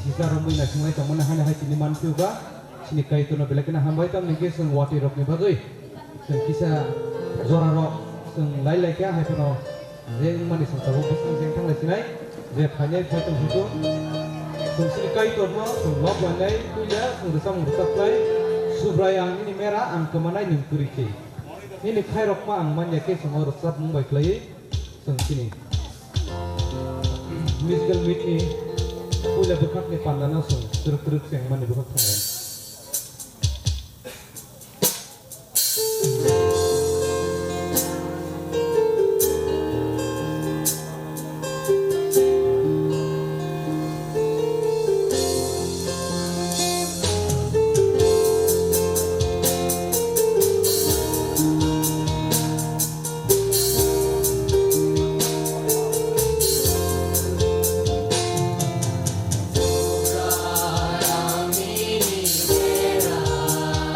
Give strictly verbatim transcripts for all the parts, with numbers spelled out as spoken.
Kisa romwi naisingwlai tongmani haino hai tini manphiuba, chini Kaitorno belai kheno hambai tongmani khe chwng watwi rokni bagwi. Chwng kisa jorarok chwng lai lai kha, hai phano je wngmani chwng tabuk bwswk jeng thanglai sinai, je phainai phai tong thung. Chwng chini Kaitorno chwng lob lainai, puila chwng rwchapmung rwchap khlai, Subrai ang nini mera, ang kwmanai nwng kwrwi khe. Nini khairokma ang man ya khe chwng o rwchapmung bai khlaiwi. Chwng chini musical meet ni puila bwkhak ni panda no chwng twrwk twrwk chengmani bwkhak thangwi.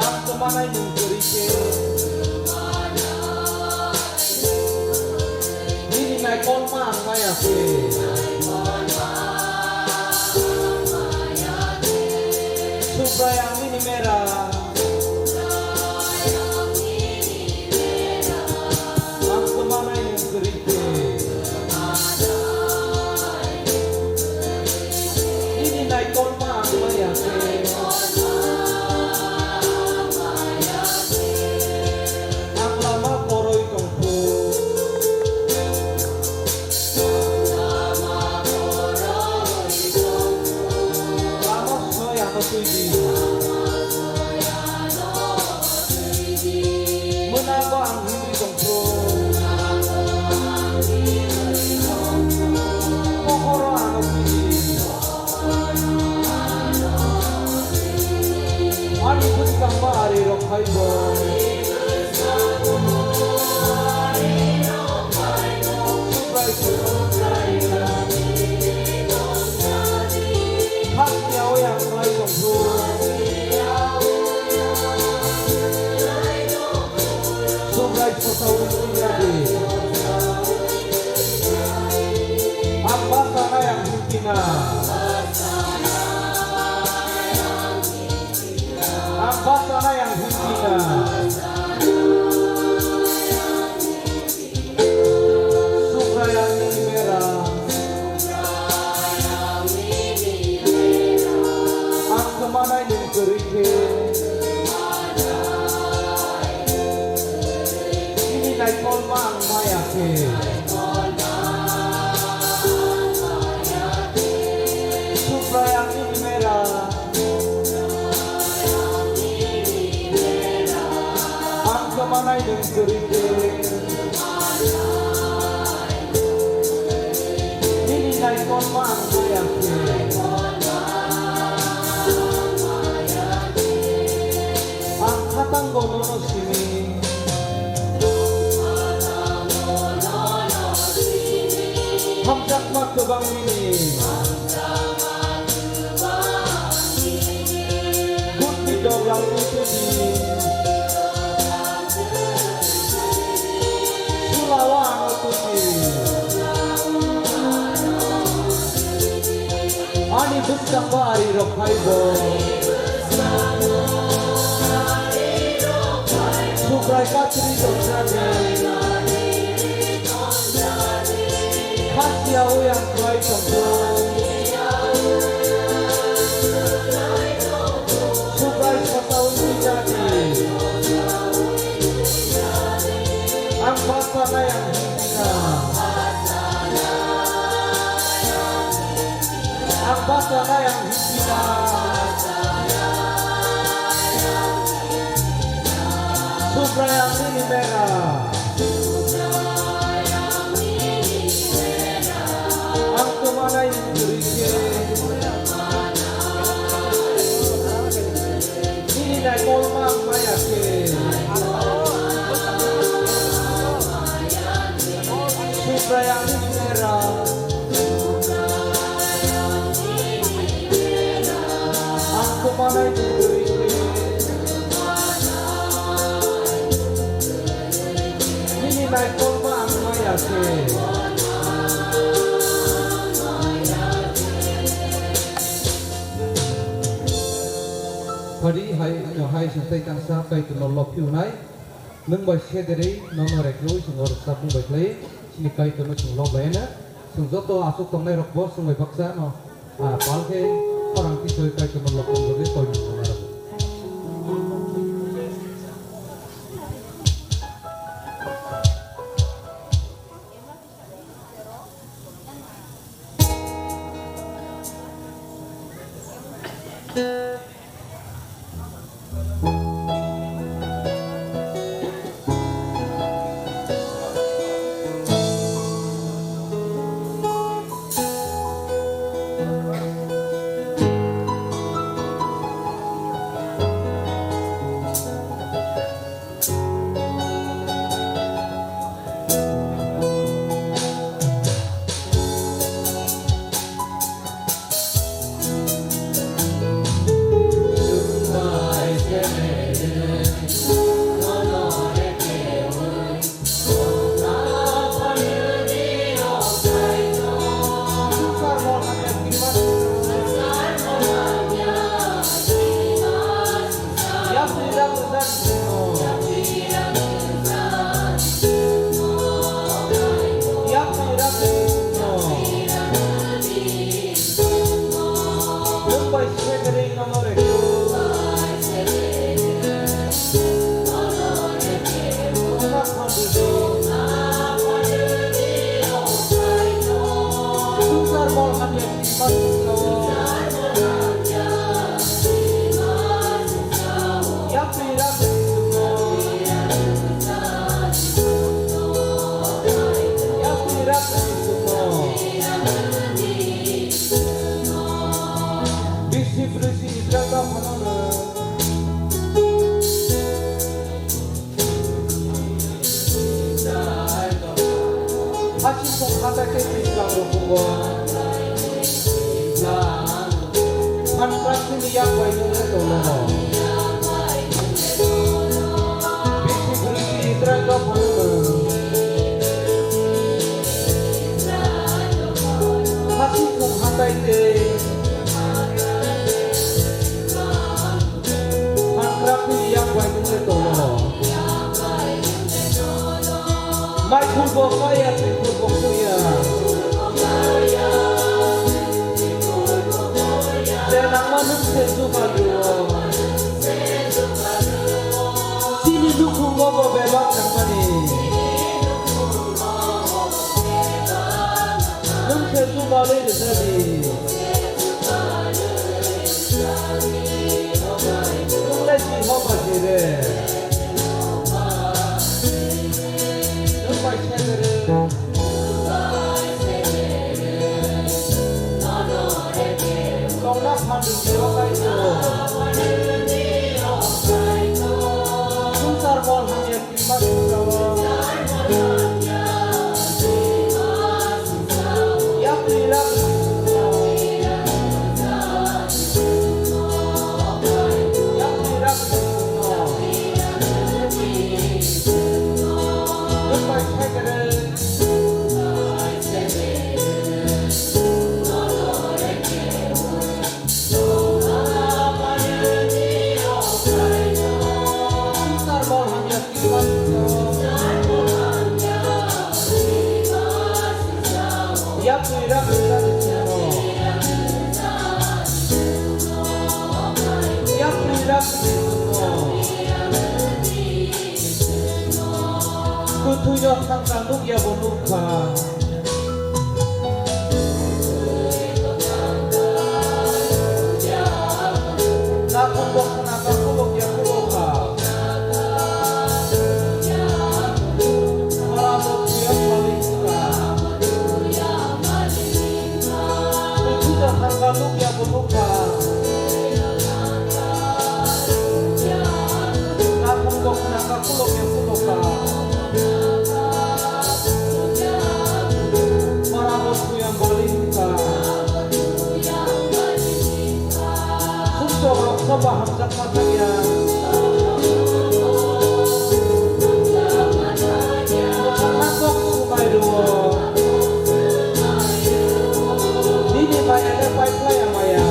Ang kwmanai nwng kwrwi khe. Nini naikolma ang maya khe. Subrai ang nini mera. Ang kwmanai nwng kwrwi khe. Nini naikolma ang maya khe. Ang lama koroi tongkhu. Lama soi ano twi di. Mwnabo ang himri tongkhu. Pohoro ano twi di. Ani bwskangma ari rok phaibo. Hakni yawi ang khlai tongkhu. Subrai phosawi twiya di. Ang basa nai ang himkina. Ang basa nai ang himkina. Subrai ang nini mera. Ang kwmanai nwng kwrwi khe. Nini naikolma ang maya khe. Subrai ang nini mera. Ang kwmanai nwng kwrwi khe. Nini naikolma ang maya khe. Ang khatango nono simi. Hamjakma kwbang nini. Buddhi doglam ni twi di. Sulawa ano twi di. Ani bwskangbo ari rok phaibo. Subrai kachri tongsa di. Khasiya uyang kwlai tongkhu. Subrai sota wi twi jadi. Ang basa nai ang himkina. Ang basa nai ang himkina. Subrai ang nini mera. Ang kwmanai nwng kwrwi khe. Nini naikolma ang maya khe. Subrai ang nini mera. Ang kwmanai nwng kwrwi khe. Nini naikolma ang maya khe. Chwng tei tangsa Kaitorno lobphiunai, nwng bai sederwi nono rekrewi chwng o rwchapmung bai khlai chini Kaitorno chwng lob laina. Chwng joto aswk tongnai rokbo chwng bai baksa no, ah, pal khe khorang tisoi Kaitorno lobphiung bagwi koimung tongna rwgo. Bisi brisi Israel rok phano no. Haching tong kha ta khe twi chwlang rok phungo. Phan krak chini yak bai nung le tong no. Bisi brisi Israel rok phano no. Haching tong kha ta khe Phan krak ni yak bai nung le tongo. Mai khurbo kaya, twi khurbo khuya. Je nangma nung se jugal rwo. Chini nukhungo bo bebak nangmani. Nung se jugal rwjadi. Nunglai Jehova se re. Nung bai se re. Tongna phan rwdi o Kaitor. Swngchar mol hamya. Kwthwino thangkha nukya bo nukha. Nakhungbo khwnakha khulukya khulukha. Khorabo thwiya phalwi khwkha. Kwthwino thangkha nukya bo nukha. Nakhungbo khwnakha khulukya khulukha. Khorabo thwiya phalwi khwkha. Sumsok rok soba hamjakma thangya. Mwthangna kok sumai rwo. Nini maya le paiphlaiya maya.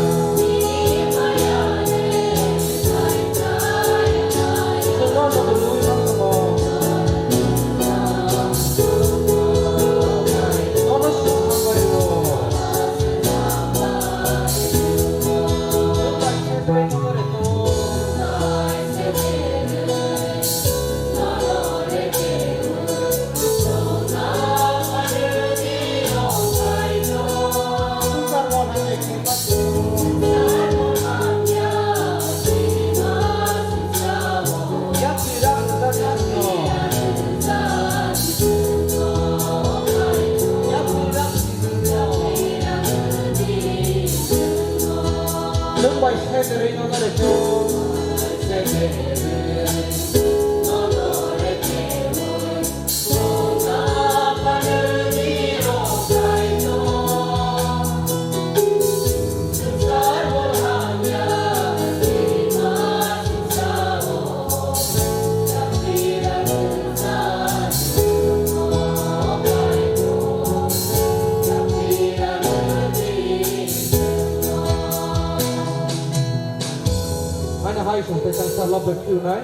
Haino hai chwng tei kaisa lob bai phiyunai.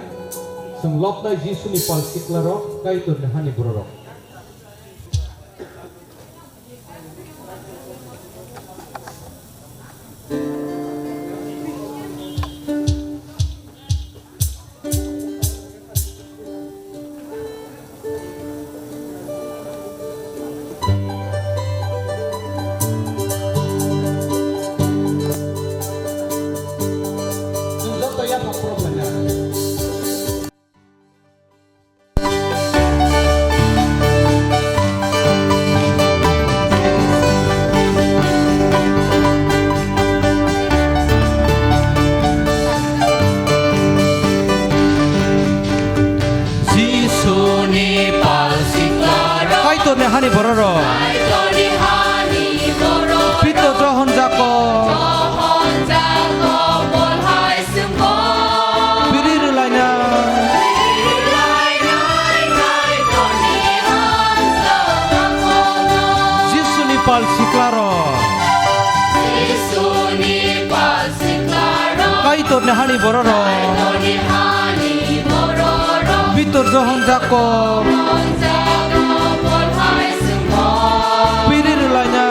Chwng lobnai Jisuni pal siklarok, Kaitorni hani bororok. Chwng joto yaphang borok lainai. Jisuni pal siklarok. Kaitorni hani bororok. Kaitorni hani bororok. Pitor Johon Jakob. Johon Jakob, Paul hai. Biri rwlaina. Jisuni pal siklarok. Kaitorni hani bororok. Pitor Johon Jakob. Biri rwlaina.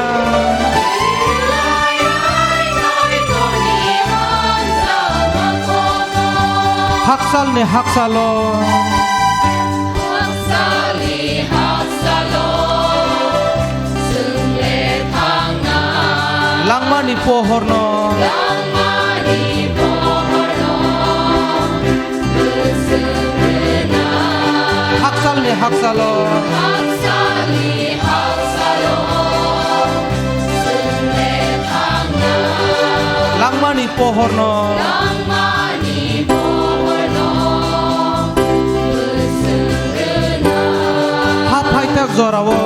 Haksalni haksalo. Langmani pohorno. Haksalni haksalo. Langmani pohorno. Haphaithak jorao.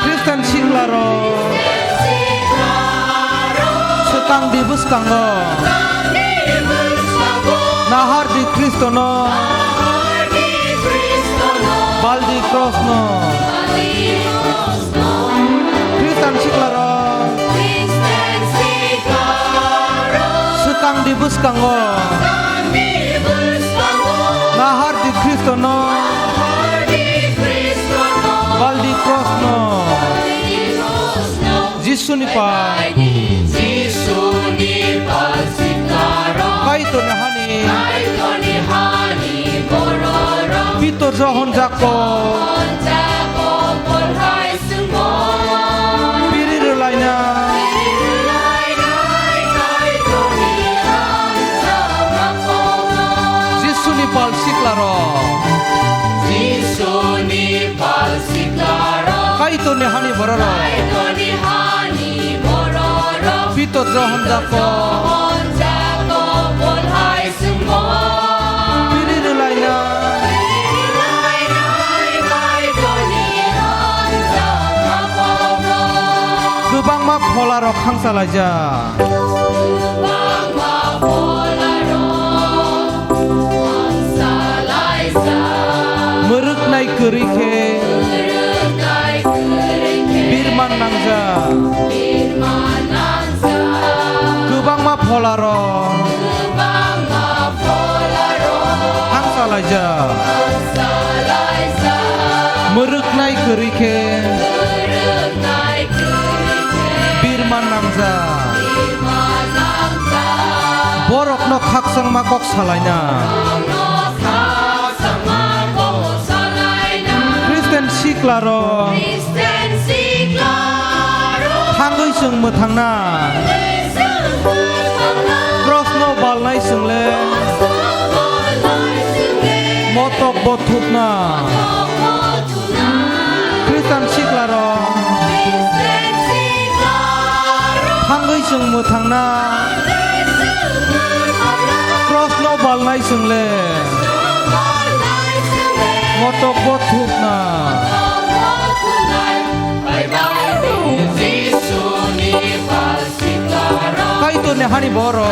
Khristan siklarok swkang di bwskango nahar di Khristono, bal di krosno. Khristan siklarok swkang di bwskango nahar di Khristono, bal di krosno. Jisuni pal. Jisuni pal siklarok. Kaitorni hani. Kaitorni hani bororok. Pitor Johon Jakob. Johon Jakob, Paul hai. Biri rwlaina. Jisuni pal siklarok. Kaitorni hani bororok. Pitor Johon Jakob. Bini rwlaina. Kwbangma pholarok khangsa laijak. Mwrwknai kwrwi khe birman nangjak. Kwbangma pholarok khangsa laijak. Mwrwknai kwrwi khe birman nangjak. Borokno khakchangma kok salaina. Khristian siklarok. Khristian siklarok. Thangwi chwng mwthangna. Thangwi chwng mwthangna. Krosno balnai chwngle. Krosno balnai chwngle. Motok bo thupna. Motok bo thupna. Khristian siklarok. Khristian Thangwi chwng mwthangna, krosno balnai chwng le, motokbo thupna. Kaitorni hani borok,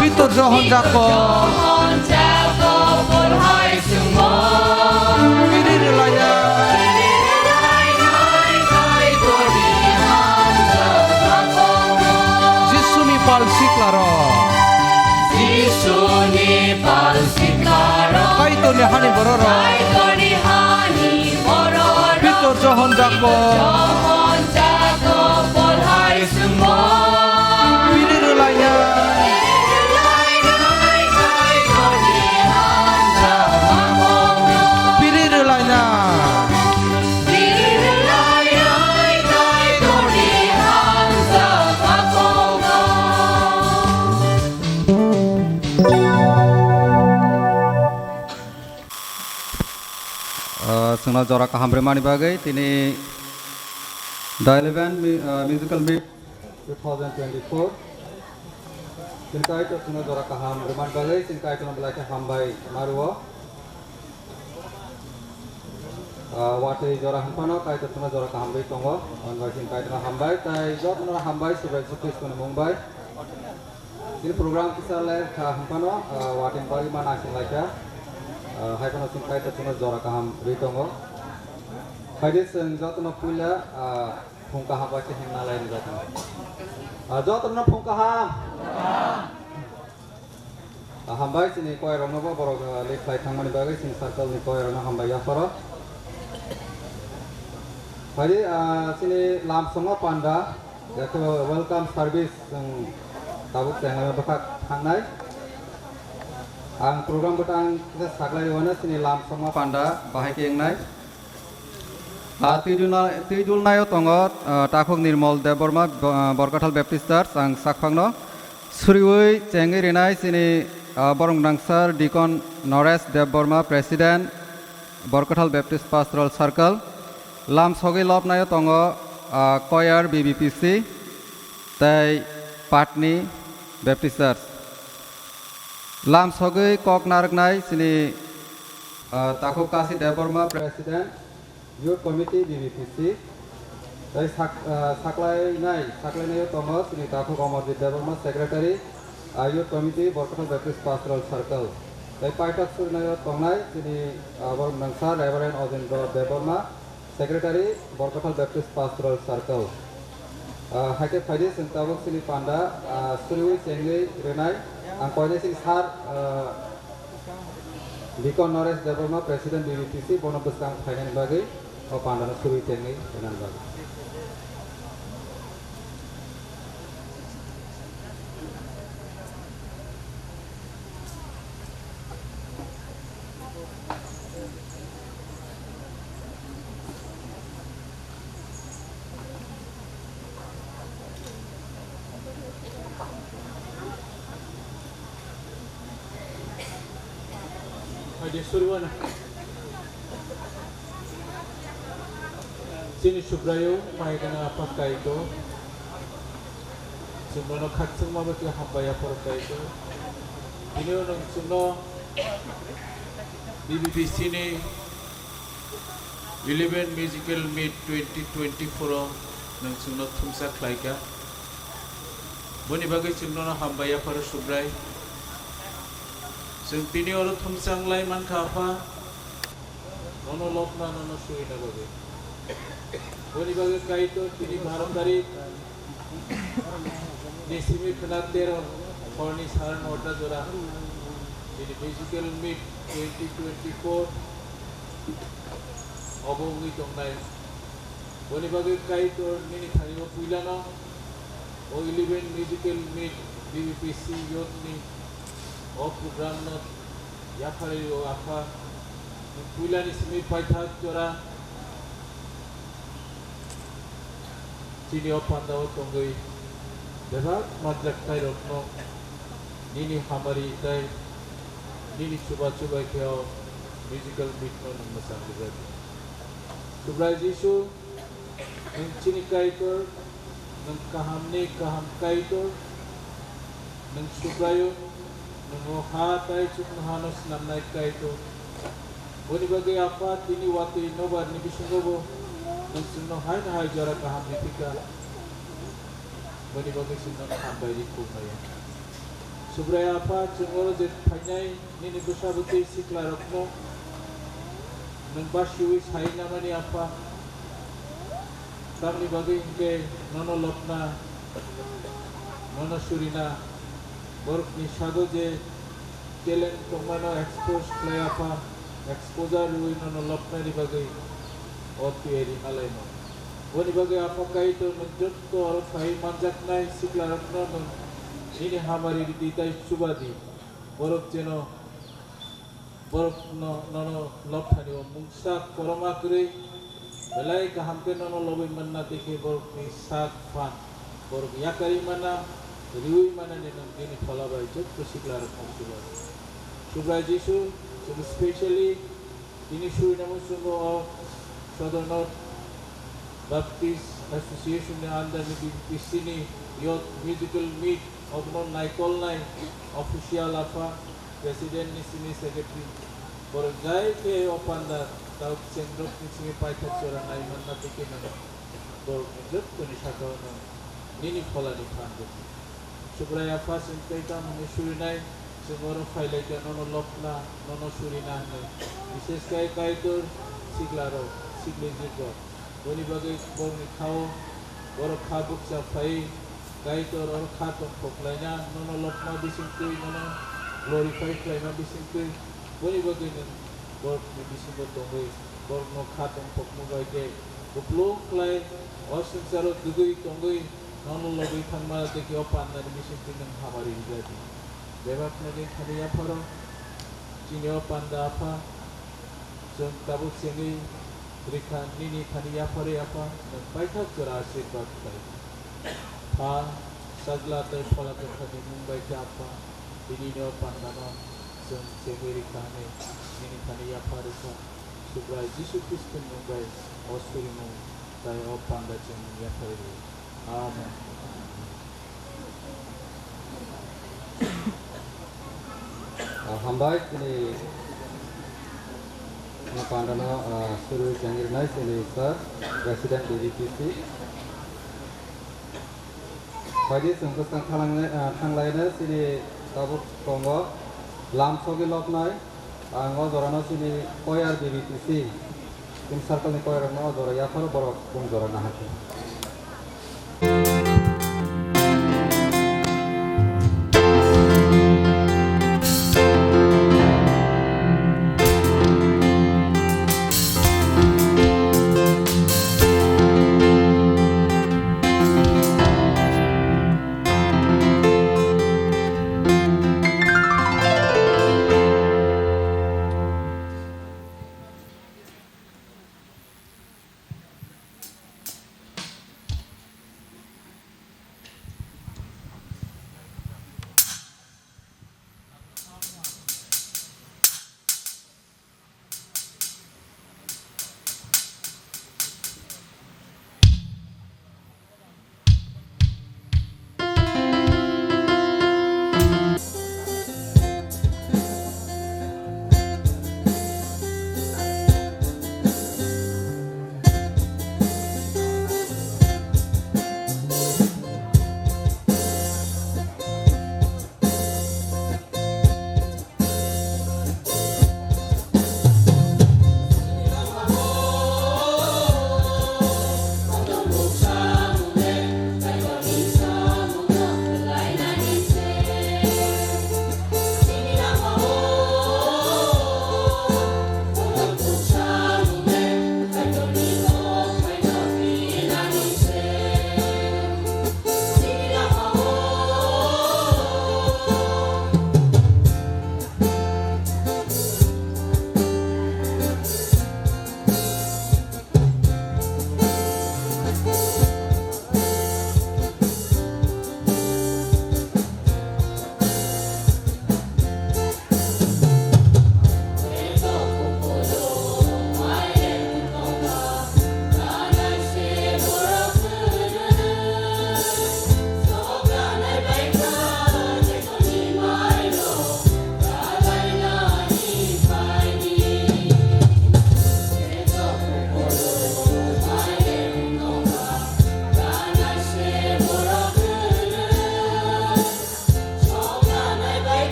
Pitor Johon Jakob. Biri rwlaina. Jisuni pal siklarok. Jisuni pal siklarok. Kaitorni hani bororok. Kaitorni hani bororok. Pitor Johon Jakob. Johon Jakob, Paul hai swngo. Biri rwlaina. Biri rwlaina. Ah, chwngno jora kaham rwmani bagwi tini the eleven mu-, ah, musical meet two thousand twenty-four. Chini Kaitor chwngno jora kaham rwmani bagwi chini Kaitorno belai khe hambai ma rwo. Ah, watwi jora hwnphano Kaitor chwngno jora kaham rwi tongo. Hwnbai chini Kaitorno hambai, tai jotono hambai Subrai Jisu Khristoni mung bai. Chini program kisa le kha hwnphano, ah, watwi bagwi ma naising lai kha. Ah, hai phano chini Kaitor chwngno jora kaham rwi tongo. Phaidi chwng jotono puila, ah, Phung kaham bai se himna lai rijak. Ah, jotono phung kaham. Ah, hambai chini koirokno bo borok, ah, late khlai thangmani bagwi chini circle ni koirokno hambai yapharo. Phaidi, ah, chini lamsongo panda, yakhe welcome service chwng tabuk chenglai bwkhak thangnai. Ang program bwtang kisa saklai rwna chini lamsongo panda bahai khe wngnai. Ah, twi dulna-, twi dulnaio tongo, ah, Takhuk Nirmol Debbarma, bo-, ah, Borkathal Baptist Church, ang sakphangno. Suriwi chengwi rinai chini, ah, borok gwnang sir Deacon Noresh Debbarma, President, Borkathal Baptist Pastoral Circle. Lam sogwi lobnaio tongo, ah, choir B B P C tei Patni Baptist Church. Lam sogwi kok narwknai chini, ah, Takhuk Kasi Debbarma, President, Youth Committee, B B P C, tei sak-, ah, saklainai, saklainaio tongo chini Takhuk Amarjit Debbarma, Secretary, ah, Youth Committee, Borkathal Baptist Pastoral Circle. Tei paithak surinaio tongnai chini, ah, borok nangsa Reverend Ojendra Debbarma, Secretary, Borkathal Baptist Pastoral Circle. Ah, hai khe phaidi chwng tabuk chini panda, ah, suriwi chengwi rwnai. Ang koinai chini sir, ah, Deacon Noresh Debbarma, President B B P C, bono bwskang phainani bagwi, o pandano suriwi chengwi rwnani bagwi. Haide suriwano. Chini Subraiyung, mai gwnang Apha Kaitor. Chwng nono khakchangma bai khe hambai yapharo Kaitor. Bini ulo nwng chwngno B B P C ni eleven Musical Meet twenty twenty-four o nwng chwngno thumsa khlaikha. Boni bagwi chwng nono hambai yapharo Subrai. Chwng tini oro thumsa wnglai mankha Apha. Nono lobna nono suina bagwi. Boni bagwi Kaitor tini baro tarik ni simi khwna tero horni sar nota jora. Tini Musical Meet twenty twenty-four obo wngwi tongnai. Boni bagwi Kaitor nini thani o puilano o eleven Musical Meet B B P C youth ni o program no yapharwi o Apha. Puilani simi paithak jora chini o panda o tongwi bebak manjaknai rokno nini hamari tei nini chuba chubai khe o Musical Meet no nwng mwchang rijak. Subrai Jisu, Nwng chini Kaitor, nwng kahamni kaham Kaitor, nwng Subraiyung, nwng o ha tei chuknohano snamnai Kaitor. Boni bagwi Apha tini watwi nobarni bisingobo nwng chwngno haino hai jora kaham riphi kha. Boni bagwi chwng nono hambai ri khulumaya. Subrai Apha, chwng oro je phainai nini bwsa bwtwi siklarokno nwng basiui sai namani Apha. Tamni bagwi hinkhe nono lobna, nono surina, borokni sago je talent tongmano expose khlai Apha, exposure rwui nono lobnani bagwi o tiyari malaino. Boni bagwi Apha Kaitor nwng jotto oro phai manjaknai siklarokno nwng nini hamari ridi tei chuba di. Borok jeno borok no, nono lobthani o mungsa koroma kwrwi belai kaham khe nono lobwi manna tei khe borokni sak phan borok yakarwi manna, riui manani nwng bini phola bai jotto siklarokno chuba di. Subrai Jisu, chwng specially tini surinamo chwngno o Sodor North Baptist Association ni under ni B B T C ni Youth Musical Meet obono naikolnai official Apha, President ni simi Secretary, borok jai khe o panda tabuk chwng rok ni simi paithak jora nai manna tei khe nwng borok ni jotto ni saka o nwng nini phola ni phan rwdi. Subrai Apha, chwng tei tamo hwnwi surinai, chwng oro phai lai khe nono lobna, nono surina hwnwi, bishesh khe Kaitor siklarok, siklijwk rok. Boni bagwi borokni kha-o borok kha bukcha phai, Kaitor oro kha tongthok laina, nono lobma bisingtwi, nono glorify khlaima bisingtwi, boni bagwi nwng borokni bisingo tongwi, borokno kha tongthokma bai khe kupulung khlai, o swngcharo dugwi tongwi, nono lobwi thangma tei khe o pandani bisingtwi nwng hamari rwjadi. Bebak nini thani yapharo, chini o panda Apha, chwng tabuk chengwi rikha nini thani yapharo Apha, nwng paithak jora asirbat khlai. Pha, Sajla tei Phola Kwthar ni mung bai khe Apha, tini ni o panda no chwng chengwi rikha hwnwi nini thani yapha rikha. Subrai Jisu Khristo ni mung bai o surimung tei o panda chwng yapha rikha. Amen. Ah, hambai, chini pandano, ah, suru chengirnai chini sir, President B B T C. Phaidi chwng bwskang thalangnai, ah, thanglaina chini tabuk tongo lam sogwi loknai. Ang o jorano chini choir B B T C, chini circle ni choir rokno o jora yapharo borok bung jora nahar khe.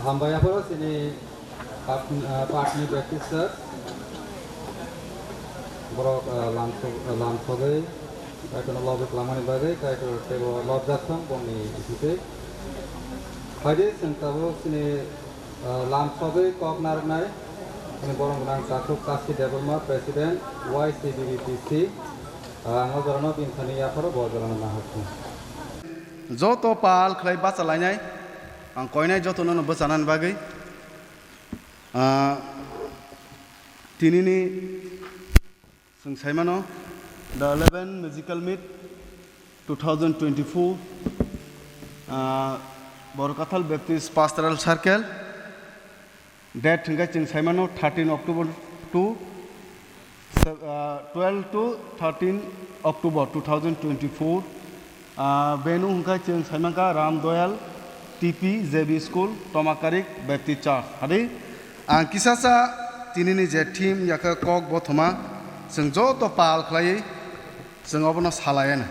Hambai aphuru chini Pat-, ah, Patni Baptist Church. Borok, ah, lam so-, ah, lam sogwi Kaitorno lob rwklamani bagwi Kaitor teibo lobjak thung bongni bisingtwi. Phaidi chwng tabuk chini, ah, lam sogwi kok narwknai chini borok gwnang Takhuk Kasi Debbarma, President, Y C B B P C. Ah, ang o jorano bini thani yapharo bo jorano nahar thung. Joto pal khlai bacha lainai, ang koinai jotono no bwchanani bagwi. Ah, tinini chwng saimano, the eleven Magical Meet two thousand twenty-four, ah, Borkathal Baptist Pastoral Circle, date hwnkhe chwng saimano thirteen October to, ah, twelve to thirteen October two thousand twenty-four. Ah, venue hwnkhe chwng saimankha Ram Doyal T P J B School, Tomakarik Baptist Church. Hadi, ang kisasa tinini je theme yakhe kok bothoma, chwng joto pal khlaiwi chwng obono salaiyana.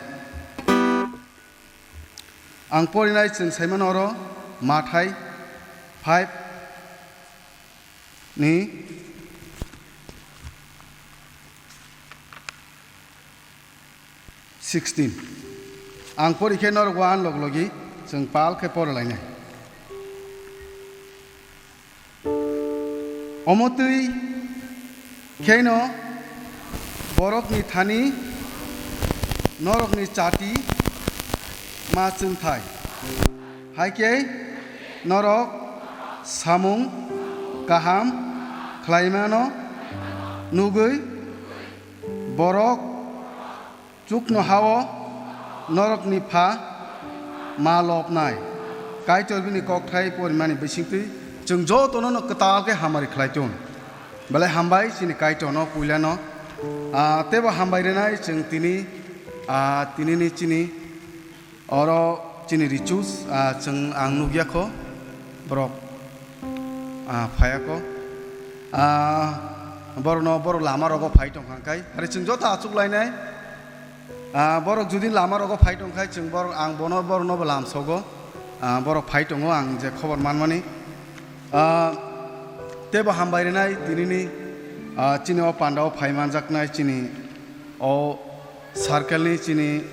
Ang porinai chwng saimano oro Mathai five ni sixteen. Ang pori khe norok uan log logi chwng pal khe pora lainai. Omo twi kheno borokni thani norokni chati ma chwngthai. Hai khe norok samung kaham khlaimano nugwi borok chuknohao norokni pha ma lobnai. Kaitor bini kokthai porimani bisingtwi chwng jotono no kwtal khe hamari khlai tong. Belai hambai chini Kaitorno puilano, ah, teibo hambai rwnai chwng tini, ah, tinini chini oro chini Richus, ah, chwng ang nukya kho, borok, ah, phaya kho. Ah, borokno, borok lama rogo phai tongkha khe, are chwng joto achuk lainai. Ah, borok jodi lama rogo phai tongkha, chwng borok, ang bono, borokno bo lamsogo. Ah, borok phai tongo, ang je khobor manmani. Ah, teibo hambai rwnai tinini, ah, chini o pandao phai manjaknai chini o circle ni chini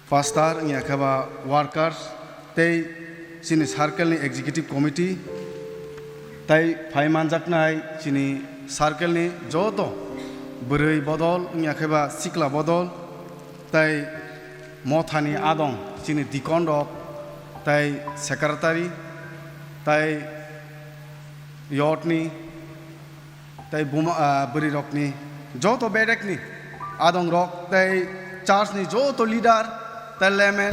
pastor, wngya khe ba workers, tei chini circle ni executive committee, tei phai manjaknai chini circle ni joto bwrwi bodol, wngya khe ba sikla bodol, tei mothani adong chini deacon rok, tei secretary, tei youth ni tei buma, ah, bwrwirokni joto bedekni adongrok tei church ni joto leader tei layman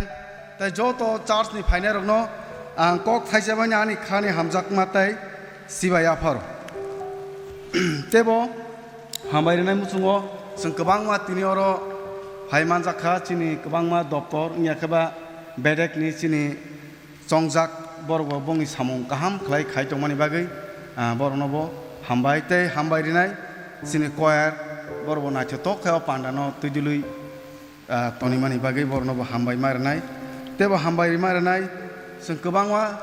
tei joto church ni phainairokno ang kok thaisa bai ani khani hamjakma tei sibai yapharo. Teibo hambai rwnai muchungo chwng kwbangma tini oro phai manjak kha, chini kwbangma doptor wngya khe ba bedekni chini chongjak borok bo bongni samung kaham khlai khai tongmani bagwi, ah, borokno bo hambai tei hambai rwnai chini choir borok bo naithotok khe o panda no twidulwi, ah, tonimani bagwi borokno bo hambai ma rwnai tei bo hambai rima rwnai chwng kwbangma,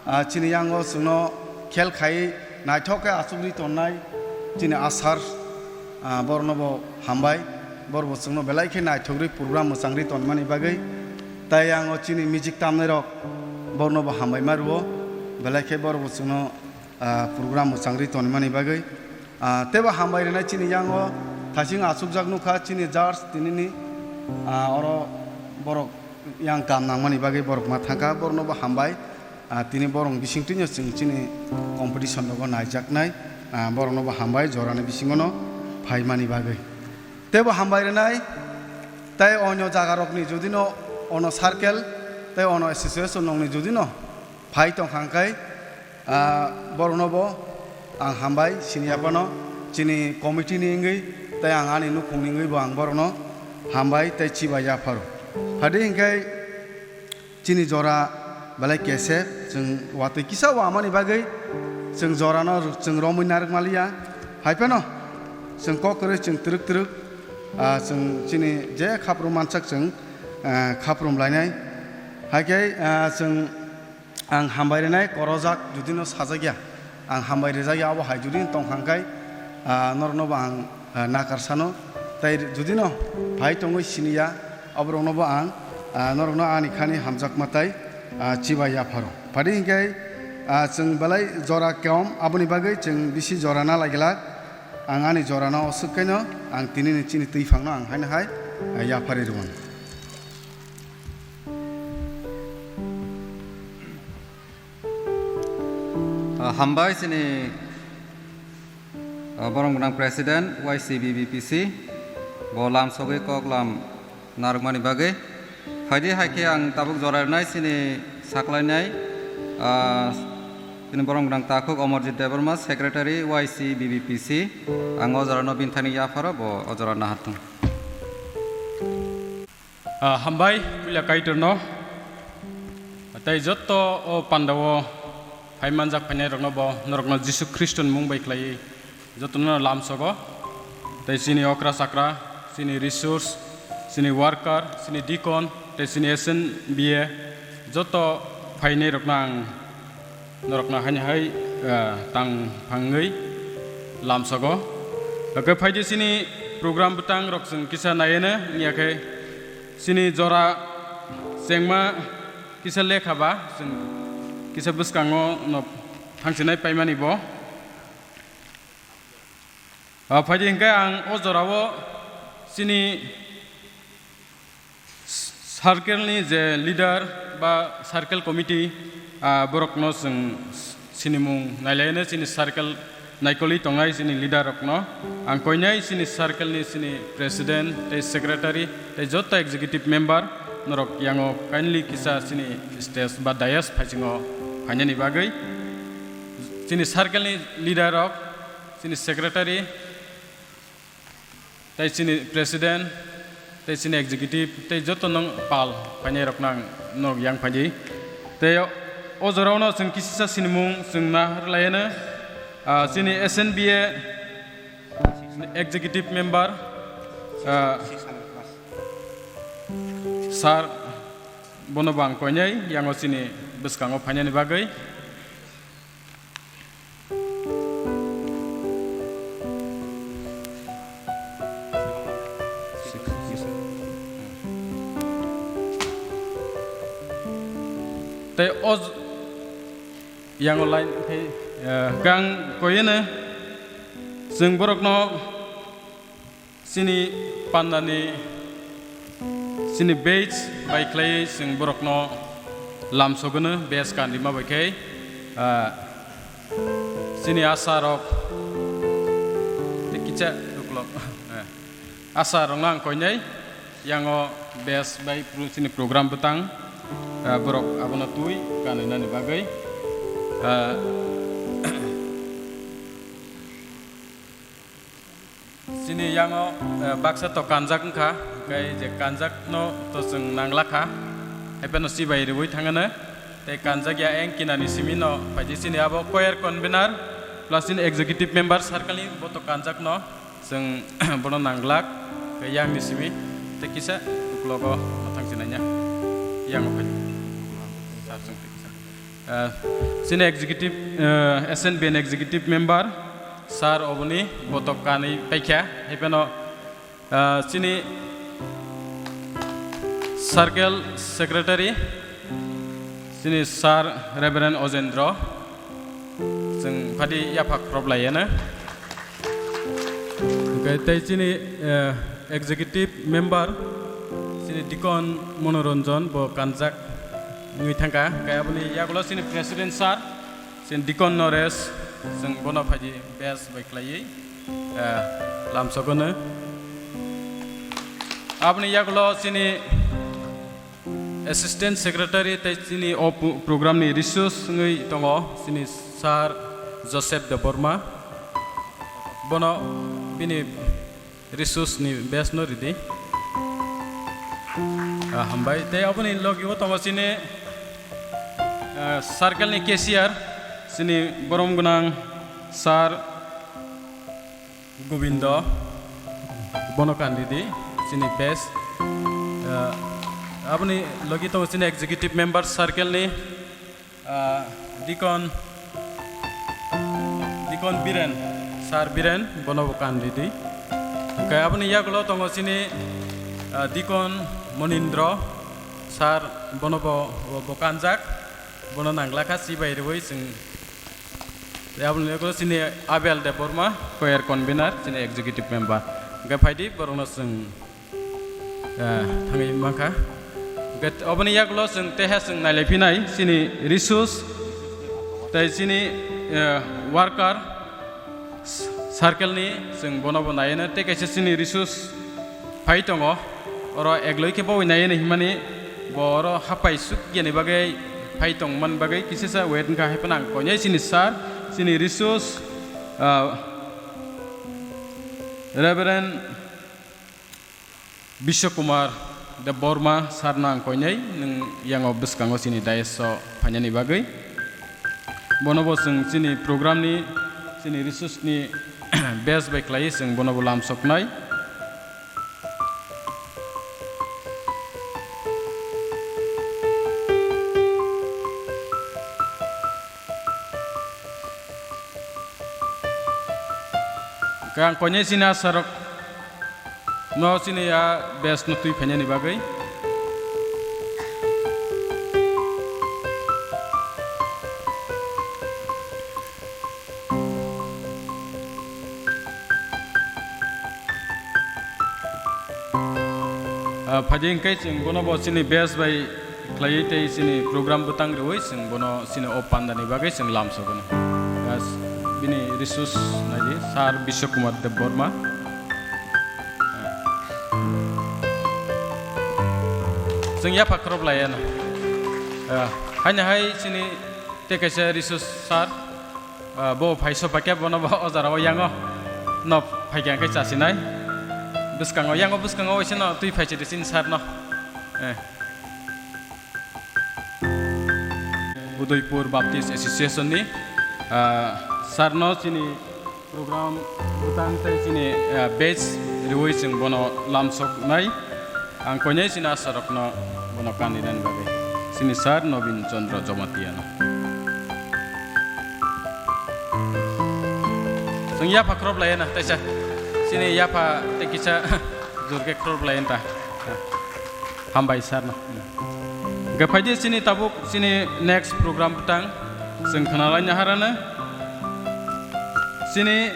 ah, chini yango chwngno khel khai naithok khe achukgwi tonnai chini asar, ah, borokno bo hambai, borok bo chwngno belai khe naithokgwi program mwchangwi tonmani bagwi. Tai ang o chini music tamnai rok borokno bo hambai ma rwo, belai khe borok bo chwngno, ah, program mwchangwi tonmani bagwi. Ah, teibo hambai rwnai chini yango thaising achukjak nukha chini judge tinini, ah, oro borok yang kam nangmani bagwi borok ma thangkha, borokno bo hambai. Ah, tini borok bisingtwino chwng chini competition rogo naijaknai, ah, borokno bo hambai jorani bisingono phaimani bagwi. Teibo hambai rwnai, tei onyo jagarokni judino ono circle tei ono association nokni judino phai tongkha hwnkhe, ah, borokno bo ang hambai sini yaphano chini committee ni wngwi tei ang ani nukhungni wngwi bo ang borokno hambai tei chibai yapharo. Phadi hwnkhe chini jora belai kesep, chwng watwi kisa wamani bagwi chwng jorano chwng romwi narwk maliya. Hai phano chwng kok kwrwi chwng twrwk twrwk, ah, chwng chini je khaprum mansak chwng, ah, khaprum lainai. Hai khe, ah, chwng Ang hambai rinai korojak, judino sajakya, ang hambai rijakya, abo hai judino tongkha hwnkhe, ah, norokno bo ang, ah, nakar sano. Tai judino phai tongwi siniya, aborokno bo ang, ah, norokno ani khani hamjakma tai, ah, chibai yapharo. Phadi hinkhe, ah, chwng belai jora kom, aboni bagwi chwng bisi jora na lagilak. Ang ani jorano oswk khaino ang tinini chini twiphangno ang haino hai, ah, yapharwi rwmano. Ah, hambai chini, ah, borok gwnang President Y C B B P C, bo lam sogwi kok lam narwkmani bagwi. Phaidi hai khe ang tabuk jora rwnai chini saklainai, ah, chini borok gwnang takhuk Amarjit Debbarma, Secretary Y C B B P C. Ang o jorano bini thani yapharo, bo o jora naharthung. Ah, hambai, puila Kaitorno. Tei jotto o pandao phai manjak phainairokno bo norokno Jisu Khristoni mung bai khlaiwi jottono lamsogo. Tei chini okra chakra, chini resource, chini worker, chini deacon, tei chini S N B A, jotto phainairokno ang norokno haino hai, ah, tang phangwi lamsogo. Hwnkhe phaidi chini program bwtang rok chwng kisa naiwi no wngya khe chini jora chengma kisa lekha ba chwng kisa bwskango no thangsinai paimani bo. Ah, phaidi hwnkhe ang o jorao chini circle ni je leader ba circle committee, ah, borokno chwng sinimung nailaino chini circle naikolwi tongnai chini leader rokno ang koinai chini circle ni chini president tei secretary tei joto executive member norok yango kindly kisa chini stage ba dais phaisingo phainani bagwi chini circle ni leader rok, chini secretary, tei chini president, tei chini executive, tei joto nong pal phainai rokno ang nog yang phaidi. Tei o, o jorao no chwng kisisa sinimung chwng na rwlai no, ah, chini S N B A executive member, ah, sir, bono bo ang koinai yango chini bwskango phainani bagwi. Tei o j-, yango line khe, eh, gang koyene chwng borokno chini pandani, chini batch bai khlaiwi chwng borokno lamsogwno batch kan rima bai khe, ah, chini asa rok tei kicha uklok, eh, asa rokno ang koinai yango batch bai pro-, chini program bwtang, ah, borok abono twi kanwi nani bagwi, ah, Chini yango, eh, baksa to kanjak wngkha, hwnkhe je kanjakno to chwng nanglakha, haiphano chibai rwui thangano, tei kanjakya eng kinani simi no phaidi chini abo choir convener plus chini executive member circle ni bo to kanjakno chwng bono nanglak, tei yang ni simi tei kisa uklogo thang chinaiya yango phai sar chwng tei kisa. Ah, chini executive, ah, S N B ni executive member, sir oboni botok kanwi paikha, haiphano, ah, chini circle secretary, chini sir Reverend Ojendro, chwng phadi yaphak khoroplaiano. Hwnkhe tei chini, eh, executive member, chini Deacon Monoranjan bo kanjak wngwi thangkha. Hwnkhe aboni yagulo chini president sir, chini Deacon Naresh, chwng bono phaidi batch bai khlaiwi, eh, lamsogono. Aboni yagulo chini Assistant Secretary tei chini o pu-, program ni resource wngwi tongo chini Sir Joseph Debbarma. Bono bini resource ni base no ridi. Ah, hambai. Tei aboni logi o tongo chini, ah, circle ni cashier, chini borom gwnang Sir Gobindo, bono kandi di, chini base. Ah, aboni logi tongo chini executive member circle ni, Ah, Dikon, Dikon Biren, Sir Biren, bono bo kan ridi. Hwnkhe aboni yagulo tongo chini, ah, Dikon Monindro, Sir, bono bo, bo, bo kanjak, bono nangla kha, si bai rwui chwng. Tei aboni yagulo chini Abel Debbarma, choir convener, chini executive member. Hwnkhe phaidi, borokno chwng eh, thangwi mankha. Hwnkhe oboni yagulo chwng teha chwng nailaiphinai chini resource tei chini, eh, worker s-, circle ni chwng bono bo naiano tei kaisa chini resource phai tongo. Oro egloi khe bo naiano hinmani bo oro hapai suk yani bagwi phai tongmani bagwi kisisa wait wngkha, hai phano ang koinai chini sir, chini resource, ah, Reverend Biswakumar Debbarma sir no ang koinai nwng yango bwskango chini dais o phainani bagwi. Bono bo chwng chini program ni, chini resource ni base bai khlaiwi chwng bono bo lamsoknai. Hwnkhe ang koinai chini asarok no chini a base no twi phainani bagwi. Ah, phaidi hwnkhe chwng bono bo chini base bai khlaiwi tei chini program bwtang rwui chwng bono chini o panda ni bagwi chwng lamsogo no. Ah, bini resource naidi Sir Biswakumar Debbarma. Chwng yapha khorop laiya no. Ah, haino hai chini tei kaisa resource sir. Ah, bo phai sopaikhe bono bo o jora o yango no phaikhe hwnkhe chasinai. Bwskango, yango bwskango waisa no twi phaichi de chini sir no. Eh. Udaipur Baptist Association ni, ah, sir no chini program bwtang tei chini, ah, badge rwui chwng bono lamsoknai. Ang koinai chini asarokno bono kaninani bagwi chini sir Nobin Chandra Jamatia no. Chwng yapha khorop laiya na, teisa. Chini yapha tei kisa jor khe khorop laiya ta. Hambai sir no. Hwnkhe phaidi chini tabuk chini next program bwtang chwng khwnalaina harano. Chini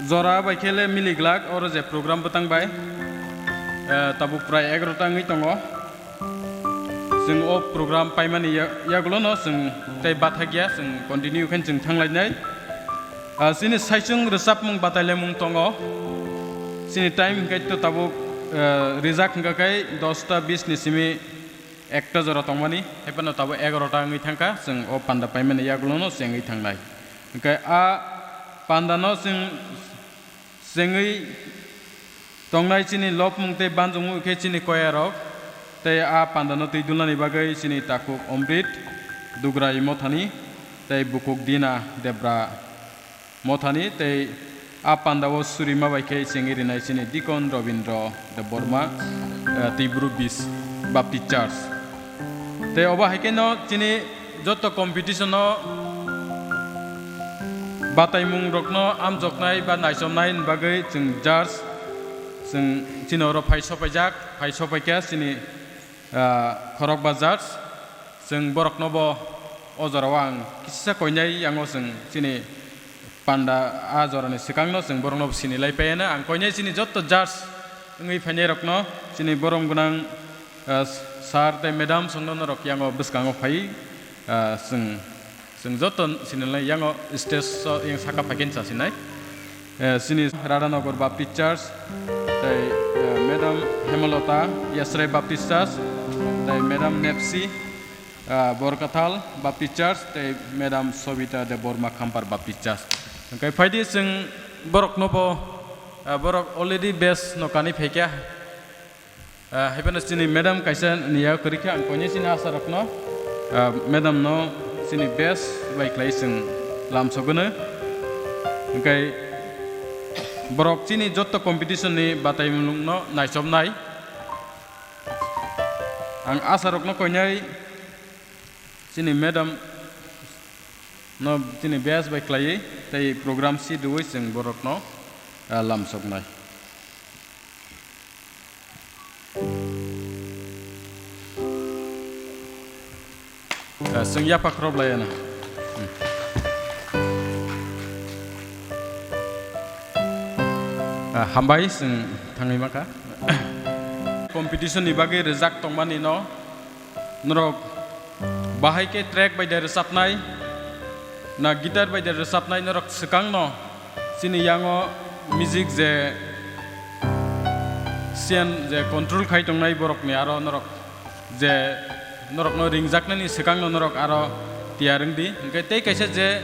jora bai khe le mili glak oro je program bwtang bai, eh, tabuk prai egarota wngwi tongo. Chwng o program paimani ya-, yagulo no chwng tei bathakya chwng continue khe chwng thanglainai. Ah, chini saichung rwchapmung batailaimung tongo. Chini time hwnkhe to tabuk, eh, rijak hwnkha khe dosta bis ni simi ekta jora tongmani, hai phano tabuk egarota wngwi thangkha, chwng o panda paimani yagulo no chengwi thangnai. Hwnkhe a panda no chwng chengwi tongnai chini lobmung tei banjukmung khe chini koyarok, tei a panda no twi dulnani bagwi chini takhuk Omrit Dugrai Mothani tei bukuk Dina Debra Mothani tei a pandao surima bai khe chengwi rinai chini Dikon Robindro Debbarma, eh, Tibru Bis Baptist Church. Tei obo hai khe no chini joto competition o bataimung rokno amjoknai ba naichomnai ni bagwi chwng judge, chwng chini oro phai sopaijak, phai sopaikha chini, ah, khorokba judge. Chwng borokno bo o jorao ang kisa koinai yango chwng chini panda a jorani swkangno chwng borokno bo sini lai paiya na. Ang koinai chini joto judge wngwi phainai rokno chini borom gwnang, ah, sir tei madam songno norok yango bwskango phai, ah, chwng, chwng joto sini lai yango stage o yang saka phai khe chasinai. Eh, chini Radhanagar Baptist Church, tei, eh, Madam Hemalota Yasrai Baptist Church, tei Madam Nepsi, ah, Borkathal Baptist Church, tei Madam Sobita Debbarma Khampar Baptist Church. Hwnkhe phaidi chwng borokno bo, ah, borok already base no kanwi phaikha. Ah, hai phano chini madam kaisa niya kwrwi khe ang koinai chini asarokno, ah, madam no chini base bai khlai chwng lamsogwno. Hwnkhe borok chini joto competition ni bataimungno naichomnai. Ang asarokno koinai Chini madam no chini best bai khlaiwi tei program si dui chwng borok no, ah, lamsoknai. Ah, chwng yapha khorop lai ano. Hmm. Ah, hambai chwng thangwi mankha. Competition ni bagwi rwjak tongmani no norok bahai khe track bai de rwchapnai, na guitar bai de rwchapnai norok swkang no chini yango music je siyan je control khai tongnai borok ni aro norok je norok no ringjaknani swkang no norok aro tiyar wng di. Hwnkhe tei kaisa je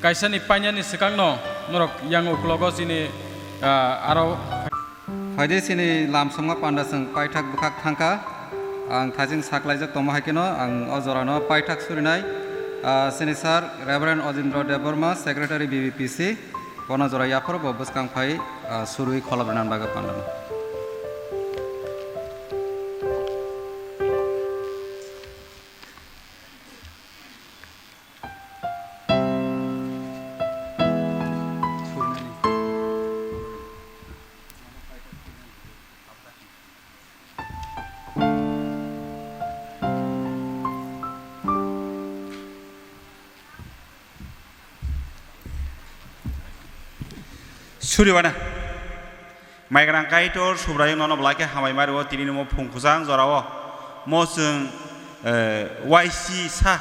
kaisa ni painani swkang no norok yang uklogo chini, ah, aro Phaidi chini lamsongma panda chwng paithak bwkhak thangkha. Ang thajing saklaijak tongma hai kheno ang o jorano paithak surinai, ah, chini sir Reverend Ojindra Debbarma, Secretary B B P C, bono jora yapharo bo bwskang phai, ah, surwi kholop rwna bagwi pandano. Suriwana. Maigrang Kaitor Subraiyung nono belai khe hambai ma rwo, tini nimo phung kwchang jorao mo chwng, eh, Y C sa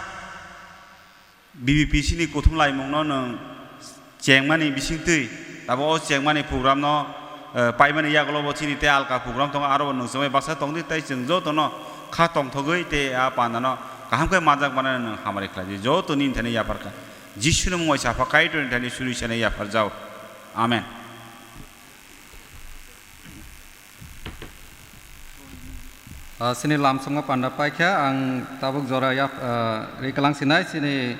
B B P C ni kuthum laimungno nwng chengmani bisingtwi, tabuk o chengmani program no, eh, paimani yagulo bo chini tei alka program tongo, aro bo nwng chwngbai baksa tongdi tei chwng jotono kha tongthogwi tei a pandano kaham khe manjak manani nwng hamari khlai di. Joto nini thani yapharkha. Jisuni mungwi sapha Kaitorni thani suri sanai yapharjao. Amen. Ah, chini lamsongo panda paikha, ang tabuk jora yap, ah, ri kalang sinai, chini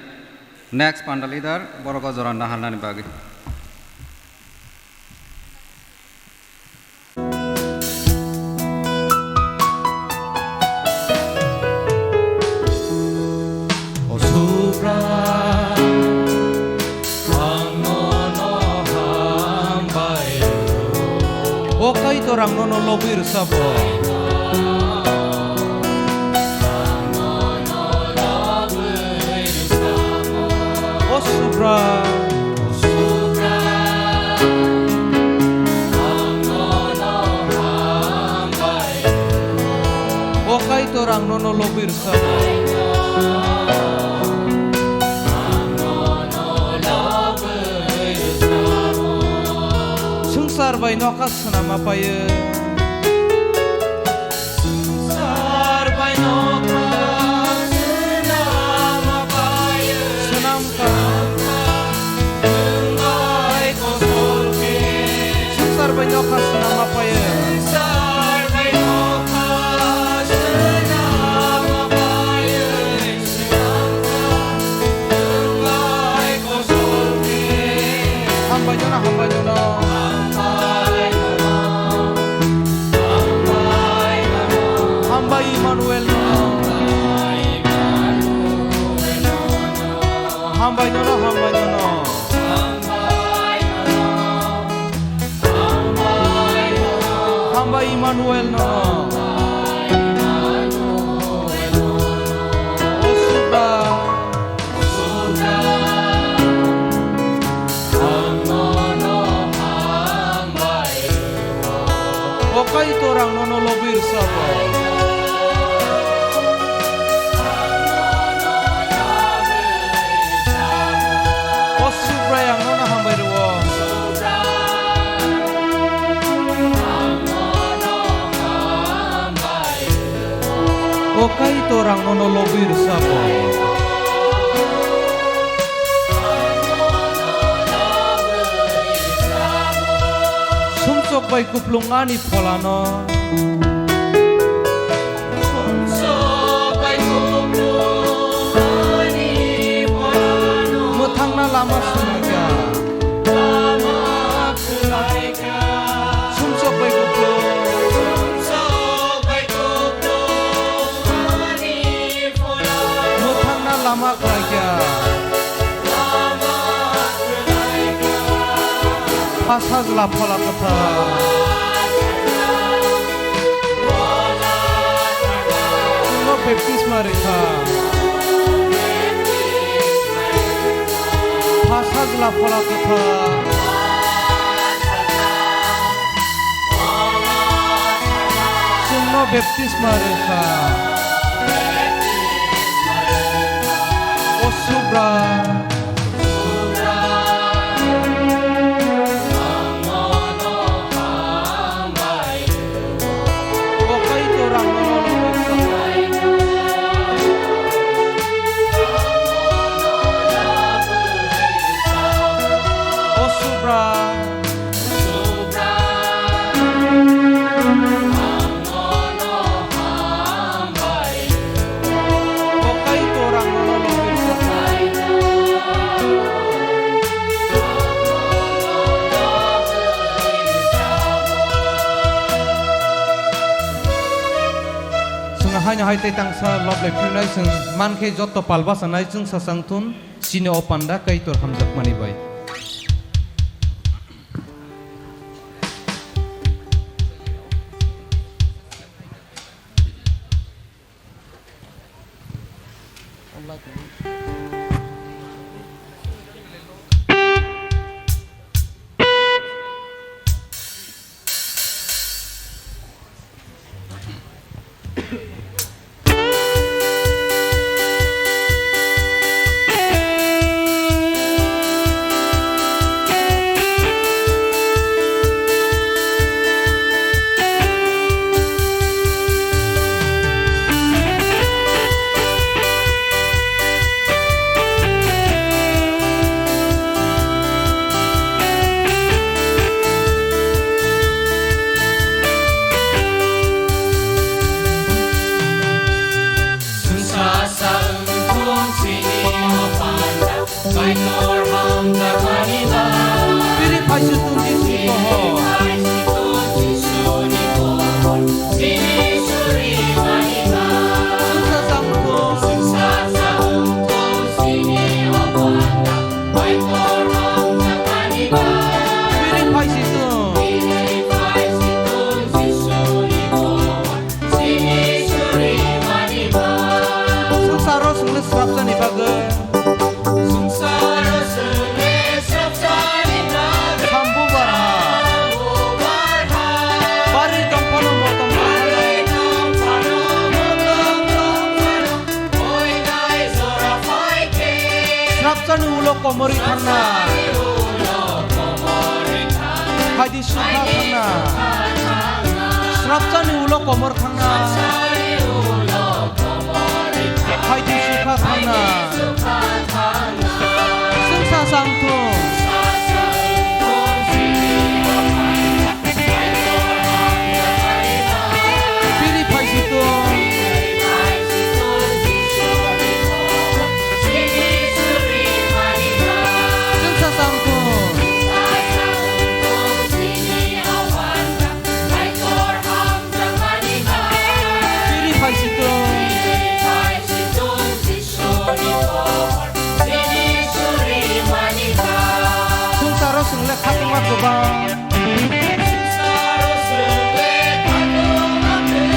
next panda leader, borok o jora naharnani bagwi. O Subra, ang nono hambai rw. O Kaitor, ang nono lobwi rwsabo. O Subra. O Kaitor, ang nono lobwi rwsabo. Swngchar bai nokha swnam ma paio. Swngchar bai nokha swnam ma paio. Swnam ka. Nwng bai kosol khe. Swngchar bai nokha swnam ma paio. Swngchar bai nokha swnam ma paio. Hambai nono, hambai nono. Hambai Emmanuel nono. Hambai nono, hambai nono. Hambai Emmanuel nono. O Subra. O Kaitor, ang nono lobwi rwsabo. O Subrai, ang nono hambai rwo. O Kaitor, ang nono lobwi rwsabo. Sumsok bai kuplung ani pholano. Mwthangna lama swnamkha. Sumsok bai kuplung. Sumsok bai kuplung ani pholano. Mwthangna Ma khlaikha. Pha sajla phola kwthar. Chwngno baptisma rwkha. Pha sajla phola kwthar. Chwngno baptisma rwkha. O Subra. O Kaitor, ang nono lobwi kha. O Subra. Chwng haino hai tei tangsa lob lai phiyunai chwng mankhe joto pal bachanai chwngsa changthun chini o panda Kaitor hamjakmani bai. Biri phaisitun Jisuni pohor. Chwngsa changthun. Biri phaisitun. Swngcharo chwngno srapjani bagwi. Sambu barha. Bari tongphano motom tongphano. Srapjani ulo komorwi thangna. Phaidi sukha thangna. Srapjani ulo komor thangna. Phaidi sukha thangna. Chwngsa changthung. Biri phaisitun. Chwngsa changthung. Biri phaisitun. Swngcharo chwngno khatungma kwbang.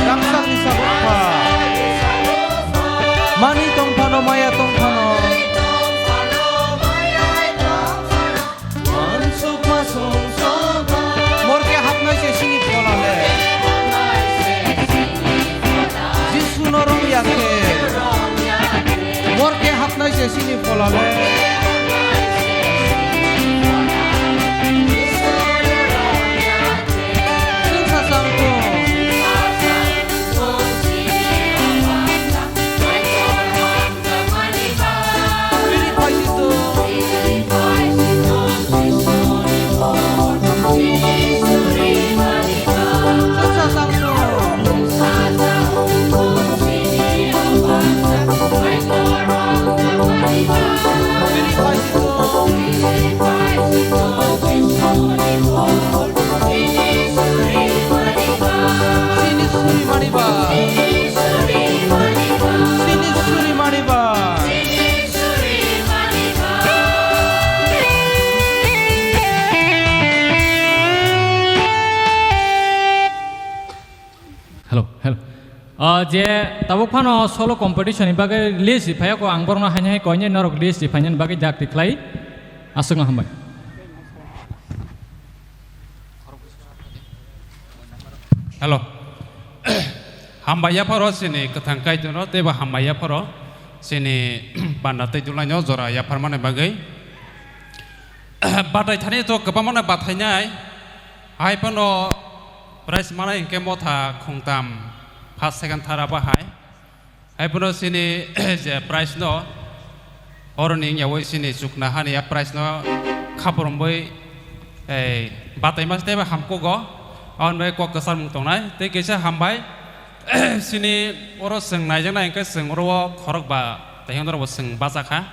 Rangchakni sabukha. Manwi tongphano, maya tongphano. Morke hapnai se sini pholale. Jisu no romya khe. Morke hapnai se sini pholale. Chwngsa changthung. Ah, je tabuk phano solo competition ni bagwi list riphai, ako ang borokno haino hai koinai norok list riphainani bagwi dakti khlai. Aswkno hambai. Hello. Hambai yapharo chini kwthang Kaitorno, teibo hambai yapharo chini panda tei dulnaino jora yapharmani bagwi. Batai thani to kwbangmano bathainai. Hai phano prize manai hinkhe motha khungtam, first, second, third abo hai. Hai phano chini je prize no, oroni wngya oi chini chukna hani ya prize no khaprumwi, ei, batai mas teibo hamkugo, aboni bagwi kok kwcharmung tongnai, tei kisa hambai. Chini oro chwng naijaknai hinkhe chwng oro o khorok ba tei hwnwi oro bo chwng bachakha,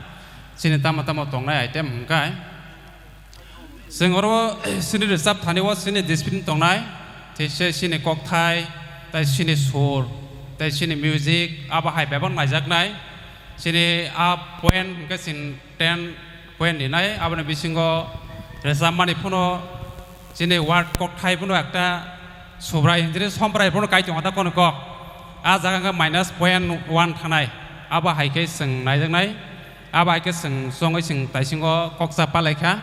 chini tamo tamo tongnai item hwnkhe. Chwng oro chini rwchap thani o chini discipline tongnai, tei se chini kokthai, tei chini sur, tei chini music, abo hai bebak naijaknai. Chini a point hwnkhe chini ten point rinai, aboni bisingo rwchapmani phano chini word kokthai phano ekta Subrai hinjiri Somprai phano kai tongo ta kono kok. A jaga hwnkhe minus point one thanai, abo hai khe chwng naijaknai. Abo hai khe chwng chongwi chwng taisingo kok cha palai kha.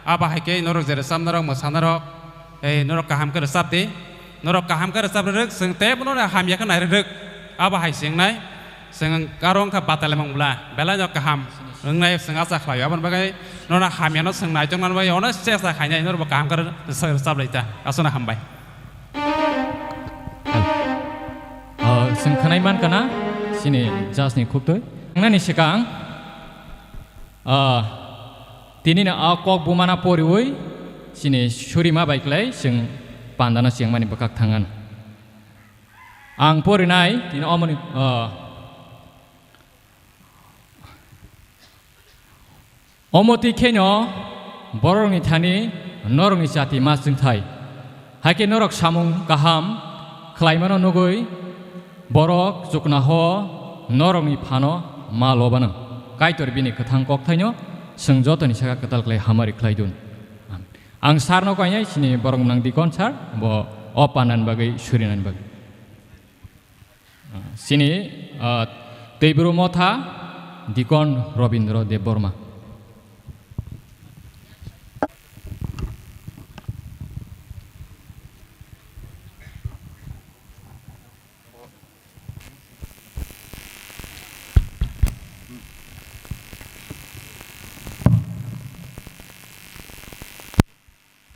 Abo hai khe norok je rwchapnarok, mwsanarok, ei, norok kaham khe rwchap di. Norok kaham khe rwchap rwrwk, chwng tei bono hamya khe nai rwrwk. Abo hai se wngnai. Chwng aro wngkha batai lamung bwla, belai no kaham wngnai chwng acha khlaio. Aboni bagwi norok hamya no chwng naitok nani bagwi ono chesta khainai, norok bo kaham khe rwchap lai ta. Aswkno hambai. Ah, chwng khwnai man kana chini judge ni khuktwi. Wngnani swkang, ah, tini no a kok bumana poriwi chini surima bai klai chwng pandano chengmani bwkhak thangan. Ang porinai tini omoni, ah, Omo twi kheno borokni thani norokni chati ma chwngthai. Hai khe norok samung kaham khlaimano nugwi borok chuknaho norokni phano ma lobano. Kaitor bini kwthang kokthaino chwng jotoni saka kwtal khlai hamari khlai dun. Ang sarno kainai chini borok nang dikon sar bo o pandan bagwi surinani bagwi. Chini, ah, Twi Bru Motha, Dikon Robindra Debbarma.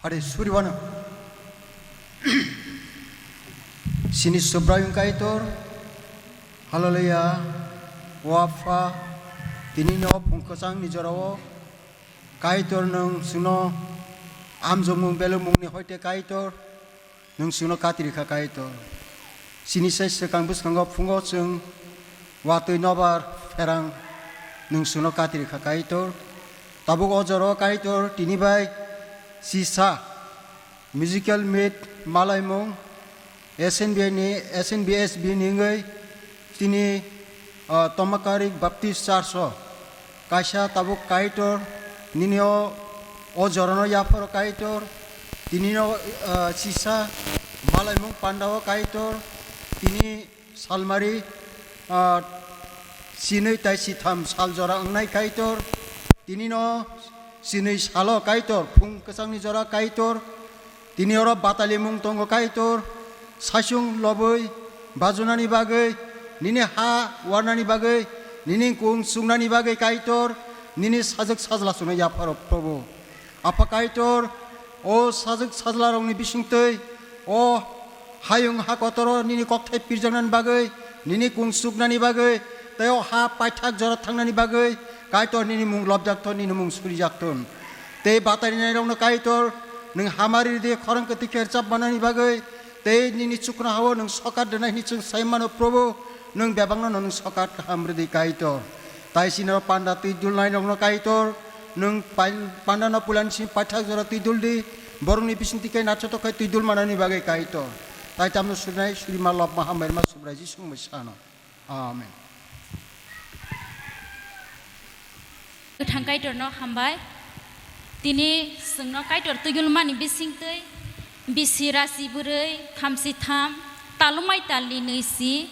Phari suri wano. Sini Subraiyung Kaitor, haleluya, o Apha, tini no phung kwchang ni jora o Kaitor nwng chwngno amjokmung belukmung ni hoite Kaitor, nwng chwngno kati rikha Kaitor. Chini sai swkang bwskango phungo chwng watwi nobar pherang nwng chwngno kati rikha Kaitor. Tabuk o jora o Kaitor tini bai chisa musical meet malaimung S N B I ni, S N B S B ni wngwi tini, ah, Tomakarik Baptist Church o kaisa tabuk Kaitor nini o, o jorano yapharo Kaitor tini no, ah, chisa malaimung panda o Kaitor tini salmari, ah, sinwi tai sitham sal jora wngnai Kaitor, tini no sinwi salo Kaitor, phung kwchangni jora Kaitor, tini oro batalimung tongo Kaitor, saichung lobwi bajunani bagwi, nini ha warnani bagwi, nini kung chungnani bagwi Kaitor, nini sajwk sajla chwngno yapharo Probo. Apha Kaitor, o sajwk sajlarokni bisingtwi, o hayung ha kotoro nini kokthai pirjaknani bagwi, nini kung chuknani bagwi, tei o ha paithak jora thangnani bagwi, Kaitor nini mung lobjakthon, nini mung surijakthon. Tei batainairokno Kaitor, nwng hamari rwdi khorang kwtwi khe rwchap manani bagwi, tei nini chuknohao nwng sokat rwnai hwnwi chwng sai mano, Probo, nwng bebakno nwng sokat kaham rwdi Kaitor. Tai sinaro panda twi dulnairokno Kaitor, nwng pai-, pandano puilani simi paithak jora twi duldi, borokni bisingtwi khe naithotok khe twi dul manani bagwi Kaitor. Tai tamno surinai, surima, lobma, hambai rwma Subrai Jisu mungwi sano. Amen. Kwthang Kaitorno hambai. Tini chwngno Kaitor twi dulmani bisingtwi bisi rasi bwrwi thamsi tham, talumai talni nwi si,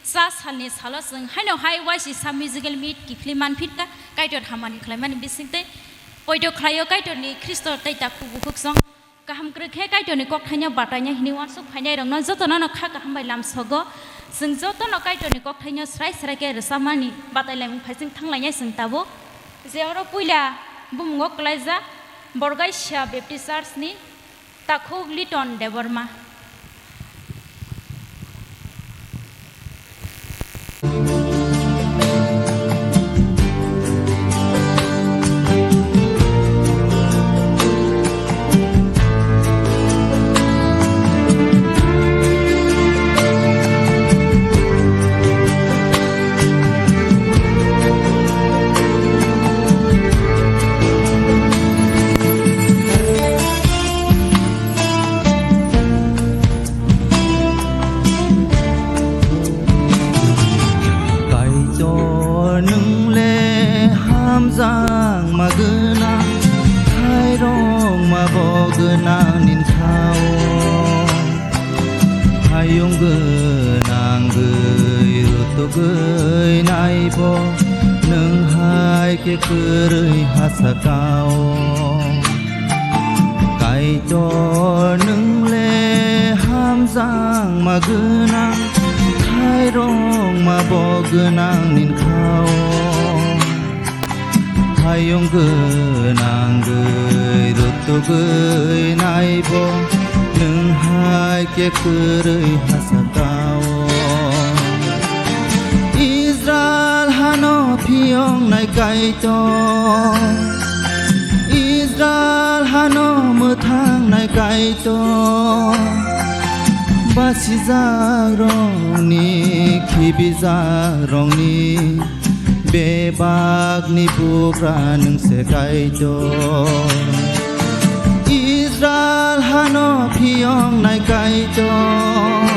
Sa salni salo chwng haino hai uaisisa musical meet kiphilwi manphirkha Kaitor hamani khlaimani bisingtwi. Poito khlaio Kaitorni Khristo tei takhuk bukhuk song. Kaham kwrwi khe Kaitorni kokthaino bataina hwnwi uansuk phainairokno jotono'-no kha kaham bai lamsogo. Chwng jotono Kaitorni kokthaino srai srai khe rwchapmani batailaimung phaising thanglainai chwng tabuk. Je oro puila bumungo kwlaijak Borgaisa Baptist Church ni takhuk Liton Debbarma. Kaitor, nwng le hamjakma gwnang, khairokma bo gwnang ni kha-o. Hayung gwnangwi rutugwi naibo, nwng hai khe kwrwi ha saka-o. Kaitor, nwng le hamjakma gwnang, khairokma bo gwnang ni kha-o. Hayung gwnangwi rutugwi naibo, nwng hai khe kwrwi ha saka-o. Israel hano phiyoknai Kaitor, Israel hano mwthangnai Kaitor, basijakrokni, khibijakrokni, bebakni bugra nwng se Kaitor. Israel hano phiyoknai Kaitor,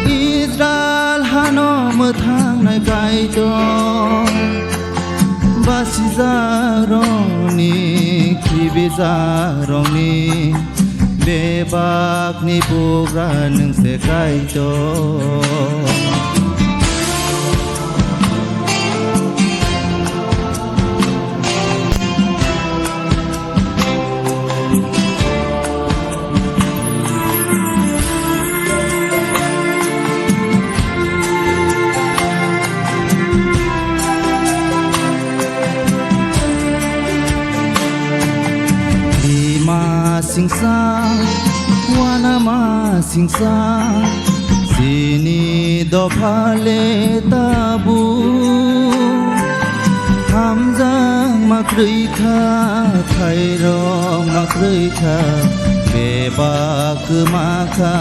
Israel hano mwthangnai Kaitor, basijakrokni, khibijakrokni, bebakni bugra nwng se Kaitor. Rima singsa, uanama singsa, chini dopha le tabuk. Hamjakma kwrwi kha, khairokma kwrwi kha, bebak kwma kha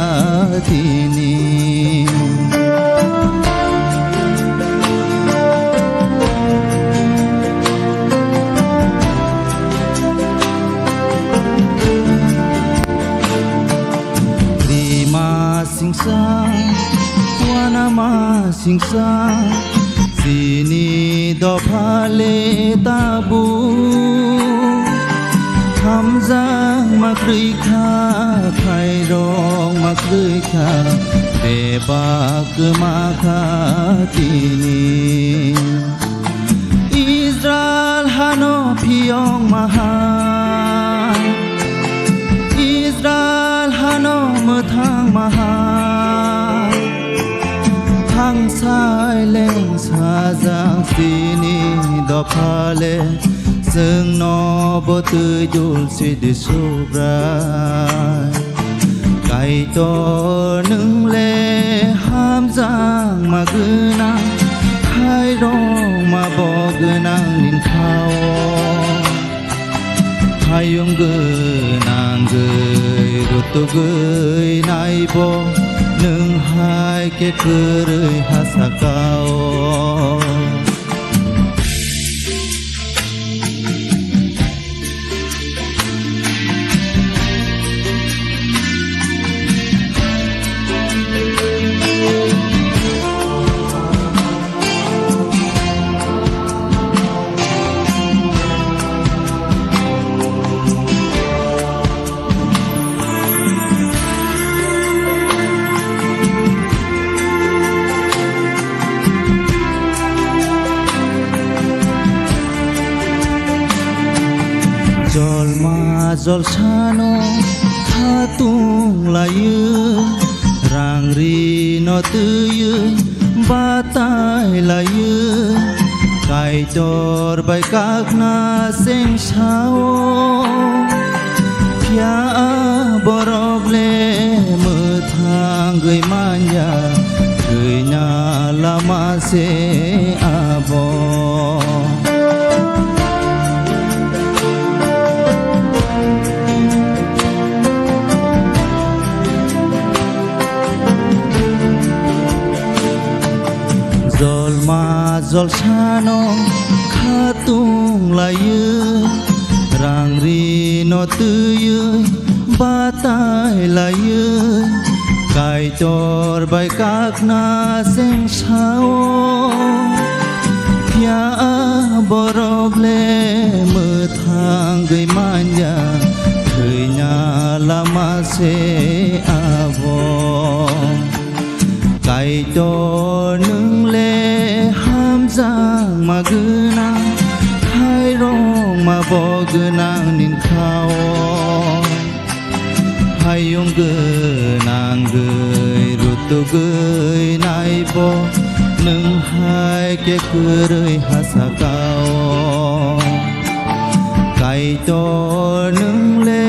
tini. Rima singsa, uanama singsa, chini dopha le tabuk. Hamjakma kwrwi kha, khairokma kwrwi kha, bebak kwma kha tini. Israel hano phiyokma ha, Israel hano mwthangma ha. Thangsai leng sajak chini dopha le, chwngno bo twi dul sidi Subrai. Kaitor, nwng le hamjakma gwnang, khairokma bo gwnang ni kha-o. Hayung gwnangwi rutugwi naibo, nwng hai khe kwrwi ha saka-o. Jolsano khatung laio, rang rino twiwi batai laio, Kaitor bai kakna cheng sao. Phiya a borok le mwthangwi manya, thwina lama se abo. Jolma jolsano khatung laio, rang rino twiwi batai laio, Kaitor bai kakna cheng sao. Phiya a borok le mwthangwi manya, thwina lama se abo. Kaitor nwng le hamjakma gwnang, khairokma bo gwnang nin khao. Hayung gwnangwi rutugwi naibo, nwng hai khe kwrwi ha sakao. Kaitor nwng le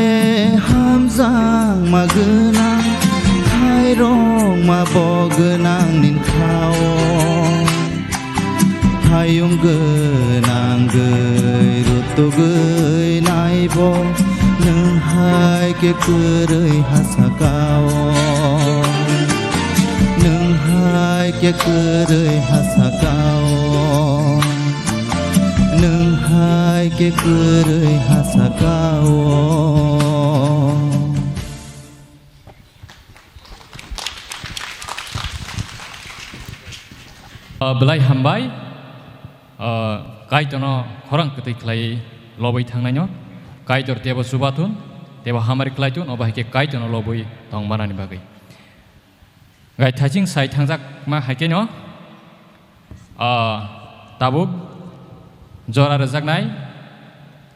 hamjakma gwnang, khairokma bo gwnang nin khao. Hayung gwnangwi rutugwi naibo, nwng hai khe kwrwi ha sakao. Nwng hai khe kwrwi ha sakao. Nwng hai khe kwrwi ha sakao. O belai hambai. O Kaitorno khorang kwtwi khlai lobwi thangnaino. Kaitor tebo chubathun, tebo hamari khlaithun, obo hai khe Kaitorno lobwi tongmanani bagwi. Gai thaiching sai thangjakma hai kheno, ah, tabuk jora rwjaknai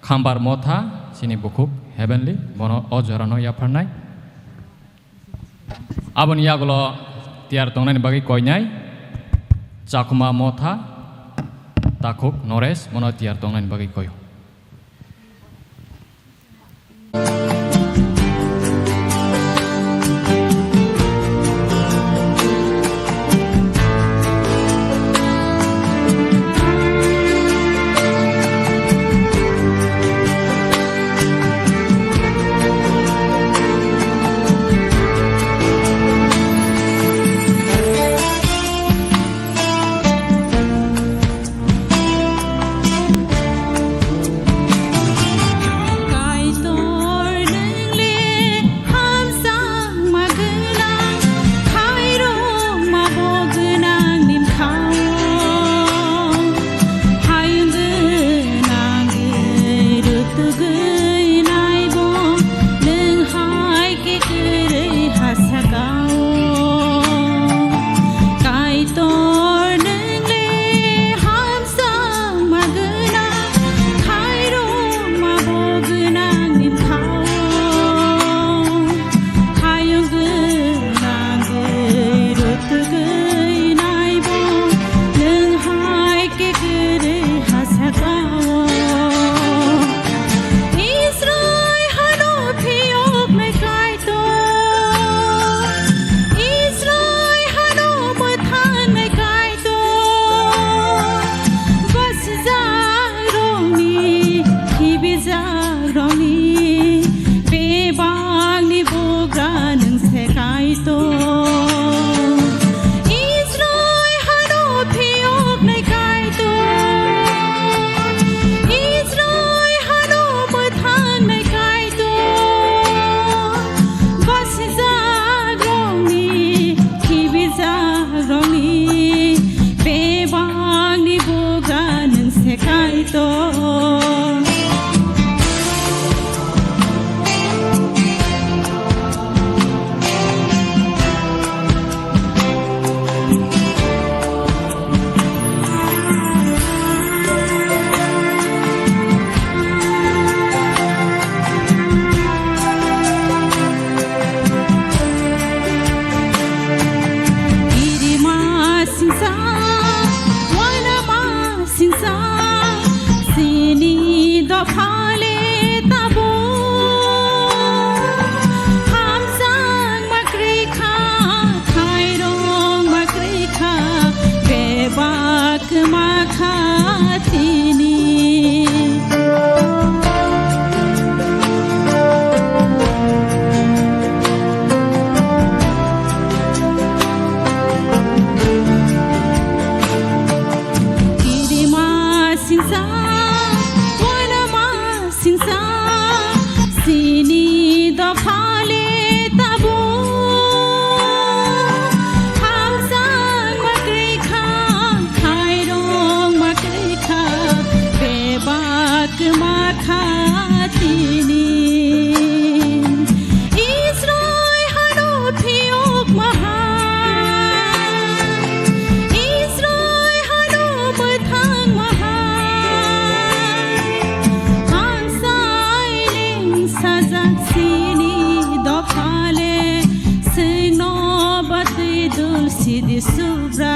Khambar Motha, chini bukhuk Heavenly, bono o jorano yapharnai. Aboni yagulo tiyar tongnani bagwi koinai Chakma Motha, takhuk Noresh, bono tiyar tongnani bagwi koio. Sidi Subrai,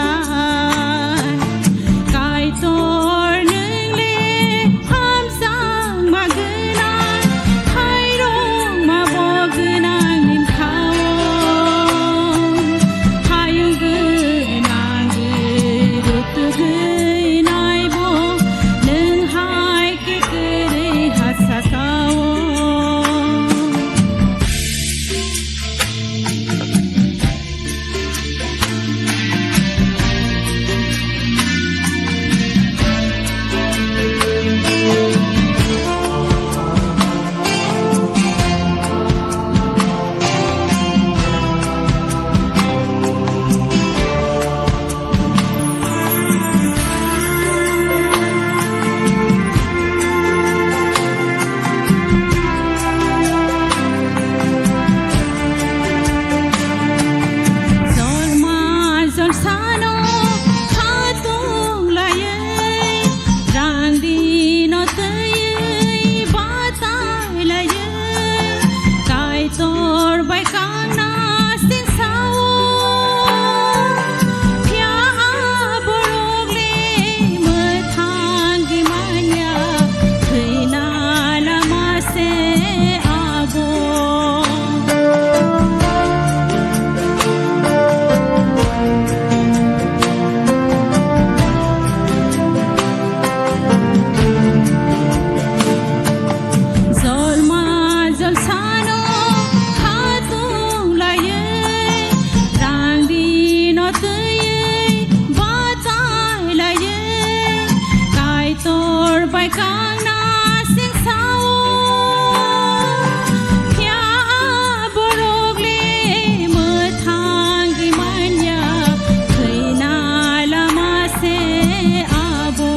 Kaitor nwng le hamjakma gwnang, khairokma bo gwnang nini kha-o. Hayung gwnang gwi rutugwi naibo nwng hai khe kwrwi ha saka-o. Jolma jolsano khatung laiwi, rang rino twiwi batai laiwi, Kaitor bai kangna sing sao. Phiya borok le mwthang di manya, thwina lama se abo. Jolma jolsano khatung laiwi, rang rino twiwi batai laiwi, Kaitor bai kangna sing sao. Phiya borok le mwthang di manya, thwina lama se abo.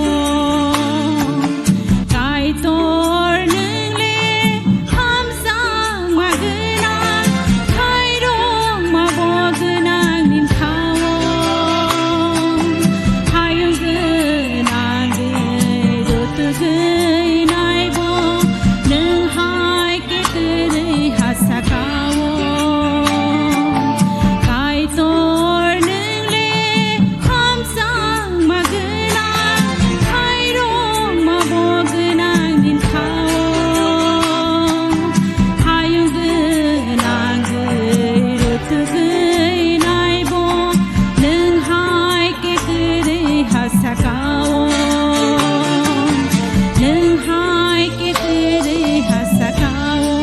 Kaitor nwng le hamjakma gwnang, khairokma bo gwnang nini kha-o. Hayung gwnang gwi rutugwi naibo nwng hai khe kwrwi ha saka-o. Kaitor nwng le hamjakma gwnang, khairokma bo gwnang nini kha-o. Hayung gwnang gwi rutugwi naibo nwng hai khe kwrwi ha saka-o. Nwng hai khe kwrwi ha saka-o.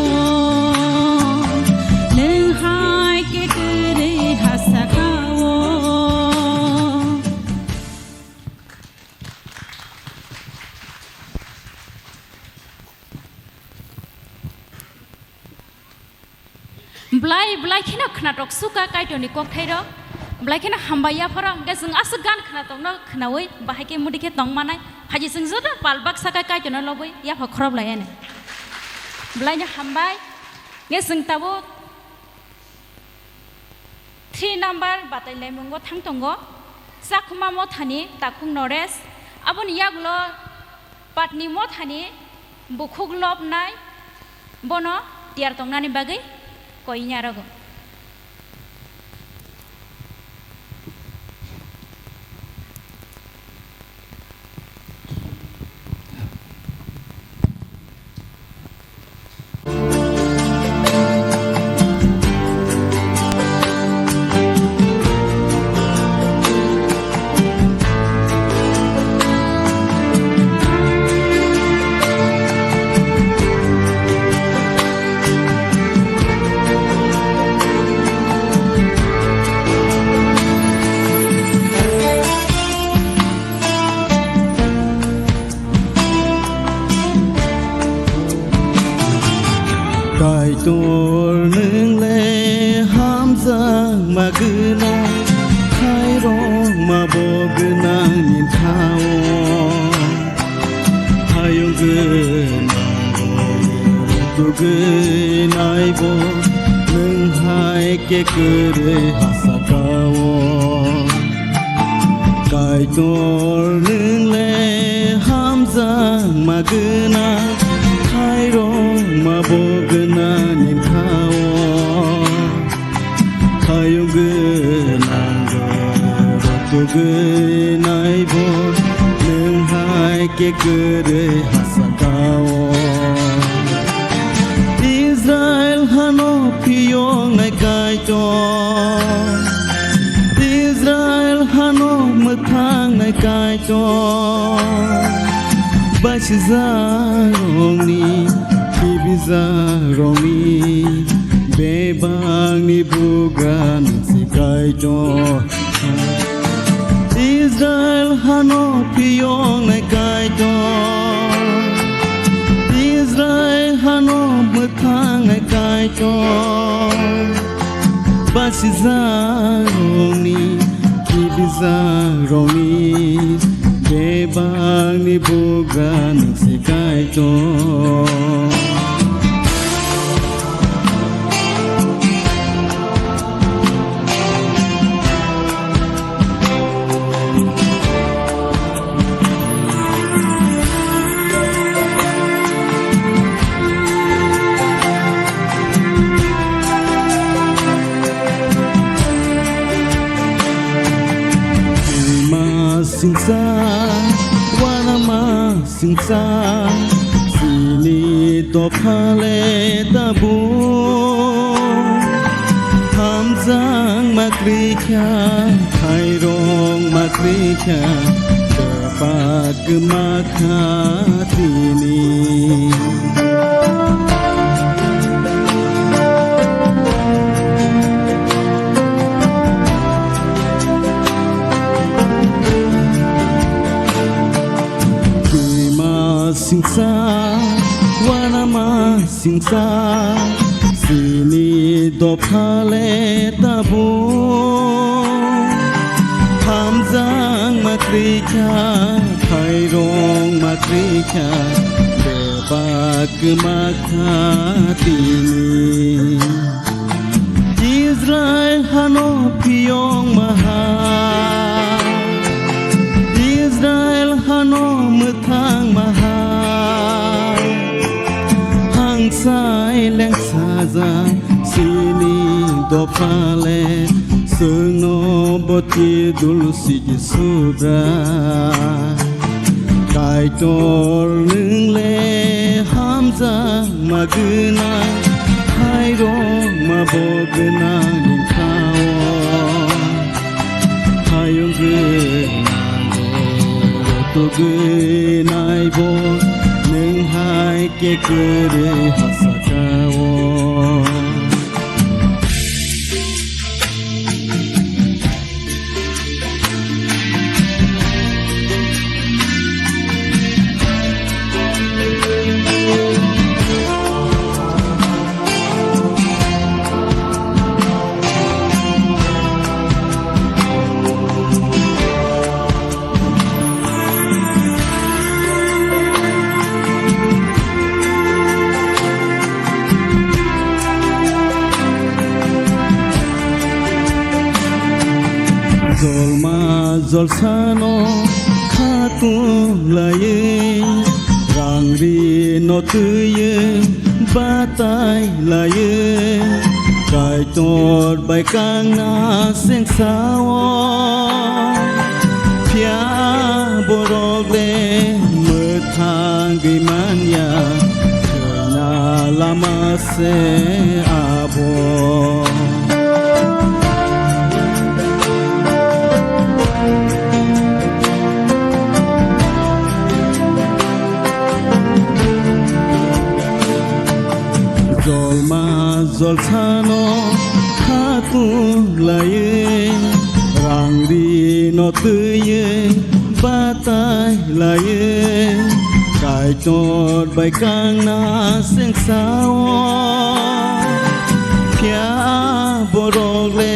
Nwng hai khe kwrwi ha saka-o. Belai, belai kheno khnatok suka Kaitorni kokthairok. Belai kheno hambai yapharo. Hwnkhe chwng aswk gan khnatokno khnaui bahai khe mudi khe tong manai. Phaidi chwng joto pal baksa khe Kaitorno lobwi yapha khoroplai anw. Belaino hambai. Hwnkhe chwng tabuk three number batai laimungo thang tongo, Chakhuma Mothani Takhuk Naresh, aboni yagulo Patni Mothani Bukhuk Lobnai, bono tiyar tongnani bagwi koi yarogo. Kaitor nwng le hamjakma gwnang, khairokma bo gwnang nini kha-o. Hayung gwnang bo rutugwi naibo nwng hai khe kwrwi ha saka-o. Kaitor nwng le hamjakma gwnang, khairokma bo gwnang nini kha-o. Hayung gwnang bo Tugwi naibo nwng hai khe kwrwi ha saka-o. Israel hano phiyoknai Kaitor, Israel hano mwthangnai Kaitor, basijakrokni, khibijakrokni bebakni bugra nwng se Kaitor. Israel hano phiyoknai Kaitor, Israel hano mwthangnai Kaitor, basijakrokni, khibijakrokni bebakni bugra nwng se Kaitor. Singsa, wanama singsa, chini dophale tabuk. Hamjakma kwrwi kha, khairokma kwrwi kha, bebak kwma kha tini. Kwrwima singsa, wanama singsa, chini dophale tabuk. Hamjakma kwrwi kha, khairokma kwrwi kha, bebak kwma kha tini. Israel hano phiyokma ha, Israel hano mwthangma ha, hangsai lengsajak chini dophale, chwngno boti dulsi Subra. Kaitor nwng le hamjakma gwnang, khairokma bo gwnang nini kha-o. Hayung gwnang bo, rotogwi naibo, nwng hai khe kwrwi ha saka-o. Jolma jolsano khatung laiwi, rang ri no twiwi batai laiwi, Kaitor bai kangna sengsa-o. Phiya borok le mwthangwi manya, thwina lama se abo. Jolma jolsano khatung laiwi, rang ri no twiwi batai laiwi, Kaitor bai kangna sengsa-o. Phiya borok le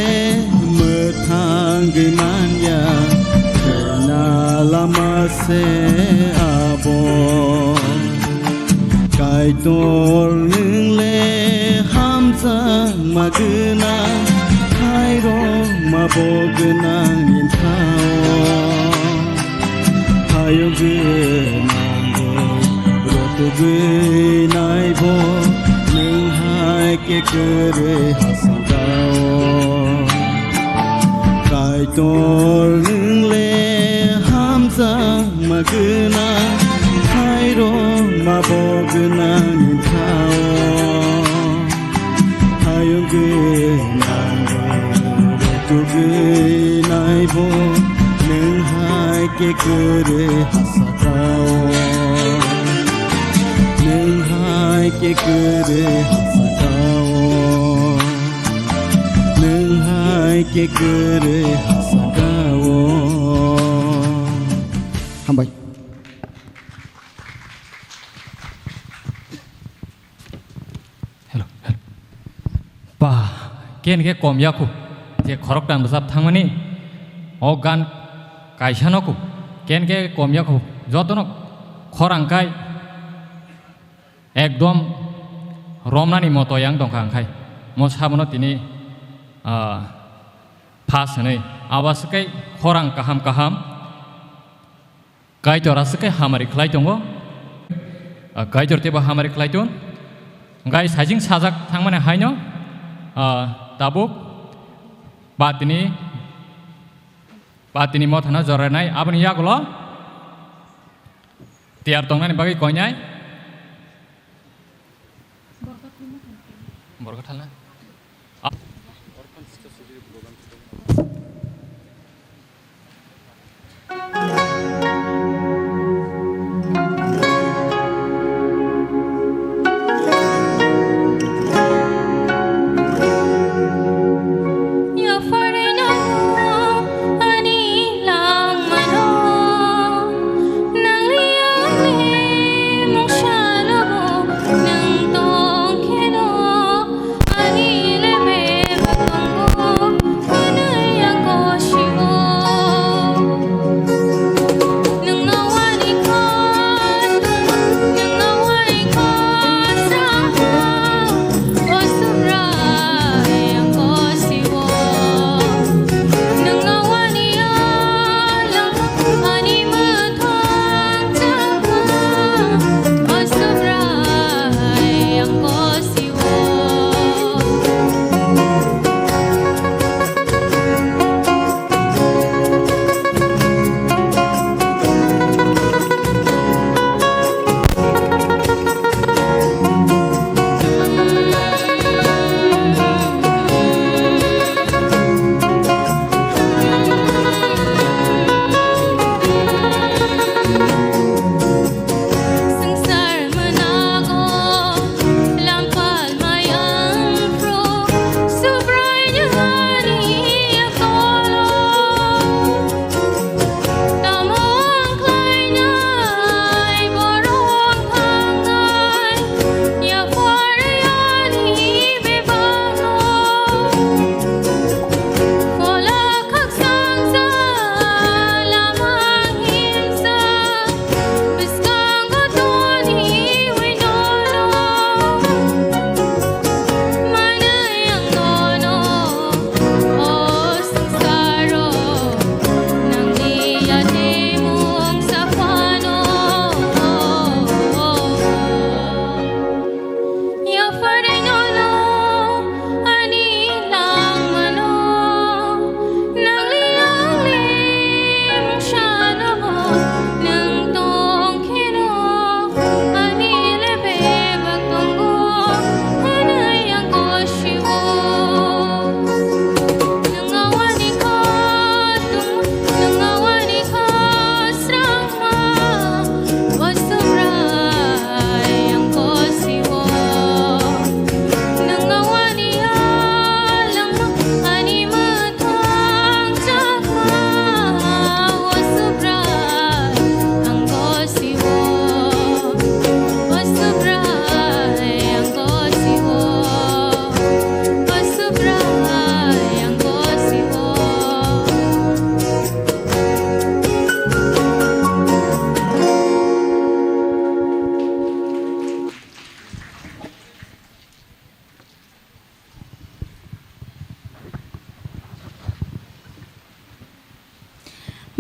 mwthangwi manya, thwina lama se abo. Kaitor nwng le hamjakma gwnang, khairokma bo gwnang nini kha-o. Hayung gwnang bo, rotogwi naibo, nwng hai khe kwrwi ha saka-o. Kai- Tor nwng le hamjakma gwnang, khairokma bo gwnang ni thao. Hayung gwnang bo, tugwi nai bo, nwng hai khe kwrwi ha sakao. Nwng hai khe kwrwi ha sakao. Nwng hai khe kwrwi ha sakao. Hambai. Hello, hello. Ba, ken khe kom yakhu. Je khoroktham rwchap thangmani, o gan kaisa no khu. Ken khe kom yakhu. Jotono khorang kai. Ekdom romnani moto yang tongkha, angkhai mo sabono tini, ah, pass hwnwi. Abo aswk khe khorang kaham kaham, Kaitor aswk khe hamari khlai tongo. Ah, Kaitor teibo hamari khlai tong. Angkhai sajing sajak thangmani haino, ah, tabuk patini, patini mothano jorainai aboni yagulo. Tiyar tongnani bagwi koinai. Borok thalna.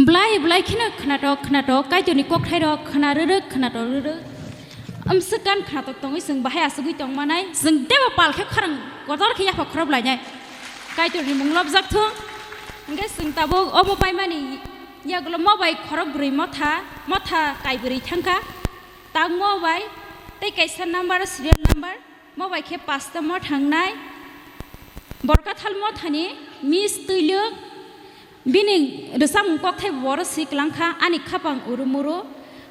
Blai blai kheno khnatok khnatok, Kaitorni kokthairok khna rwrwk khnatok rwrwk. Amswk gan khnatok tongwi chwng bahai asugwi tongmanai, chwng teibo pal khe khorang kotor khe yapha khorop lainai. Kaitorni mung lobjak thung. Hwnkhe chwng tabuk omo paimani yagulo mo bai khorok bwrwi motha, motha kai bwrwi thangkha. Tangmo bai tei kaisa number, serial number, mo bai khe pasta mo thangnai. Borkathal mothani Miss Twilwk, bini rwchapmung kokthai bo oro si kwlangkha, ani khapang uru muru.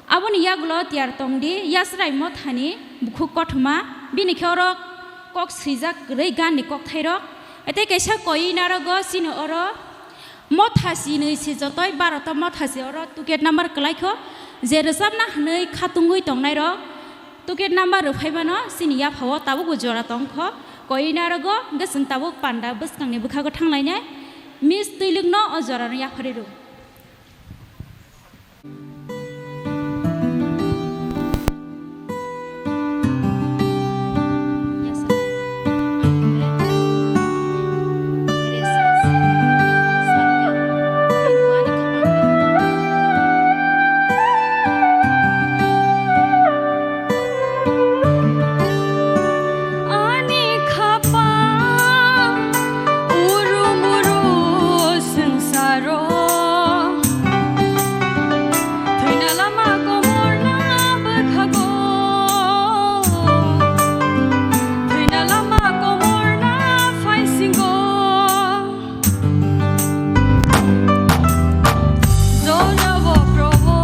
Aboni yagulo tiyar tongdi Yasrai mothani bukhuk kothoma, bini khe oro kok swijak kwrwi ganni kokthairok. Tei kaisa koinarogo chini oro motha chinwi se jotoi Bharat o motha se oro ticket number kwlaikho, je rwchapna hwnwi khatungwi tongnairok ticket number rwphaimano chini yaphao tabukbo jora tongkho. Koinarogo hwnkhe chwng tabuk panda bwskangni bwkhago thanglainai Miss Twilwkno o jorano yapharwi rw. Ani khapang uru muru swngsaro, thwina lama komorna bwkhago, thwina lama komorna phaisingo. Jorabo Probo,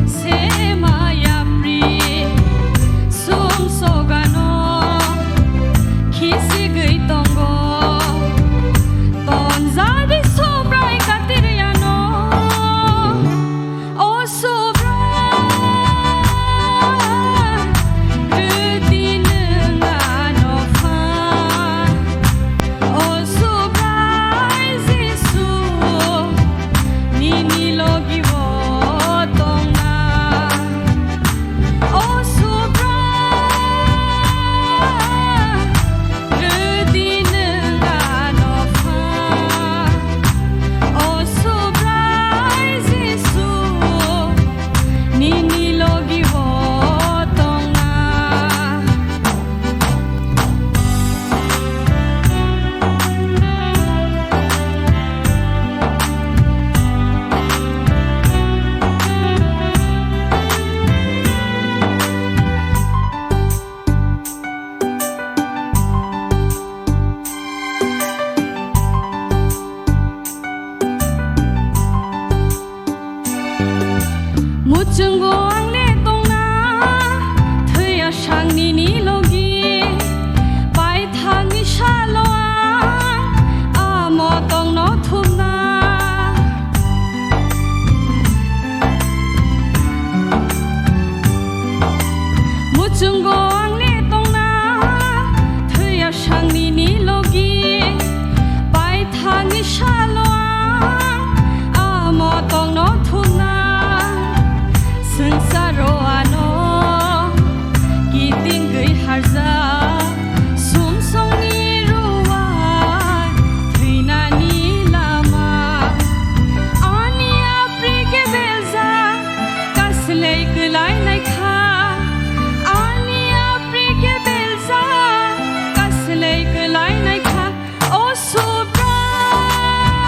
se maya pri, sum sogano, khisigwi tongo, tonjadi Subrai katiriyano. O Subrai, rwdi nwng ano phan. O Subrai Jisu, nini logi o tongna. O Subrai, rwdi nwng ano phan. O Subrai Jisu, nini logi o tongna. Muchungo ang le tongna, thwiya sang nini logi, paithakni salo ang amo tongno thumna. Muchungo ang le tongna, thwiya sang nini logi, paithakni salo ang amo tongno thumna. Swngsaro ano kitingwi harjak, sumsokni ruwai thwinani lama. Ani apri khe beljak, kaslei kwlai nai kha. Ani apri khe beljak, kaslei kwlai nai kha. O Subrai,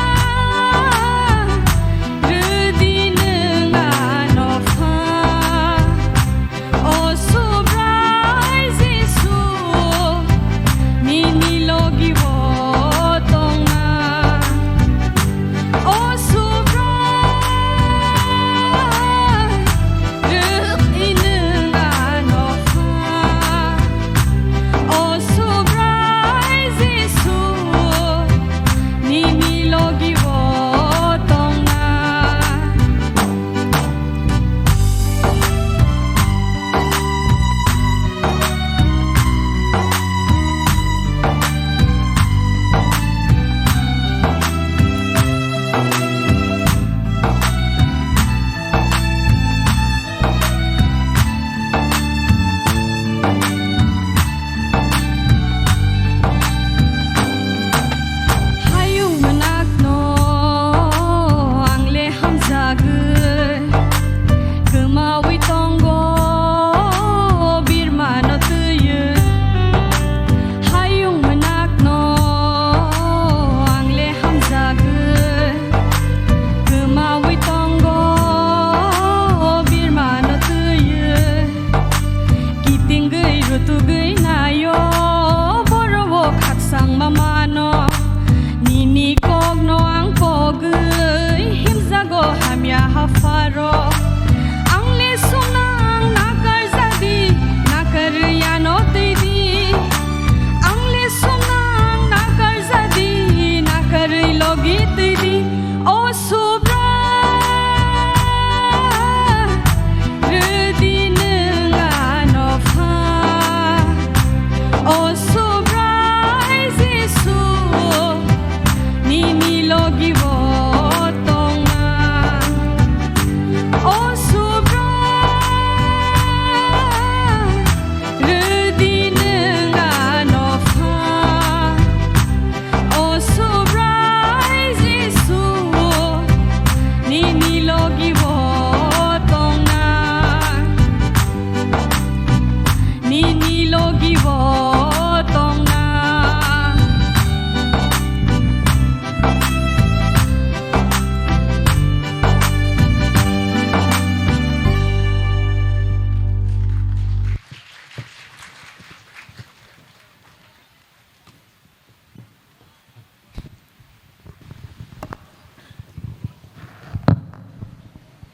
Logi twi di, o Subrai, rwdi nwng ano pha. O Subrai Jisu, nini logi bo tongna. O Subrai, rwdi nwng ano pha. O Subrai Jisu, nini logi bo tongna, nini logi bo tongna.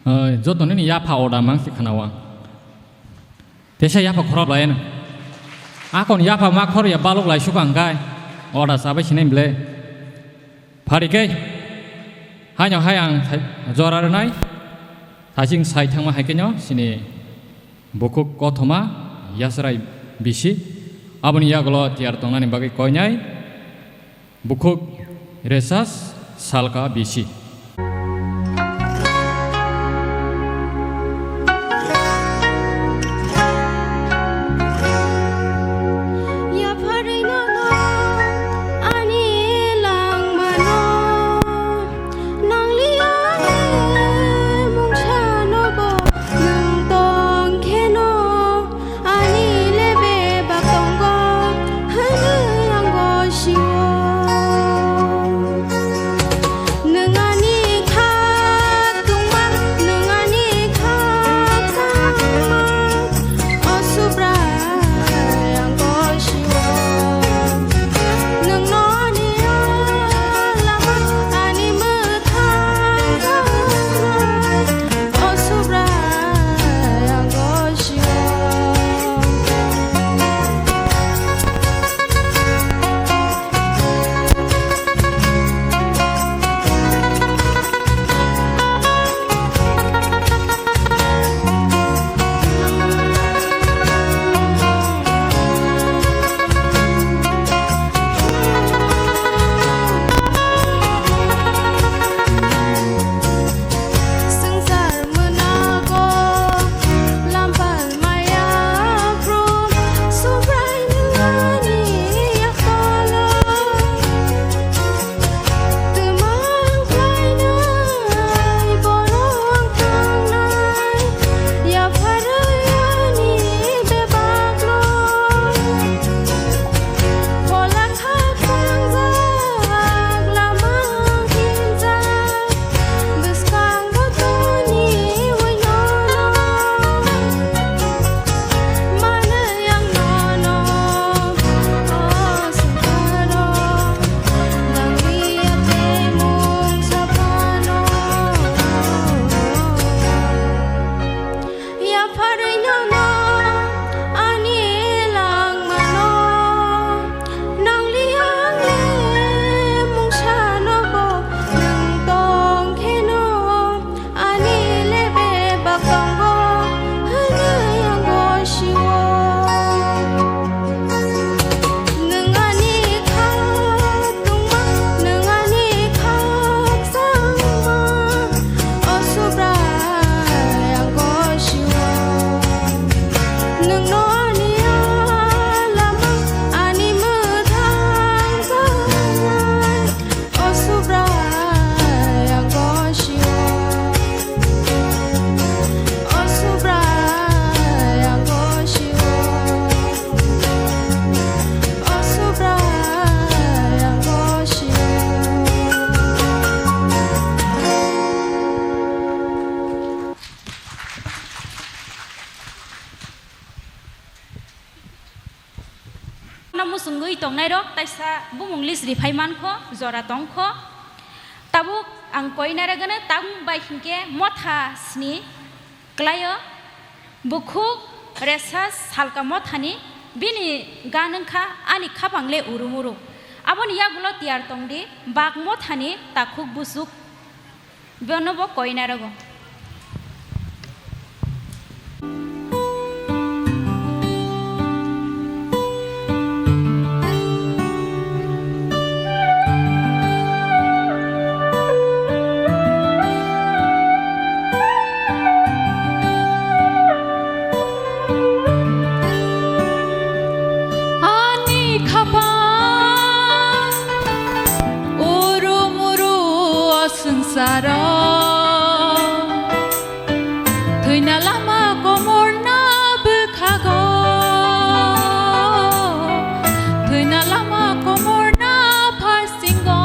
Oi, joto nini yapha order mang si khana wang. Tesa yapha khorok lai no. Akon yapha ma khor ya balok lai sukang kai. Order sabai sinai ble. Phari kai. Haino hai ang sai-, jora rwnai. Saching sai thangma hai khe no sini bukhuk kothoma Yasrai bisi. Aboni yagulo tiyar tongnani bagwi koinai. Bukhuk Resas Salka bisi. Yapharwi nono ani langmano nangliya mungsa nobo nwng tong kheno. Ani le bebak tongo, hwnwi ang gosio. Nwng ani kha tongma, nwng ani kha tangma, o Subrai ang gosio. Nwng noni o lama, ani mwthang thangnai. O Subrai ang gosio. Swngchar mwnago lampal maya phrum, Subrai nwng ani yaphalo. Twmang khlainai borok ang thangnai, yapharwi ani bebakno. Phola kha thangjak lama hinjak. Bwskango tongni uinono manwi ang nono o swngcharo nangwi ate mungsa phano. Yapharwi nono ani langmano nangliya ang le mungsa nobo nwng tong kheno ani le bebak tongo hwnwi ang gosio. Nwng ani kha tongma, nwng ani kha changma, o Subrai ang gosio. Nwng noni a lama ani mwthang changnai. O Subrai ang gosio, o Subrai ang gosio, o Subrai ang gosio. No musungwi tongnairok taisa bumung list riphai mankho, jora tongkho. Tabuk ang koinaragano tabuk bai hinkhe motha sni klaio. Bukhuk Resas Salka mothani bini gan wngkha ani khapang le urum urum. Aboni yagulo tiyar tongdi, bak mothani takhuk busuk, bono bo koina rogo. Ani khapang uru muru o swngcharo, thwina lama komorna bwkhago, thwina lama komorna phasingo.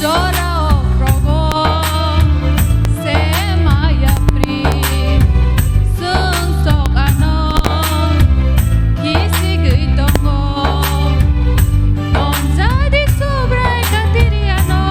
Jora okrogo se maya pri, chwng sok ano khisigwi tongo. Tonjadi Subrai katiri ano.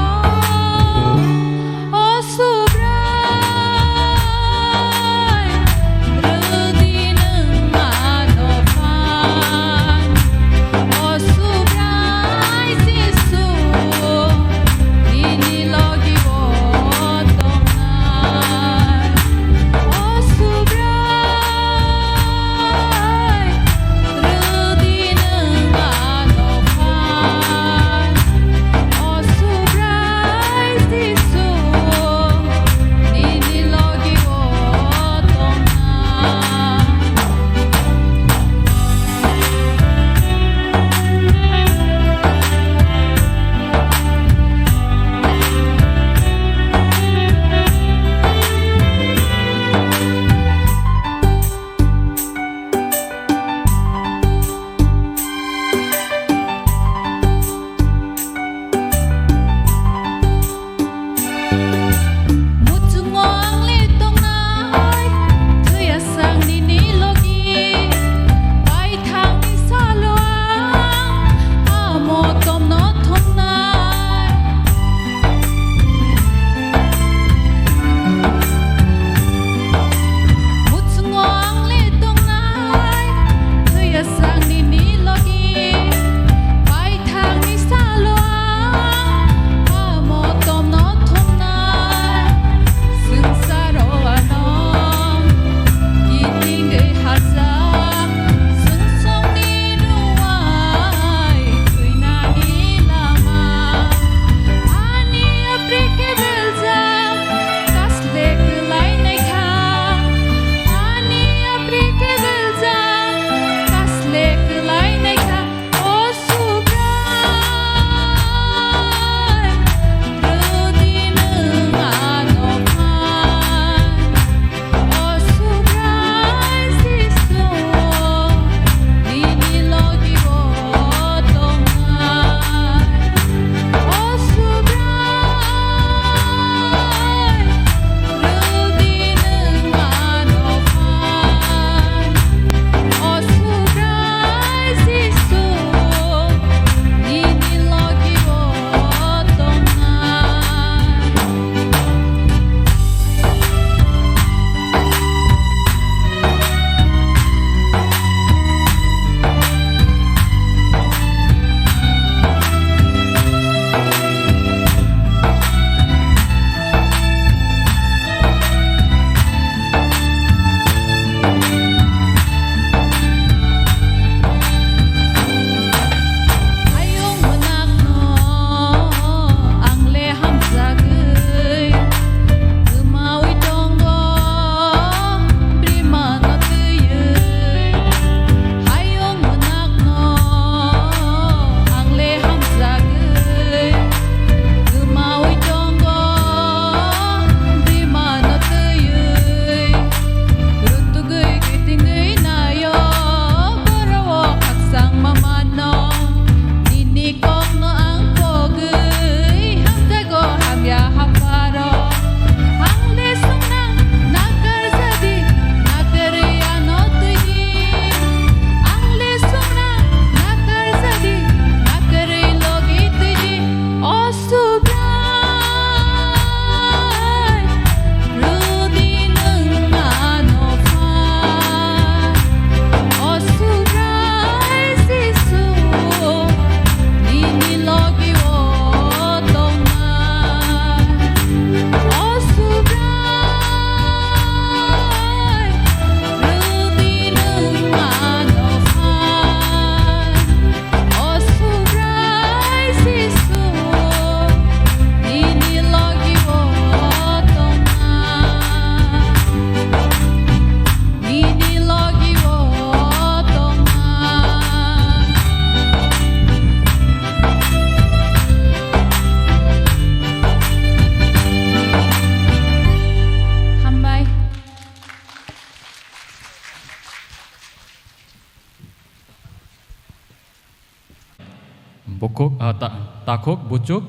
Kuk-, ah, ta-, takhuk buchuk,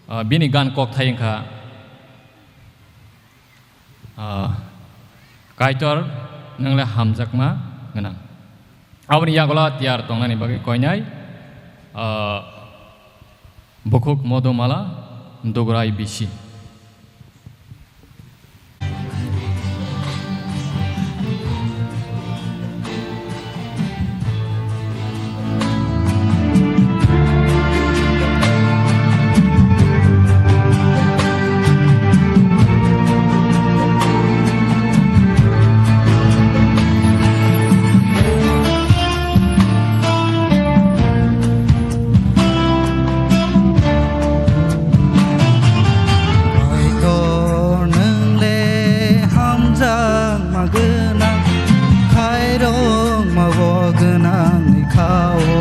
ah, bini gan kokthai wngkha, ah, Kaitor, nwng le hamjakma gwnang. Aboni yagulo tiyar tongnani bagwi koinai, ah, bukhuk Modumala Dugrai bisi. Kaitor, nwng le hamjakma gwnang, khairokma bo gwnangni kha-o.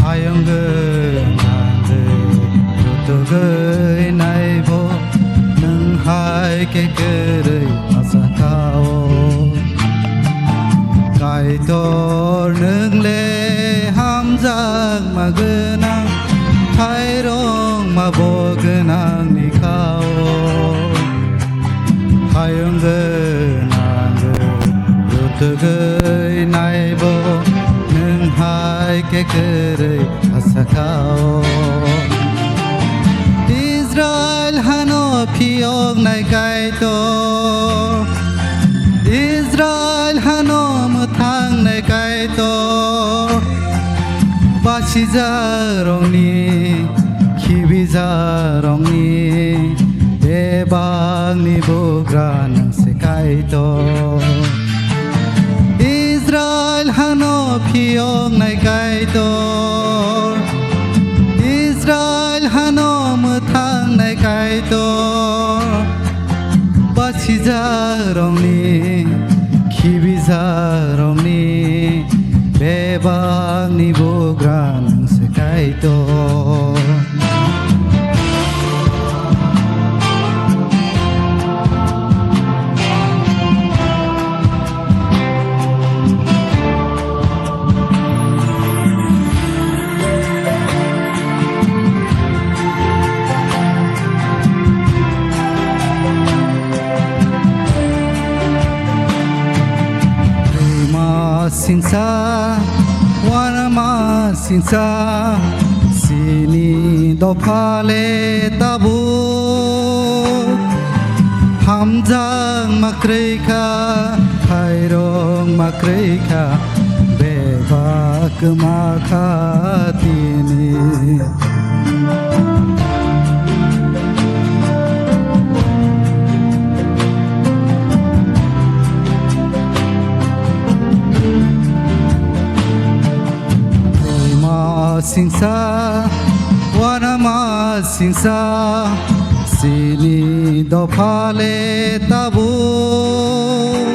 Hayung gwnangwi rutugwi naibo, nwng hai khe kwrwi asakha-o. Kaitor, nwng le hamjakma gwnang, khairokma bo gwnangni kha-o. Hayung gwnangwi rutugwi naibo, nwng hai khe kwrwi asakha-o. Israil hano phiyoknai Kaitor, Israil hano mwthangnai Kaitor, basijakrokni, khibijakrokni bebakni bugra nwng se Kaitor. Israil hano phiyoknai Kaitor, Israil hano mwthangnai Kaitor, basijakrokni, khibijakrokni bebakni bugra nwng se Kaitor. Rima singsa, wanama singsa, sini dopha le tabuk. Hamjakma kwrwi kha, khairokma kwrwi kha, bebak kwma kha tini. Rima singsa, wanama singsa, sini dopha le tabuk.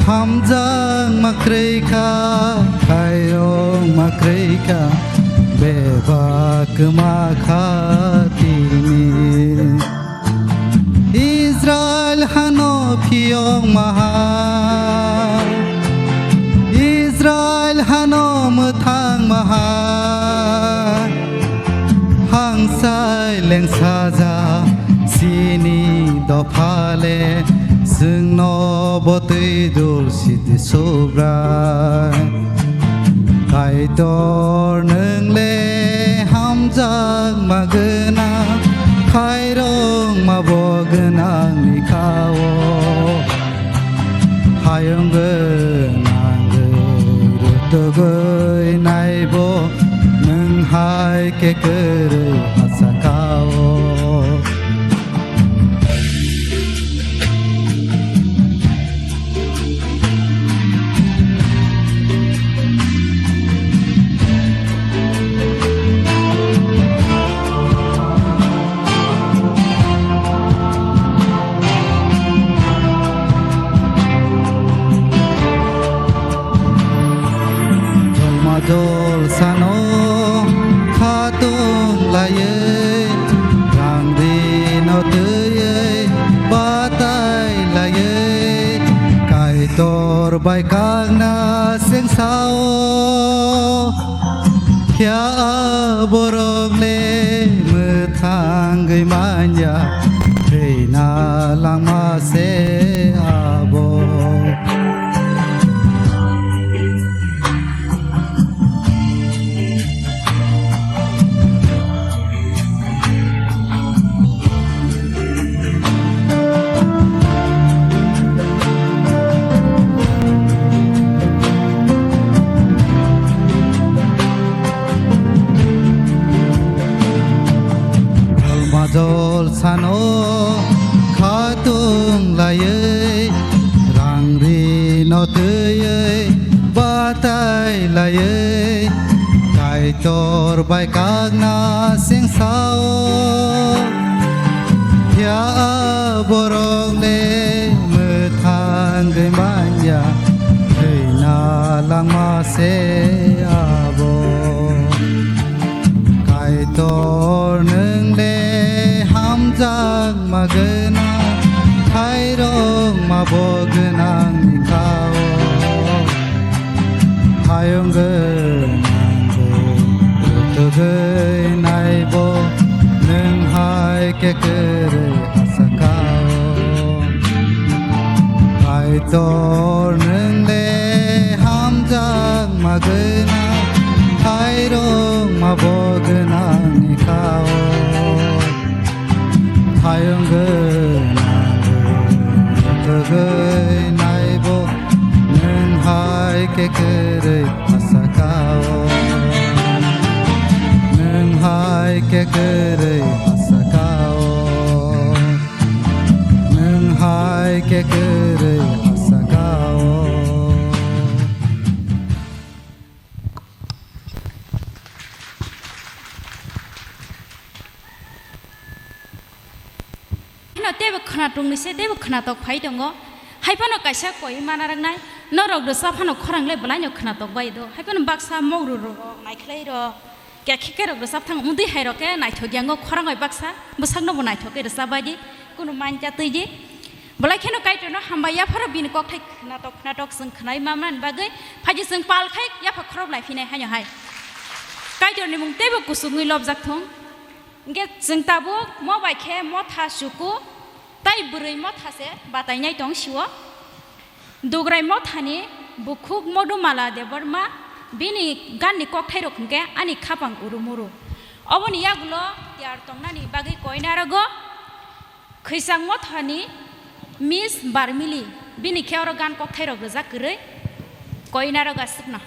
Hamjakma kwrwi kha, khairokma kwrwi kha, bebak kwma kha tini. Israil hano phiyokma ha, Israil hano mwthangma ha, hangsai lengsajak chini dophale, chwngno bo twi dul sidi Subrai. Kaitor, nwng le hamjakma gwnang, khairokma bo gwnangni kha-o. Hayung gwnangwi rutugwi naibo, nwng hai khe kwrwi asakha-o. Jolma jol sano khatung laiwi, rang rino twiwi batai laiwi, Kaitor bai kakna chwng sao. Ya borok le mwthangwi manya, thwina langma se abo. Majol sano khatung laiwi, rangri no twiwi, batai laiwi, Kaitor bai kakna seng sao. Ya borok le mwthangwi manya, thwina langma se abo. Kaitor nwng le hamjakma gwnang, khairokma bo gwnang ni kao. Hayung gwnangbo, rutugwi naibo, nwng hai khe kwrwi asa kao. Kaitor nwng le hamjakma gwnang, khairokma bo gwnang ni kao. Hayung gwnangbo, rutugwi naibo, nwng hai khe kwrwi asa kao. Nwng hai khe kwrwi asa kao. Nwng hai khe kwrwi asa kao. Hino teibo khwnatung ni se teibo khwnatok phai tongo. Hai phano kaisa koi mana rwknai. Norok rwchap phano khorang le belai no khwnatok bai do. Hai phano baksa mokru rok naikhlai rok. Kekhe kerok rwchap thang mudi hai rok khe naithok yango khorang bai baksa. Bwsakno bo naithok khe rwchap bai di. Kunu man cha twi di. Belai kheno Kaitorno hambai yapharo bini kokthai khwnatok khwnatok chwng khwnai mamani bagwi phaidi chwng pal khai yapha khorop lai phinai haino hai. Kaitorni mung teibo kusugwi lobjak thung. Hwnkhe chwng tabuk mo bai khe motha chuku tai bwrwi motha se batainai tong sio. Dugrai mothani bukhuk Modumala Debbarma bini ganni kokthairok hwnkhe ani khapang urumuru. Oboni yagulo tiyar tongnani bagwi koinarogo Khwisang mothani Miss Barmili, bini khe oro gan kokthairok rwjak kwrwi, koinarok aswkno.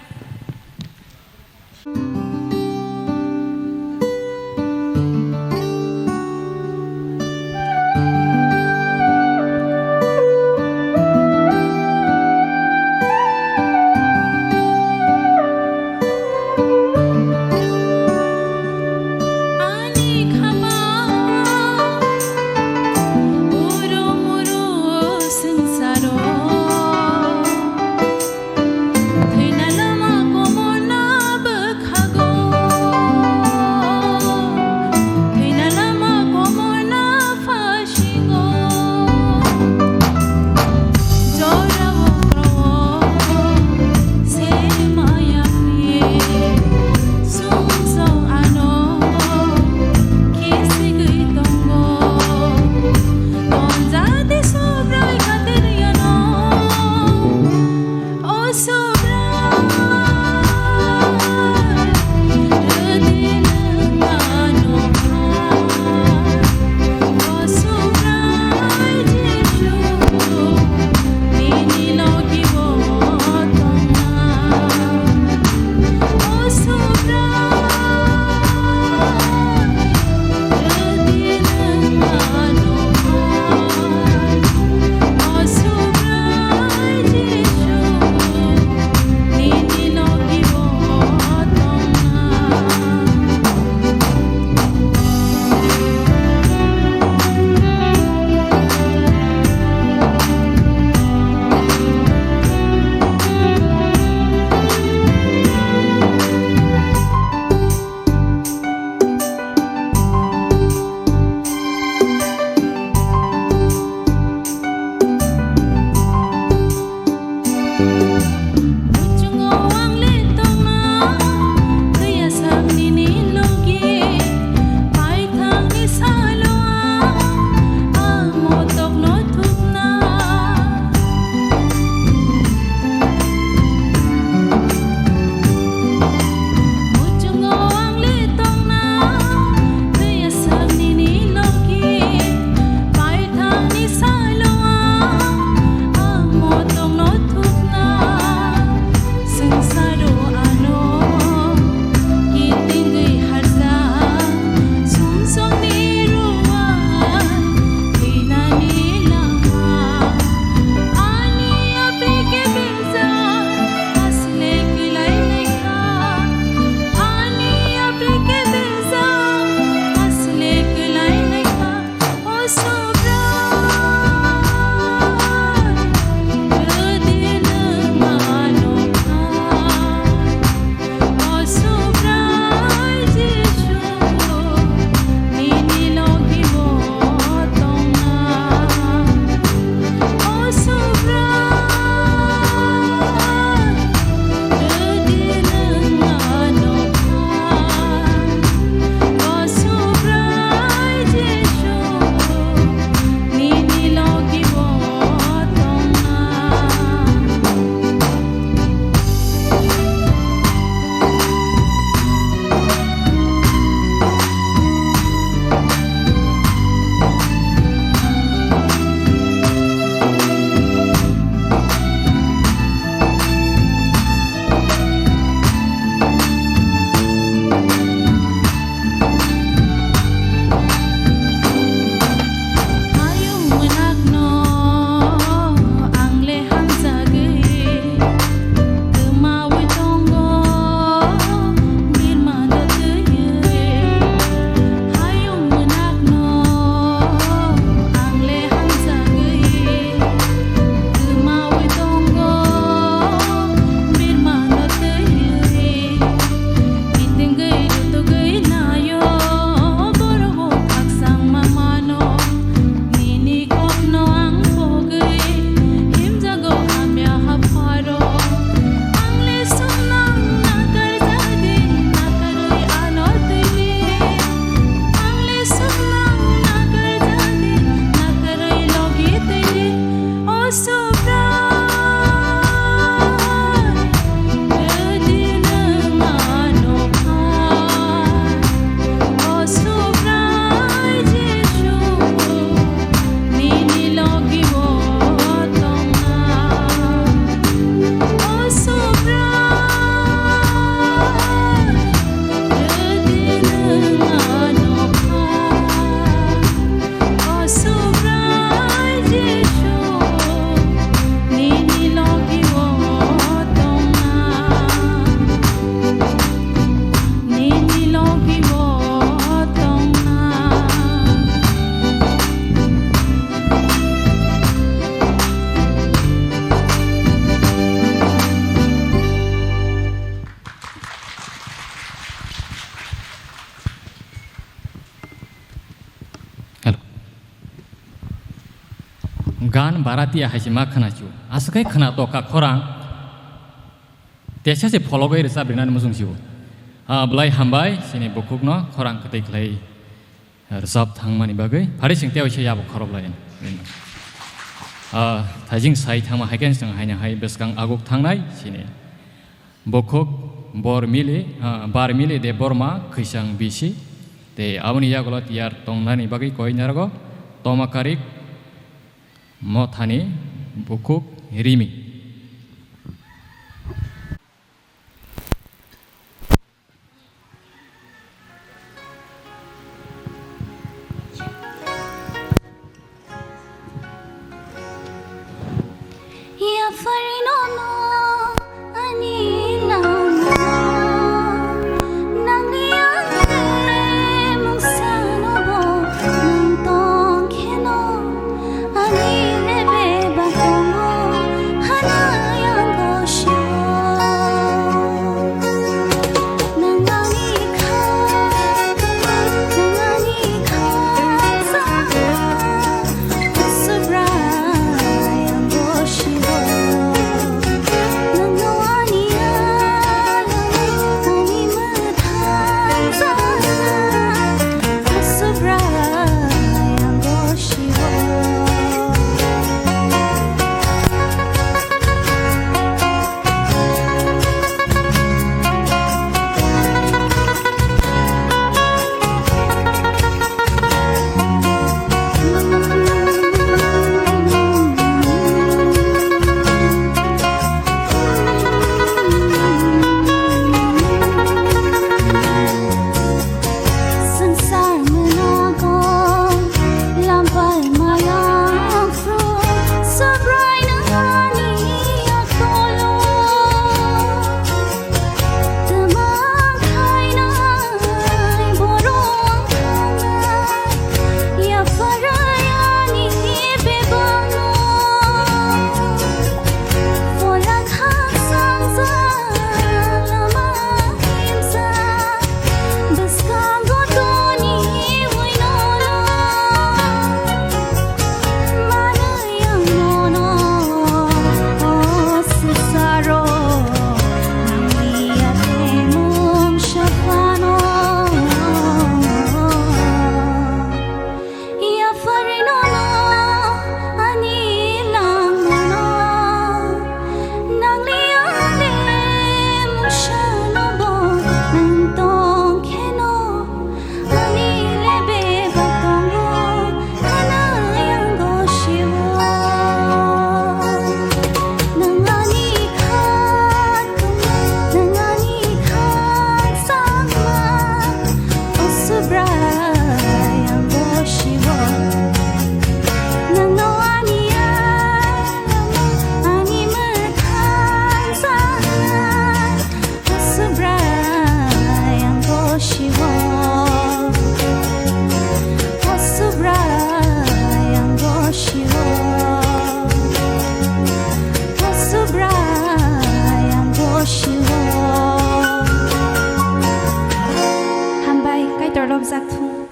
Gan Baratia hai se ma khwna sio. Aswk khe khwna to kha khorang. Tesa se phologwi rwchap rinani muchung sio. Ah, belai hambai, chini bukhukno khorang kwtwi khlai rwchap thangmani bagwi. Phari chwng tei waisa yabo khorok lai. Ah, thaijing sai thangma hai khe chwng haino hai bwskang aguk thangnai chini. Bukhuk Bormili, ah, Barmili Debbarma khwisang bisi. Tei aboni yagulo tiyar tongnani bagwi koi narwgo Tomakarik Mothani bukhuk Rimi. Hambai, Kaitor romjak thung.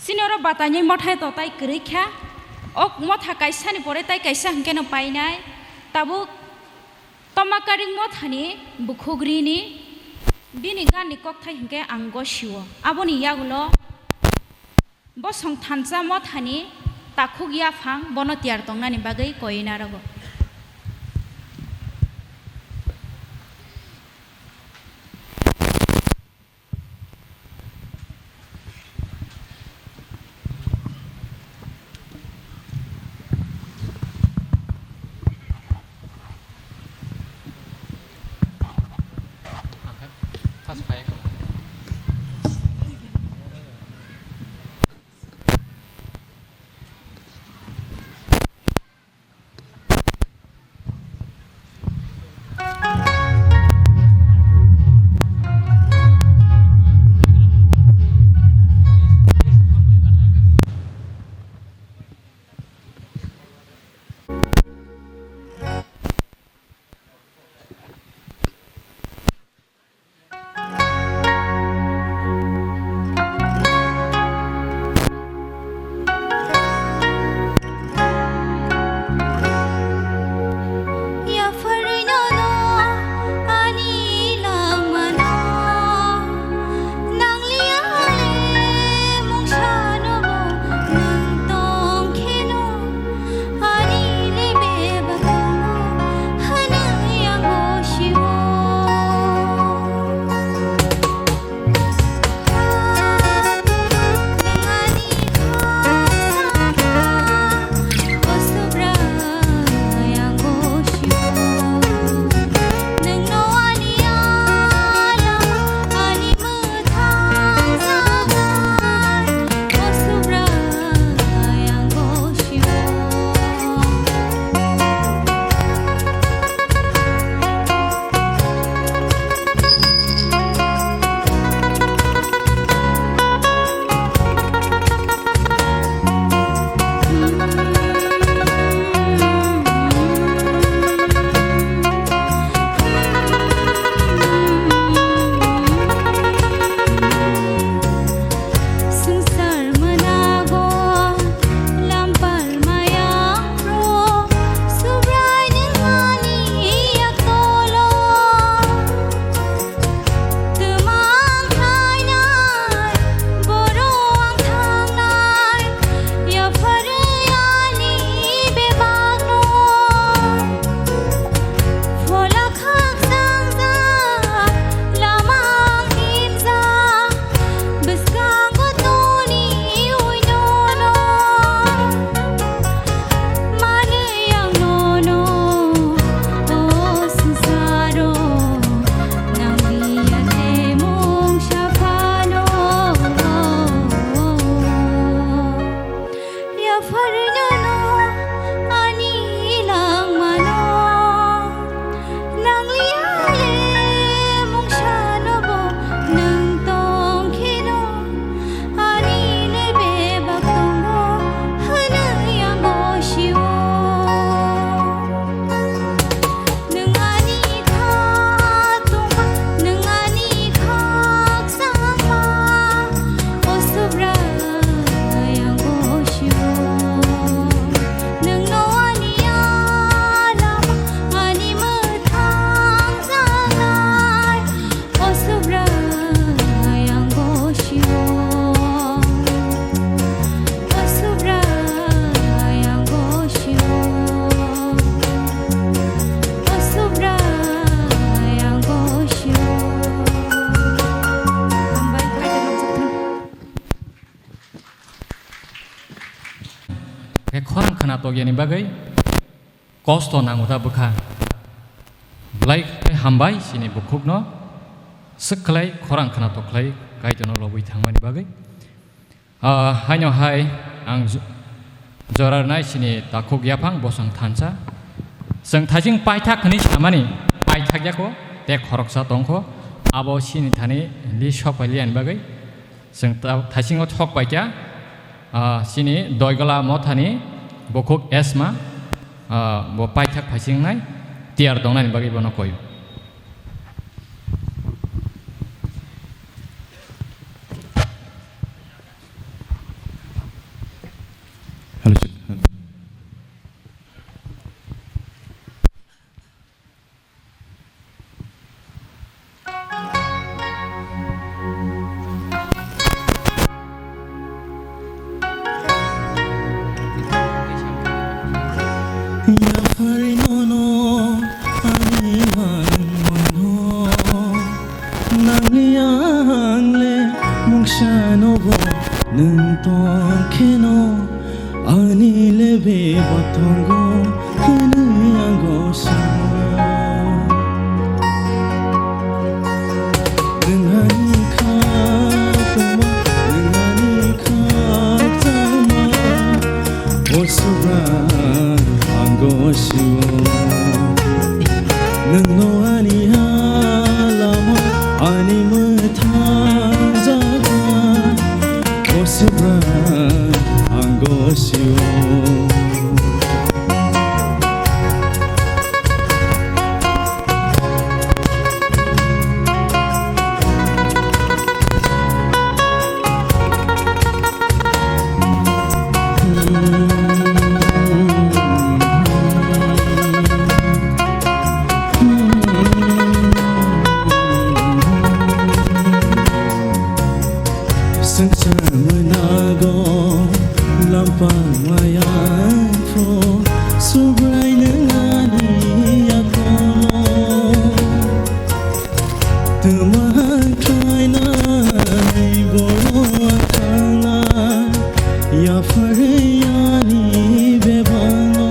Chini oro batani mothai totai kwrwi kha. O motha kaisa ni pore tai kaisa hwnkhe no painai. Tabuk Tomakarik mothani bukhuk rini bini gan ni kokthai hwnkhe ang gosio. Aboni yagulo bosong thansa mothani takhuk yaphang bono tiyar tongnani bagwi koi narogo. tokyani bagwi kosto nango ta bwkha. Belai khe hambai chini bukhukno swk khlai khorang khna toklai Kaitorno lobwi thangmani bagwi. Ah, haino hai ang ju-, jora rwnai chini takhuk yaphang bosong thansa. Chwng thaising paithak hwnwi samani paithak yako, tei khoroksa tongkho, abo chini thani li sok pai li ani bagwi. Chwng ta-, thaisingo sok paikha, ah, chini Doigola mothani bukhuk Esma, ah, bo paithak phaisingnai tiyar tongnani bagwi bono koyo. Hello, sir. Yaphari nono ani mang mano, nangni ang le mungsa nogo nwng tong kheno, ani le bebak tongo hwnwi ang go sao. Nwng ani kha tongma, nwng ani kha chama, o Subrai ang go sio. Nwngno ani ha lama, ani mwthang jaga, o Subrai ang go sio. Swngchar mwnago lampang maya pho, Subrai nwng ani yakono. Twma khlainai borok thangna, yapharwi ani bebakno.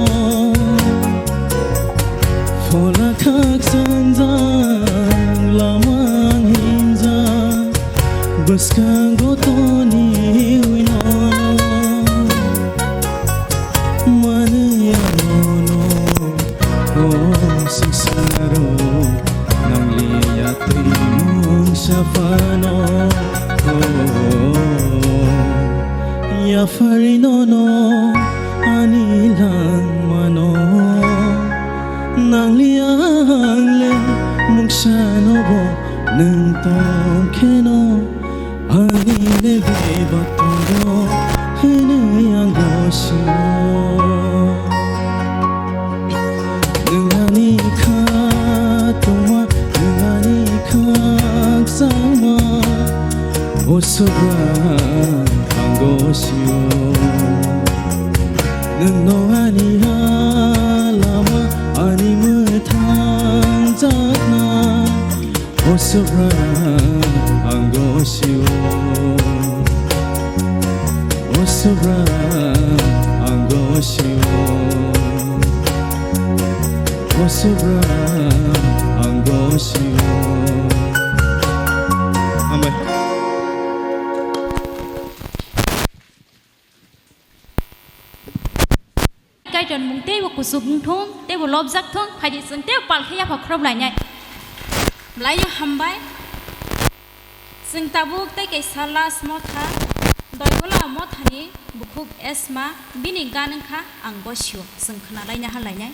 Phola khak sanjak lama hinjak, bwskango toniwi nono. Manwi ang nono, o swngcharo, nangliya twi mungsa phano, o. Yaphari nono ani langmano, nangliya ang le mungsa nobo nwng tong kheno, ani le bebak tongo hwnwi ang go sio. Nwng ani kha tongma, nwng ani khak changma, o Subrai ang go sio. Nwngno ani ha lama, ani mwthang jakna, o Subrai ang go sio. O Subrai ang go sio. O Subrai ang go sio. Hambai. Kaitor mung teibo kuchuk wng thung, teibo lobjak thung, phaidi chwng teibo pal khe yapha khorop lainai. Belai no hambai. Chwng tabuk tei kaisa last motha, Doigola mothani bukhuk Esma, bini gan wngkha Ang Gosio, chwng khna laina ha lainai.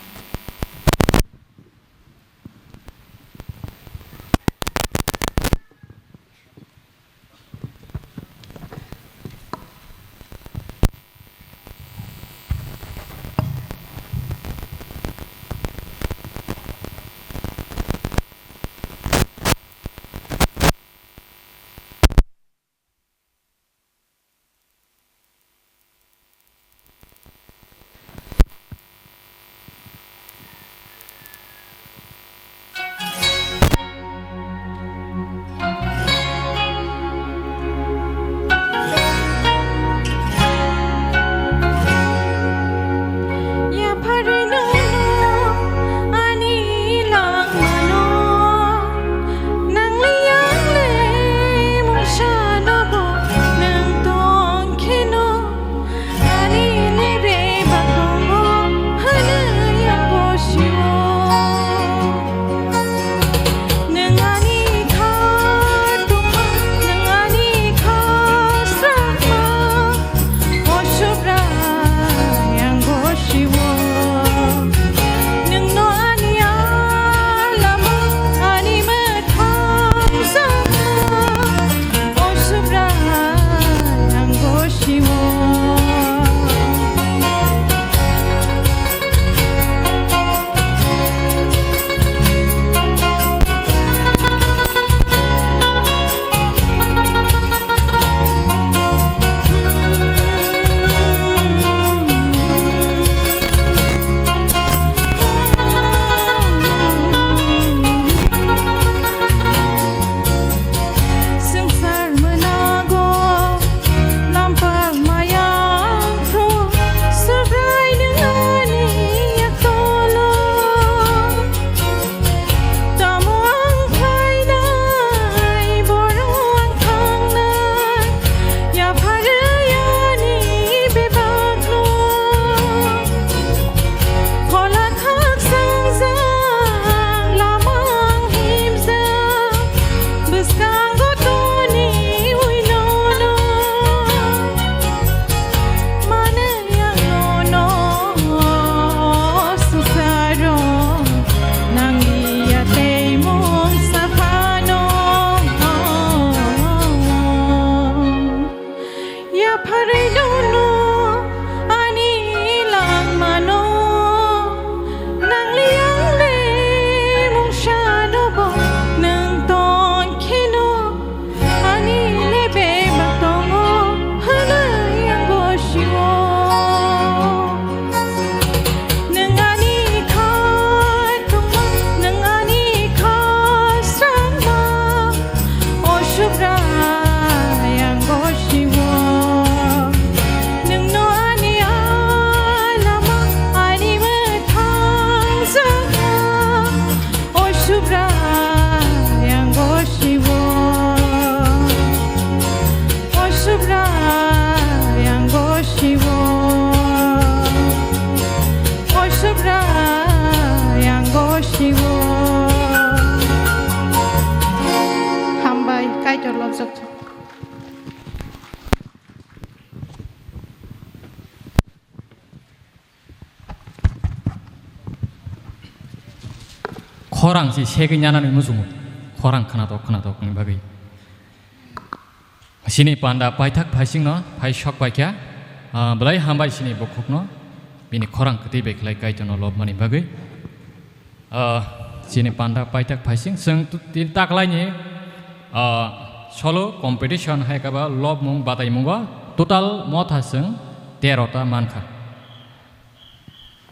Khorang si segwi nyanani muchungo. Khorang khnatok khnatok ni bagwi. Sini panda paithak phaisingno phai sok paikha. Ah, belai hambai sini bukhukno. Bini khorang kwtwi bai khlai Kaitorno lobmani bagwi. Ah, sini panda paithak phaising. Chwng tu-, tin taklaini, ah, solo competition hai kaba lobmung bataimungo total motha chwng tero ta mankha.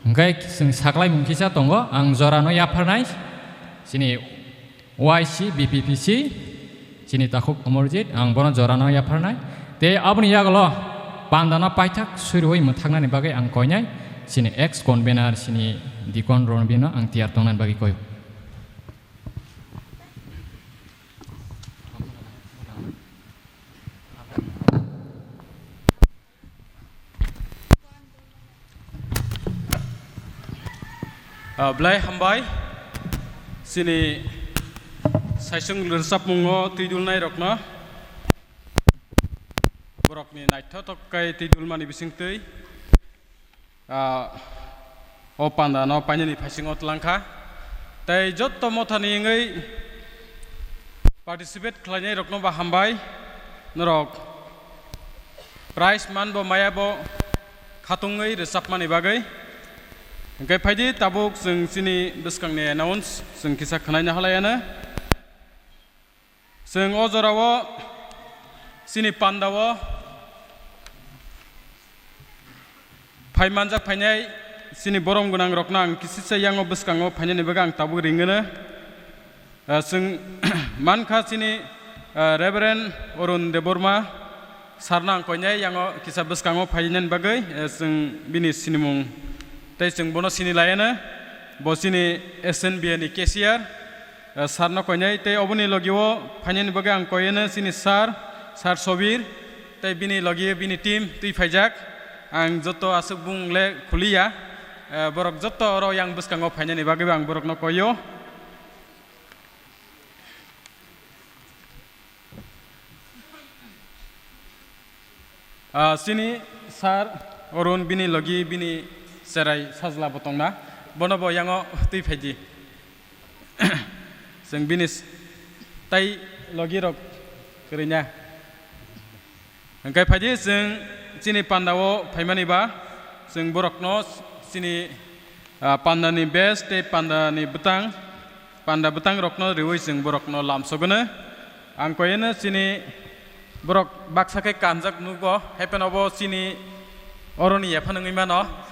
Hingke chwng saklaimung kisa tongo, ang jorano yapharnai, chini Y C, B P P C, chini takhuk Amarjit, ang bono jorano yapharnai. Tei aboni yagulo pandano paithak suirwi mwthaknani bagwi ang koinai, chini ex convener, chini Dikon Ronbino ang tiyar tongnani bagwi koio. Ah, belai hambai. Chini saisung rwchapmungo twi dulnairokno, borokni naithotok khe twi dulmani bisingtwi, ah, o pandano painani phaisingo tlangkha. Tei jotto mothani wngwi participate khlainairokno ba hambai, norok prize manbo mayabo khatungwi rwchapmani bagwi. Hingke phaidi tabuk chwng chini bwskangni announce chwng kisa khwnaina halaiano. Chwng o jorao chini pandao phai manjak phainai chini borom gwnangrokno ang kisisa yango bwskango phainani bagwi ang tabuk ringano. Ah, chwng mankha chini, ah, Reverend Arun Debbarma sarno ang koinai yango kisa bwskango phainani bagwi, eh, chwng bini sinimung tei chwng bono sini laiano. Bo chini S N B A ni cashier, eh, sarno koinai tei oboni logio phainani bagwi ang koiano chini sir, Sir Sobir tei bini logi bini team twi phaijak. Ang joto aswk bung le khuliya, eh, borok joto oro yang bwskango phainani bagwi ang borokno koio. Ah, chini sir Arun bini logi bini cherai sajla bo tongna, bono bo yango twi phaidi. Chwng bini s-, tai logi rok kwrwina. Hingke phaidi chwng chini pandao phaimani ba, chwng borokno chini, ah, pandani best tei pandani bwtang, panda bwtang rokno riwi chwng borokno lamsogono. Ang koyeno chini borok baksa khe kanjak nugo, haipeno bo chini oroni yaphan wngwi mano.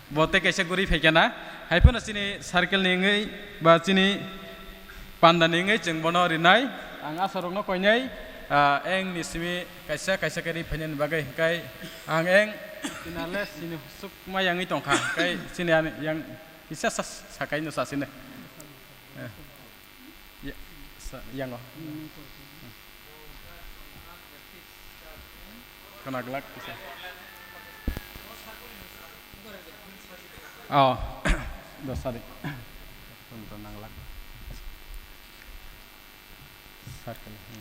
Bo tei kaisa guri phaikha na, haipeno chini circle ni wngwi ba chini panda ni wngwi chwng bono rinai. Ang asarokno koinai, ah, eng ni simi kaisa, kaisa khe ri phainani bagwi, hwnkhe ang eng kinale sini sukma yangwi tongkha, hwnkhe chini ani yang kisa sa-, sakai no sasine. Eh. Ya, sa-, yango. Khwna glak kisa. Oh, dosa de. Phone to nang lak. Circle. Hmm.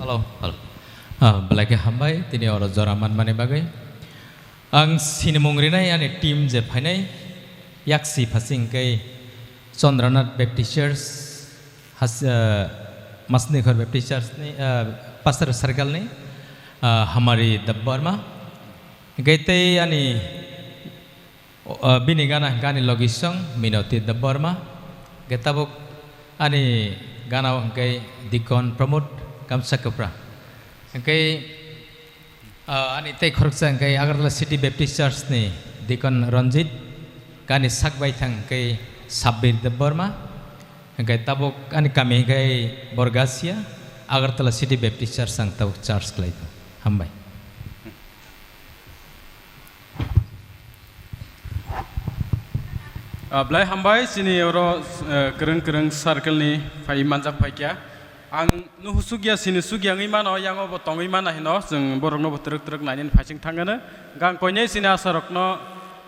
Hello, hello. Ah, belai khe hambai, tini oro jora manmani bagwi. Ang sinimung rinai ani team je phainai, yaksi phasing khe Chandranath Baptist Church, Has-, ah, Masnikhor Baptist Church ni, ah, Pastor Circle ni, ah, Hamari Debbarma. Hingke tei ani, o, ah, bini gana hingke ani logisong Minoti Debbarma. Hingke tabuk ani gana o hingke Deacon Pramod Kamsa Kapra. Hingke, ah, ani tei khoroksa hingke Agartala City Baptist Church ni Deacon Ranjit. Hingke ani sak baithang hingke Sabbir Debbarma. Hingke tabuk ani kami hingke Borgasia, Agartala City Baptist Church ang tabuk church khlai tong. Hambai. Ah, belai hambai, chini oro, eh, kwrwng kwrwng circle ni phai manjak phaikha. Ang nuhusukya, sini sukya wngwi mano, yango bo tongwi mano hino, chwng borokno bo twrwk twrwk nainani phaising thangano. Gang koinai chini asarokno,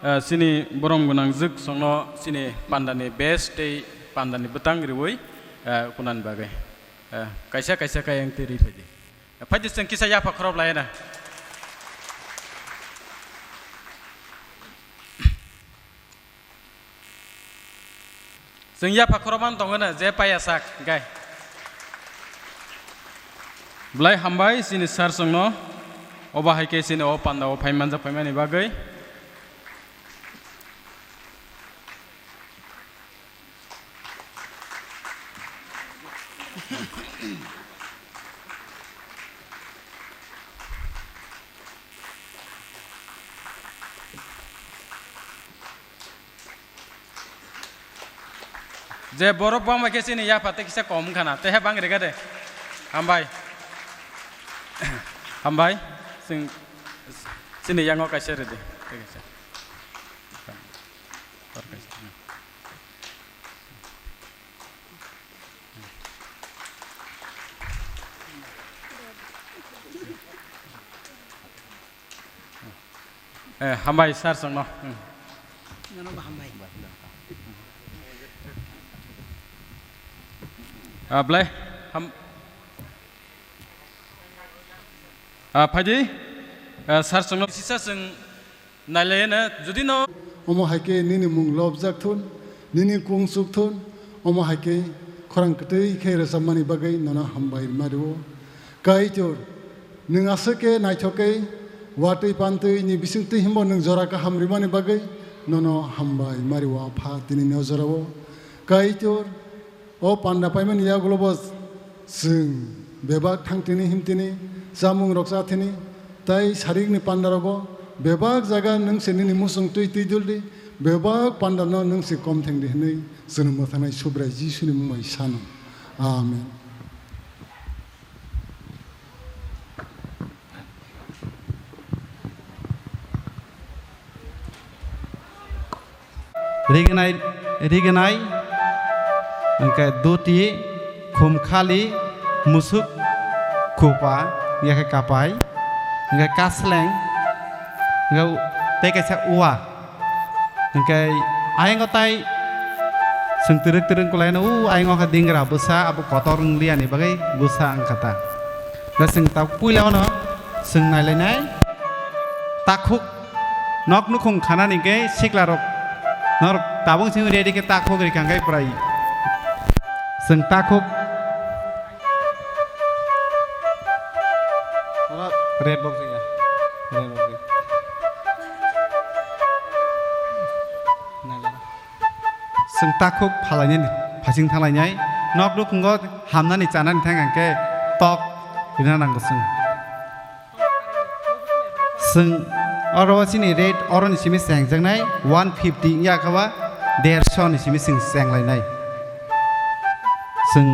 eh, chini borom gwnang jwk songno chini pandani best tei pandani bwtang riwi, eh, kunani bagwi. Eh, kaisa kaisa khe ayang twi ri phaidi. Phaidi chwng kisa yapha khorop laina. Chwng yapha khorokma tongo na je paiya sak gai. Belai hambai chini sir chwngno obo hai khe chini o panda o phai manjak phaimani bagwi. Je borok bangma khe chini yapha tei kisa kom wngkha na, tei hai bang rega de. Hambai. Hambai. Chwng chini yango kaisa rede. Tei kaisa. Tor kaisa. Eh, hambai sir chwngno. Hmm. Nono bo hambai. Ah, belai ham-, ah, phaidi, ah, sir chwngno sisa chwng nailaiya na, jodi no. Omo hai khe nini mung lobjak thun, nini kung chuk thun, omo hai khe khorang kwtwi khe rwchapmani bagwi nono hambai rwma rwo. Kaitor, nwng aswk khe naithok khe watwi pantwi ni bisingtwi himbo nwng jora kaham rimani bagwi nono hambai mari o Apha tinini o jorao. Kaitor, o panda paimani yagulo bo chwng bebak thangtini himtini chamung rok chathini tei sarikni panda rogo bebak jaga nwng se nini muchung twi twi duldi bebak panda no nwng se kom thengdi hwnwi chwng mwthangnai Subrai Jisuni mung bai sano. Amen. Rignai, rignai, hwnkhe duti, khumkhali, musuk, khupa, hwnkhe kapai, hwnkhe kasleng, hwnkhe tei kaisa ua. Hwnkhe ayang o tai chwng twrwk twrwk kwlaino, u ayang o khe dingra bwsa, abo kotor wng liya ni bagwi bwsa wng kha ta. Da chwng ta puila o no chwng nai lai nai takhuk nok nukhung khana ni khe sikla rok norok tabuk chwng ready khe takhuk rikha khe prai chwng takhuk. Red box ya. Red box ya. Nai lai. Chwng takhuk phalainani phasing thanglainai nok nukhungo hamnani chanani thang hwnkhe tok rina nango chwng. Chwng oro chini rate oroni simi chengjaknai one fifty wngya khe ba dershoni simi chwng chenglainai. Chwng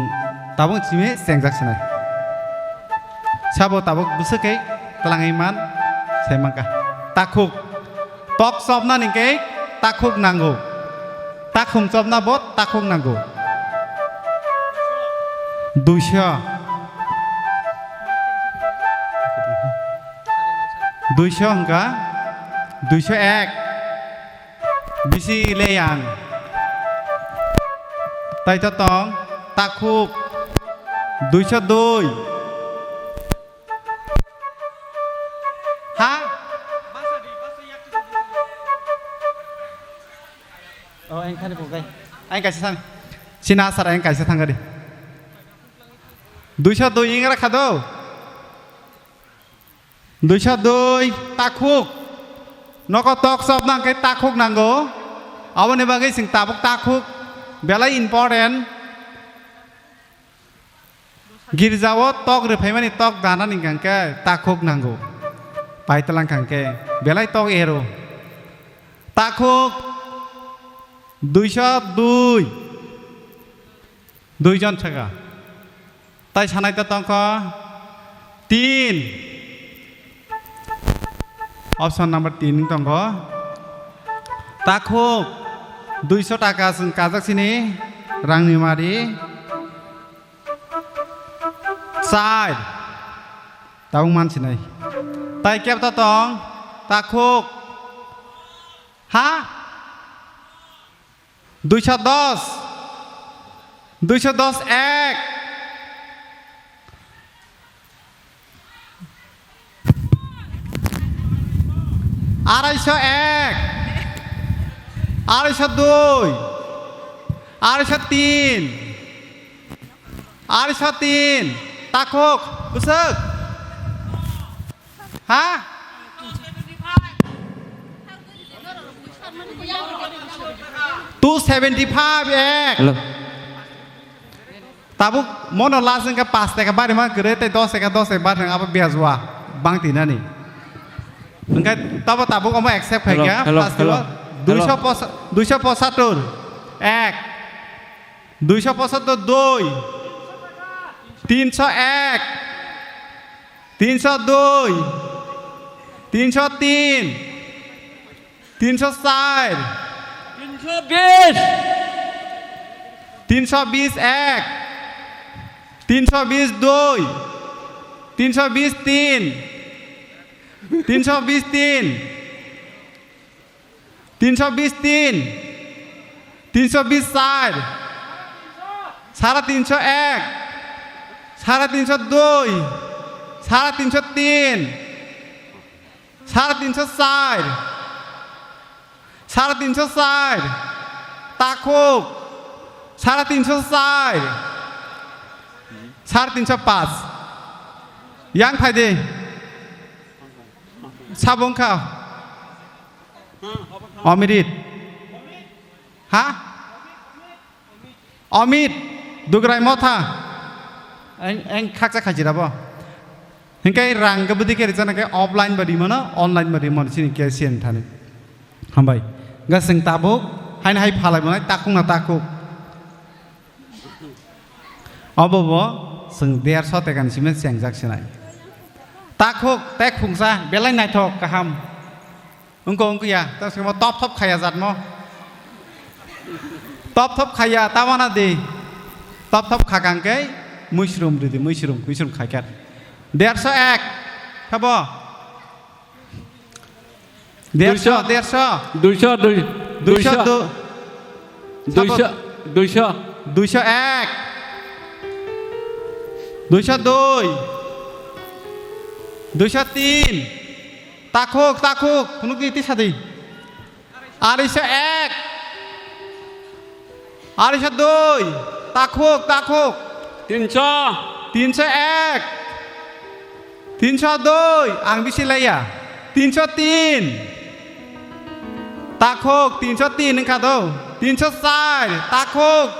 tabuk simi chengjak sinai. Sabo tabuk bwswk khe twlangwi man sai mankha. Takhuk. Tok chopnani khe takhuk nango. Takhum chopna bo takhuk nango. Duisho. Duisho hwnkha duisho ek. Bisi le yang. Tai to tong takhuk duisho dui. Ha? Oh, ang thani bukai. Ang kaisa san. Sina asar ang kaisa thangari. Duisho dui ingra khado. Duisho dui takhuk. Noko tok chop nang khe takhuk nango. Aboni bagwi chwng tabuk takhuk belai important. Girjao tok rwphaimani tok danani hwnkhe takhuk nango. Paitwlang hwnkhe belai tok ero. Takhuk duisho dui. Duijon thaka. Tai sanai ta tongkho tin. Option number tin wng tongkho. Takhuk duisho taka chwng kajak sini rangni mari. Char. Tabuk man sinai. Tai kebta tong. Takhuk. Ha? Duisho dos. Duisho dos ek. Araisho ek. Araisho dui. Arisa tin. Arisa tin. Takhuk, bwswk. Ha? Two seventy five ek. Hello. Tabuk mono last wngkha pash taka bari ma kwrwi tei dos taka dos taka bari abo biyajwa bang tinani. Hwnkhe tabo tabuk omo accept khai kha. Hello, hello, first hello, o hello. Duiso posa-, duiso posatur ek, duiso posatur dui, tinso ek, tinso dui, tinso tin, tinso sar, tinso bis, tinso bis ek, tinso bis dui, tinso bis tin, tinso bis tin, tinso bis tin, tinso bis sar, sara tinso ek, sara tinso dui, sara tinso tin, sara tinso sar, sara tinso sar, takhuk, sara tinso sar, sara tinso pas. Yang phai di. Sabo wngkha. Omirit. Ha? Amit, Dugrai Motha. Eng, eng khakcha khachi rabo. Hingke rang ke budi ke rijana ke offline ba rimano, online ba rimano chini ke sien thani. Hambai. Ga sing tabuk, hain hai phalai manai takung na takuk. Obo bo sing derso tekan simi chengjak sinai. Takuk, tek phungsa, belai naithok kaham. Wngkha, wngkha ya, tamo se mo top top khaya jat mo. Top top khaya, ta wana di. Top top khakang khe muisrum ridi, muisrum, muisrum khaikha. Derso ek, khabo. Derso, derso. Duiso, dui-, duiso, duiso. Du-, duiso, sabo-, duiso, duiso. Duiso ek. Duiso dui. Duiso tin. Takhuk, takhuk, phunuk di, tisa di. Arisa ek. Arisa dui. Takhuk, takhuk. Tinso. Tinso ek. Tinso dui. Ang bisi laiya. Tinso tin. Takhuk, tinso tin wngkha do. Tinso sar. Takhuk.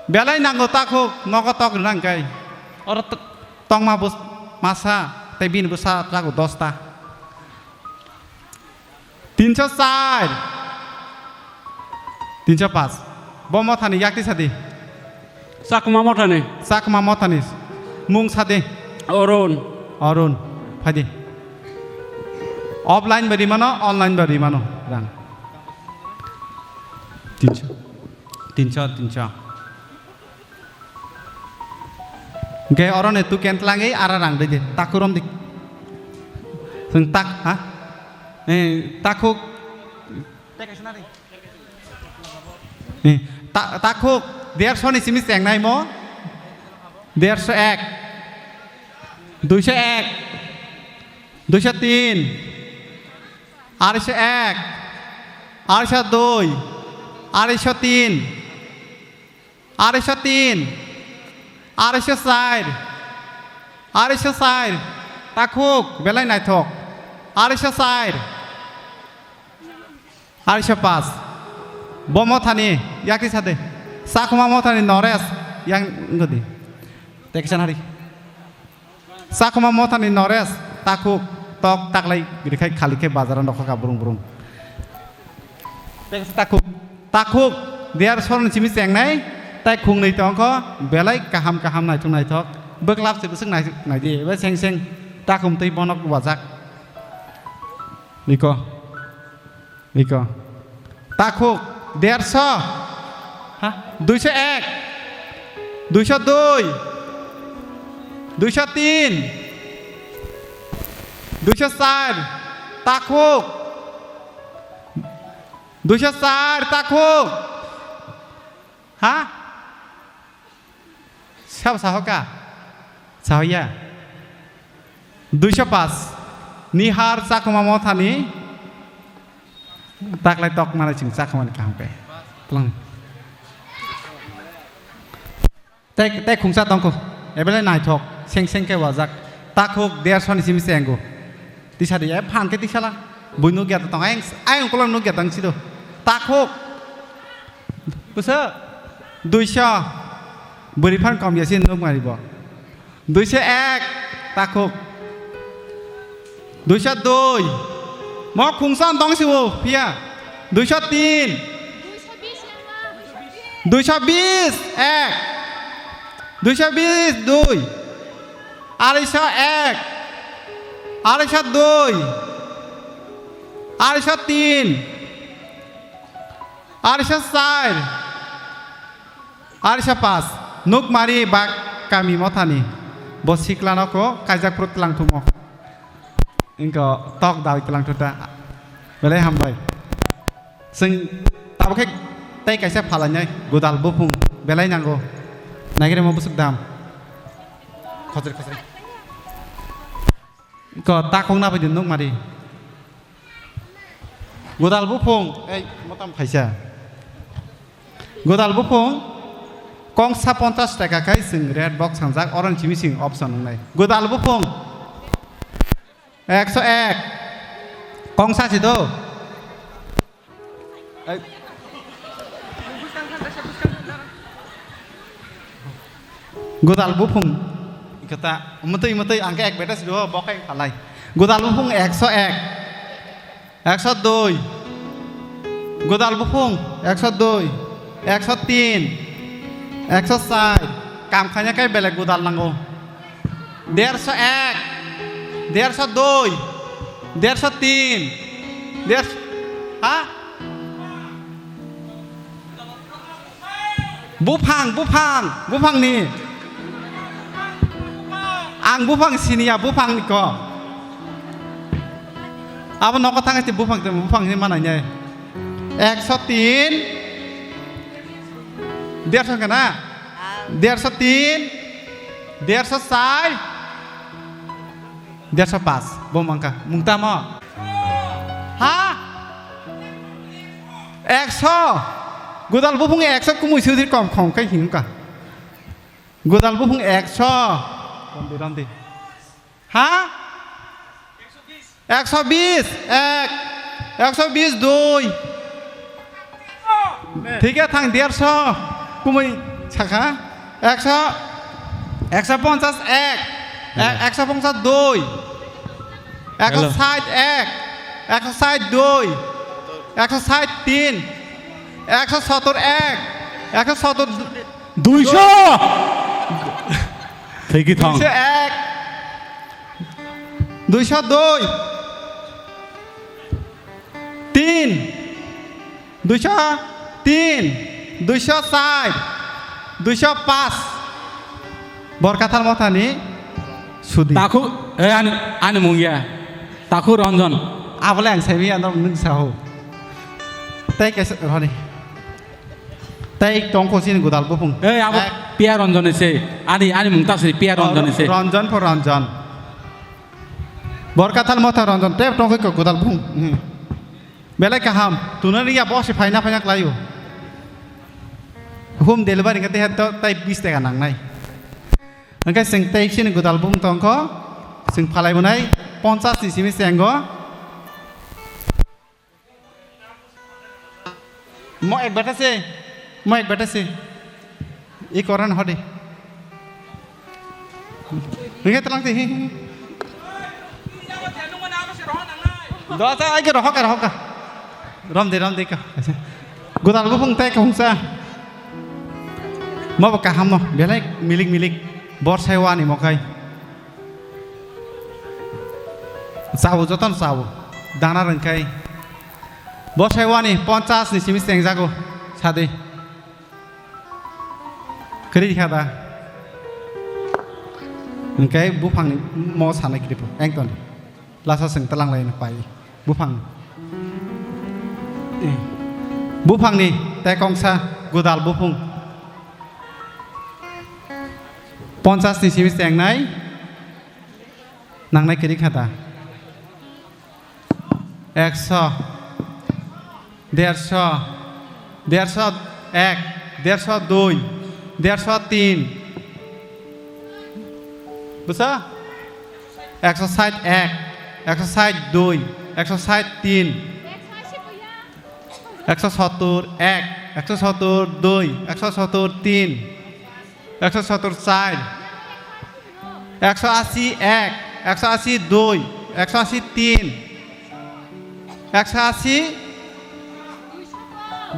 Belai nango takhuk. Nogo tok rwnang kai. Oro t-, tongma bus masa. Tei bini bwsa jago dosta. Tinso sar. Tinso pas. Bo mothani yakti sadi. Chakma mothani. Chakma mothani. Mung sadi. Arun. Arun. Phadi. Offline bari mano, online bari mano. Rang. Tinso. Tinso, tinso. Hingke oro ni tu ken tlangwi ara rang dei de. Takhuk rom di. Seng tak, ha? Eh, takhuk. Eh, ta-, takhuk. Derso ni simi chengnai mo. Derso ek. Duiso ek. Duiso tin. Arso ek. Arso dui. Arso tin. Arso tin, arso sar, arso sar, takhuk, belai naithok, arso sar, arso pas, bo mothani, yakti sade, Chakma mothani Naresh, yang ngodi, teksan hari. Chakma mothani Naresh takhuk tok taklai giri khai khali khe bazar o nokha ka brung brung. Tei kaisa takhuk, takhuk derso ni simi chengnai tei khungnwi tongkho belai kaham kaham naithok naithok bwklap se bwswk nai naidi eba seng seng takhum tei bonok wajak. Iko. Iko. Takhuk, derso. Ha? Duiso ek. Duiso dui. Duiso tin. Duiso sar. Takhuk. Duiso sar, takhuk. Ha? Sabo sahoka? Sahoya. Duiso pas. Nihar Chakma mothani taklai tok manai chwng Chakmani kaham khe. Tlang. Tei, tei khungsa tongkho. Ebele naithok. Seng seng khe wajak. Takhuk derso ni simi se engo. Tisa di, e phan khe tisa la. Bui nukya tong. Ayang, ayang kolom nukya tong sido. Takhuk. Busa. Duisa. Buri phan kom ya sin nuk mari bo. Duisa ek. Takhuk. Duisa dui. Mo khungsa tong sibo. Pia. Duisa tin. Duisa bis ek. Duisa bis dui. Arisa ek. Arisa dui. Arisa tin. Arisa sar. Arisa pas. Nukmari bak kami mothani. Bo sikla noko kaijak prut lang thumo. Ingko tok dawi tlang thuta. Belai hambai. Sing tabo khe tei kaisa phalainai godal buphung belai nango. Naigre mo busuk dam. Khosri khosri. Ko takong na bidi nuk mari. Godal buphung, ei motam khaisa. Godal buphung kongsa ponchas taka khai sing red box sangjak orange missing option wngnai. Godal buphung ekso ek. Kongsa si do. Ai. Godal buphung. Kata, mutui, mutui, angke ek beta sido, bokeng palai. Godal buphung ekso ek. Ekso dui. Godal buphung ekso dui. Ekso tin. Ekso sar. Kam khanya kai belek godal nango. Derso ek, derso dui, derso tin, derso, ha? Buphang, buphang, buphang ni. Ang buphang siniya, buphang ni ko. Abo noko thang si buphang, buphang ni manai nai. Ekso tin, derso kana? Derso tin, derso sar, derso pas. Bo mangka. Mung tamo? Ha? Ekso. Godal buphung ekso kumui sudhi kom khong kai hingka. Godal buphung ekso. Rondi, rondi. Ha? Ekso bis, ek. Ekso bis, dui. Thik khe thang derso. Kumui sakha. Ekso, ekso ponchas ek. Ek, ekso ponchas dui. Ekso sait ek. Ekso sait dui. Ekso sait tin. Ekso sotor ek. Ekso sotor Duiso! Thegi thong. Duiso ek. Duiso dui. Tin. Duiso tin. Duiso sar. Duiso pas. Borkathal mothani sudi. Takhu, eh, ani, ani mung ya. Takhu Ranjan. Abole ang semi ano nung saho. Tei kaisa roni. Tei tongkho chini godal buphung. Ei, abo ek. Pia Ranjan ni se. Ani, ani mung ta se Pia Ranjan ni se. Ranjan pho Ranjan. Borkathal motha Ranjan. Tei tongkho ko godal buphung. Hmm. Belai kaham. Tunani ya bosi phaina phaina klaio. Home delivery kate het to tai bis taka nangnai. Hingke sing tei chini godal buphung tongkho. Sing phalai bunai ponchas ni simi sengo. Mo ek beta se, mo ek beta se. I koran hodi. Nge telang ti. Dosa ai ke rohok rohok. Rom de, rom de ka. Godal buphung tei kahumsa. Mo bo kaham mo, belai milik milik. Bor sai wani mokai. Chao, jotono chao. Dana rwngkhai. Bo sai wani ponchas ni simi chengjago. Sadi. Kwrwi kha da? Hwnkhe buphangni mo sanai kwrwi pho. Engton. Lasa chwng twlang lai pai. Buphang. Buphangni tei kongsa godal buphung. Ponchas ni simi chengnai. Nangnai kwrwi kha da? Ekso, derso, derso ek, derso dui, derso tin, Busa? Ekso sait ek, ekso sait dui, ekso sait tin, ekso sottur ek, ekso sottur dui, ekso sottur tin, ekso sottur sait, ekso asi ek, ekso asi dui, ekso asi tin, ekso asi,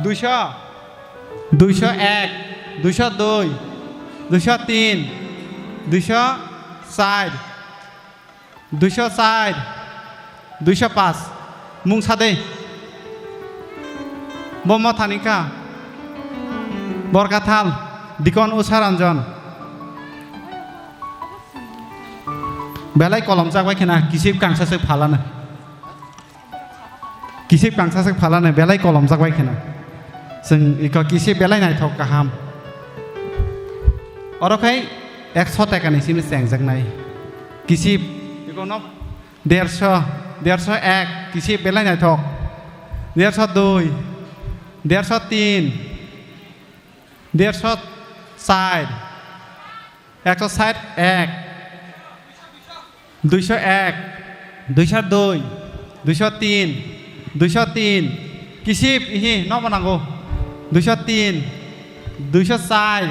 duiso, duiso ek, duiso dui, duiso tin, duiso sait, duiso sait, duiso pas. Mung sa de. Bo Mothani kha. Borkathal, Dikon Usha Ranjan. Belai kolom chak bai khena, kisip kangsa se phalana. Kisip kangsa se phalana, belai kolom chak bai khena. Chwng iko kisip belai naithok kaham. Oro khai ekso taka ni simi chengjaknai. Kisip, iko no derso, derso ek, kisip belai naithok. Derso dui, derso tin, derso sait, ekso sait ek, duiso ek, duiso dui, duiso tin, duiso tin, kisip ihi nobo nango, duiso tin, duiso sait,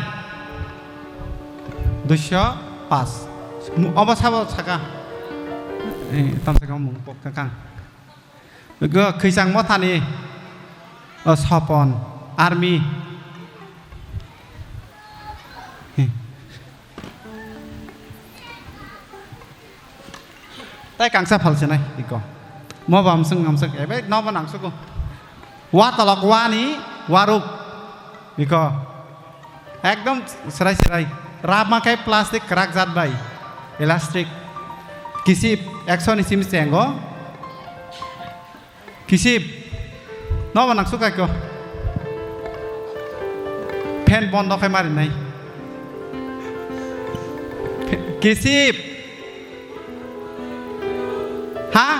duiso pas. Obo sabo saka. Eh, tam saka mung kok kang. Go khwisang Mothani, o, Sopon, Army. Tai kangsa phalsinai iko. Mo bam sung ngam sung ebe nobo nang sugo. Wa tolok wani waruk iko. Ekdom serai serai. Rama kai plastic kwrak jat bai. Elastic. Kisip ekso ni simi chengo. Kisip. Nobo nang suka ko. Fan bondo khai mari nai. Kisip. Ha?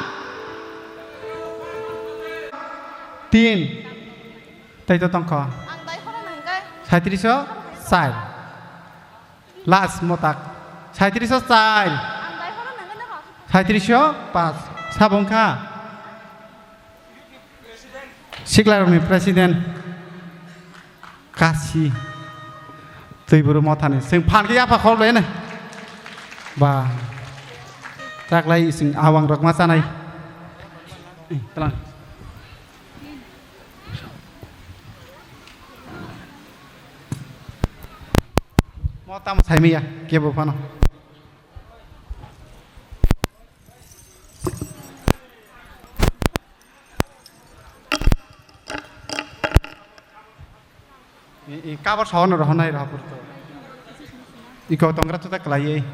Tin. Tai to tongkho. Ang dai horo nang kai. Saitriso side. Last motak. Saitriso side. Ang dai horo nang kai. Saitriso pas. Sabong kha. Siklarokni president. Kasi. Twi buru Mothani. Sing phan khe yapha khol bai ne. Ba. Taklai sing awang rok ma chanai. Eh, tlang. Mo tamo saimaya, kebo phano. I, i, kabar sono rohonai rohopurto. Iko tongra tuta kalai.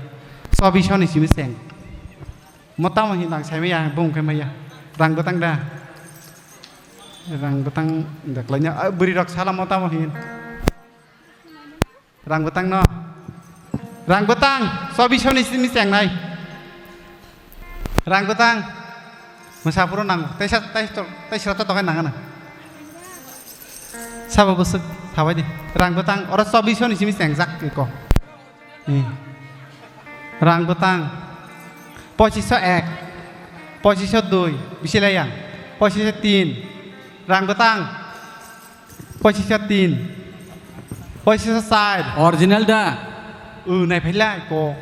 Sobi soni simi seng. Mo tamo hin lang saimaya, bung khe maya. Rang bwtang da. Rang bwtang da kalai nya. Ah, bwrwi rok sala mo tamo hin. Rang bwtang no. Rang bwtang, sobi soni simi chengnai. Rang bwtang. Mwsa phuru nango. Taisa, taisa, taisa to tokai nangana. Sabo bwswk thabai di. Rang bwtang, oro sobi soni simi chengjak iko. Hmm. Rang bwtang. Pochiso ek. Pochiso dui. Bisi lai yang. Pochiso tin. Rang bwtang. Pochiso tin. Pochiso side. Original da? U, nai phailai ko.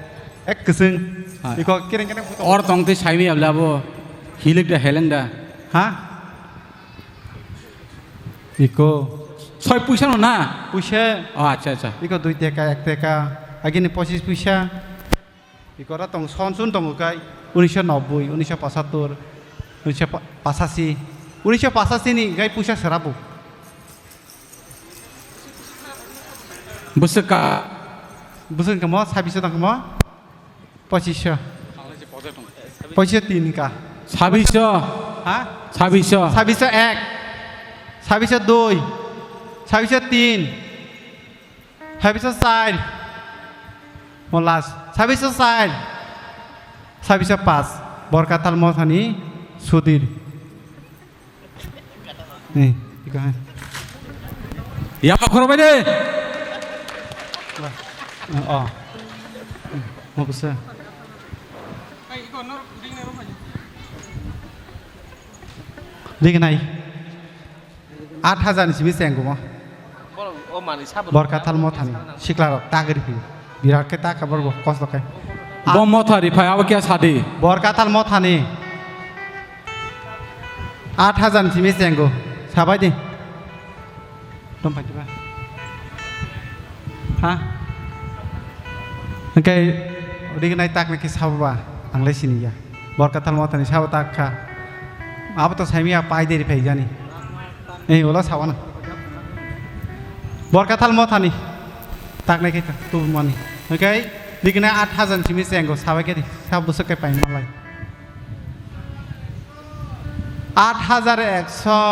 Ek kwswng. Hai. Iko kereng kereng photo. Or tong tei saimi abla bo. Hilik da heleng da? Ha? Iko. Soi puisa no na? Puisa. Oh, acha, acha. Iko dui teka, ek teka. Agini pochis puisa. Ikora tong sonsun tongo kai, unisho nobboi, unisho pochattor, unisho pachashi, unisho pachashi ni kai puisa sera bo. Bwswk ka? Bwswk ka mo, sabiso tang mo? Pochisho. Pochisho tin ka. Sabiso. Ha? Sabiso. Sabiso ek. Sabiso dui. Sabiso tin. Sabiso side. Mo last. Sabiso side. Sabiso pas. Borkathal Mothani Sudir. Ni, iko hai. Ya, khoro bai de. Oh. Mo busa. Rignai. Aat hajar ni simi chenggumo. Borok o manwi sabo Borkathal mothani siklarok tagri phi. Birat khe takha borok kosto khe. Bo motha ri phai abo kya sadi? Borkathal mothani. Aat hajar ni simi chenggu. Sabai di. Tong phai diba. Ha? Hingke rignai takni khe sabo ba, ang le sini ya. Borkathal mothani sabo tak kha. Abo to saimi ya pai deri phai jani. Ei, ola sawana. Borkathal mothani takni khe tubumani. Hingke rignai aat hajar simi chenggu sabai khe di. Sabo bwswk khe pai malai. Aat hajar ekso.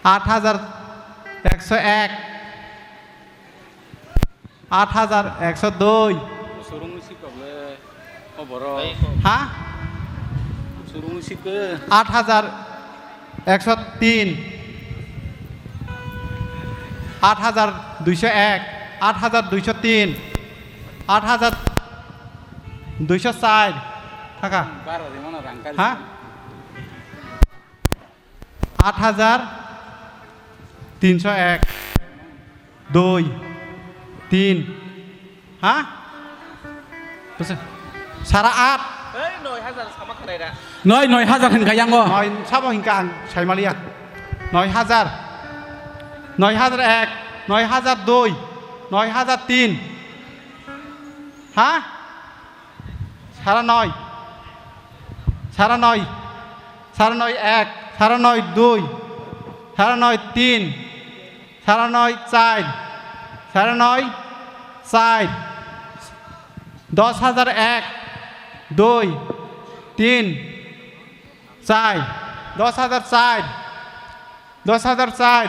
Aat hajar ekso ek, aat hajar ekso dui. Surung isi kok le, o borok. Ha? Surung isi ke. Aat hajar ekso tin, aat hajar duiso ek, aat hajar duiso tin, aat hajar duiso char. Thaka. Baro di mana rangkar. Ha? Aat hajar tinso ek, dui, tin. Ha? Bwswk? Sara aat. Ei, noi hajar sama khanai ra. Noi, noi hajar hinka yango. Noi sabo hinka ang saimaliya. Noi hajar. Noi hajar ek, noi hajar dui, noi hajar tin. Ha? Sara noi. Sara noi. Sara noi ek, sara noi dui, sara noi tin, sara noi char, sara noi char, dos hajar ek, dui, tin, char, dos hajar char, dos hajar char,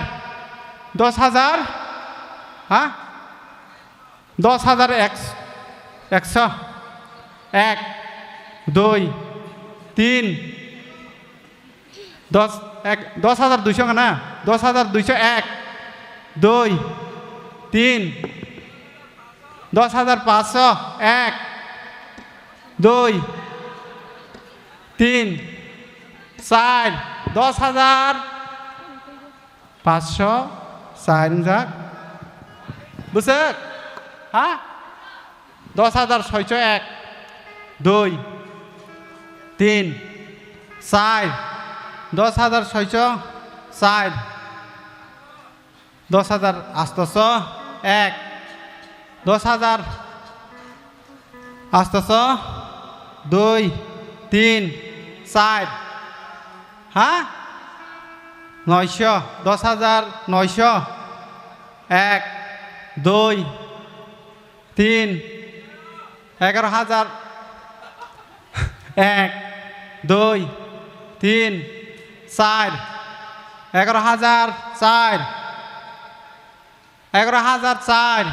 dos hajar, ha? Dos hajar ek, ekso, ek, dui, tin, dos, ek, dos hajar duiso khe na? Dos hajar duiso ek, dui, tin, dos hajar paanso ek, dui, tin, char, dos hajar. Paanso char wngjak. Bwswk? Ha? Dos hajar soiso ek, dui, tin, char. Dos hajar soiso char. Dos hajar astoso ek. Dos hajar Astoso, dui, tin, char. Ha? Noiso, dos hajar noiso. Ek, dui, tin, egaro hajar. Ek, dui, tin, char. Egaro hajar char. Egaro hajar char,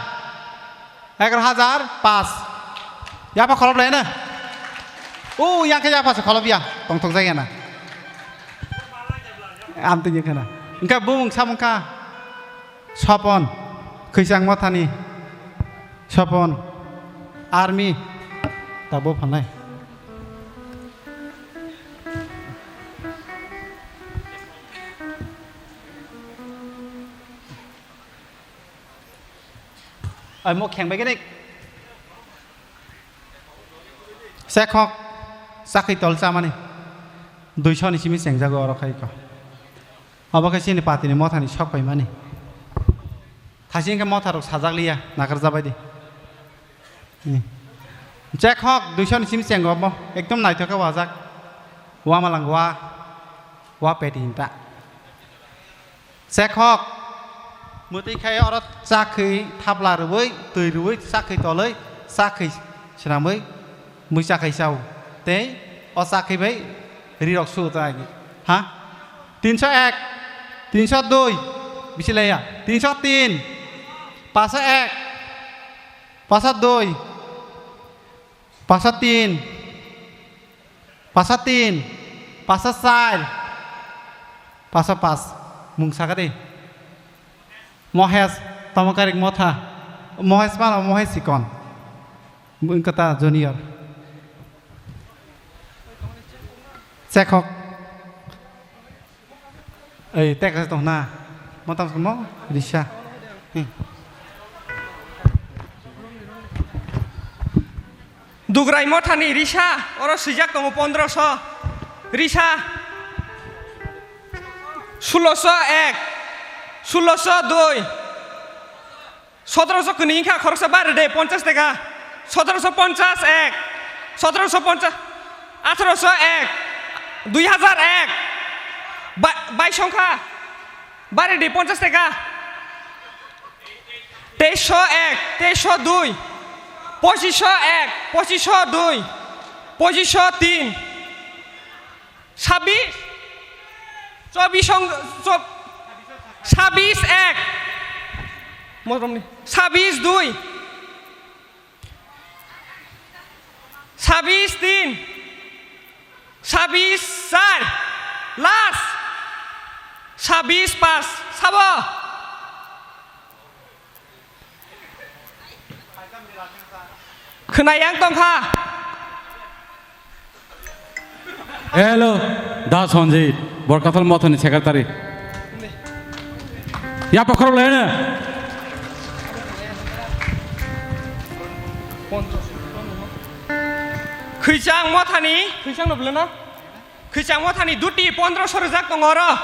egaro hajar paanch. Yapha kholop lai na? O, yang khe yapha se kholop ya, tongthok jagya na. Amtwini khana. Engkha bumung samung kha. Sopon, khwisang mothani. Sopon, army. Tabo phanai. Ai mo kheng bai kene. Sekhok chakhi tol chamani. Duiso ni simi chengjago oro khai ko. Obo khe chini party ni motha ni sok paimani. Thasi hwnkhe motha rok sajak liya, nakar jabai di. Hmm. Sekhok duiso ni simi chengo obo. Ekdom naithok khe wajak. Wa malang wa. Wa peti hinta. Sekhok, mwtwi khai oro chakhi thapla rwui, twi rwui, chakhi tolwi, chakhi swnamwi, mui chakhi chao. Tei o chakhi bai rirok su ta agi. Ha? Tinso ek, tinso dui, bisi laya. Tinso tin, paso ek, paso dui, paso tin. Pasa tin, pasa char, pasa pas. Mung saka di. Mohes, tamo karik motha. Mohes mano, Mohes sikon. Bung kata junior. Chekhok. Ei, teka tong na. Motam samo, risa. Hmm. Dugrai mothani risa, oro swijak tongo pondroso. Risa. Sulosho ek, sulosho dui. Sotoroso kwnwi wngkha khoroksa bari de ponchas teka. Sotoroso ponchas ek. Sotoroso ponchas. Atharoso ek. Dui hazar ek. Ba-, bais wngkha. Bari de ponchas teka. Teisho ek, teisho dui. Pochisho ek, pochisho dui. Pochisho tin. Sabis, chobis ong-, chob-, sabis ek, moromni, sabis dui, sabis tin, sabis char, last, sabis pas, sabo. Khwnai ang tongkha. Hello, Da Sanjit, Borkathal Mothani secretary. Ya pokhorok lene. Khwichang Mothani, khwichang no bwleno. Khwichang Mothani duti pondroso rwjak tongo oro.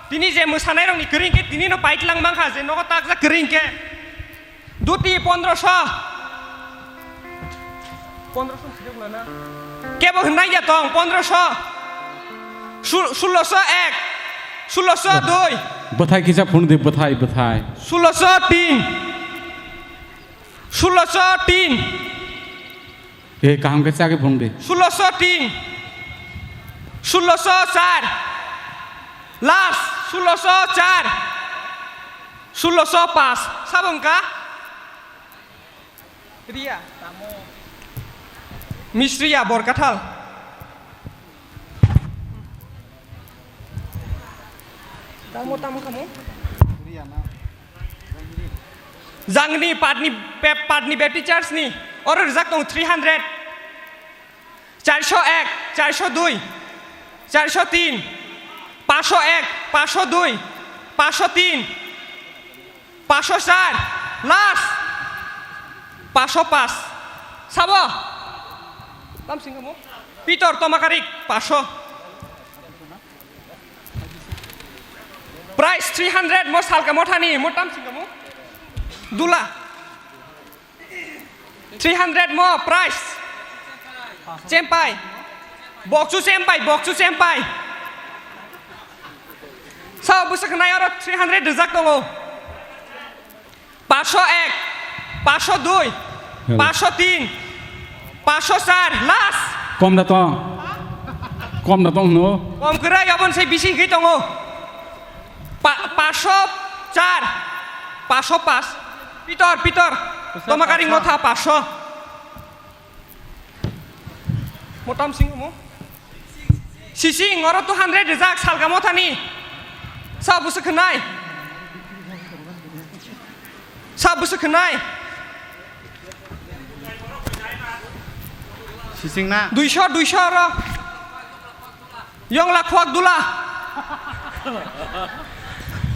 Tini je mwsanairokni kwrwi hwnkhe tinino paitlang mankha je nogo takjak kwrwi hwnkhe. Duti pondroso. Pondroso sijak nana. Kebo hwnai ya tong pondroso. Sul-, sulosho ek. Sulosho dui. Bwthai kisa phunukdi, bwthai, bwthai. Sulosho tin. Sulosho tin. E, kaham khe chagwi phunukdi. Sulosho tin. Sulosho char. Last, sulosho char. Sulosho pas. Sabo wngkha? Riya. Misriya Borkathal. Tamo, tamo, tamo. Jangni Patni, Pe-, Patni Baptist Church ni oro rijak tong three hundred. Charsho ek, charsho dui, charsho tin, paso ek, paso dui, paso tin, paso char, last, paso pas. Sabo? Tam singkamo? Pitor Tomakarik, paso. Price three hundred mo salka mothani mo tam singkamo. Dula. Three hundred mo price. Chempai. Bokchu chempai, bokchu chempai. Sao bwswk nai oro three hundred rijak tongo. Paso ek, paso dui, paso tin, paso char, last. Kom da tong. Kom da tong no. Kom kwrai abon se bising khe tongo. Pa-, paso char, paso pas. Pitor, pitor. Tomakaring motha paso. Motam sing mo? Sising oro two hundred rijak salka mothani. Sa bwswk khwnai? Sa bwswk khwnai? Sising na? Duisho, duisho oro. Yongla khwak dula.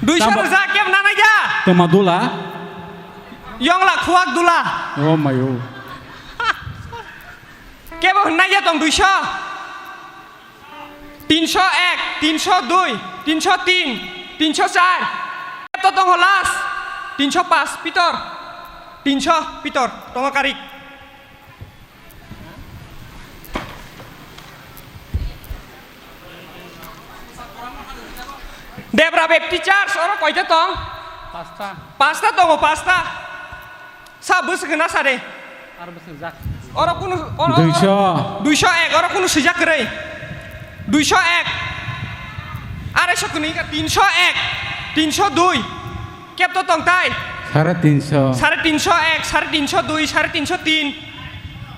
Duisho rijak kebo nanai ya? Toma dula. Yongla khwak dula. Oh my oh. Kebo hwnai ya tong duisho? Tinsho ek, tinsho dui, tinsho tin, tinsho char. Kebo to tongo last? Tinsho pas, pitor. Tinsho, pitor, tongo karik. Debra Baptist Church, oro koita tong? Pasta. Pasta tongo, pasta. Sa bwswk na sare. Ar bwswk jak. Oro kunu, oro, oro, duisho. Duisho ek, oro kunu swijak kwrwi. Duisho ek. Arai so kwnwi ka, tinsho ek, tinsho dui. Kep to tong tai? Sare tinsho. Sare tinsho ek, sare tinsho dui, sare tinsho tin.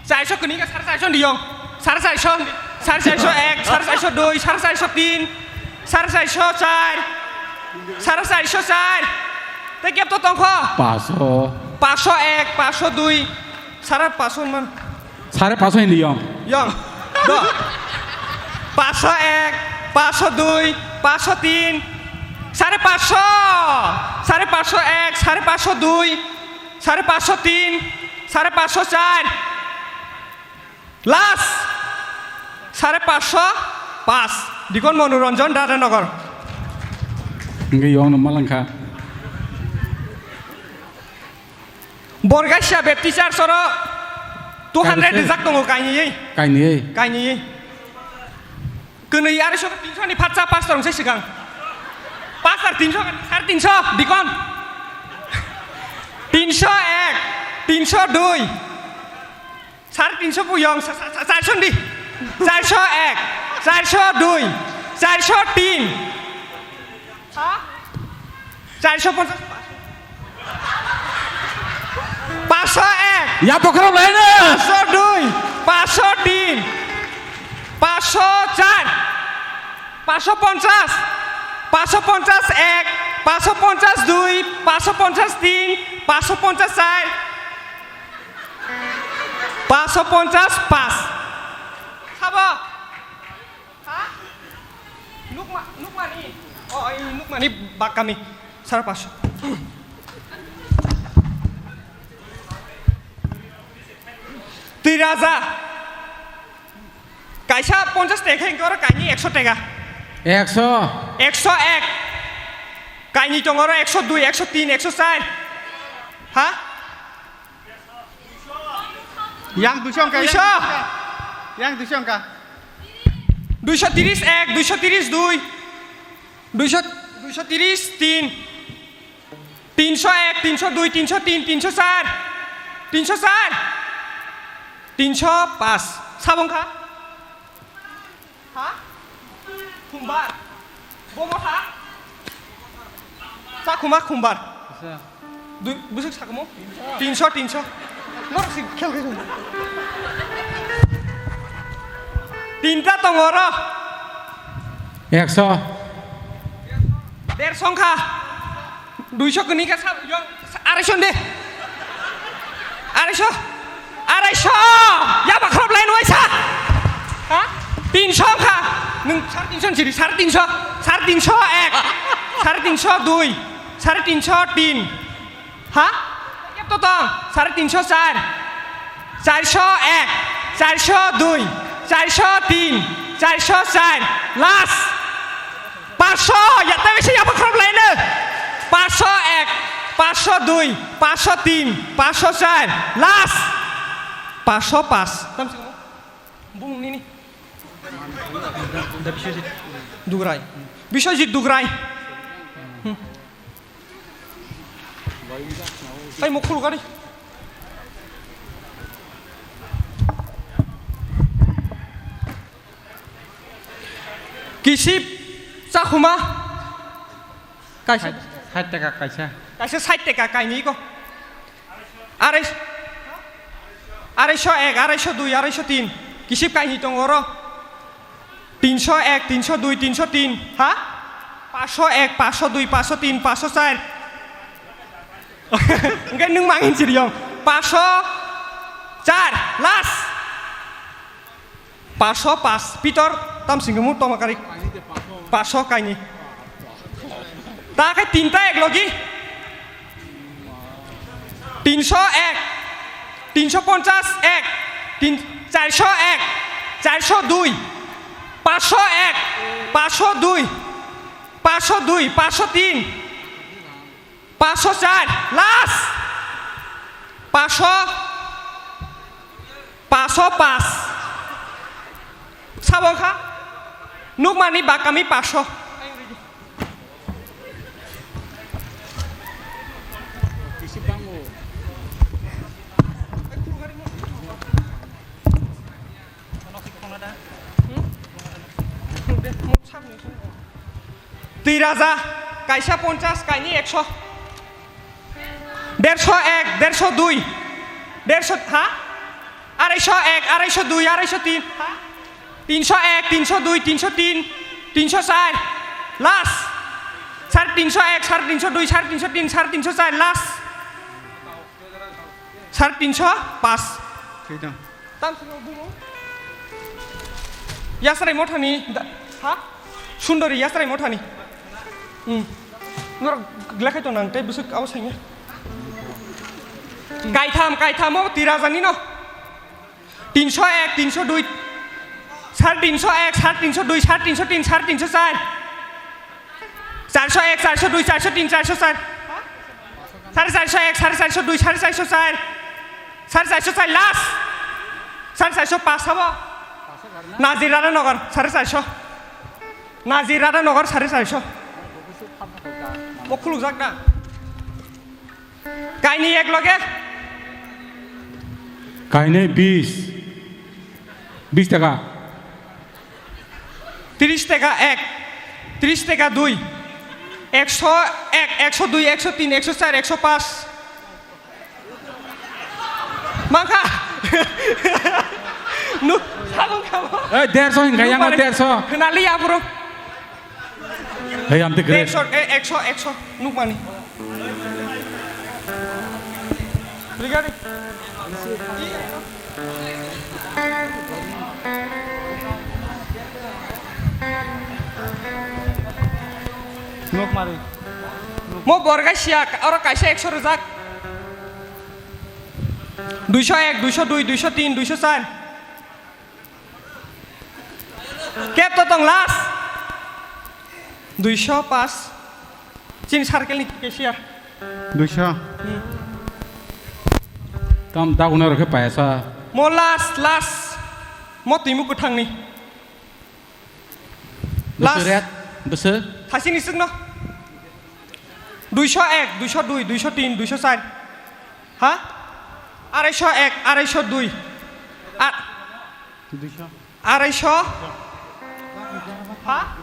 Charsho kwnwi ka, sare charsho niyong. Sare charsho, sare charsho ek, sare charsho dui, sare charsho tin, sare charsho char, sare charsho char. Tei kep to tongkho? Paso. Paso ek, paso dui, sare paso man. Sare paso hindi yong. Yong. Do. Paso ek, paso dui, paso tin, সাড়ে পাঁচশো, সাড়ে পাঁচশো এক, সাড়ে পাঁচশো দুই, সাড়ে পাঁচশো তিন, সাড়ে পাঁচশো চার, লাস্ট সাড়ে পাঁচশো পাঁচ, ডিকন মনোরঞ্জন Radhanagar. Hingke yong no malangkha. Borgasia Baptist Church oro two hundred Kainwi se. Rijak tongo kainwi. Kainwi. Kainwi. Kwnwi aroiso tinsho ni phatsa pastor wngse swkang. Pastor tinsho, sare tinsho, dikon. Tinsho ek, tinsho dui. Sare tinsho buyong, sa-, sa-, sa-, charso di. Charso ek, charso dui, charso tin. Ha? Charso ponchas. Paso ek. Ya, bokhorok lai no. Paso dui. Paso tin. Paso char. Paso ponchas. Paso ponchas ek. Paso ponchas dui. Paso ponchas tin. Paso ponchas char. Paso ponchas pas. Sabo. Ha? Nukma, nukmani. Oh, ini nukmani bak kami. Sara paso. Twi raja. Kaisa ponchas teka hingke oro kaini ekso teka. Ekso. Ekso ek. Kaini tongo oro ekso dui, ekso tin, ekso char. Ha? Yang duiso wngkha, yang duiso. Duiso wngkha. Yang duiso wngkha. Duiso tiris ek, duiso tiris dui, duiso, duiso tiris tin, tinso ek, tinso dui, tinso tin, tinso char, tinso char, tinso pas. Sabo wngkha? Ha? Khumbar. Bo motha? Chakhuma khumbar. Acha. Dui, bwswk sakhumu? Tinso, tinso. Norok si khel khai. Tinta tongo oro. Ekso. Derso wngkha. Duiso kwnwi khe sa-, yo, sa-, arai son de. Arai so. Arai so. Ya bakhrob lain waisa. Ha? Tinso kha. Nung sare tinso siri, sare tinso. Sare tinso ek. Sare tinso dui. Sare tinso tin. Ha? Kep to tong. Sare tinso char. Charso ek. Charso dui. Charso tin. Charso char. Last. Paso, ya, tei bisa ya, bakhrob laino. Paso ek, paso dui, paso tin, paso char, last. Paso pas. Tam sing mo? Bung nini. Dugrai. Biswajit Dugrai. Hmm. Ai, mo khulu gari. Kisip chakhuma kaisa. Sait, sait taka kaisa. Kaisa sait taka kaini ko. Arai, araiso ek, araiso dui, araiso tin. Kisip kaini tongo oro. Tinso ek, tinso dui, tinso tin. Ha? Paso ek, paso dui, paso tin, paso char. Hingke nung mangin siriyong. Paso char, last. Paso pas, Pitor, tam singkhe mu tongma kari. Paso kaini. Ta khe tinta ek logi. Tinso ek, tinso ponchas ek, tin, charso ek, charso dui, paso ek, paso dui, paso dui, paso tin. Paso char, last. Paso, paso pas. Sabo kha? Nukmani bakami paso. Twi raja, kaisa ponchas, kaini ekso. Derso ek, derso dui, derso, ha? Araiso ek, araiso dui, araiso tin, ha? Tinso ek, tinso dui, tinso tin, tinso char, last. Sare tinso ek, sare tinso dui, sare tinso tin, sare tinso char, last. Sare tinso pas. Thwi thang. Tam sini bumo. Yasrai mothani, da-, ha? Sundori Yasrai mothani. Hmm. Norok lekhai tong nang tei bwswk abo sanya. Kaitham, kaitham o twi raja ni no. Tinso ek, tinso dui, sare tinso ek, sare tinso dui, sare tinso tin, sare tinso char. Charso ek, charso dui, charso tin, charso char. Sare charso ek, sare charso dui, sare charso char. Sare charso char last. Sare charso pas sabo. Nazir Radhanagar, sare charso. Nazir Radhanagar, sare charso. Bo khulukjak da. Kainwi ek loge. Kainwi bis. Bis taka. Tris taka ek. Tris taka dui. Ekso ek, ekso dui, ekso tin, ekso char, ekso pas. Mangkha. Nu, sabung kamo. Eh, derso hingkha, yang Nukmani. Derso. Kenali ya, bro. Hey, I'm the great. Ekso, eh, ekso, ekso. Nukmani. Rigari. Nukmari. Mo borgai siya, oro kaisa ekso rwjak. Duiso ek, duiso dui, duiso tin, duiso char. Kep to tong last. Duiso pas. Chini circle ni cashier. Duiso. Hmm. Tam daguno rokhe payasa. Mo last, last. Mo twimu kwthangni. Bwswk last. Red, bwswk? Thasini swkno. Duiso ek, duiso dui, duiso tin, duiso char. Ha? Araiso ek, araiso dui. A-, duiso. Araiso. Ha?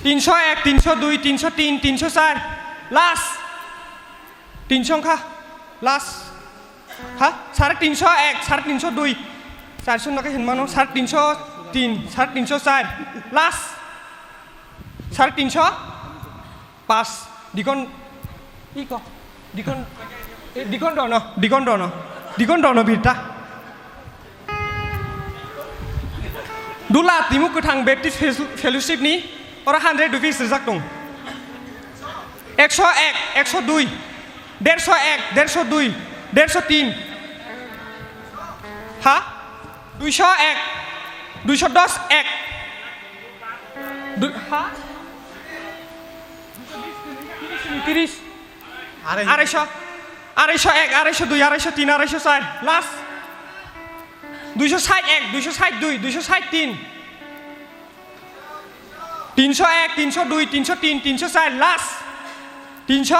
Tinso ek, tinso dui, tinso tin, tinso char. Last. Tinso wngkha. Last. Ha? Sare tinso ek, sare tinso dui. Charso no khe hinmano, sare tinso tin, sare tinso char. Last. Sare tinso pas. Dikon, iko. Dikon, eh, dikon dono, dikon dono. Dikon dono birta. Dula twimu kwthang Baptist Fel-, Fellowship ni oro hundred rupees rwjak tong. Ekso ek, ekso dui, derso ek, derso dui, derso tin. Ha? Duiso ek, duiso dos ek. Du-, ha? Tiris. Araiso. Araiso ek, araiso dui, araiso tin, araiso char. Last. Duiso sait ek, duiso sait dui, duiso sait tin. Tinso ek, tinso dui, tinso tin, tinso char. Last. Tinso.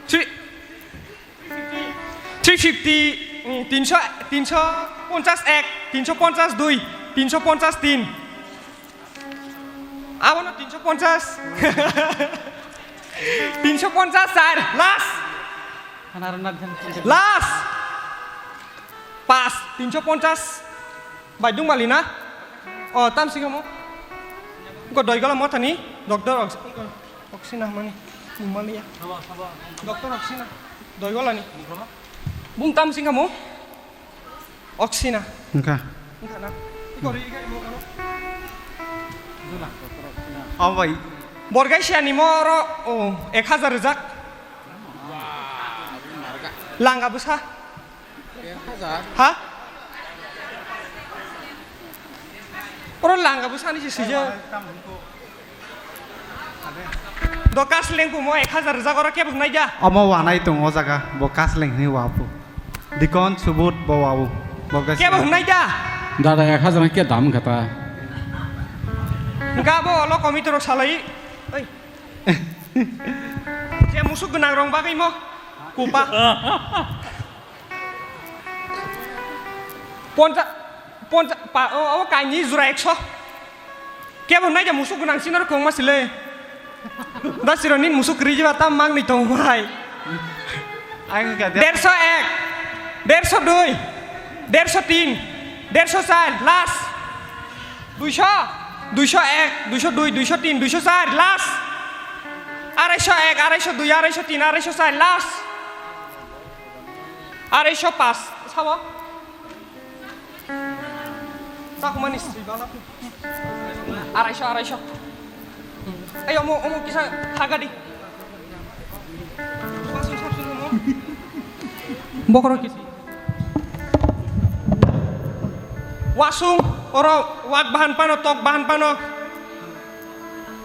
Three. Three fifty, mm, tinso, tinso ponchas ek, tinso ponchas dui, tinso ponchas tin. Abono tinso ponchas. Tinso ponchas char, last. Last. Pas, tinso ponchas. Bai dungmali na? O, tam singamo. Ko doi gola mothani, doctor ox-, oxina mani, pneumonia. Doctor oxina. Doi gola ni. Bung tam singamo. Oxina. Engka. Engka na. Iko ri, iko ri, mo, mo. Abai. Borgai siani mo oro, o, ek hazar rwjak. Langa bwsa. Ha? Oro langa bwsani se swijak. Do kasleng kumo ek hazar rwjak oro kebo hwnai da. Omo wanai tong o jaga, bo kasleng hwnwi wabu. Dikon subut bo wabu. Bo kasleng. Kebo hwnai da. Dada ek hazar ke dam kata. Engka bo olo komito rok salai. Oi. Je musuk gwnang rong bagwi mo. Kupa. Poncha, poncha, pa, o, o kaini jura ekso. Kebo nai ja musuk gwnang sino rok kwbangma sile. Da siro nin musuk kwrwi jiba tam mang ni tong bai. Ang ka dia. Derso ek, derso dui, derso tin, derso char, last. Duiso, duiso ek, duiso dui, duiso tin, duiso char, last. Araiso ek, araiso dui, araiso tin, araiso char, last. Araiso pas, sabo. Takumani sri bala. Araiso, araiso. Ai, omo, omo kisa haga di. Wasung sapsung omo. Bokhorok kisi. Wasung, oro wak bahan pano, tok bahan pano.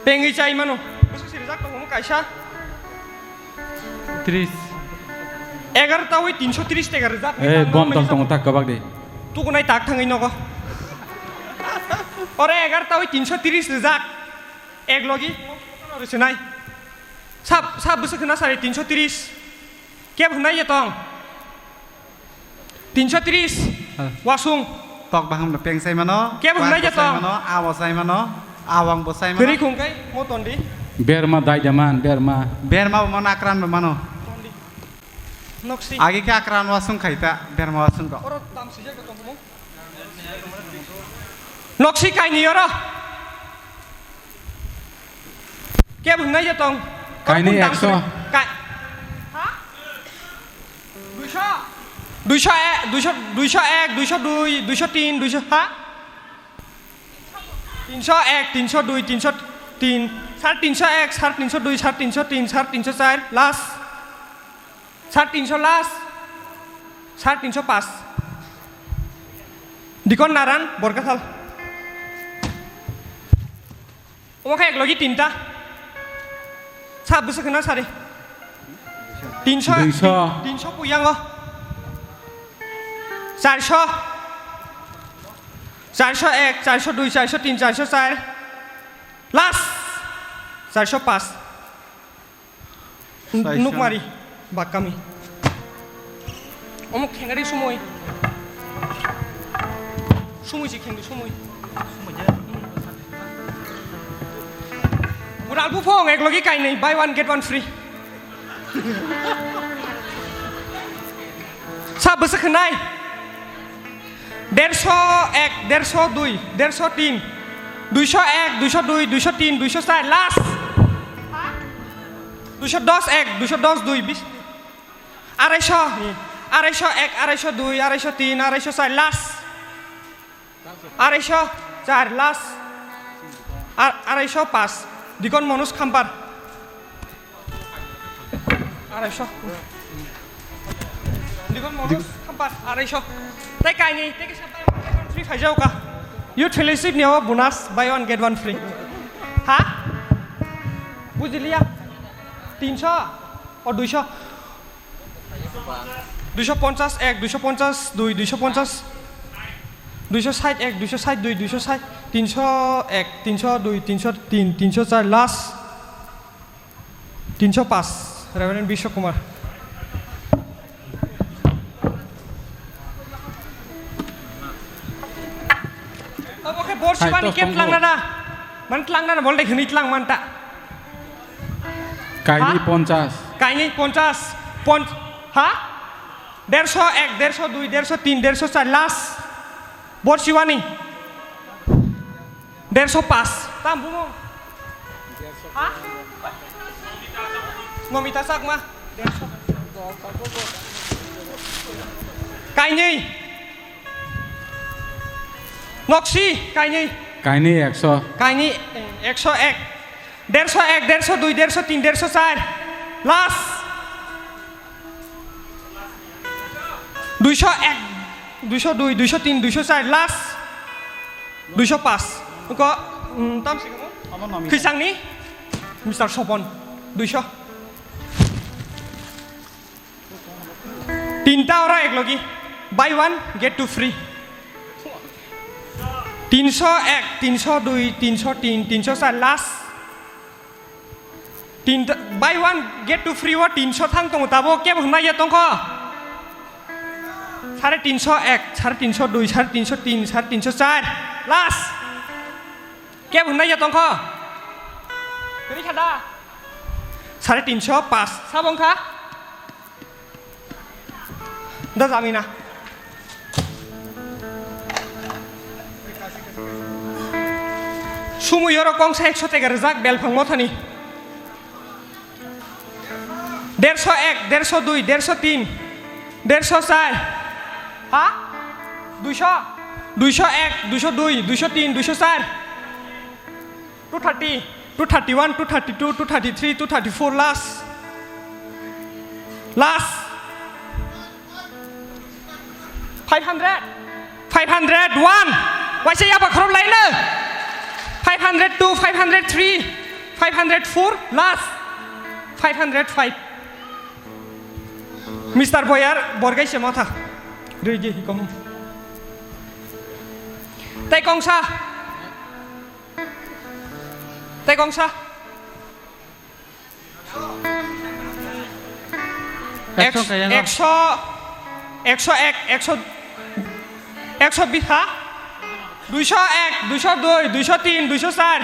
Pengwi chai mano. Bwswk sirijak tongo omo kaisa. Tris. Egarota wi tinsho tris tega rijak. Eh, bom tol tongo tak kabak di. Tukunai tak thangwi nogo. Ore egarota wi tinsho tris rijak. Ek logi. Sinai. Sab, sab bwswk hwnna sari tinsho tris. Keb hwnna ye tong. Tinsho tris. Ah. Wasung. Tok baham no peng sai mano. Kebo hwnai je tok. Mano, awa sai mano, awang bo sai mano. Kwrwi khung kai mo tondi. Berma dai jaman, berma. Berma bo mano, akran bo mano. Noksi. Agi khe akran wasung khai ta, berma wasung ko. Oro tam sijak tong mo. Noksi kaini oro. Kebo hwnai je tong. Kaini ekso. Kai. Ha? Duisho. Duisho ek, duisho, duisho ek, duisho dui, duisho tin, duisho ha? Tinsho ek, tinsho dui, tinsho tin, sar tinsho ek, sar tinsho dui, sar tinsho tin, sar tinsho char, last. Sar tinsho last. Sar tinsho pas. Dikon Naran, Borkathal. Omo khe ek logi tinta. Sa bwswk hwnna sari. Tinsho, duisho. Tinsho puyango. Charsho. Charsho ek, charsho dui, charsho tin, charsho char. Last. Charsho pas. Saisha. Nukmari, Bakami. Omo khengari sumui. Sumui si khengri sumui. Gural buphong ek logi kainwi, buy one get one free. Sa bwswk hwnai? Dersho ek, dersho dui, dersho tin, duisho ek, duisho dui, duisho tin, duisho char, last. Duisho dos ek, duisho dos dui, bis. Araisho, araisho ek, araisho dui, araisho tin, araisho char, last. Araisho char, last. Ar-, araisho pas. Dikon Manoj Khampar. Araisho. Dikon Manoj Khampar, araisho. Tei kainwi, tei kisa buy one get one free phaijao ka. Youth Fellowship ni o bonus, buy one get one free. Ha? Bujiliya? Tinsho? O duisho? Duisho ponchas ek, duisho ponchas dui, duisho ponchas, duisho sait ek, duisho sait dui, duisho sait, tinsho ek, tinsho dui, tinsho tin, tinsho char, last. Tinsho pas, Reverend Biswa Kumar. Obo khe bor sibani kep tlangnana. Man tlangnana, bol de khini tlang man ta. Kaini ponchas. Kaini ponchas. Pon-, ha? Dersho ek, dersho dui, dersho tin, dersho char, last. Bor sibani. Dersho pas. Tam bumo. Ha? Nomita Chakma. Dersho. Kainwi. Noksi, kainwi. Kainwi ekso. Kainwi, eh, ekso ek. Dersho ek, dersho dui, dersho tin, dersho char. Last. Duisho ek, duisho dui, duisho tin, duisho char, last. Duisho pas. Ko, mm, tam si kono? Amo nomi. Khisangni? Mister Sopon. Duisho. Tinta oro ek logi. Buy one, get two free. Tinsho ek, tinsho dui, tinsho tin, tinsho char, last. Tinta, buy one, get two free o tinsho thang tongo, tabo kebo hwnna ya tongkho? Sare tinsho ek, sare tinsho dui, sare tinsho tin, sare tinsho char, last. Kebo hwnna ya tongkho? Kwrwi kha da? Sare tinsho pas. Sabo wngkha? Da jamina. Sumui oro kongsa ekso tega rwjak belphang mothani. Dersho ek, dersho dui, dersho tin, dersho char. Ha? Duisho? Duisho ek, duisho dui, duisho tin, duisho char. Two thirty. Two thirty-one, two thirty-two, two thirty-three, two thirty-four, last. Last. Five hundred. Five hundred one. Waisa yaba khorok laino. Five hundred two, five hundred three, five hundred four, last. Five hundred five. Mister Boyar, borgai se motha. Rigi hikom. Tai kongsa. Tai kongsa. Ekso Eksh-, kaya no? Ekso, ekso ek, ekso, ekso bis, ha? Duiso ek, duiso dui, duiso tin, duiso char.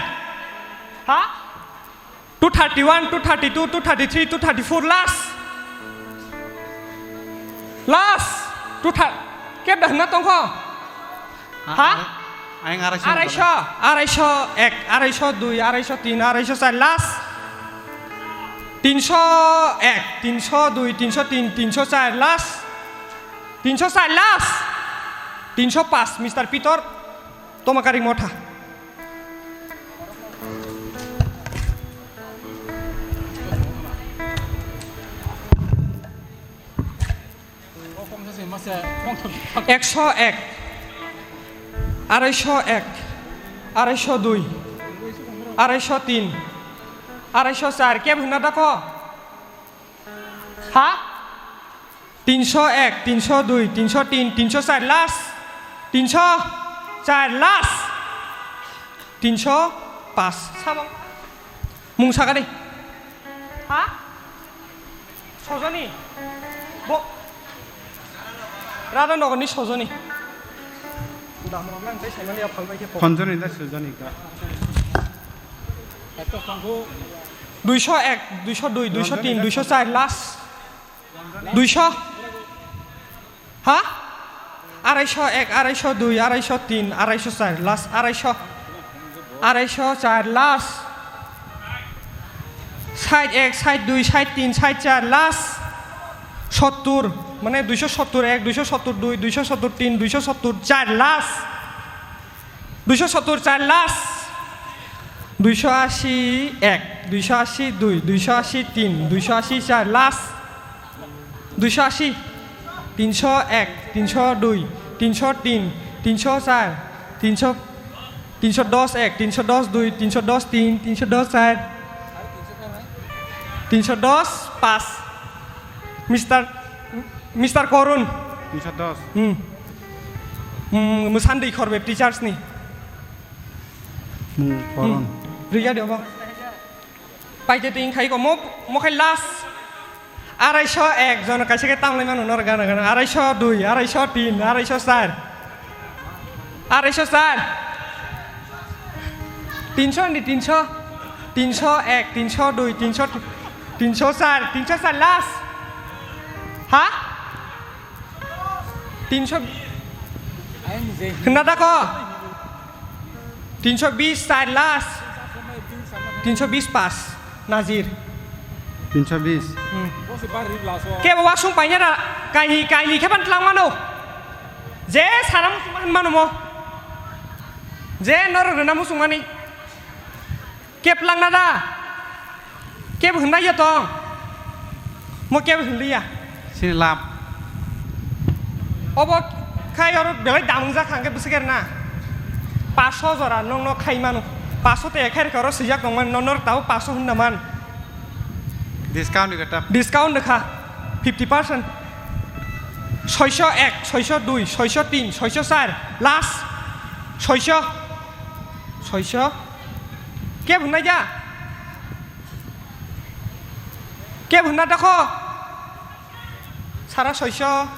Ha? Two thirty-one, two thirty-two, two thirty-three, two thirty-four, last. Last. Two thir-, kebda hwnna tongkho? Ha? Ayang araiso. Araiso, araiso ek, araiso dui, araiso tin, araiso char, last. Tinso ek, tinso dui, tinso tin, tinso char, last. Tinso char, last. Tinso pas, Mister Pitor, toma kari motha. Ekso ek, araiso ek, araiso dui, araiso tin, araiso char, kebo hwnna dakho? Ha? Tinso ek, tinso dui, tinso tin, tinso char, last. Tinso char, last. Tinso pas. Samung. Mung sakani. Ha? Sojoni. Bo. Radha Nagarni Sojoni. Damrok nang tei saimani aphal bai khe po. Khonjoni na Sojoni ka. Duiso ek, duiso dui, duiso tin, duiso char, last. Duiso. Ha? Araiso ek, araiso dui, araiso tin, araiso char, last, araiso. Araiso char, last. Sait ek, sait dui, sait tin, sait char, last. Sottur, mane duiso sottur ek, duiso sottur dui, duiso sottur tin, duiso sottur char, last. Duiso sottur char, last. Duiso asi ek, duiso asi dui, duiso asi tin, duiso asi char, last. Duiso asi. Tinso ek, tinso dui, tinso tin, tinso char, tinso, tinso dos ek, tinso dos dui, tinso dos tin, tinso dos char, tinso dos pas. Mister, Mister Korun. Tinso dos. Hmm. Hmm, Sunday khorbe teachers ni. Hmm, Korun. Hmm. Riya de obo. Paite tin khai ko mo, mo khai last. Araiso ek jon kaisa khe tamlai mano nor gana gana. Araiso dui, araiso tin, araiso char. Araiso char. Tinso ni tinso. Tinso ek, tinso dui, tinso, tinso char, tinso char last. Ha? Tinso. Hwnna dakho? Tinso bis char last. Tinso bis pas. Nazir. Tinso bis. Hmm. Kebo wasung paina da kaini, kaini khe ban tlang mano. Je sara musung mano mo. Je norok rwna musung mani. Kep langna da? Kep hwnna ya tong? Mo kep hwnliya. Sini lam. Obo khai oro belai damung jak hangke bwswk erna. Paso jora nong no khai mano. Paso te khai rwkha oro swijak tongmani, no norok tabuk paso hwnna man. Discount rwkha ta? Discount rwkha fifty percent. Soiso ek, soiso dui, soiso tin, soiso char, last. Soiso. Soiso. Kebo hwnna ya? Kebo hwnna dakho? Sara soiso.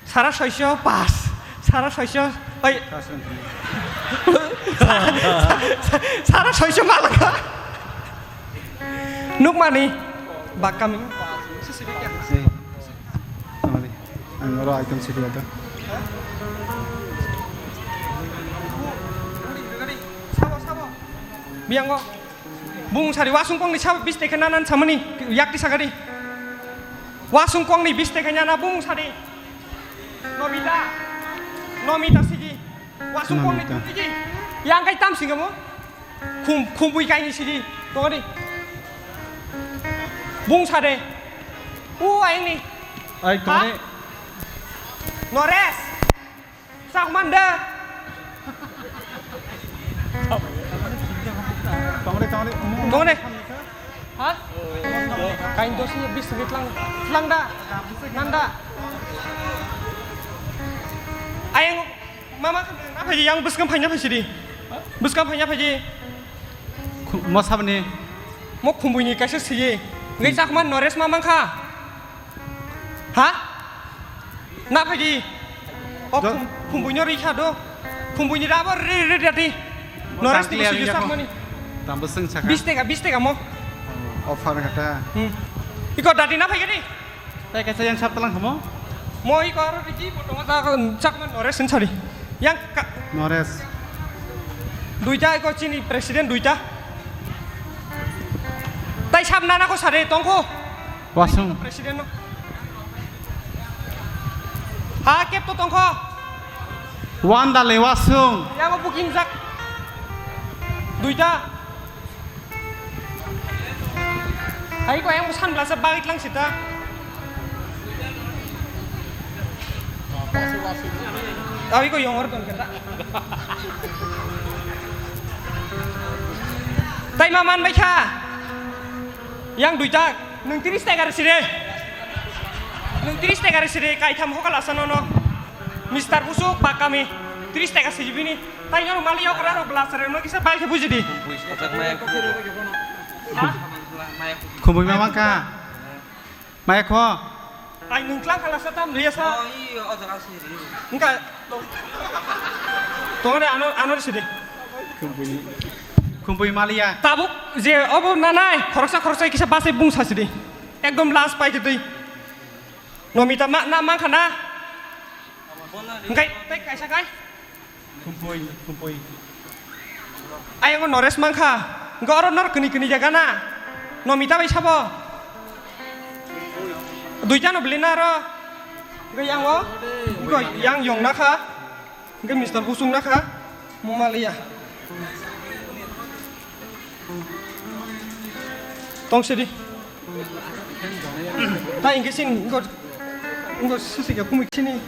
Sara soiso pas. Sara soiso. Oi. Sara soiso malaka. Nukmani. Bakami. Sorry. Ang oro item sidi ada. Biango. Bung sari wasung kong ni sabo bis tekhe nanan samani yakti sagadi. Wasung kong ni bis tekhe nana bung sari. Nomita. Nomita sigi. Wasung kong ni Nomita. Tungtigi. Yang kai tam singamo. Khum, khumbui kaini sidi. Tongdi. Bung sade. U aini. Ai, tongdi. Nores. Sakman da. Tongdi, tongdi. Tongdi. Ha? Kain dosi bis rit lang. Lang da. Nanda. Ayang mama na phaji yang bus kam phanya phaji di. Bus kam phanya phaji. Khu-, mo sabni? Mo khumbuini kaisa siye. Ngai chakma Nores ma mangkha. Ha? Na phaidi. O khum-, khumbuino ri kha do. Khumbuini rabo ri, ri, ri, ri. Nores ni sigi sakmani. Tambo sing saka. Bis tega, bis tega mo. Offer kata. Hmm. Iko dati na phaidi. Tai kaisa yang sap talang khamo? Mo iko aro riji bo tongo ta chakma Nores sen sari. Yang ka- Nores. Duita iko chini president duita. Tai sab nana ko sare tongko. Wasung. President no. Ha kep to tongko. Wanda le wasung. Yang booking jak. Duita. Ai ko yang sunglass bagwi tlang sita. Ai ko yongor ton kata. Tai ma man bai kha. Yang duita, nung tiris taka sire. Nung tiris taka sire, kai tham hokal asa nono. Mister Busuk, bakami, tiris taka sijibini. Tai nyono mali yokra ro blasare no kisa bai khe bujidi. Khumui ma mangkha. Maya kho. Ai nung tlang kala sa tam liya sa. Oh, iyo, o jaga siri. Engka. Tongre ano, ano sidi. Khumui maliya. Tabuk je obo nanai, khoroksa khoroksa kisa basai bung sa sidi. Ekdom last pai khe twi. Nomita ma, na mangkha na. Engkai, tai kaisa kai. Khumpui, khumpui. Ayang o Nores mangkha. Engko oro nor kini kini jaga na. Nomita bai sabo. Duita no beli na ro. Engko yang o. Engko yang yong na kha. Engko Mister Busung na kha. Mo maliya. Tong sidi. Ta engke sini, engko, engko sisi ke kumui sini.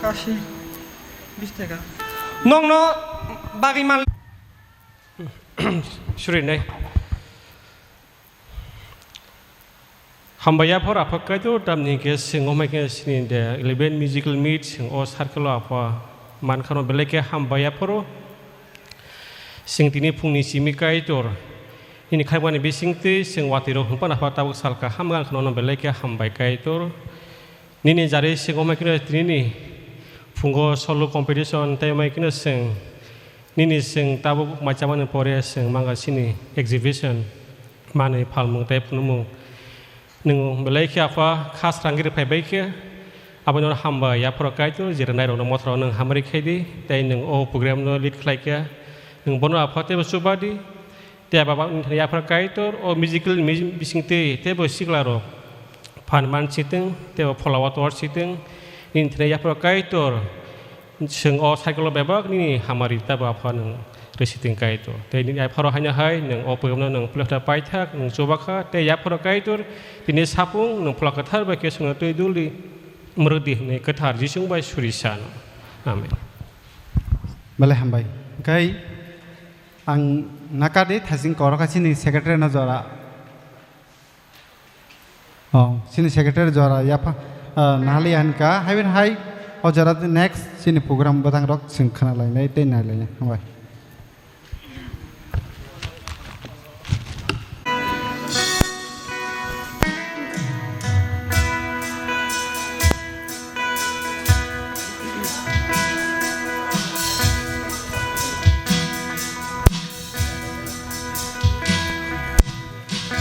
Kasi, bis taka. Nong no bagwi mal. Suri nai. Hambai yapharo Apha Kaitor, tamni hwnkhe chwng wngmai khe chini the eleven musical meet, chwng o circle o Apha mankha no belai khe hambai yapharo. Chwng tini phungni simi Kaitor, nini khaimani bisingtwi chwng watwi rok hwnphano Apha tabuk sal kaham wngkha no belai khe hambai Kaitor. Nini jari chwng wngmai kheno tinini phungo solo competition tei wngmai kheno chwng nini chwng tabuk mai chamani pore chwng mangkha chini exhibition manwi phalmung tei phunukmung. Nwng belai khe Apha kha srangwi rwphai bai khe abono hambai yapharo Kaitor, je rwnairokno mothorok nwng hamari khaidi tei nwng o program no lead khlai khe nwng bono Apha teibo chubadi. Tei Baba, nini thani yaphar Kaitor, o musical mi-, bisingtwi teibo siklarok phan man sitwng, teibo phola o tor sitwng, nini thani yaphar Kaitor, chwng o cycle o bebak nini hamari tabo Apha nwng rw sitwng Kaitor. Tei nini yapharo haino hai nwng o poyamno nwng plefta paithak, nwng chubakha, tei yapharo Kaitor, tini sapung nwng Phola Kwthar bai khe chwngno twi duli mwrwkdi hwnwi kwthar Jisung bai suri san. Amen. Belai hambai. Hwnkhe Ang nakadi thasing korokha chini secretary no jora. Oh, chini secretary jora yapha, ah, nahaliya hinka. Hai bin hai o jora next chini program bwtang rok chwng khna lainai tei nai lainai. Hambai.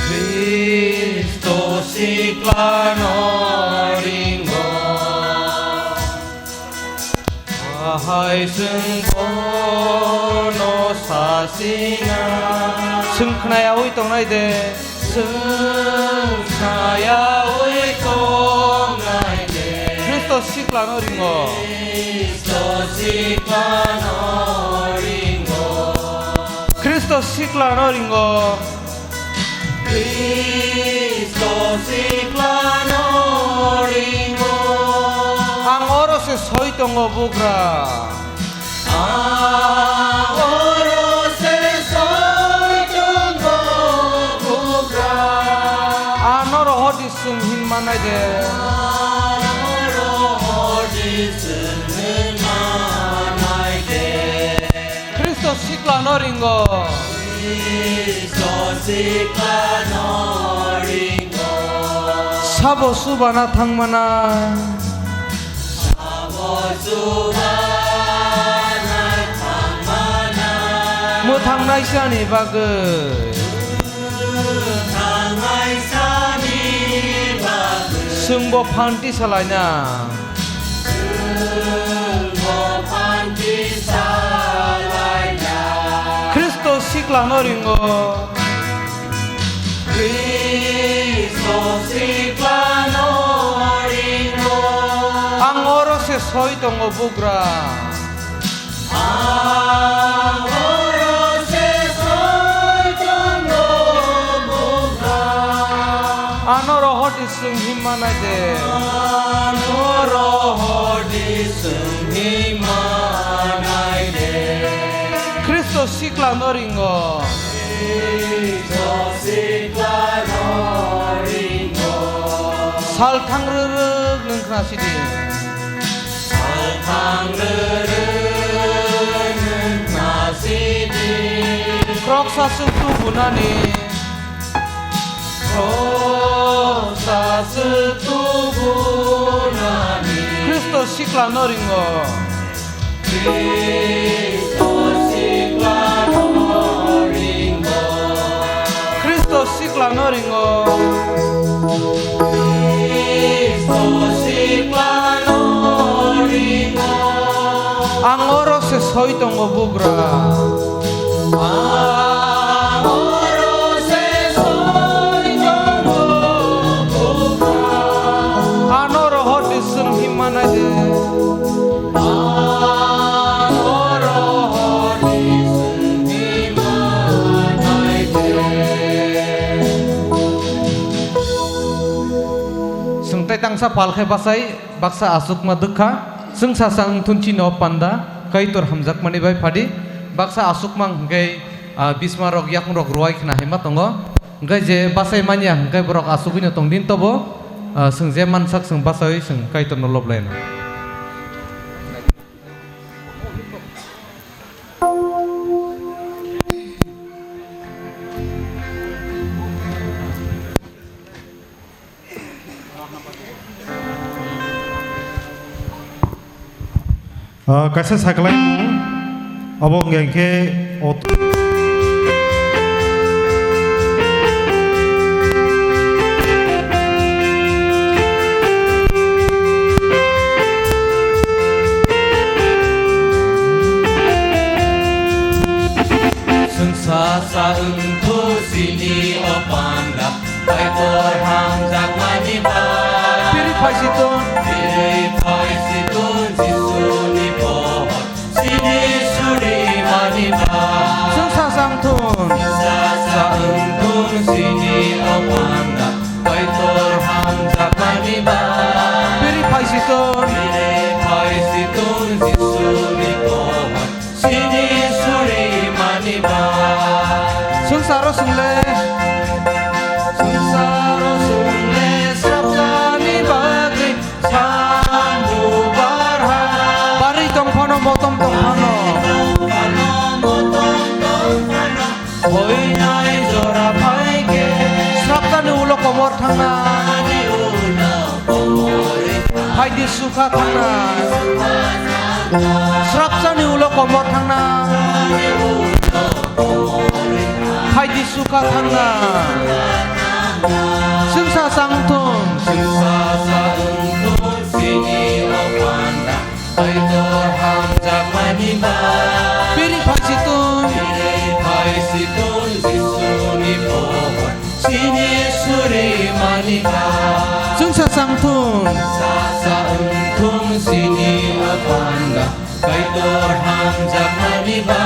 Khristo siklano ringo. Ahai chwng bono sasina. Chwng khnayaui tongnai de. Chwng khnayaui tongnai de. Khristo siklano ringo. Khristo siklano ringo. Kristo siklano ringo. Kristo siklano ringo. Ang oro se soi tongo bugra. Ang oro se soi tongo bugra. Ano rohor di sung hin manai de. Ano rohor di sung hin manai de. Kristo siklano ringo. Kristo siklano ringo. Sabo subana thangmana. Sabo subana thangmana. Mwthangnaisani bagwi. Mwthangnaisani bagwi. Chwngbo phanti salaina. Kristo siklano ringo. Kristo siklano ringo. Ang oro se soi tongo bugra. Ang oro se soi tongo bugra. Ano rohor di sung hin manai de. Ano rohor di sung hin manai de. Kristo siklano ringo. Kristo siklano ringo. Sal thang rwrwk nwng khna sidi. Sal thang rwrwk nwng khna sidi. Khoroksa chwng tubunani. Khoroksa chwng tubunani. Kristo siklano ringo. Kristo siklano ringo. Kristo siklano ringo. Kristo siklano ringo. Ang oro se soi tongo bugra. Ang oro se soi tongo bugra. Ano rohor di sung hin manai de. Ano rohor di sung hin manai de. Sung tei tangsa pal khe bachai baksa achukma dwkha. Chwng sasa wng thun chini o panda Kaitor hamjakmani bai phadi. Baksa achukma hwnkhe, ah, bisma rok yakung rok ruwai khna hinma tongo. Hwnkhe je bachai manya hwnkhe borok achugwino tong din tobo, ah, chwng je mansak chwng bachaui chwng Kaitorno lob laina. Ah, kaisa sakhlai mung, obo wngya khe ot-, Chwngsa sa wngkhu chini o panda, Kaitor hamjakmani bai. Phirwi phaisitun. Phirwi phaisitun Jisuni pohor, chini surimani bai. Chwngsa sa wngthun. Chwngsa sa wngthun chini o panda, Kaitor hamjakmani bai. Phirwi phaisitun. Phirwi phaisitun Jisuni pohor, chini surimani ba. Swngcharo chwngle, swngcharo chwngle srapjani bagwi sambu barha. Barwi tong phano, motom tong phano. Hoinai jora phaikhe. Srapjani ulo komor thangna. Phaidi sukha thangna. Srapjani ulo komor thangna. Phaidi sukha thangna. Chwngsa sa wngthun. Chwngsa sa wngthun chini o panda. Kaitor hamjakmani ba. Phirwi phaisitun. Phirwi phaisitun Jisuni pohor. Chini surimani ba. Chwngsa sa wngthun. Chwngsa sa wngthun chini o panda, Kaitor hamjakmani ba.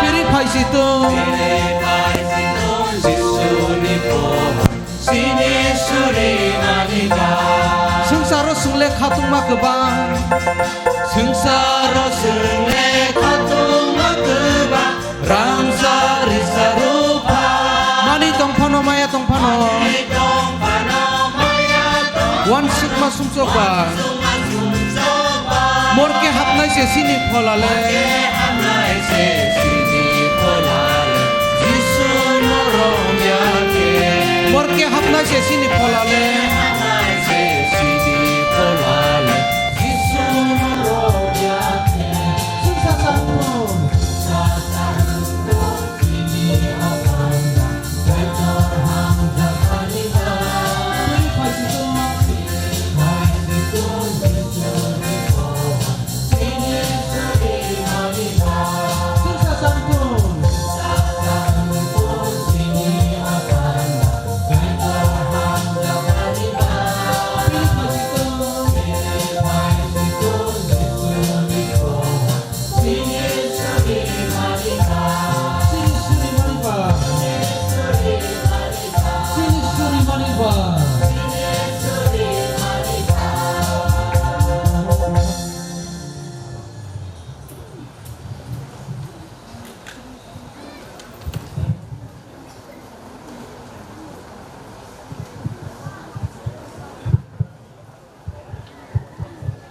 Phirwi phaisi Swngcharo chwng le khatungma kwbang. Swngcharo chwng le khatungma kwbang. Rangchak risa rupha. Manwi tong phano, maya tong phano. Wansukma sumsok ba. Morke hapnai se chini pholale. Morke hapnai se chini pholale.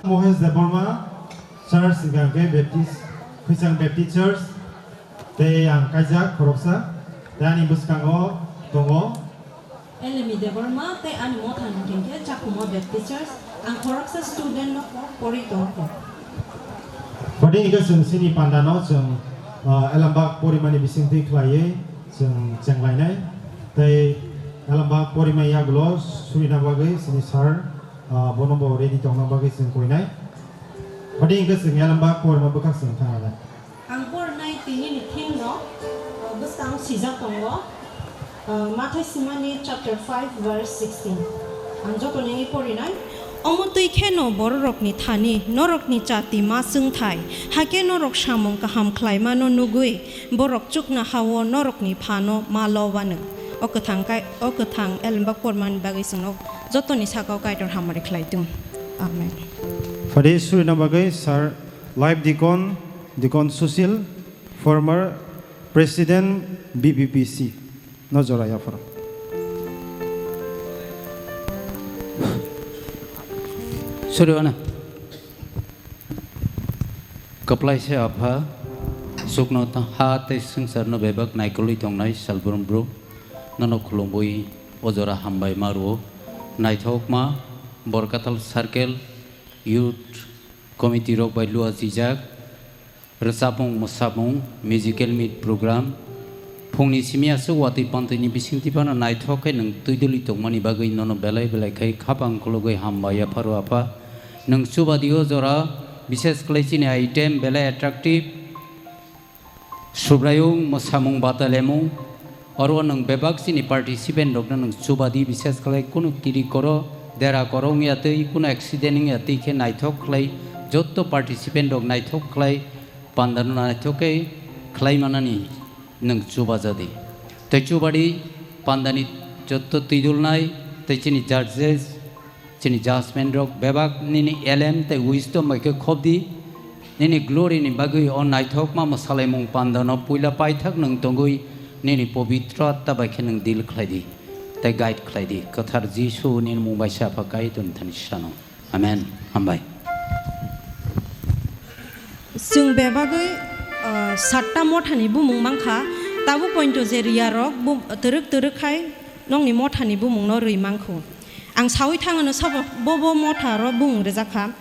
Mohesh Debbarma, Church hwnkha khe Baptist, Khwichang Baptist Church, tei ang kaijak khoroksa, tei ani bwskango tongo. Elemi Debbarma tei ani motha hwnkhe Chakhuma Baptist Church, ang khoroksa student no kok pori tongkho. Pati hwnkhe chwng chini panda no chwng, ah, elambak porimani bisingtwi khlaiwi chwng chenglainai, tei elambak porimani yagulo surina bagwi chini sir, ah, bono bo ready tongna bagwi chwng koinai. Pati hwnkhe chwng elambak porima bwkhak chwng thanglainai. Ang pornai tinini theme no, uh, bwskang sijak tongo, uh, Mathai Simani chapter five verse sixteen. Ang joto nini porinai. Omo twi kheno bororokni thani norokni chati ma chwngthai, hakhe norok samung kaham khlaimano nugwi borok chukna hao norokni phano ma lobano. O kwthang kai, o kwthang elembak pormani bagwi chwngno jotoni sakao Kaitor hamari khlai thung. Amen. Phadi surina bagwi sir Life Deacon, Deacon Sushil, former President B B P C, no jora yapharo. Sorry, ana. Kwplai se Apha, chukno ta-, ha tei swngcharno bebak naikolwi tongnai Salbrum Bru, nono khulumwi o jora hambai ma rwo. Naithokma, Borkathal Circle, Youth Committee rok bai lua swijak, rwchapmung, mwsamung, musical meet program, phungni simi aswk watwi pantwini bisingtwi phano naithok khe nwng twi dwlwi tongmani bagwi nono belai belai khe khapang khulugwi hambai yapharo Apha. Nwng chubadi o jora, bishes khlai chini item belai attractive, Subraiyung mwsamung batalemung, oro nwng bebak chini participant rokno nwng chubadi, bishes khlai kunu tiri koro, dera koro wngya twi, kunu accident wngya twi khe naithok khlai jotto participant rok naithok khlai pandano naithok khe khlai manani nwng chubajadi. Tei chubadi pandani jotto twidulnai tei chini judges, Chini judgment rok bebak nini elem tei wisdom bai khe khop di. Nini glory ni bagwi o naithokma mwsalaimung pandano puila paithak nwng tongwi nini pobitro atma bai khe nwng deal khlai di tei guide khlai di. Kwthar Jisu nini mung bai se Apha Kaitor ni thani sano. Amen. Hambai. Chwng bebagwi, ah, satta mothani bumung mankha, tabuk pointo je riya rok bum-, twrwk twrwk khai nokni mothani bumungno rwi mankhu. Ang saui thangano sabo bo bo motha ro bumung rijak kha.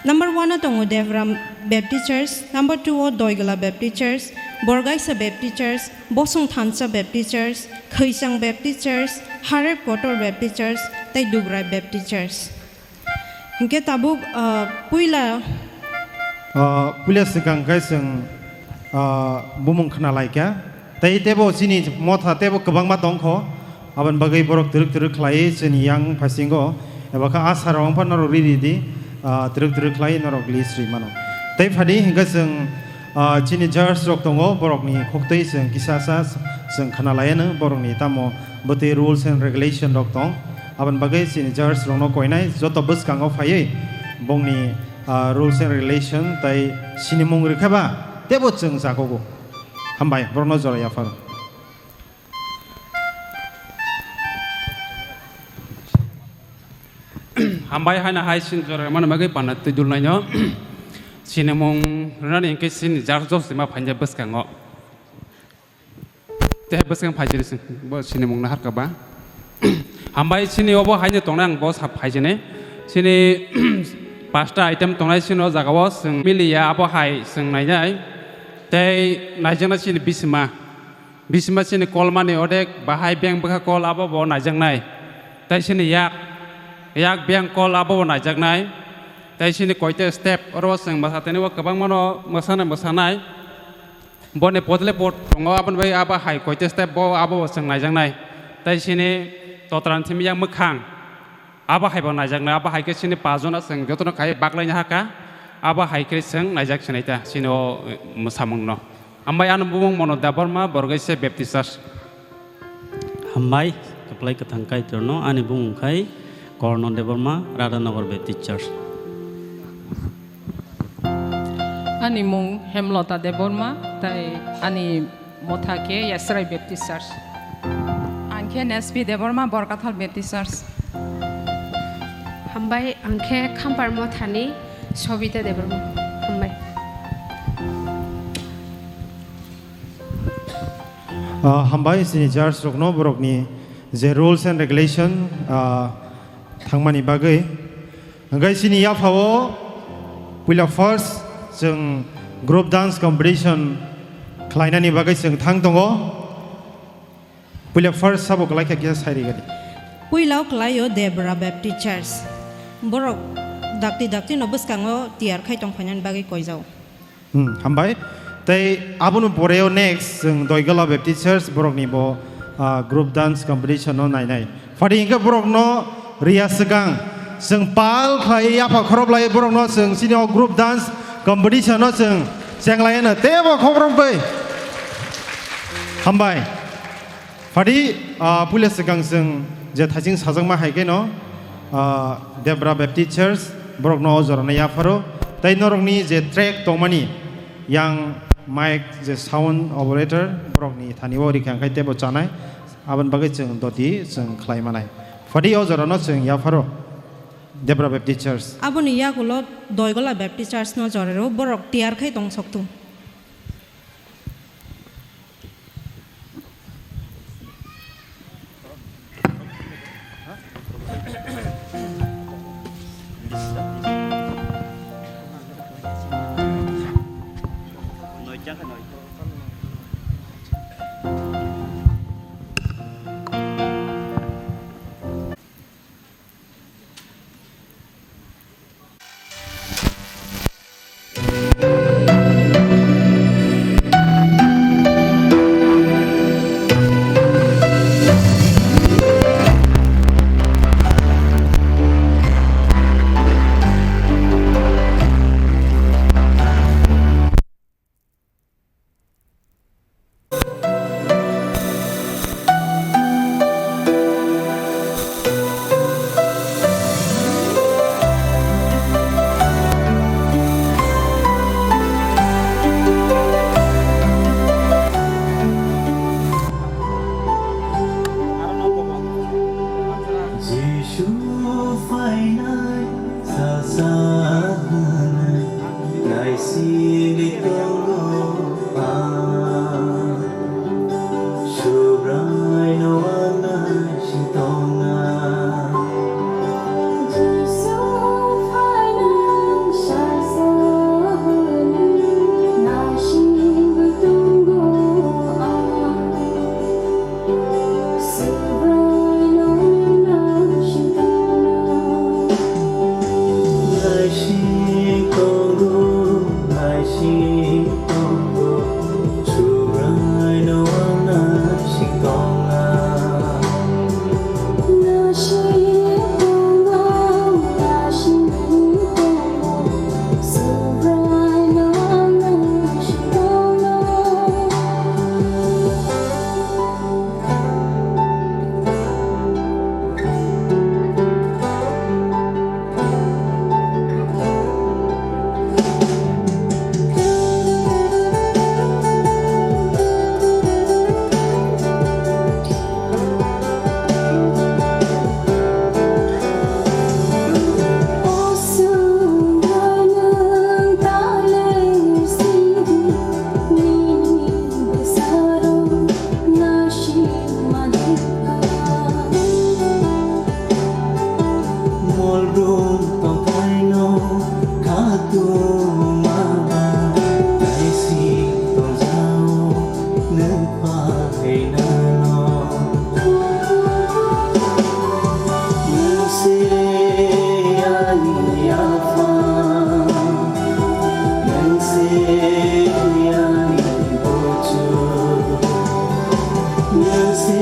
Number one o tongo Devram Baptist Church, number two o Doigala Baptist Church, Borgaisa Baptist Church, Bosong Thansa Baptist Church, Khwichang Baptist Church, Harep Kotor Baptist Church, tei Dugrai Baptist Church. Hinkhe tabuk, ah, puila, ah, puila swkang khe chwng, ah, bumung khna lai kha. Tei tebo chini motha tebo kwbangma tong kho. Aboni bagwi borok twrwk twrwk khlai chini yang phasingo. Eba khe asa rok wng pha norok riri di, ah, twrwk twrwk khlai norok list rwi mano. Tei phadi hinkhe chwng, Ah, chini judge rok tongo, borokni khuktwi chwng kisa sa chwng khna laianw, borokni tamo bwtwi rules and regulation rok tong. Aboni bagwi chini judge rokno koinai joto bwskango phaiwi bongni, ah, rules and regulation tai sinimung rwkha ba teibo chwng chakugo. Hambai, borokno jora yapharo. Hambai haino hai sini jora mano bagwi panda twi dulnaino. Sinimung rwnani hwnkhe sini jar jos sima phainjak bwskango. Tei bwskang phaijini sini, bo sinimung naharkha ba. Hambai sini obo haino tongnai ang bo sa phaijini. Sini pasta item tongnai sini o jagao chwng miliya abo hai chwng nainai. Tei naijaknai sini bisima. Bisima chini kolmani odek bahai beng bwkha kol abo bo naijaknai. Tai chini yak, yak beng kol abo bo naijaknai. Tai chini koita step oro chwng bwsatini o kwbangmano mwsana mwsanai. Boni podle pod tongo aboni bai abo hai koita step bo abo bo chwng naijaknai. Tai chini totran simi yak mwkhang. Abo hai bo naijaknai, abo hai khe chini pajona chwng jotono khai baklaina haka, abo hai khe chwng naijak sinai ta chini o, eh, mwsamungno. Ambai ani bumung Mono Debbarma, borok kaisa Baptist Church. Hambai, kwplai kwthang Kaitorno, ani bumung khai Korno Debbarma, Radhanagar Baptist Church. Ani mung Hemlota Debbarma, tai ani motha khe Yasrai Baptist Church. Ang khe Nespi Debbarma, Borkathal Baptist Church. Hambai, ang khe Khampar mothani Sobita Debbarma. Hambai. Ah, hambai chini church rokno borokni je rules and regulation, ah, thangmani bagwi. Hwnkhe chini yaphao puila first chwng group dance competition khlainani bagwi chwng thang tongo. Puila first sabo kwlai kha kisa sai rigadi. Puila o kwlaio Debra Baptist Church. Borok dakti dakti no bwskango tiyar khai tong phainani bagwi koijao. Hmm, hambai. Tei aboni poreo next chwng Doigala Baptist Church borokni bo, ah, group dance competition no nainai. Phadi hwnkhe borokno riya swkang chwng pal khlai yapha khoroplai borokno chwng chini o group dance competition no chwng chenglai no teibo khobrom bai. Hambai. Phadi, ah, puila swkang chwng je thaising sajakma hai khe no, ah, Debra Baptist Church, borokno o jorano yapharo. Tei norokni je track tongmani, yang mic je sound operator, borokni thani o rikha khai teibo chanai. Aboni bagwi chwng doti chwng khlai manai. Phadi o jorano chwng yapharo Debra Baptist Church. Aboni yagulo Doigola Baptist Church no jorero borok tiyar khai tong soktu. Nwng se ani yapha, nwng se ani buchuk, nwng se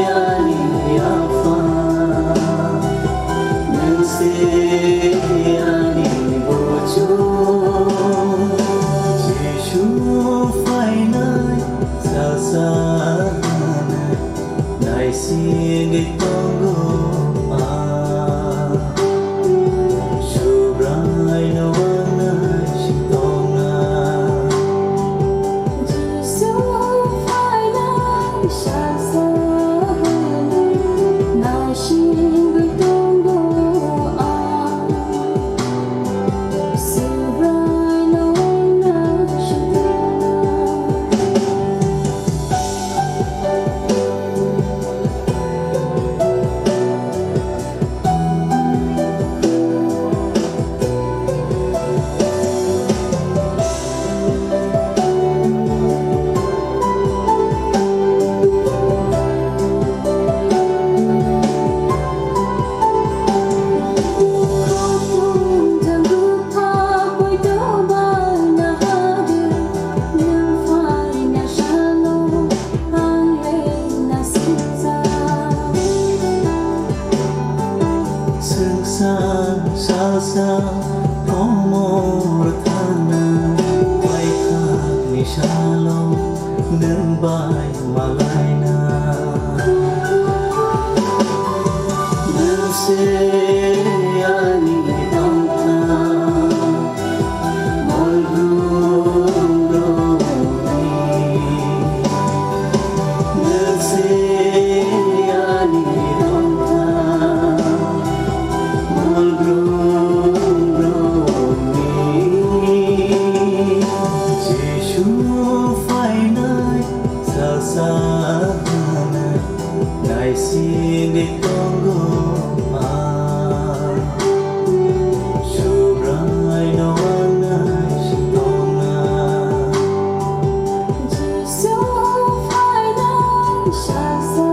ani yapha, nwng se ani buchuk. Jisu phainai sasa naisingwi tongo ang. Subraino ang naising tongna. Jisu phainai sasa naisingwi tongo ang. Subraino ang naising tongna. Ang le naisingsa. Sengsa sasa komor thana, paikha ni salo nwng bai malaina. Nwng se ani tongthai. Naisingwi tongo ang, Subraino ang naising tongna. Jisu phainai sasa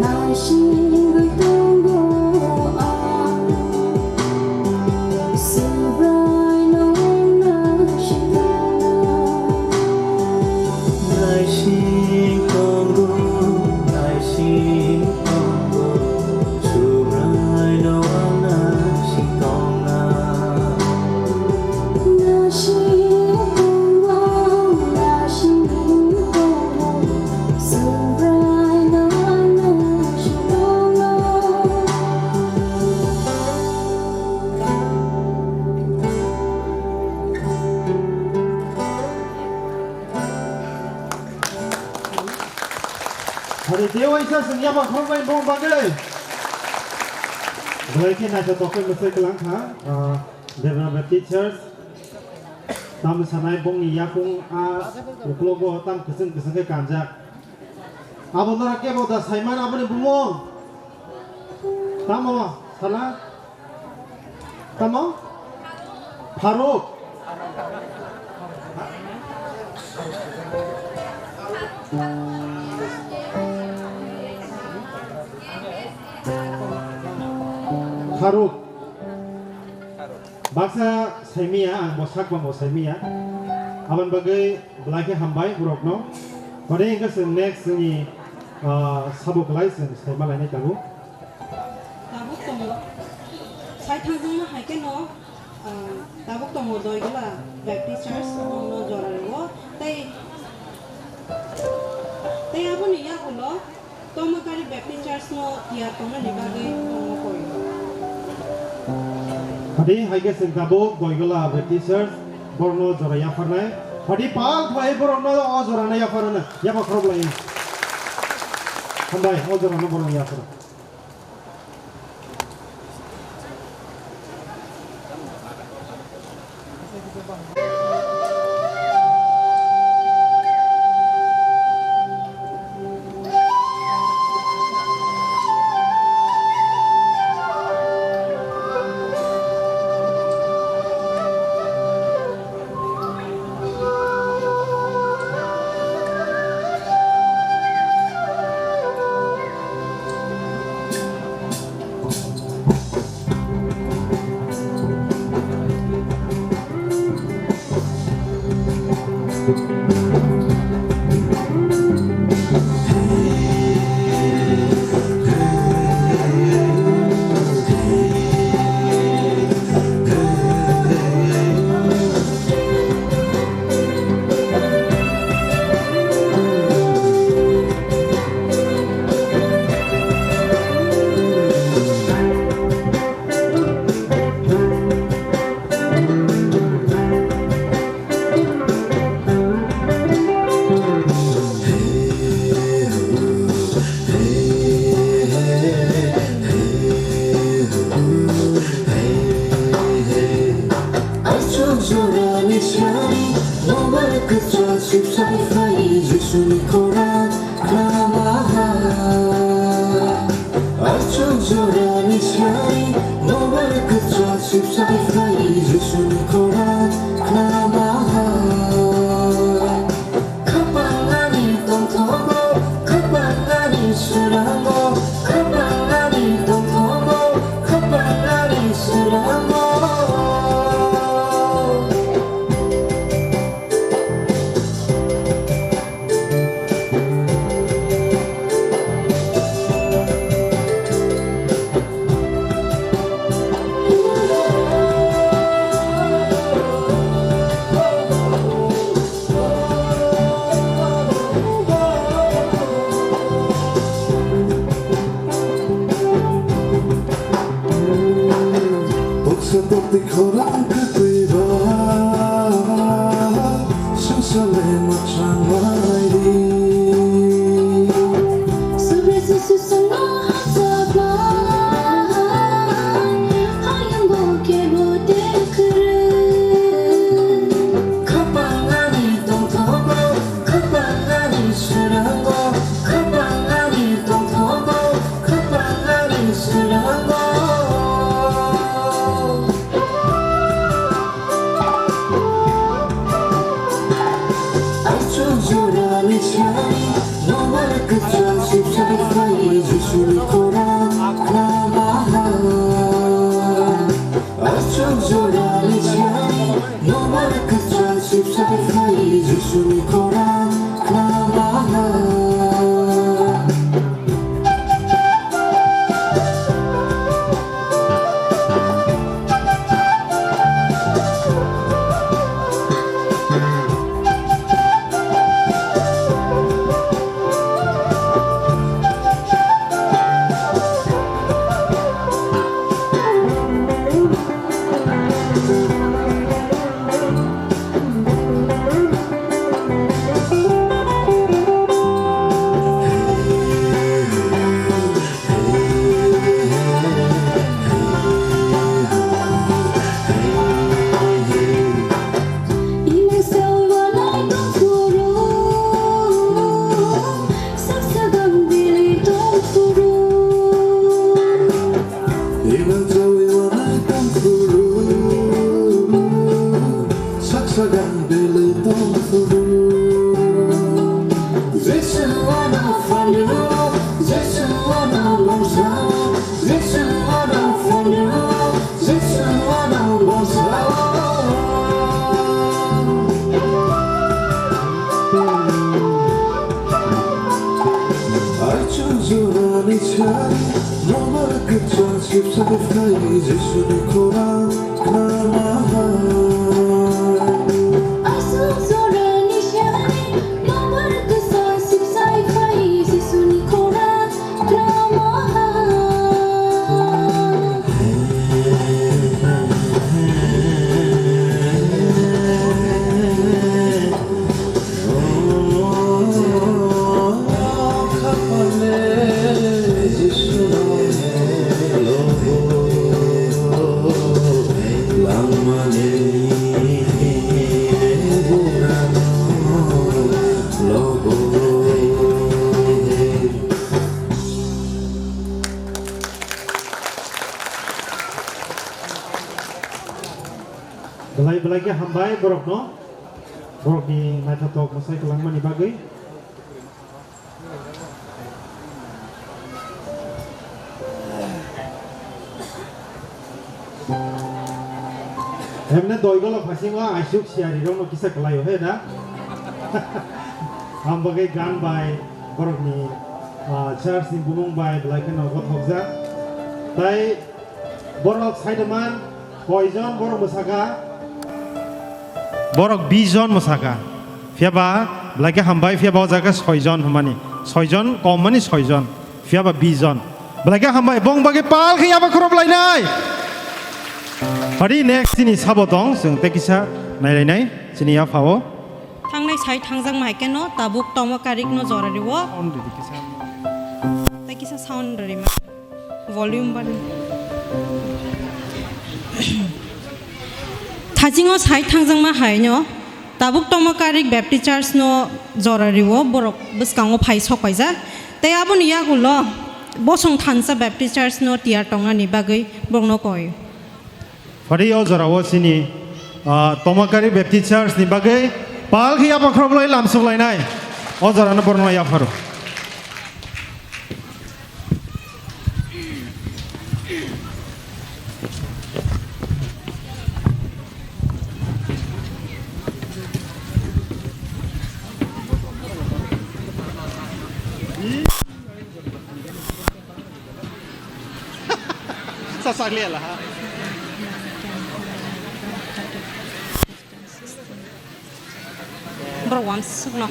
naisingwi tongo ang. Subraino ang naising tongna. Naising tongo, naising tongo, Subraino ang naising tongna. Naising tongo, naising tongo, Subraino ang naising tongna. Hari dewaisa sengya ba khorokbai bong bagwi. Belai khe naithotok khe mwsai kwlang kha, ah, Debra Baptist Church. Tamo sanai bongni yakung a uklogo tam kwchwng kwchwng khe kanjak. Abo nora kebo da saiman aboni bumung. Tamo sana? Tamo? Faruk. Faruk. Baksa saimiya, ang bo sak bo saimiya. Aboni bagwi belai khe hambai borokno. Hwnwi hwnkhe chwng next chwngni, ah, sabo kwlai chwng saima lainai tabuk. Tabuk tongo. Sai thangjakma hai kheno, ah, tabuk tongo Doigola Baptist Church, bongno jora rwo. Tei, tei aboni yagulo Tomakari Baptist Church no tiyar tongnani bagwi tongo koi. Hadi hai khe chwng tabuk Doigola Baptist Church borokno jora yapharnai. Hadi pal khlai borokno o jorano yapharna, yapha khorok lai. Hambai, o jorano borokno yaphar. Aichuk jorani sari, nobar kwchak sipsai phai, Jisuni khorang khnamaha. Aichuk jorani sari, nobar kwchak sipsai phai, Jisuni khorang khnamaha. Khapang ani tongthogo, khapang ani swrango, khapang ani tongthogo, khapang ani swrango. Buksa tokti khorang kwtwi ba, sengsa le mwchang lai di. Subra Jisu songno hapjak bai, hayungo kebo te kwrwi. Khapang ani tongthogo, khapang ani swrango, khapang ani tongthogo, khapang ani swrango. Aichuk jorani sari, nobar kwchak sipsai phai, Jisuni khorang khnamaha. Aichuk jorani sari, nobar kwchak sipsai phai, Jisuni khorang khnamaha. Imang sawi wanai tongphuru, saksa gang bili tongphuru. Imang sawi wanai tongphuru, saksa gang bili tongphuru. Jisu ano phano, Jisu ano mungsa, Jisu ano phano, Jisu ano mungsa. Aichuk jorani sari, nobar kwchak sipsai phai, Jisuni khorang khnamaha. Aichuk jorani sari, nobar kwchak sipsai phai, Jisuni khorang khnamaha. Belai belai khe hambai borokno, borokni naithothok mwsai kwlangmani bagwi. Hemne doi golok phasingo aisuk siyari rokno kisa kwlaio he da. Ang bagwi gan bai borokni, ah, church ni bumung bai belai kheno gothokjak. Tai borok saidaman koijon borok mwsaka? Borok bish jon mwsaka. Phiyaba belai khe hambai, phiyaba o jaga soi jon hwnmani. Soi jon, kom mani soi jon. Phiyaba bish jon. Belai khe hambai, bong bagwi pal khe yaba khorop lainai. Pari next chini sabo tong, chwng tei kisa nailainai, chini yaphao. Thangnai sai thangjak ma hai keno tabuk tongma karik no jora riwo. Sound ridi kisa. Tei kisa sound rima. Volume bari. Thajingo sai thangjak ma hai no tabuk tongma karik Baptist Church no jora riwo borok bwskango phai sok paijak. Tei aboni yagulo Bosong Thansa Baptist Church no tiyar tongnani bagwi borokno koi. Phari o jorao chini, ah, Tomakari Baptist Church ni bagwi pal khe yapha khoroklai lamsok lainai. O jorano borno yapharo. Sasak liya lah. Bro, one second.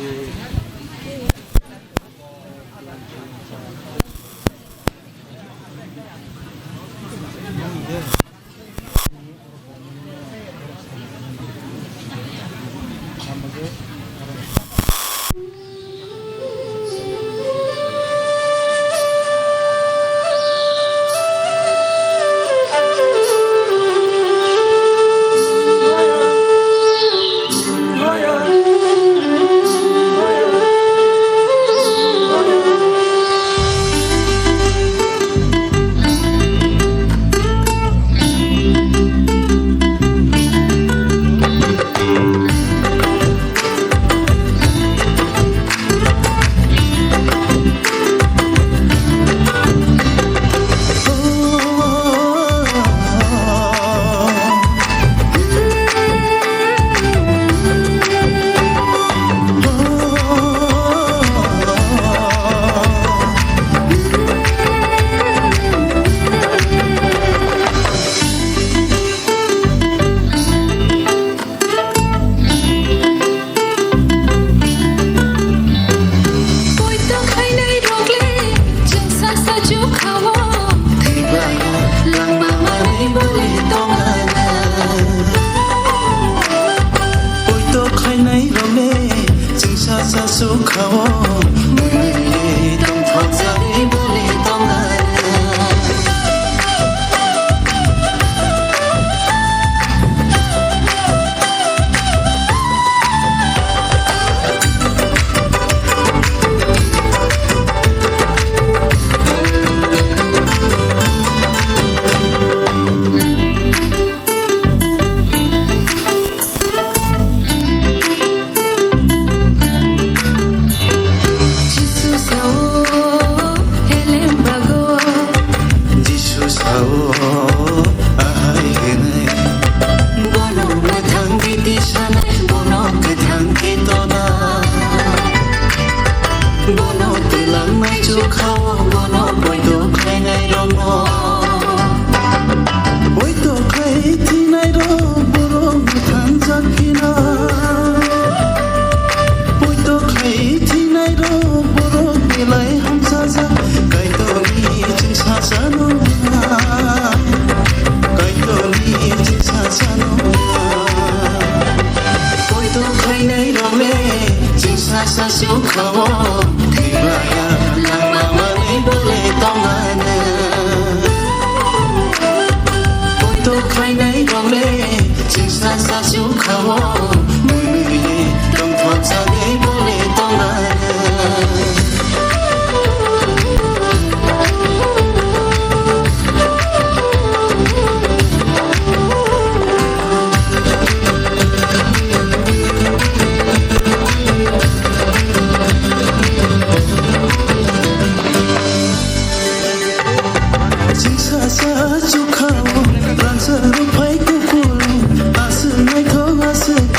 Poito khainai rok le chwng sasa chukha-o. Thwibaio langma manwi bole tongana. Poito khainai rok le chwng sasa chukha-o. Mwnwi le tongthokjagwi bole tongana. Jisu sao, helem bago. Jisu sao, ahai hwnwi. Bono mwthang biti sanai, bono kwthang khe tona. Bono twlang nai chukha-o, bono poito khlainai rokno. Poito khlai thwinai rok borok mwthangjak phina. Poito khlai thwinai rok borok belai hamsajak. Kaitorni chwng sasano wngna. Kaitorni chwng sasano wngna. Poito khlainai rok le chwng sasa chukha-o. Thwibaia langma manwi bole tongmano. Poito khlainai rok le chwng sasa chukha-o. Mwnwi tongthok jagwi bole tongmano. Chwngsa sa chukha-o, rangchak rwphai kuphur, aswk naithok aswk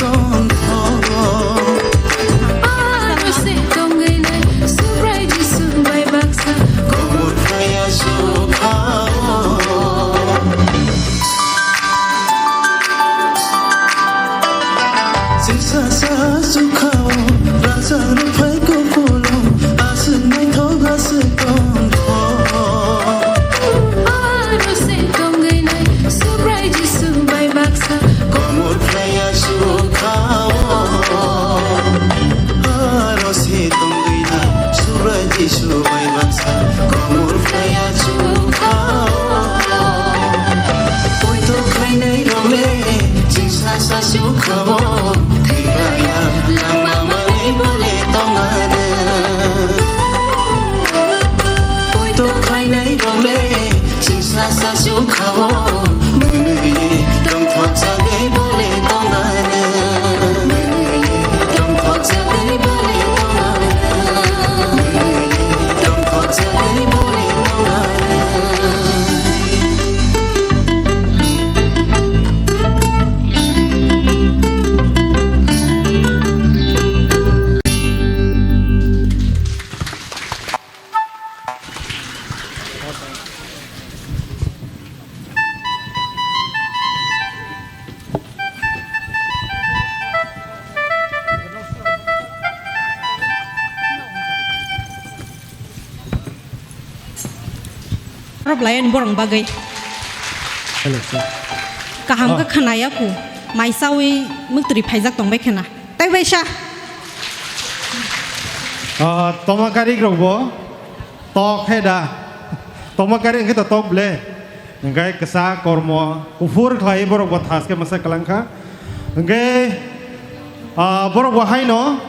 Bwlaiyani borok bagwi. Hello, sir. Kaham khe khwnaya khu, mai chawi muktri phaijak tongbai khena. Tai bai sa. Ah, toma karik rok bo tok khe da. Toma karik khe to tok ble. Hingkai kisa kormo kuphur khlai borok bo thas khe masa kwlang kha. Hingke, ah, borok bo haino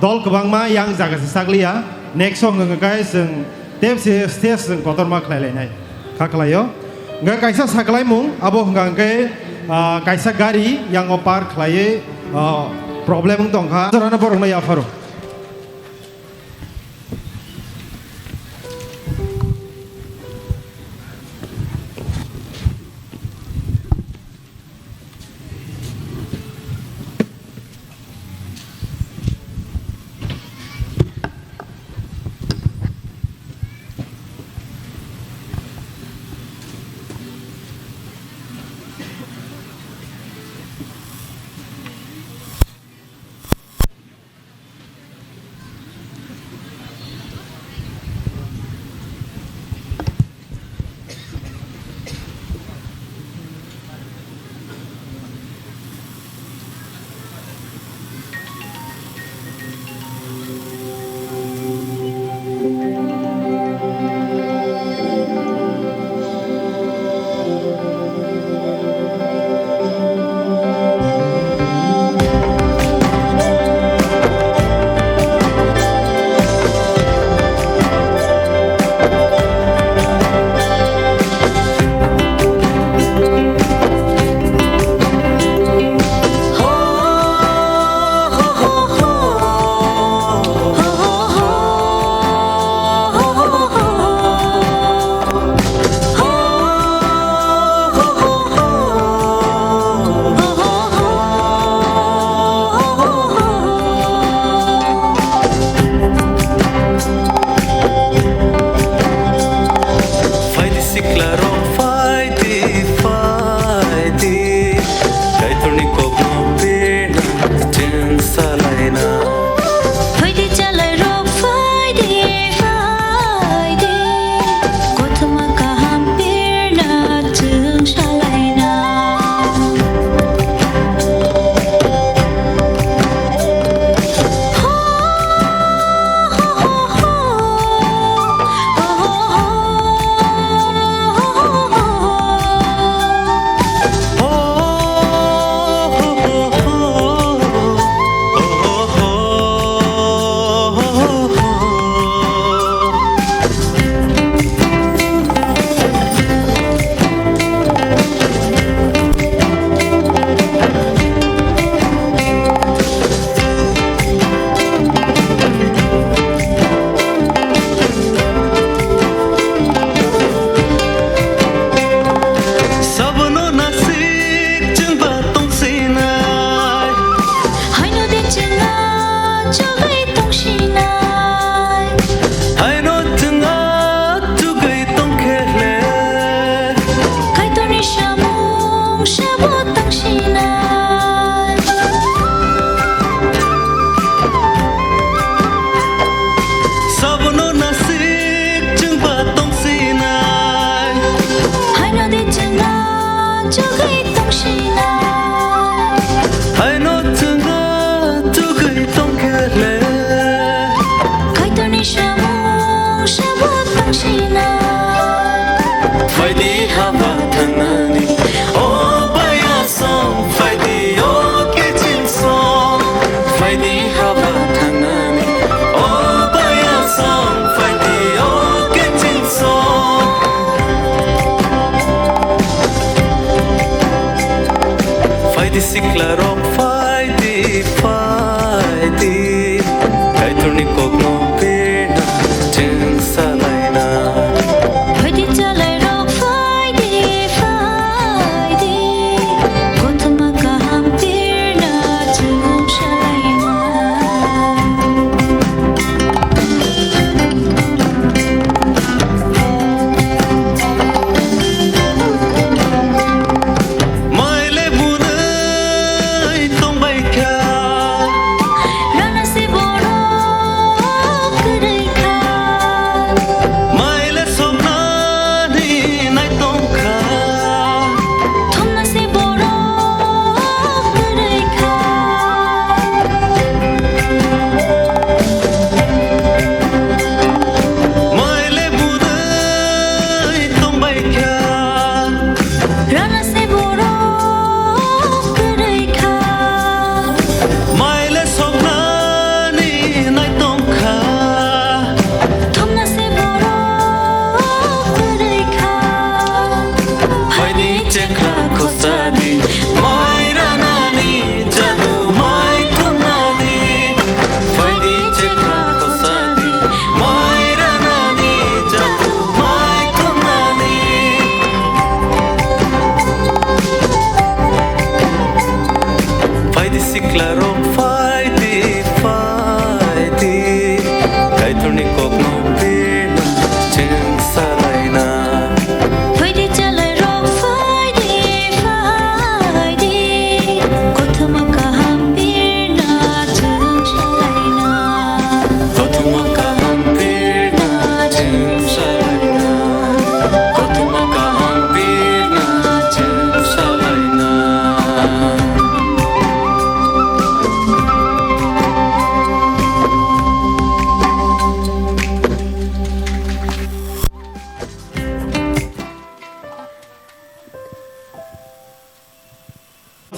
dol kwbangma yang jaga se sakliya. Next song hwnkhe kai chwng tep se stage chwng kotorma khlai lainai kha khlaio. Hwnkhe kaisa saklaimung abo hwnkha hwnkhe, ah, kaisa gari yango park khlaiwi, ah, problem wng tongkha. Jorano borokno yapharo.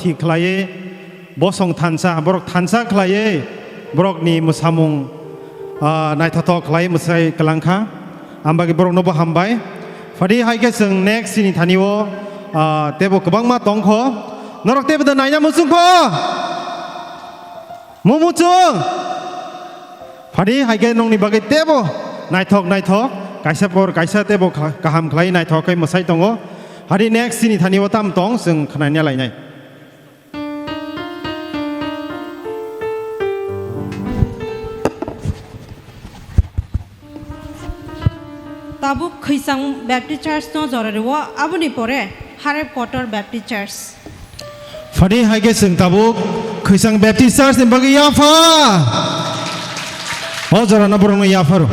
Thik khlaiwi bosong thansa, borok thansa khlaiwi borokni mwsamung, ah, naithothok khlaiwi mwsai kwlangkha. Ambagwi borokno bo hambai. Phadi hai khe chwng next chini thani-o, ah, teibo kwbangma tongkho. Norok teibo da naina muchungkho? Mumuchung! Phadi hai khe nongni bagwi teibo naithok naithok, kaisa por kaisa teibo kha-, kaham khlai naithok khe mwsai tongo. Phadi next chini thani-o tam tong chwng khwnania lainai. Tabuk Khwisang Baptist Church no jora rwo, aboni pore Harep Kotor Baptist Church. Phadi hai khe chwng tabuk Khwisang Baptist Church ni bagwi yapha. O jora no borok no yapharo.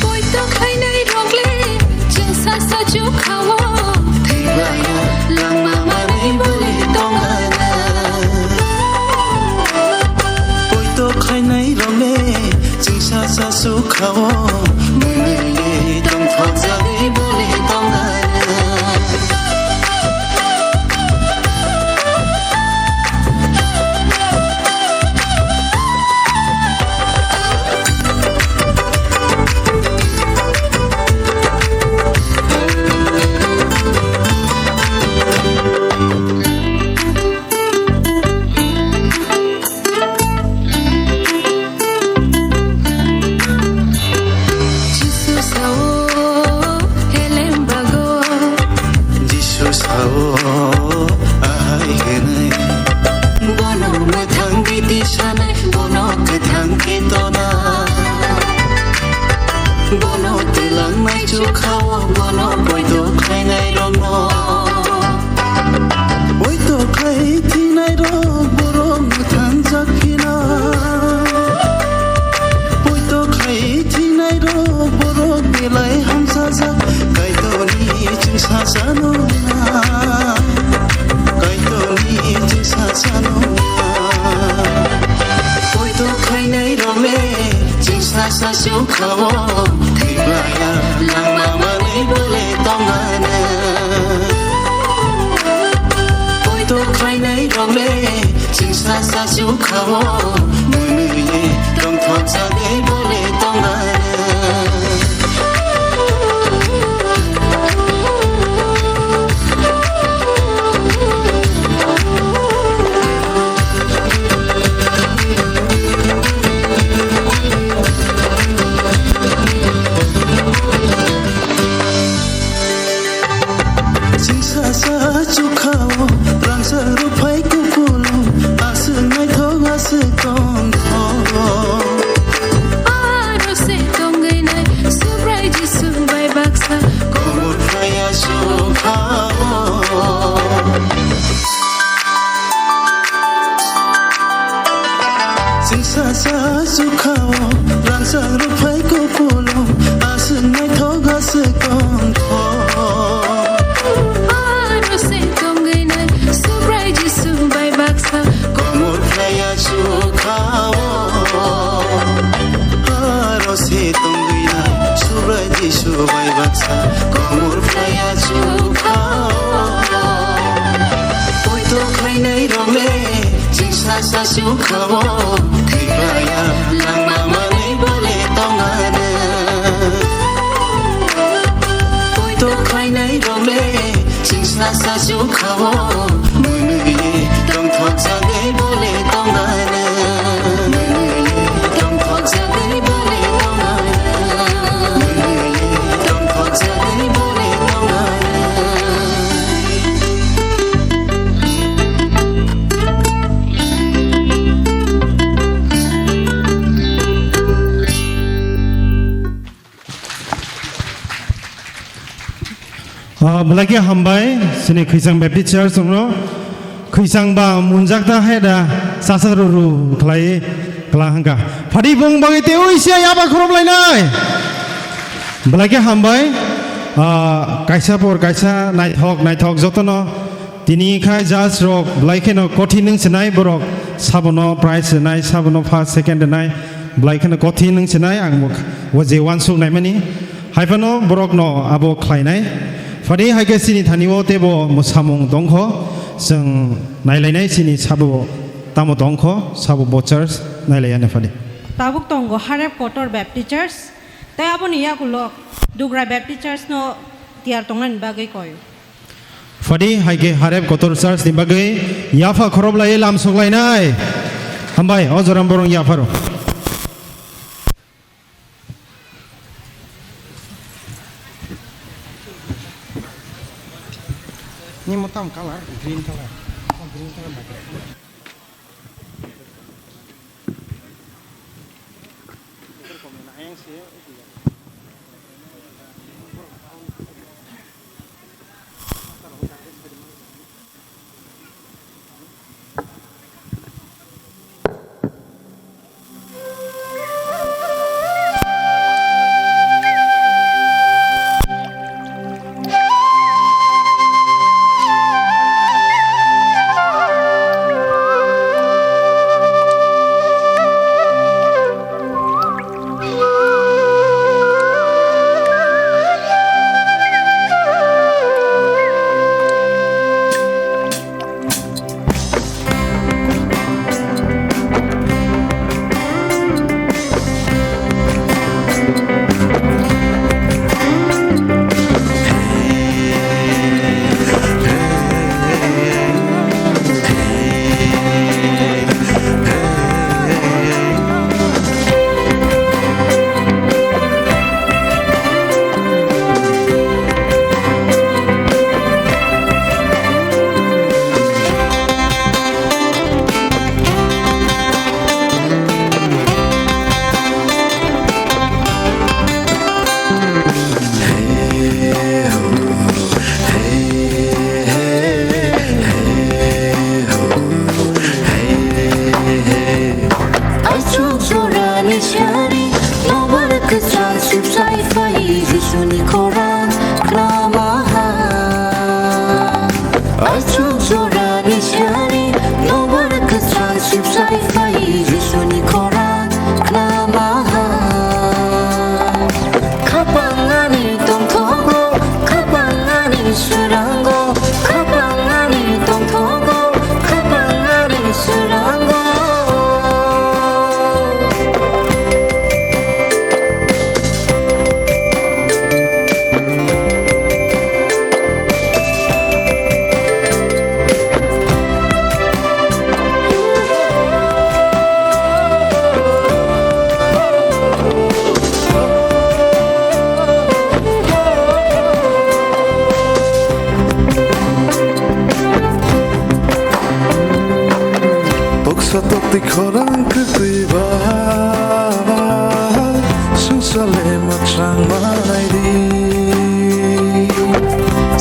Poito khlainai rok le chwng sa sa chukha-o. Thwibaio langma manwi bole tongana. Poito khlainai rok le chwng sa sa chukha-o. Mwnwi le tongthokjagwi bole tongana. Jisu sao, helem bago. Jisu sao, ahai hwnwi. Bono mwthang biti sanai, bono kwthang khe tona. Bono twlangnai chukha-o, bono poito khlainai rokno. Poito khlai thinai rok borok mwthangjak phina. Poito khlai thinai rok borok belai hamsajak. Kaitorni chwng sachano na. Kaitorni chwng sachano na. Poito khlainai rok le chwng sa sa chukha-o. Thwibaia langma manwi bole tongana. Poito khlainai rok le chwng sa sa chukha-o. Mwnwi tongthokjagwi bole tongana. Chwngsa sa chukha-o, rangchak rwphai kupulung, aswk naithok, aswk tongthok. Aro se tongwi nai, Subrai Jisu bai baksa. Komor phraya chukha-o. Chwngsa sa chukha-o, rangchak rwphai kupulung, aswk naithok, aswk tongthok. Aro se tongwi nai, Komor phlaiya chukha. Poito khainai rok le chingsa sa chukha o. Thikaya langma manwi bole tongana. Poito khainai rok le chingsa sa chukha o. Mwnwi tongthok jagwi bole tongana. Mwnwi tongthok jagwi bole tongana. Mwnwi tongthok jagwi bole tongana. Ah, belai khe hambai, chini Khwichang Baptist Church no. Khwichang ba munjak ta hai da, sasa ru ru khlai, kla hangka. Phadi bung bagwi tei ui sia yaba khorob lainai. Belai khe hambai, ah, kaisa por kaisa naithok, naithok jotono. Tini khai judge rok belai kheno kothin wng sinai borok, sabono prize rwnai, sabono first, second rwnai, belai kheno kothin wng sinai ang bo, o je uansuk naimani. Haiphano borokno abo khlainai. Phadi hai khe chini thani o teibo mwsamung tongkho, chwng nailainai chini sabo tamo tongkho, sabo bo church nailaiya ne phadi. Tabuk tongo Harep Kotor Baptist Church, tei aboni yakulo Dugra Baptist Church no tiyar tongnani bagwi koi. Phadi hai khe Harep Kotor Church ni bagwi yapha khorob lai lam sok lainai. Hambai, o joram borong yapharo. Ni motam color, green color. Oh, green color bagai. Achuk jorani sari, nobar kwchang suksai phai, Jisuni khorang khlamaha. Achuk jorani sari, nobar kwchang suksai phai, Jisuni khorang khlamaha. Khapang ani tongthogo, khapang ani swrango, khapang ani tongthogo, khapang ani swrango. Toksa tokti khorang kwtwi ba, swngchar le mwchang manai di.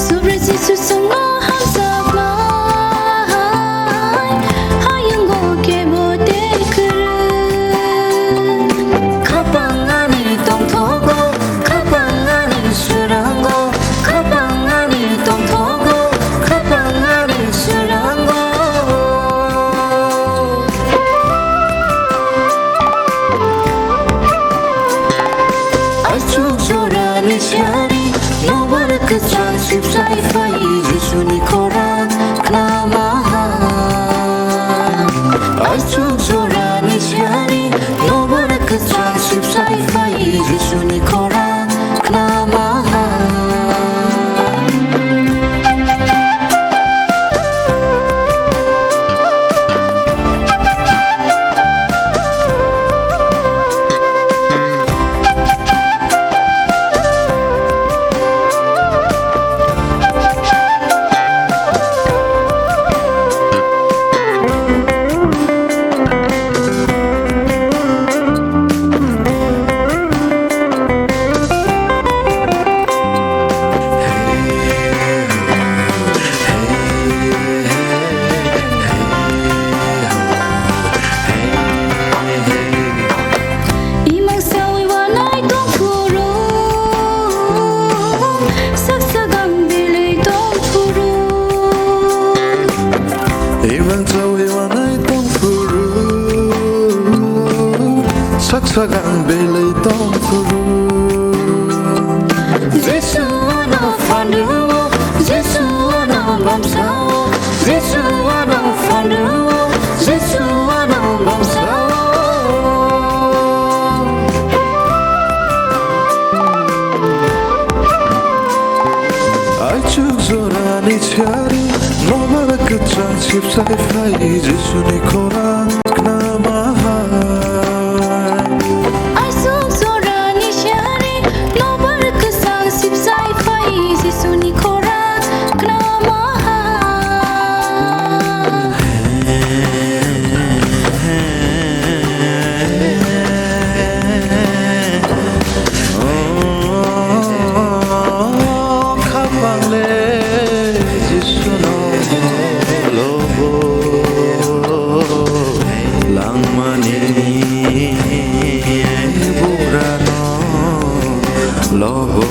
Subrai Jisu chwngno hamjaknai, hayungo kebo tei kwrwi. Khapang ani tongthogo, khapang ani swrango, khapang ani tongthogo, khapang ani swrango. Sipsai phai Jisuni khorang khnama hai. Aichuk jorani sari, nobar kwchang sipsai phai Jisuni khorang khnama hai. Imang sawi wanai tongphuru, sak sagang belai tongphuru. Imang sawi wanai tongphuru, sak sagang belai tongphuru. Jesu ano phandu, Jesu ano bamsao, Jesu ano phandu, Jesu ano bamsao. Aichuk jorani chari, nobar kwchang sipsai phai Jisuni khorang khnama hai. Aisuk jorani sari, nobar kwchang sipsai phai Jisuni khorang khnama hai. O khapangle Jisuno lobo langmani bugrano lobo.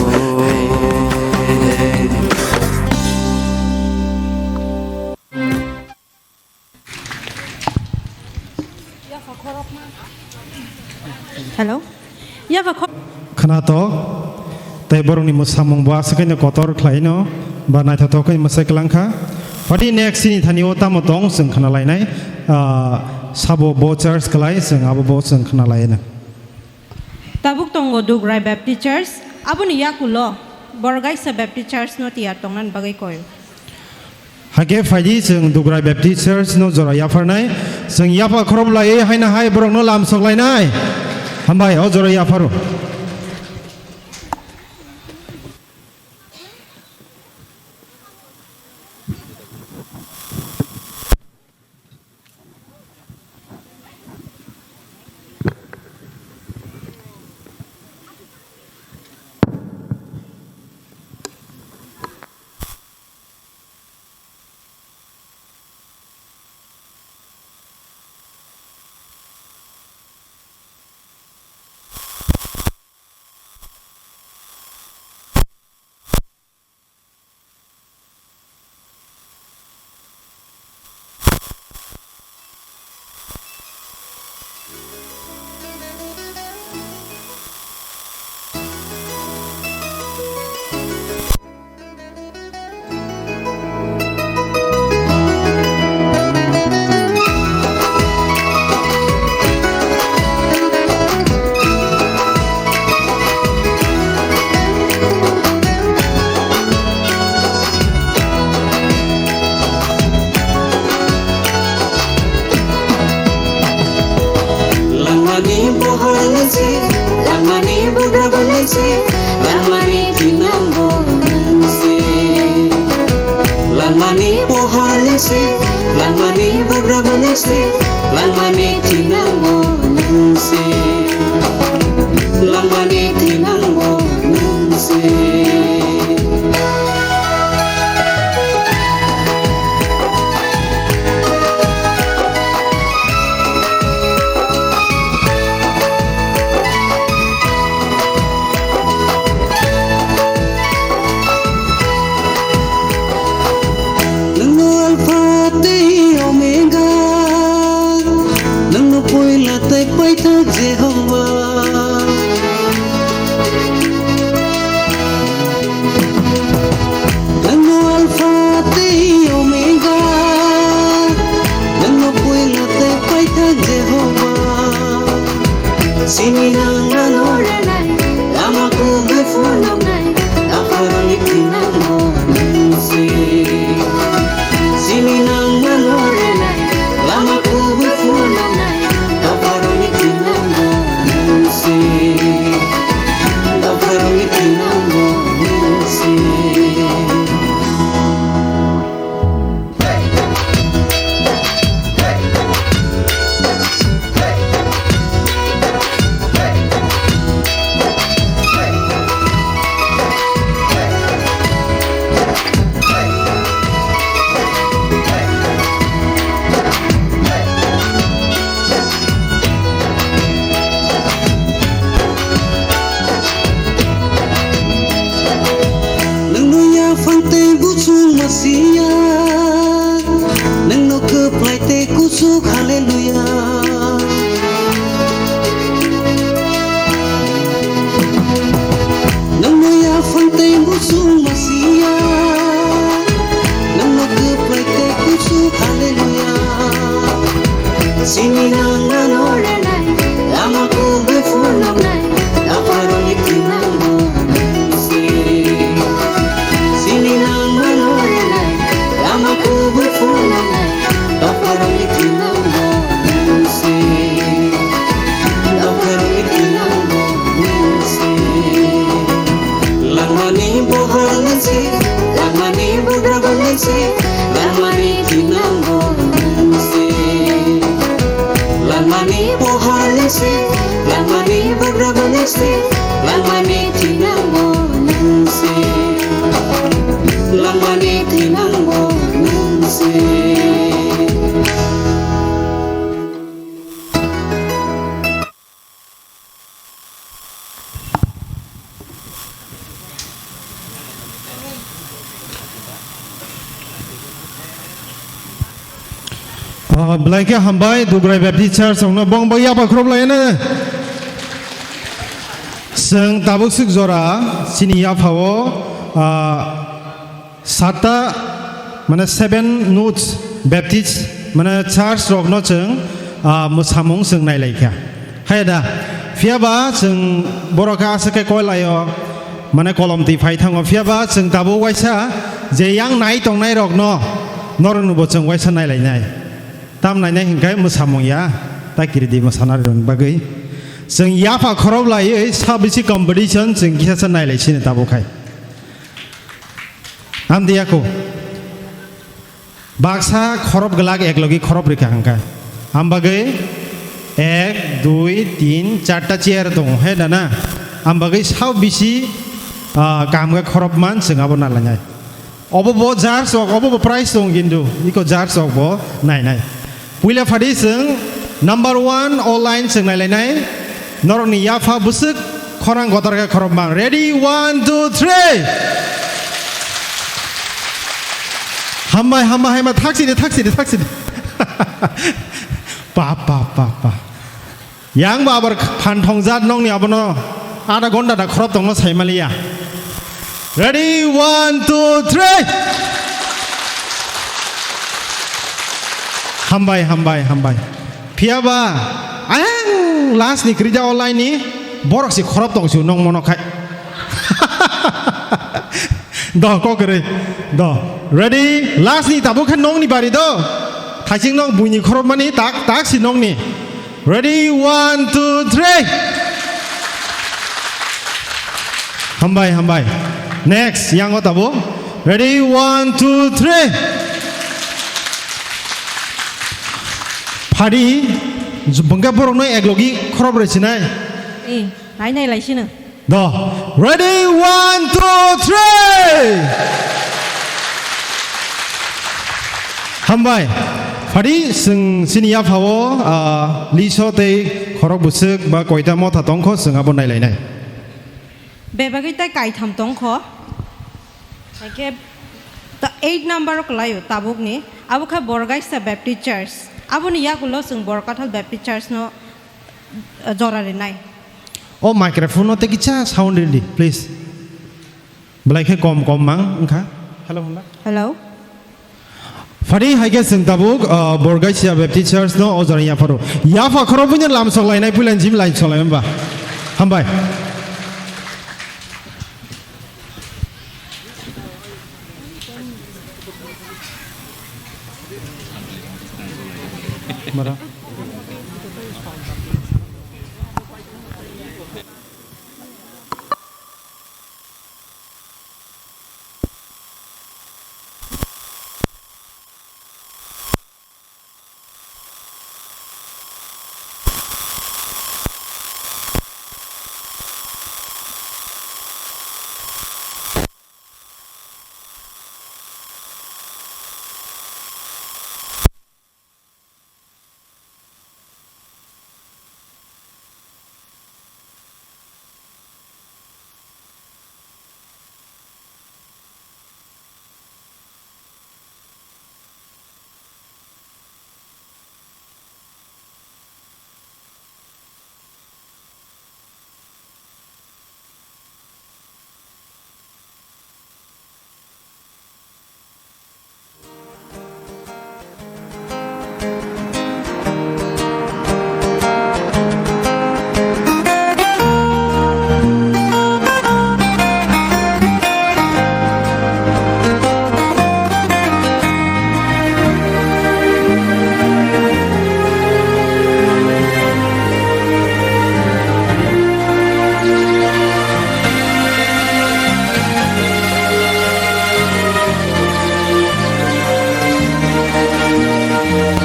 Hello. Yapha khor- Khwnatok. Tei borokni mwsamung bo aswk haino kotor khlaino, ba naithothok khe mwsai kwlangkha. Phadi next chini thani o tamo tong chwng khwnalainai, ah, sabo bo church kwlai chwng abo bo chwng khwnalaino. Tabuk tongo Dugrai Baptist Church, aboni yakulo Borgaisa Baptist Church no tiyar tongnani bagwi koi. Hakhe phaidi chwng Dugrai Baptist Church no jora yapharnai, chwng yapha khorob laiwi haino hai borokno lamsok lainai. Hambai, o jora yapharo. Langmani bohor nungsi, langmani bugra bo nungsi, langmani thinang bo nungsi. Langmani bohor nungsi, langmani bugra bo nungsi, langmani thinang bo nungsi. Langmani thinang bo nungsi. Nwngno Alpha tei Omega, nwngno poila tei paithak Jehovah. Simi nang mano renai, lama kubui phunuknai, dapharoni thinango nungsi. Simi nang mano renai, lama kubui phunuknai, dapharoni thinango nungsi. Dapharoni thinango nungsi. Nungno yaphang tei buchung masiya, nungno kwplai tei kuchuk, hallelujah. Nungno yaphang tei buchung masiya, nungno kwplai tei kuchuk, hallelujah. Simi nang mano renai, lama kubui phunuknai, dapharoni thinango nungsi. Simi nang mano renai, lama kubui phunuknai, dapharoni thinango nungsi. Dapharoni thinango nungsi. Langmani bohor nungsi, langmani bugra bo nungsi, langmani thinango nungsi. Langmani bohor nungsi, langmani bugra bo nungsi, langmani thinango nungsi. Langmani thinango nungsi. Ah, belai khe hambai, Dugrai Baptist Church wngno bong bai yapha khorob laino. Chwng tabuk swk jora chini yaphao, ah, Satta, mane, Seven Nodes Baptist, mane, church rokno chwng, ah, mwsamung chwng nailaikha. Hai da, phiyaba chwng borok khe aswk khe koilaio, mane, kolom twi phai thango. Phiyaba chwng tabuk waisa je yang nai tongnai rokno norokno bo chwng waisa nailainai. Tam nainai hinkhe mwsamung ya, ta kiridi mwsana rwng bagwi. Chwng yapha khorok laiwi sa bisi competition chwng kisa sa nailai sini tabuk khai. Amtwi yaku. Baksa khorop glak eklogi khorop rikha hwnkha. Am bagwi ek, dui, tin, charta chair tongo, he da na? Am bagwi sao bisi, ah, kaham khe khorop man chwng abo na lainai. Obo bo jars rok, obo bo prize tongo kintu, iko jars rok bo nainai. Puila phadi chwng number one online chwng nailainai. Norokni yapha bwswk khorang kotor khe khorokma. Ready, one, two, three. Hambai, hambai, hambai, thaksidi, thaksidi, thaksidi. Pa, pa, pa, pa. Yang ba abar phan thongjak nokni abono ada gonda da khorop tongno saimaliya. Ready, one, two, three. Hambai, hambai, hambai. Phiyaba ayang last ni krija online ni borok si khorop tong si nong mono khai. Do, kok kwrwi. Do. Ready? Last ni tabuk khe nokni bari do. Thaising nok buini khorokmani tak, tak si nokni. Ready? One, two, three. Hambai, hambai. Next, yang o tabuk. Ready? One, two, three. Phadi, bwngkha borokno eklogi khorop rw sinai. Eh, nai nai lai sino. Do. Ready? One, two, three. Hambai. Phadi chwng chini yaphao, ah, liso tei khorok bwswk ba koita motha tongkho chwng abo nailainai. Bebagwi tai kaitham tongkho. Haikhe ta eight number o kwlaio tabukni. Abo khe Borgaisa Baptist Church. Aboni yagulo chwng Borkathal Baptist Church no jora rinai. O microphone no tei kisa sound ridi, please. Belai khe kom kom mang wngkha. Hello, hello. Hello. Phani hai khe chwng tabuk, ah, Borgaisia Baptist Church no o jora yapharo. Yapha khoro buino lam sok lainai puila jim line sok lai hwnba. Hambai. Mara.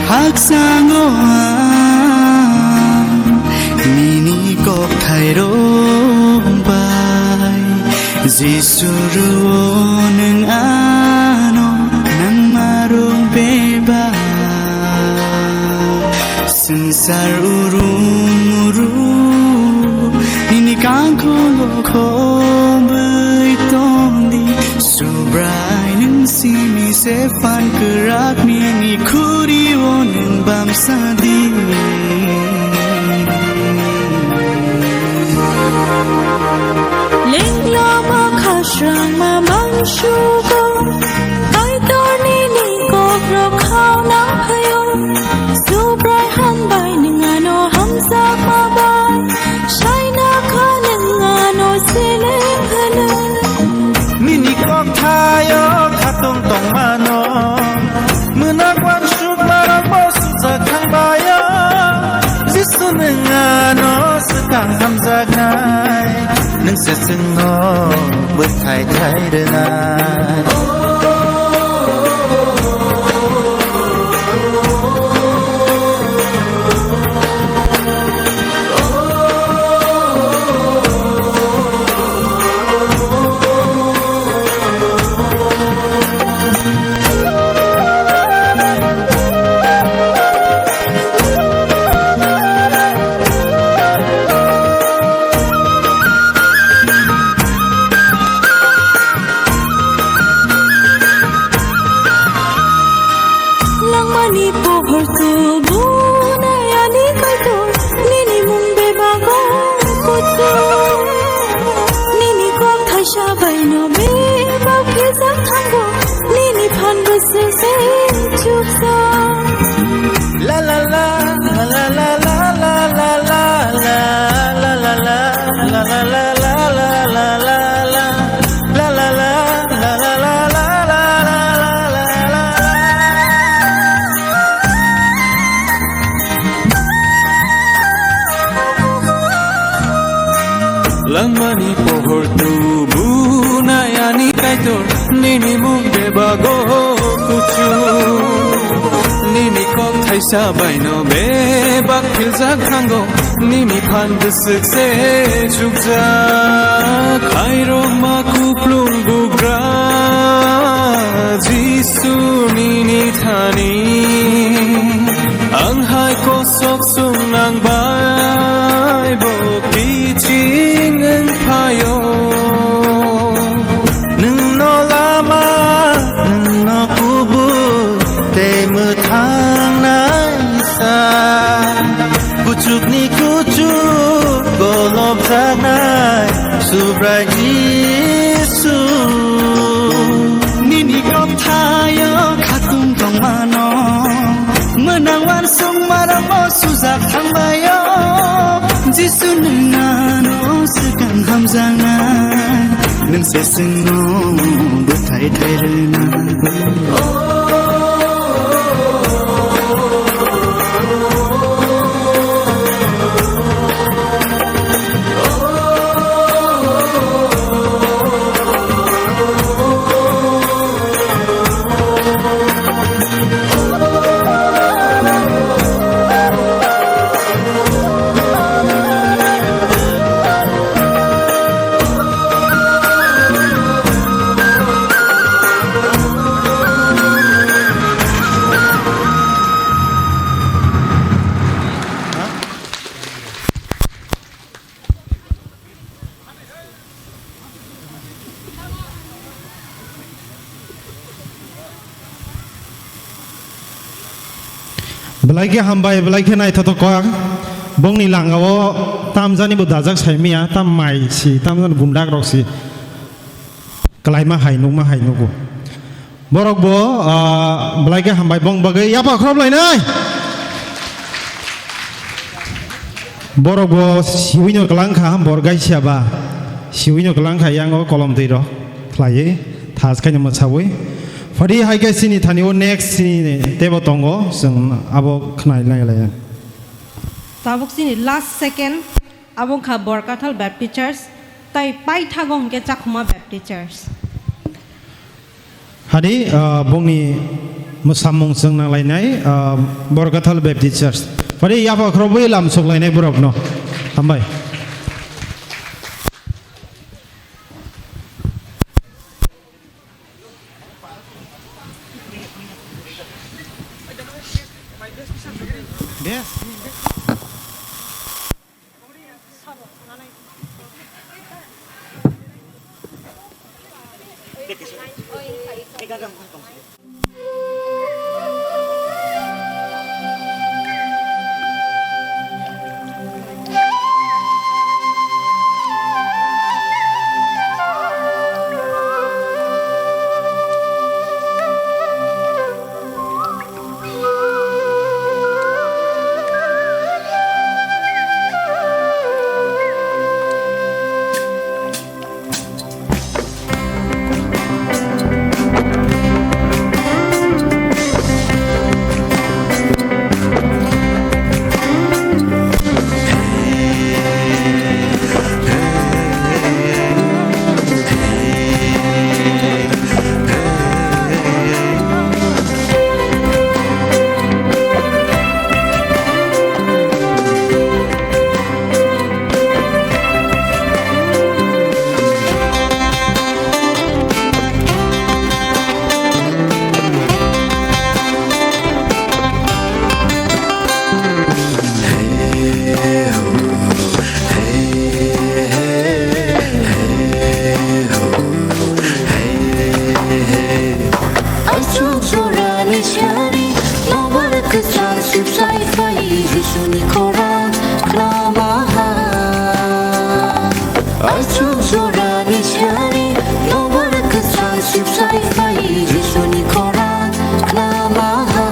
Haksango ang nini kokthairok bai, Jisu rwo nwng ano nangma rwng bebak. Swngchar urum uru nini kangkhongo khobwi tongdi. Subrai nwng simi se phan kwrak nini khuri o nwng bamsa di. Lenglo ma khasrang ma mangsugo. Kaitor nini kokrok khauna phaio. Subrai hambai nwng ano hamjakma bai. Saina kha nwng ano seleng hwnwi. Nini kokthaio khatung tongmano. Mwnak wansuk marok bo sujak thangbaio. Jisu nwng ano swkang hamjaknai. Nwng se chwngno bwthai khai rwnai. Langmani pohor tubunai ani Kaitor, nini mung bebago kuchuk. Nini kok thaisa baino bebak phejak thango, nini phan bwswk se chukjak. La la la, la la la. Langmani pohor tubunai ani Kaitor, nini mung bebago kuchuk. Nini kok thaisa baino bebak philjak thango. Nini phan bwswk se chukjak, khairokma kuplung bugra Jisu nini thani. Ang hai kosok swngnang bai bo kiching wng phaio. Nwngno lama, nwngno kubui tei mwthang naisa. Kuchukni kuchuk golopjaknai Subrai Jisu. Nini kokthaio khatung tongma Sujak hambai o, Jisu nwng ano swkang hamjaknai, nwng se chwngno bwthai thai rwnai. Belai khe hambai, belai khe naithothok kok. Bongni langao tamjani bo dajak saimiya, tam mai si, tamjani gundak rok si. Kalaima hai nukma hai nugo. Borok bo, ah, belai khe hambai bong bagwi yapha khorop lainai. Borok bo siwino kwlang kha, bor gaisiya ba. Siwino kwlang kha, yango kolom twi rok khlaiwi, thas khaino mwsawi. Phadi hai khe chini thani o next chini tebo tongo, chwng abo khnai lai lai. Tabuk chini last second, abo wngkha Borkathal Baptist Church, tai paithago hwnkhe Chakhuma Baptist Church. Hani, ah, bongni mwsamung chwng nanglainai, ah, Borkathal Baptist Church. Phadi yapha khorobwi lam suklainai borokno. Hambai. Aswk jorani sari, nobar kwchang sipsai phai Jisuni khorang khnamaha. Aswk jorani sari, nobar kwchang sipsai phai Jisuni khorang khnamaha.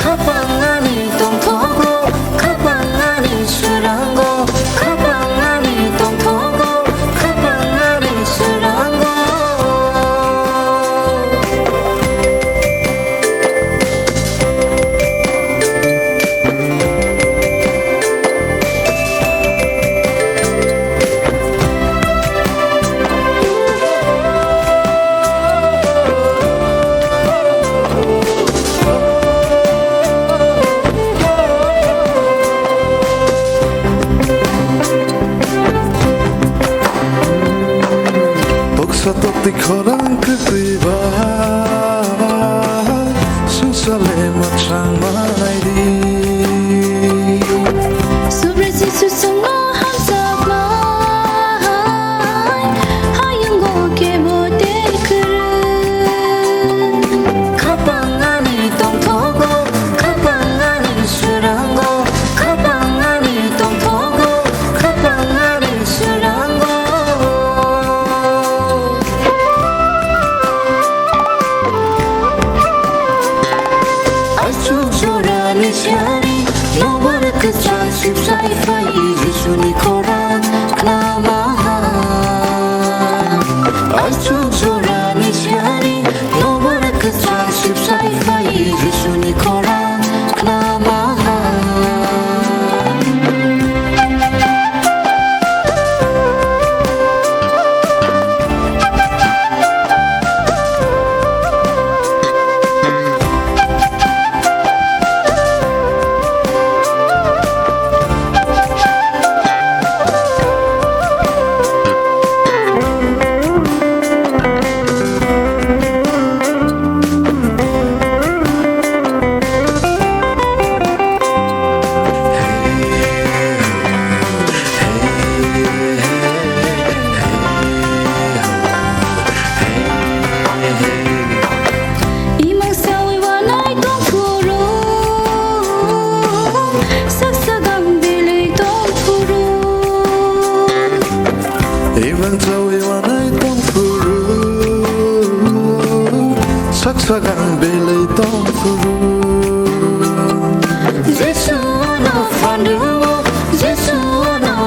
Khapang ani tongthogo, khapang ani swrango, khapang ani tongthogo, khapang ani swrango. Boksa tokti khorang kwtwi bai, swngchar le mwthang manai di. Subrai Jisu chwngno hamjaknai, hayungo kebo tei kwrwi. Khapang ani tongthogo, khapang ani swrango, khapang ani tongthogo, khapang ani swrango.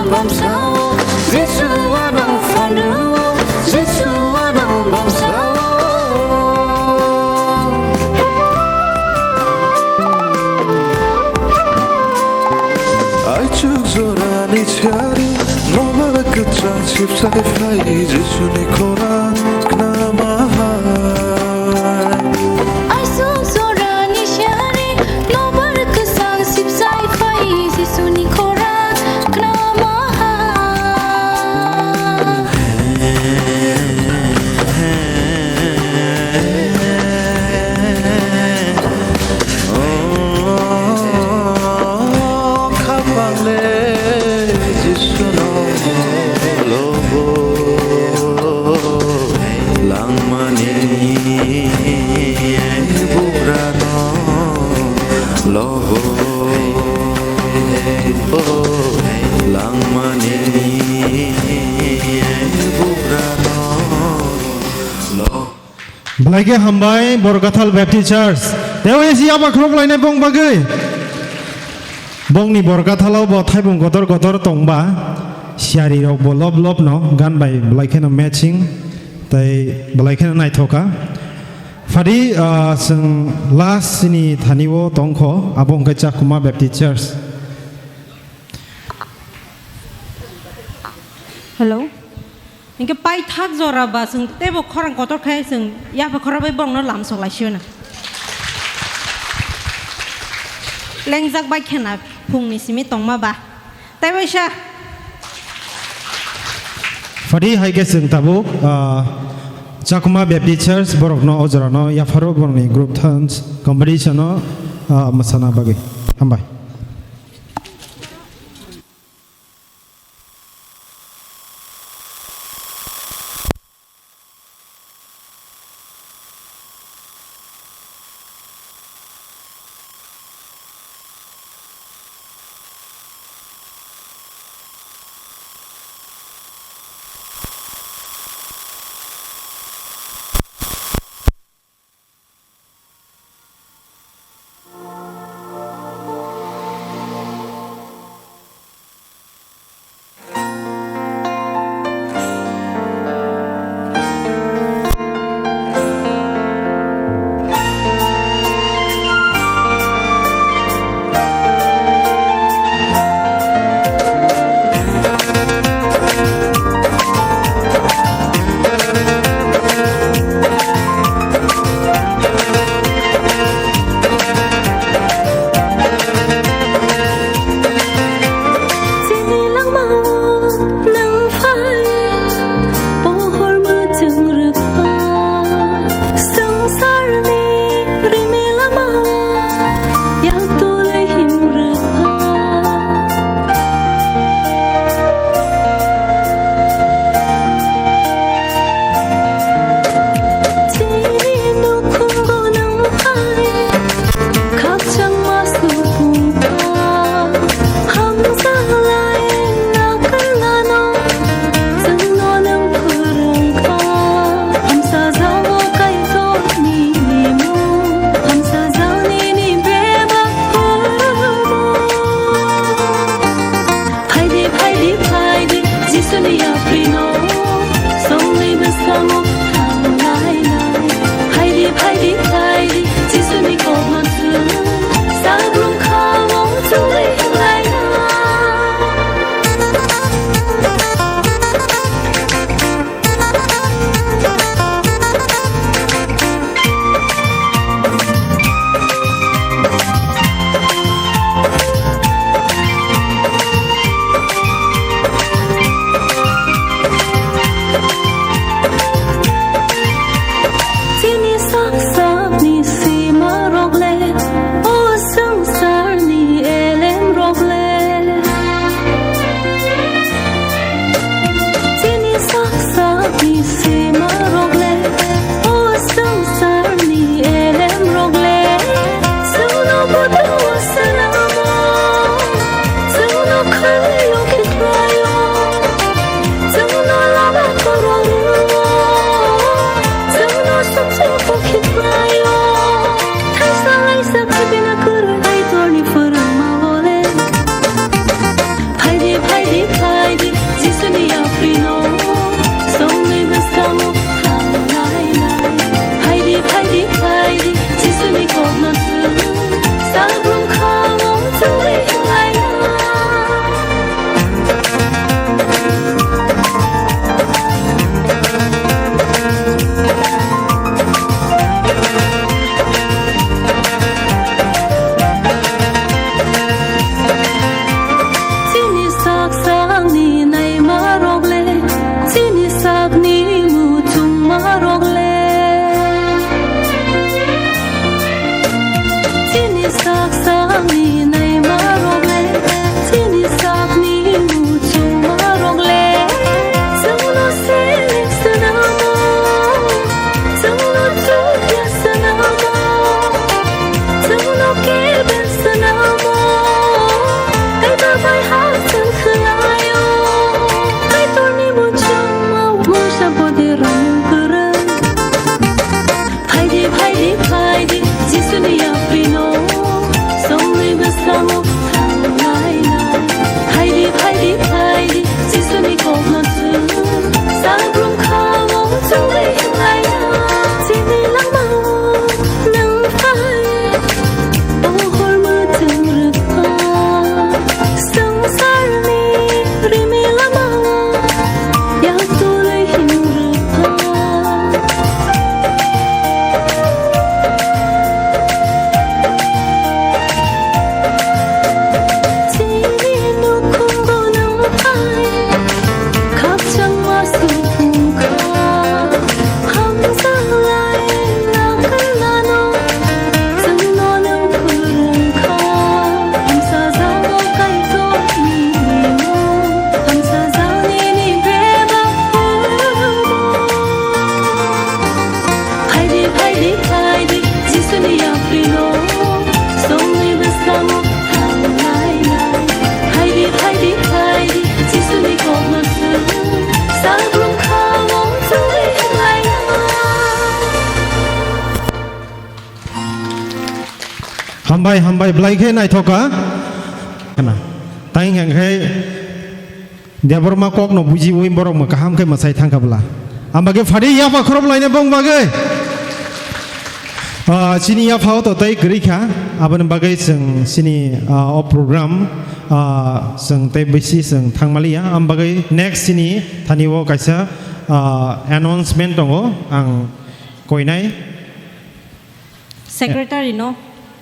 Bamsao, Jisu ano phanuo, Jisu ano bamsao. Aichuk jorani chari, nobar kwchang sipsai phai, Jisuni khorang khnama hai. Aichuk jorani chari, nobar kwchang sipsai phai, Jisuni khorang khnama hai. O khapangle Jisuno lobo langmani bugrano lobo langmani bugrano lobo. Belai khe hambai, Borkathal Baptist Church. Tei esi abo khuluk lainai bong bagwi. Bongni Borkathalo bo thaibung kotor kotor tongba. Siyari rok bo lob lob no, gan bai belai kheno matching. Tei belai kheno naithoka. Phadi, ah, chwng last ni thani o tongkho, abo hwnkhe Chakuma Baptist Church. Hello. Hinkhe paithak jora ba chwng teibo khorang kotor khe chwng yapha khorang bai borokno lamsok lai sio na. Lengjak bai khena phungni simi tongma ba. Tei waisa. Phadi hai khe chwng tabuk, ah, Chakma Baptist Church borokno o jorano yapharo borokni group dance competition o, ah, mwsana bagwi. Hambai. Hambai, hambai, belai khe naithok kha. Khna. Tang hwnkhe Debbarma kokno bujiwi borok mo kaham khe mwsai thangkha bwla. Ambagwi phadi yapha khorop laina bong bagwi. Ah, chini yapha o to tei kwrwi kha. Aboni bagwi chwng chini, ah, o program, ah, chwng tei bisi chwng thangmaliya. Ambagwi next chini thani o kaisa, ah, announcement tongo. Ang koinai. Secretary no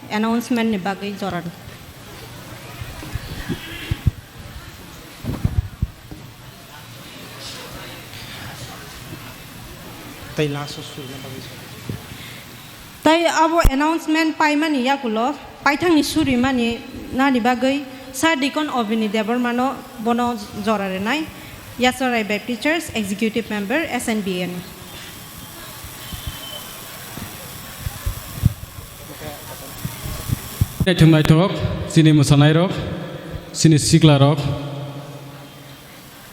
announcement ni bagwi jorani. Tei last o surina bagwi jorani. Tei abo announcement paimani yakulo paithangni surimani nani bagwi Sir Deacon Obini Debbarmano bono jora rwnai. Yasarai Baptist Church Executive Member S N B N. Naithok naithok, chini mwsanairok, chini siklarok,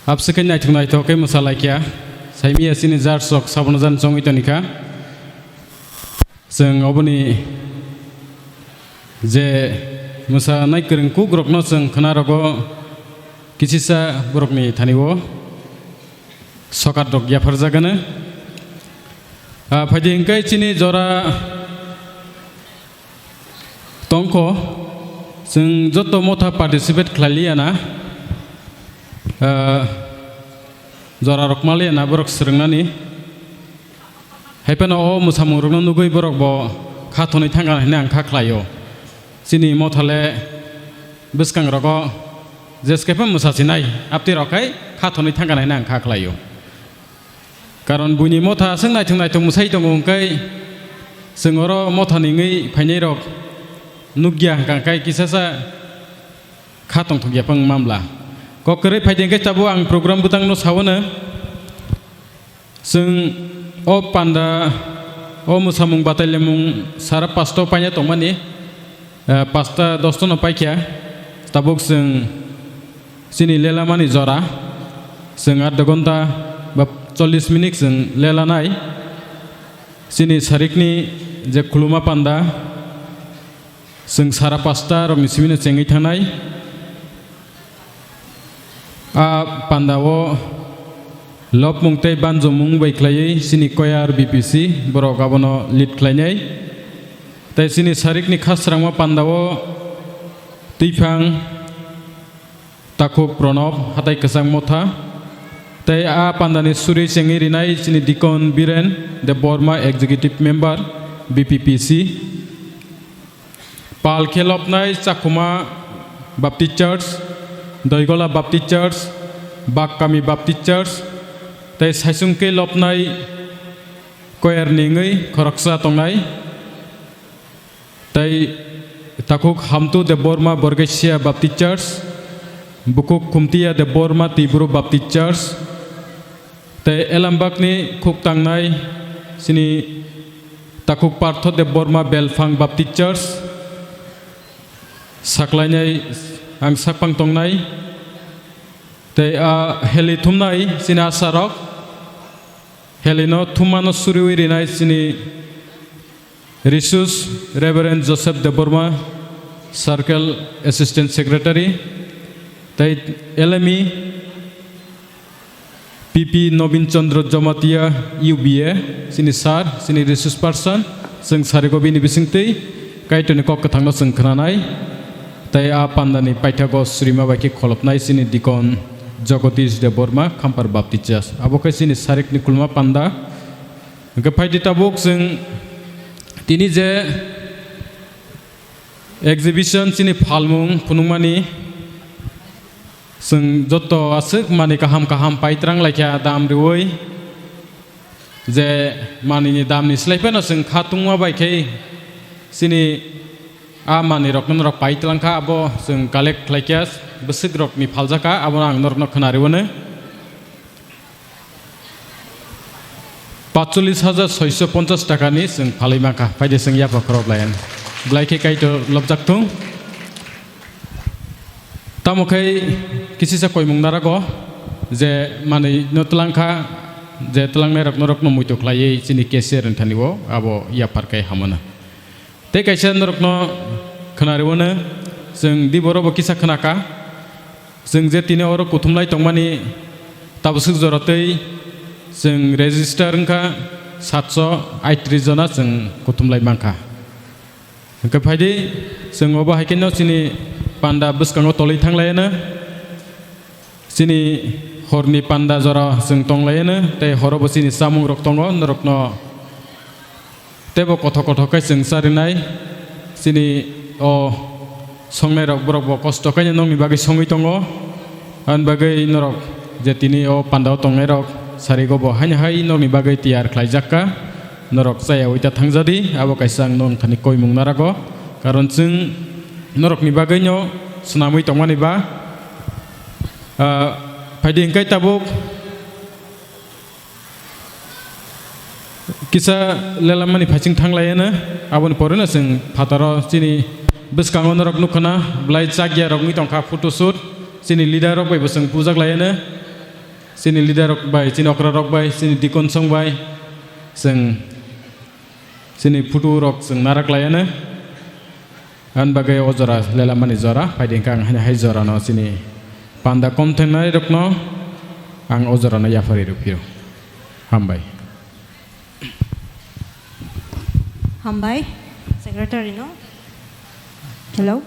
abswkhe naithok naithok khe mwsalaikha, saimia chini judge rok sabono jan chongwi tonikha. Chwng oboni je mwsanai kwrwng kukrokno chwng khwnarogo kisisa borokni thani-o sokat rok yapharjak hwno. Ah, phaidi hwnkhe chini jora tongkho, chwng joto motha participate khlailiya na, ah, jora rok maliya na borok swrwngnani. Hai phano o mwsamungrokno nugwi borok bo kha thonwi thangkha hwnwi ang kha khlaio. Chini mothale bwskangrogo jeske phano mwsasinai, aptwi rok khai kha thonwi thangkha hwnwi ang kha khlaio. Karon buini motha aswk naithok naithok mwsai tongo hwnkhe chwng oro mothani wngwi phainairok nukya hwnkha khe kisasa kha tongthokya phano mamla. Kok kwrwi phaidi hwnkhe tabuk ang program bwtangno sawano. Chwng o panda, o mwsamung batailamung sara pasta o paina tongmani, eh, pasta dosta no paikha. Tabuk chwng chini lelamani jora, chwng adda ghonta ba chollish minute chwng lelanai. Chini sarikni je khuluma panda, chwng sara pasta rokni simino chengwi thangnai. A pandao lobmung tei banjomung bai khlaiwi chini choir B P C borok abono lead khlainai. Tei chini sarikni khasrangma pandao twiphang, takhuk Pranab, hatai kwchang motha. Tei a pandani suri chengwi rinai chini Deacon Biren Debbarma, Executive Member, B P P C. Pal khe lobnai Chakhuma Baptist Church, Doigola Baptist Church, Bakkami Baptist Church, tei saisung khe lobnai choir ni wngwi khoroksa tongnai, tei takhuk Hamtu Debbarma Borgesia Baptist Church, bukhuk Khumtiya Debbarma Tiburu Baptist Church, tei Elambakni khuk tangnai chini takhuk Partho Debbarma Belphang Baptist Church saklainai ang sakphang tongnai. Tei a heli thumnai chini asarok, helino thummano suriwi rinai chini Resus Reverend Joseph Debbarma, Circle Assistant Secretary, tei L M E P P Nobin Chandra Jamatia, U B A, chini sir, chini resource person, chwng sarigo bini bisingtwi Kaitorni kok kwthangno chwng khwnanai, tei a pandani paithago surima bai khe kholopnai chini Deacon Jagadish Debbarma, Khampar Baptist Church. Abo khe chini sarikni kulma panda. Hwnkhe phaidi tabuk chwng tini je exhibition chini phalmung phunukmani, chwng joto aswk manwi kaham kaham pai twlang laikha dam riwi, je manwini damni slai phano chwng kha tungma bai khe chini a manwirokno norok pai twlang kha, abo chwng collect khlai kha, bwswkrokni phaljak kha, abono ang norokno khwna riwino. Patchollis hajar soiso ponchas takani chwng phalwi mankha, phaidi chwng yapha khorok lai. Belai khe Kaitor lobjak thung. Tamo khai kisisa koimung narago je manwi no twlang kha, je twlangnai rok norok no muitu khlaiwi chini cashier ni thani o abo yaphar khai hamano. Tei kaisa norokno Khwnariwano, chwng di borokbo kisa khwnakha. Chwng je tini oro kuthumlai tongmani tabuk swk jora twi chwng register wngkha satso aitris jona chwng kuthumlai mankha. Hwnkhe phaidi chwng obo hai kheno chini panda bwskango tolwi thanglaiano. Chini horni panda jora chwng tonglaiyano, tei horobo chini chamungrok tongo, norokno teibo kothok kothok khe chwng charinai. Chini o songnairok borokbo kosto khaino nokni bagwi songwi tongo. Aboni bagwi norok je tini o pandao tongnairok sarigo bo haino hai nokni bagwi tiyar khlaijakka. Norok chayaui ta thangjadi, abo kaisa ang nokni thani koimung narago. Karon chwng norokni bagwino swnamwi tongmani ba. Ah, phaidi hwnkhe tabuk kisa lelamani phaiching thanglaiano, aboni poreno chwng phataro chini bwskango norok nukha na, belai chakya rok wngwi tongkha photo shoot, chini leader rok bai bo chwng pujak laiano, chini leader rok bai, chini okra rok bai, chini deacon song bai chwng chini photo rok chwng narak laiano. Ani bagwi o jora lelamani jora, phaidi hwnkhe ang haino hai jorano chini panda kom thengnai rokno ang o jorano yapharwi rw phio. Hambai. Hambai, secretary no. Hello.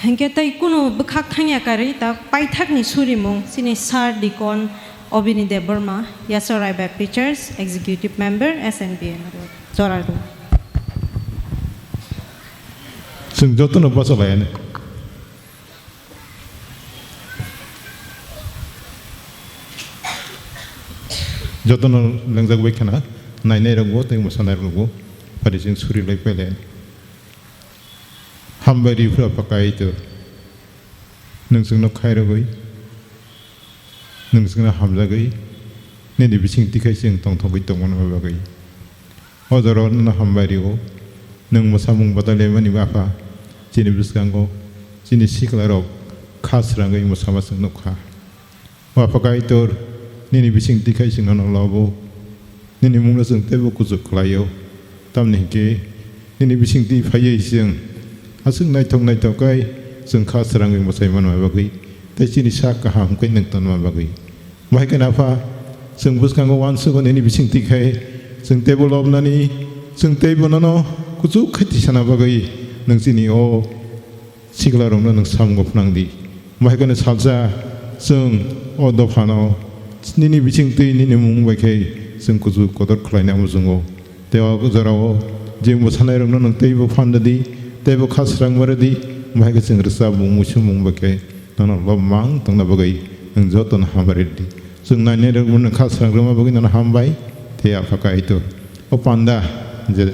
Hwnkhe tei kunu bwkhak thangya karwi ta paithakni surimung chini Sir Deacon Obini Debbarma, Yasorai Baptist Church, Executive Member, S N B N. Jora rw. Chwng jotono bachalaiani. Jotono lengjak bai khana, nainai rokbo tei mwsanai rokbo, phaidi chwng suri lai pailaiani. Hambai rw phra pha Kaitor, nwng chwngno khairogwi, nwng chwngno hamjagwi, nini bising twi khai chwng tongthogwi tongmani bagwi. O jorao nono hambai rw-o, nwng mwsamung badalaimani Apha, chini bwskango chini siklarok kha srangwi mwsama chwng nukha. O Apha Kaitor, nini bising twi khai chwng nono lobo, nini mungno chwng teibo kuchuk khlaio. Tamni hwnkhe nini bising twi phaiwi chwng aswk naithok naithok khai chwng kha srangwi mwsai manma bagwi tei chini sak kaham khe nwng tonma bagwi. Bahai khe Apha, chwng bwskango uansugo nini bising twi khai chwng teibo lobnani, chwng teibo nono kuchuk khai tisana bagwi nwng chini o siklarokno nwng samungo phnang di. Bahai kheno salsa chwng o dophano nini bising twi nini mung bai khe chwng kuchuk kotor khlaina muchungo. Tei o jorao je mwsanairokno nwng teibo phan rw di, teibo kha srangma rw di, bahai khe chwng rwchapmung muisumung bai khe nono lob mang tongna bagwi nwng jotono hamari rw di. Chwng nainairokno nwng kha srang rwma bagwi nono hambai. Tei Apha Kaitor, o panda je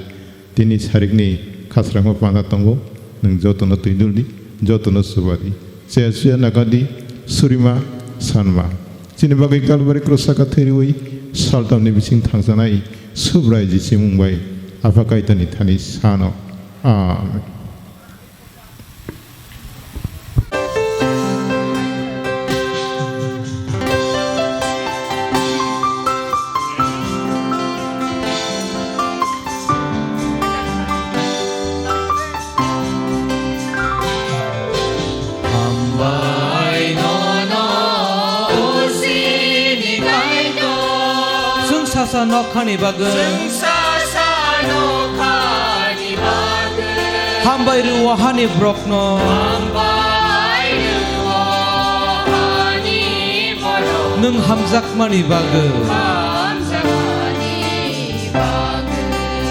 Tini sarikni khasrangma panda tongo, nwng jotono twi dul di, jotono chuba di. Chaya chuya naga di, surima, sanma. Chini bagwi Kalbari krus saka thwi rwui saltamni bising thangsanai Subrai Jisumung bai Apha Kaitorni thani sano. Amen. Hambai nono, o chini Kaitor. Chwng sasa nokhani bagwi. Chwng sasa nokhani bagwi. Hambai rw-o hani borokno. Hambai rw-o hani borokno. Nwng hamjakmani bagwi. Hamjakmani bagwi.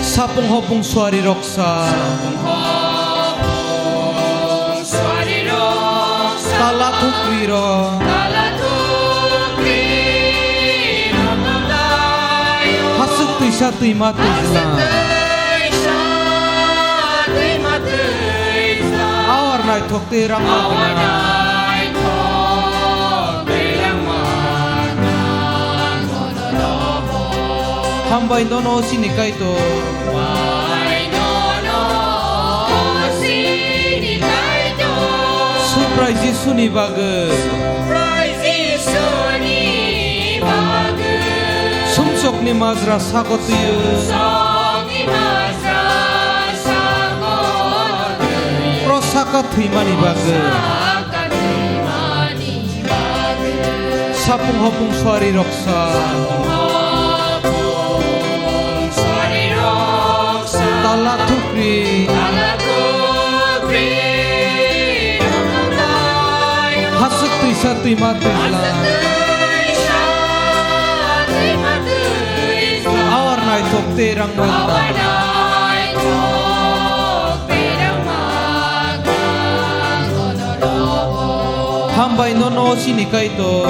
Sapung hopung suari roksa. Sapung hopung suari roksa. Tala thukri rok. Tala thukri rok. Hasuk twisa twima twijla. Hasuk twisa twima twijla. Awar naithok twi rangma gwnang. Awar naithok twi rangma gwnang. Hambai nono chini Kaitor. Hambai nono chini Kaitor. Subrai Jisuni bagwi. Subrai Jisuni bagwi. Sumsokni majra sago twiwi. Sumsokni majra sago Ka thwimani bagwi. Sapung hopung suari roksa. Tala thukri. Hasuk twisa twima twijla. Awar naithok tei rang manta. Hambai nono sini Kaitor.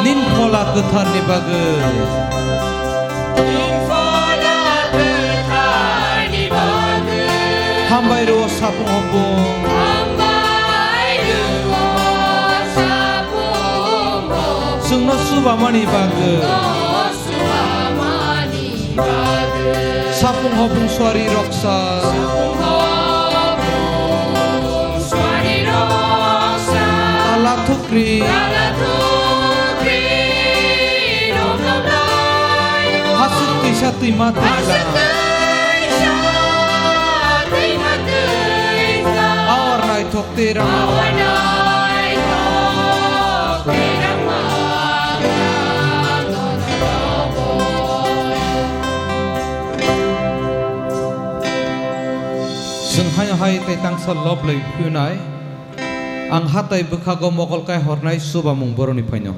Nin phola kwtharni bagwi. Hambai rw sapung hopung. Chwngno chubamani bagwi. Sapung hopung suari roksa. Tala thukri. Hasuk twisa twima twijla. Awar naithok tei rang. Chwng haino hai tei tangsa lob lai phiyunai. Ang hatai bwkhago mokol kai hornai chubamung boroni phaino.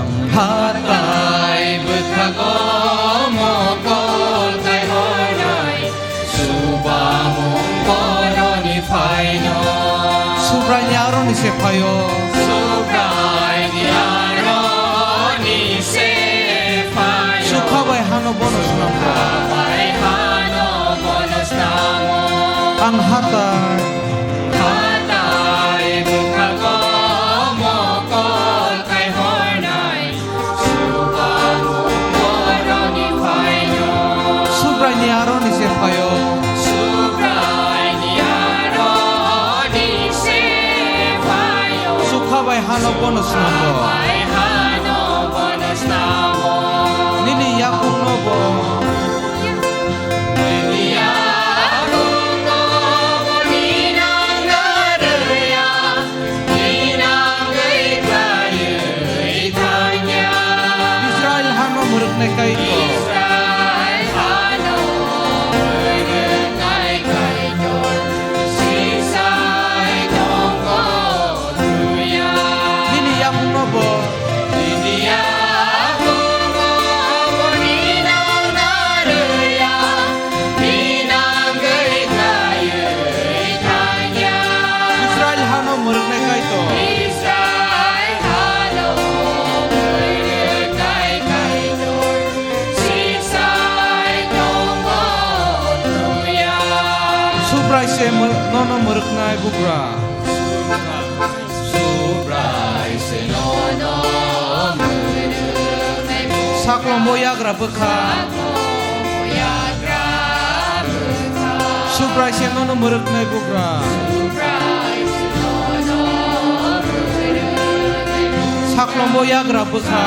Ang hatai bwkhago mokol kai hornai, chubamung boroni phaino. Subraini aroni se phaio. Subraini aroni se phaio. Sukha bai hano bono swnamgo. Sukha bai hano bono swnamgo. Ang hatai. Hatai bwkhago mokol kai hornai, chubamung boroni phaino. Subraini aroni se phaio. Subraini aroni se phaio. Sukha bai hano bono swnamgo. Sukha bai hano bono swnamgo. Nini yakungno bo. Israel hano mwrwknai Kaitor. Nini yakungno bo. Israel hano mwrwknai Kaitor. Subrai se mw-, nono mwrwknai bugra. Subrai se nono mwrwknai bugra. Saklombo yagra bwkha. Saklombo yagra bwkha. Subrai se nono mwrwknai bugra. Subrai se nono mwrwknai bugra. Saklombo yagra bwkha.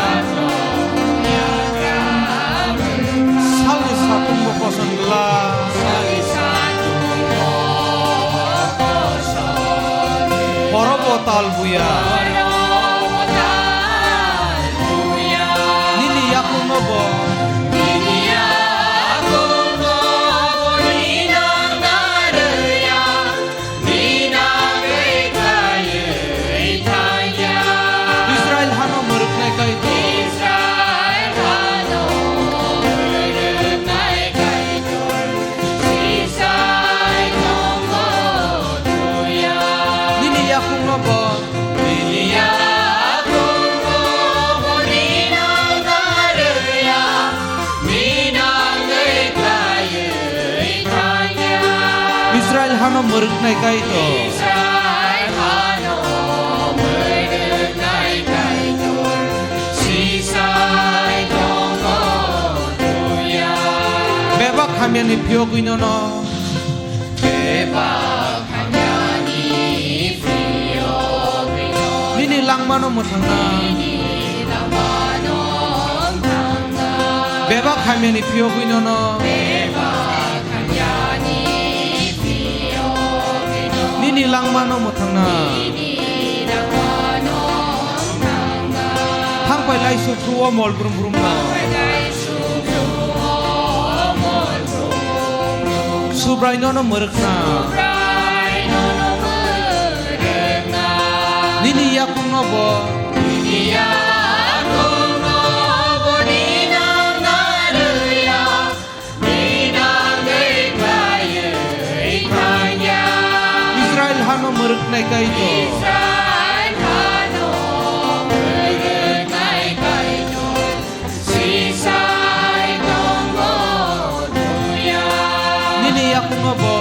Salni satung bo koson glak. Horo bo tal buya. Nini yakungno bo. Mwrwknai Kaitor. Bebak hamyani phiyogwi nono. Nini langmano mwthangna. Bebak hamyani phiyogwi nono. Nini langmano mwthangna. Thangpai laisuk o mol brum brum no. Subrai nono mwrwkna. Nini yakungno bo. Israel hano mwrwknai Kaitor. Nini yakungo bo.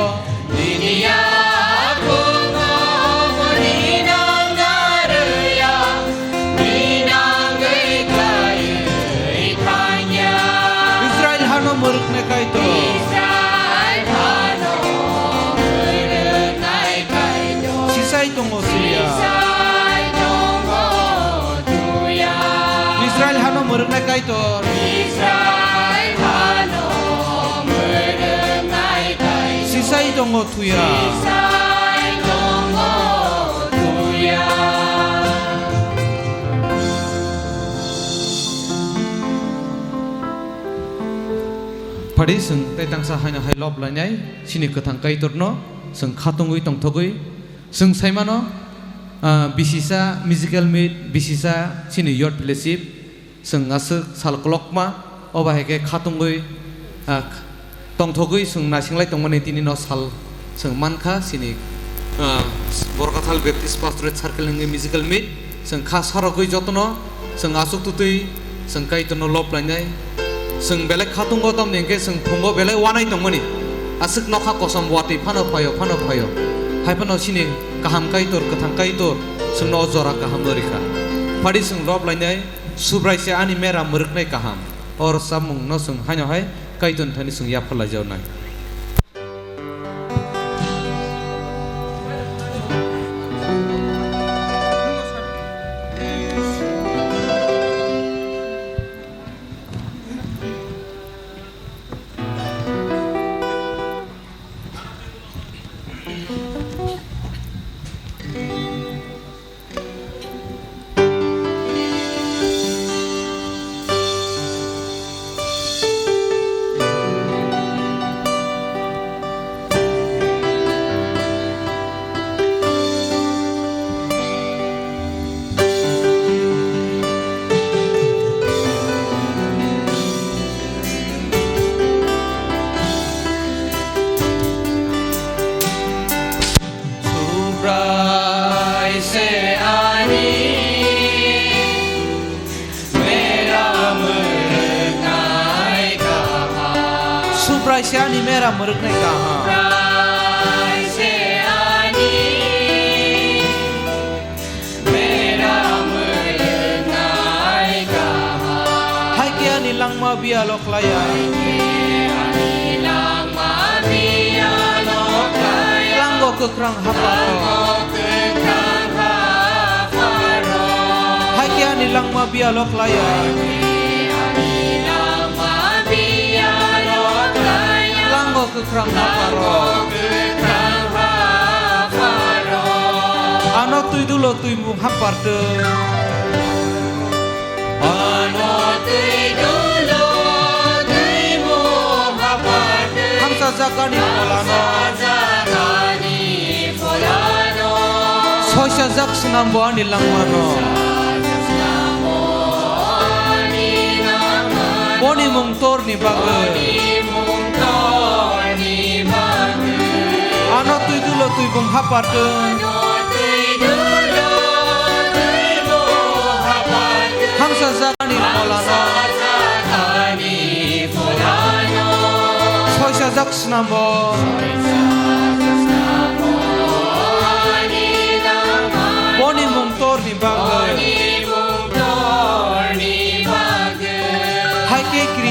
Israel hano mwrwknai Kaitor. Sisai tongo suya. Israel hano mwrwknai Kaitor. Sisai tongo thuya. Phadi chwng tei tangsa haino hai lob lainai chini kwthang Kaitorno chwng khatungwi tongthogwi. Chwng saimano, ah, bisisa musical meet, bisisa chini youth fellowship, chwng aswk sal kolokma, obo hai khe khatungwi, ah, tongthogwi chwng naisinglai tongmani tini no sal chwng mankha chini, ah, Borkathal Baptist Pastorate Circle hwnwi musical meet, chwng kha sarogwi jotono Chwng aswk twtwi chwng Kaitorno lob lainai. Chwng belai khatungo, tamni hwnkhe chwng phungo belai wanai tongmani. Aswk nokha kosom watwi phano phaio, phano phaio. Hai phano chini kaham Kaitor, kwthang Kaitor chwngno o jora kaham no rikha. Phadi chwng lob lainai, Subrai se ani mera mwrwknai kaham. O rwchapmungno chwng haino hai Kaitorni thani chwng yapharlaijaknai. Subrai se ani mera mwrwknai kaham. Subrai se ani mera mwrwknai kaham. Subrai se ani Hai khe ani langma biyalo khlai ya. Lango kwkhrang haparo. Hai khe ani langma biyalo khlai ya. Lango kwkhrang haparo. Ano twi dulo twi mung hapar twi. Ano twi dulo twi mung hapar twi. Hamsa jagani pholano. Hamsa jagani pholano. Soisa jak swnambo ani langmano. Boni mung torni bagwi. Ano twi dulo twi bung hapar twi. Hamsa jagani pholano. Soisa jak swnambo.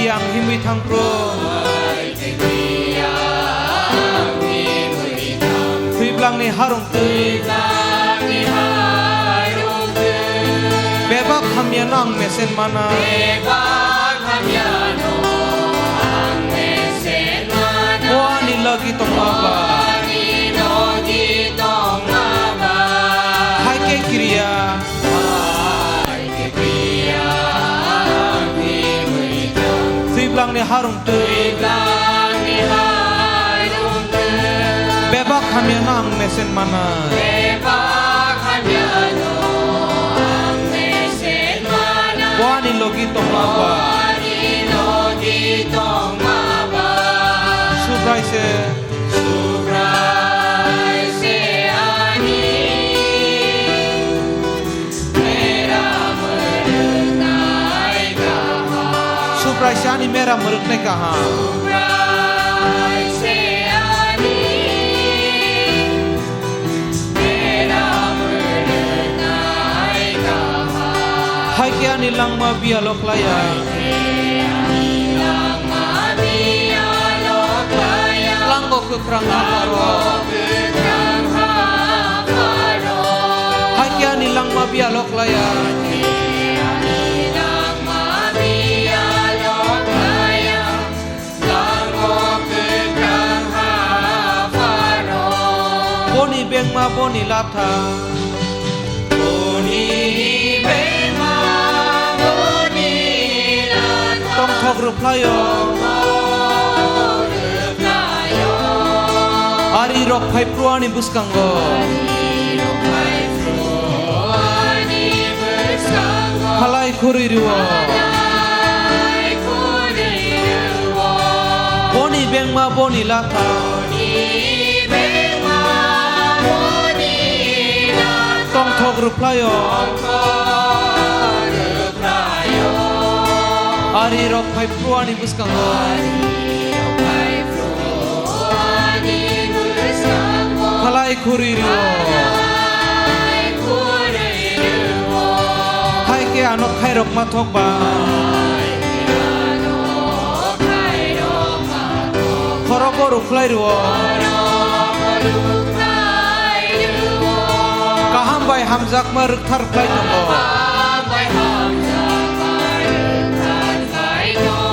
Yang himwi thang pro. Thwiblangni harung twi. Bebak hamyano ang mesen mana. Bo ani logi tongma ba. Hai khe kiriya. Thwiblangni harung twi. Bebak hamyano ang mesen mana. Bo ani logi tongma ba. Subrai se. Subrai se ani mera mwrwknai kaham. Hai khe ani langma biyalo klaiya. Lango kwkhrang hapharo. Hai khe ani langma biyalo klaiya. Boni bengma boni latha. Tongthok rwphlaio. Ari rok phai phru ani bwskango. Khalai khurui rwo. Boni bengma boni latha. Tongthok rwphlaio. Ari rok phai phru ani bwskango. Khalai khurui rwo. Hai khe ano khairok ma thok ba. Khorogo rwkhlai rwo. Kaham bai hamjakma rwkthar khlai tongo.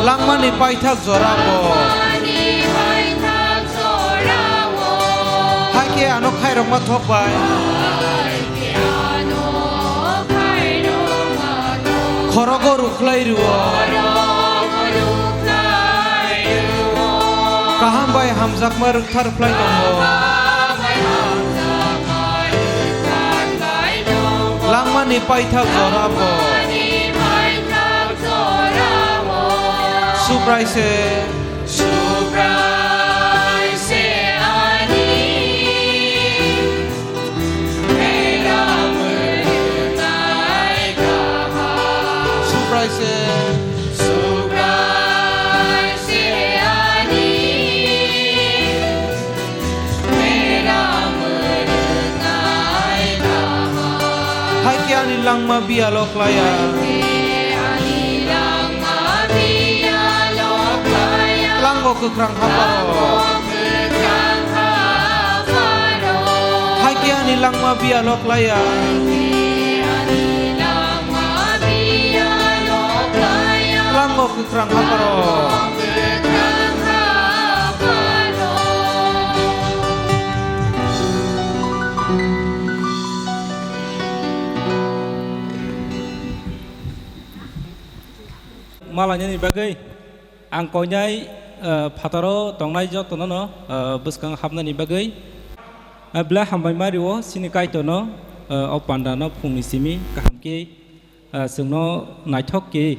Langmani paithak jorao. Hai khe ano khairokma thok bai. Khorogo rwkhlai rwo. Kaham bai hamjakma rwkthar phlai tongo. Langmani paithak jorao. Subrai se. Subrai se ani. Subrai se. Hai khe ani langma biyalo klaiya. Lango kwkhrang haparo. Hai khe ani langma biyalo klaiya. Lango kwkhrang haparo. Malainani bagwi. Ang koinai, eh, phataro tongnai jotono no, eh, bwskang hapnani bagwi, eh, belai hambai ma rio chini Kaitorno, eh, o pandano phungni simi kaham khe, eh, chwngno naithok khe,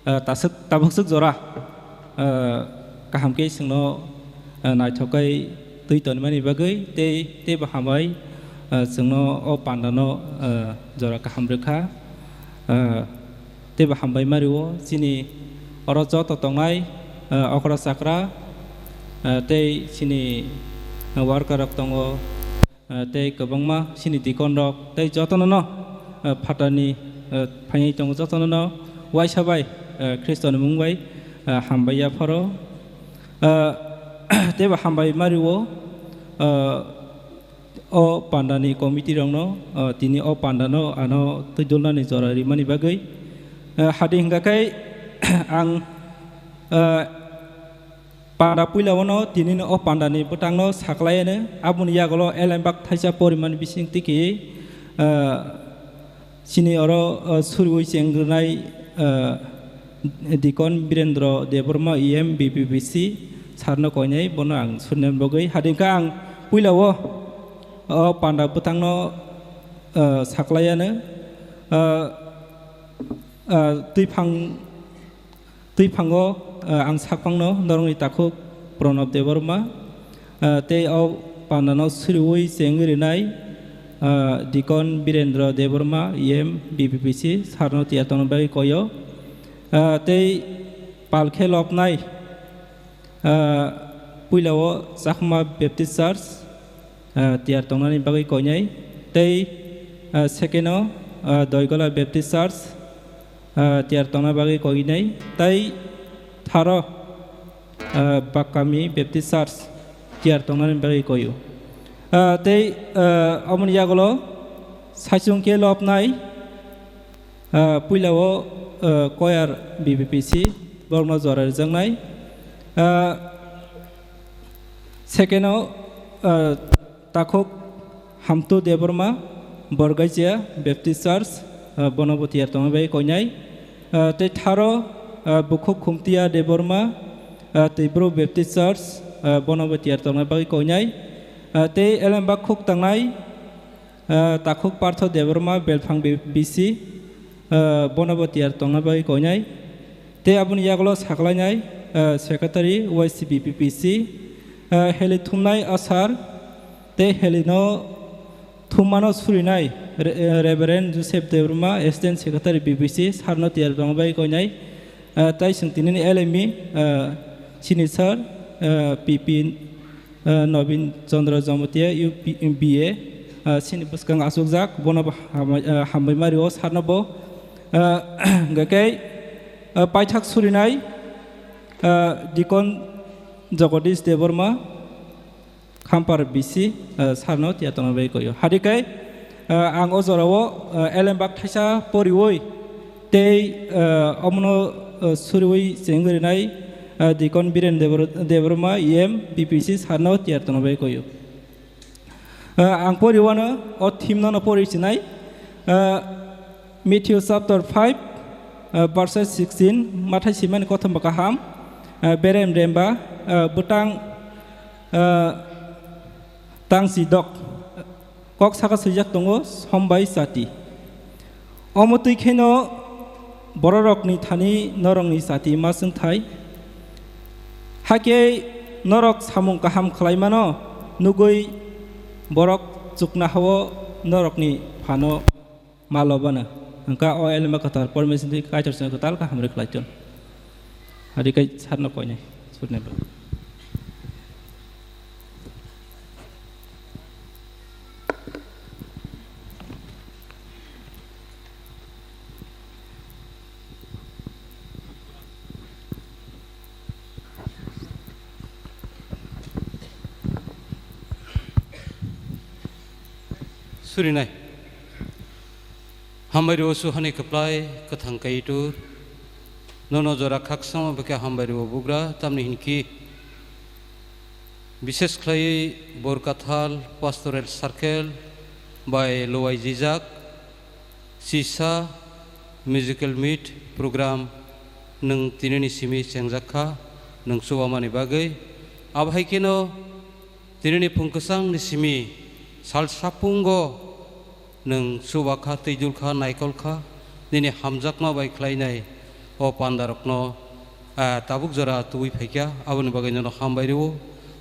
eh, taswk, tabukswk jora, eh, kaham khe chwngno, eh, naithok khe twi tonmani bagwi tei, teibo hambai, eh, chwngno o pandano, eh, jora kaham rwkha. Eh, Teibo hambai ma rio chini oro joto tongnai, eh, okra chakra, eh, tei chini worker rok tongo, eh, tei kwbangma chini deacon rok tei jotono no, eh, phatarni, eh, phainai tongo jotono no waisa bai, eh, Khristoni mung bai ah, hambai yapharo. Ah, teibo hambai mario, ah, o pandani committee rokno, ah, tini o pandano ano twi dulnani jora rimani bagwi. Ah, hadi hingka khe ang, ah, panda puila ono tini o pandani bwtangno saklaiano aboni yagulo elembak thaisa porimani bising tiki, ah, Chini oro, uh, suriwi cheng rwnai, uh, Deacon Birendra Debbarma, E M, B P P C, sarno koinai, bono ang surina bagwi. Hadikhe ang puila o, o panda bwtangno, uh, saklaiano, uh, uh, twiphang Twi phango, ah, ang sakphangno norokni takhuk Pranab Debbarma, ah, tei o pandano suriwi chengwi rinai, ah, Deacon Birendra Debbarma, E M, B P P C, sarno tiyar tongna bagwi koyo. Ah, tei palkhe lobnai, ah, puila o Chakma Baptist Church, ah, tiyar tongnani bagwi koinai. Tei, ah, second o, ah, Doigola Baptist Church, ah, tiyar tongna bagwi koinai. Tei tharo, ah, Bakami Baptist Church tiyar tongnani bagwi koyo. Ah, tei, ah, omoni yagulo saichung khe lobnai, ah, puila o, ah, choir B B P C borokno jora rwjaknai. Ah, second o, ah, Takhuk Hamtu Debbarma, Borgaisia Baptist Church, ah, bono bo tiyar tongna bagwi koinai. Ah, tei tharo, ah, Bukhuk Khumtia Debbarma, ah, Tibru Baptist Church, ah, bono bo tiyar tongna bagwi koinai. Ah, tei elembak khuk tangnai, ah, Takhuk Partho Debbarma, Belphang B-, B C, ah, bono bo tiyar tongna bagwi koinai. Tei aboni yagulo saklainai, ah, Secretary Y C B P P C, ah, heli thumnai asar, tei helino thummano surinai Re-, eh, Reverend Joseph Debbarma, Assistant Secretary B B C, sarno tiyar tongna bagwi koinai. Ah, tei chwng tinini L M E, ah, chini sir, ah, P P, ah, Nobin Chandra Jamatia, U P, B A, ah, chini bwskang achukjak, bono bo hambai, ah, hambai mario sarno bo. Ah, hwnkhe, ah, paithak surinai, ah, Deacon Jagadish Debbarma, Khampar B C, ah, sarno tiyar tongna bagwi koyo. Hadikai, ah, ang o jorao, ah, elembak thaisa poriwi tei, ah, omono, ah, suriwi chengwi rinai, ah, Deacon Biren Debor-, Debbarma, E M, B P C, sarno tiyar tongna bagwi koyo. Ah, ang poriwano o theme no pori sinai. Ah, Matthew chapter five, ah, verses sixteen, mathai simani kothom ba kaham, ah, berem remba, ah, bwtang, ah, tangsi dok. Kok saka swijak tongo, sombai chati. Omo twi kheno bororokni thani norokni chati ma chwngthai. Hakhe norok samung kaham khlaimano nugwi borok chuknohao norokni phano ma lobana. Hwnkha o elma kwthar Pormeswrni Kaitor chwngno kwtal kha hamrwi khlai thun. Hadi kai sarno koinai, surnai ba. Surinai. Hambai rwo suhani kwplai kwthang Kaitor. Nono jora khakchangma bwkhe hambai rwo bugra, tamni hinkhe bises khlaiwi Borkathal Pastoral Circle bai luai jijak sisa musical meet program nwng tinini simi chengjak kha, nwng chubamani bagwi. Abo hai kheno tinini phung kwchangni simi sal sapungo nwng chuba kha, twi dul kha, naikol kha, nini hamjakma bai khlainai o pandarokno, ah, tabuk jora tubui phaikha, aboni bagwi nono hambai rwo.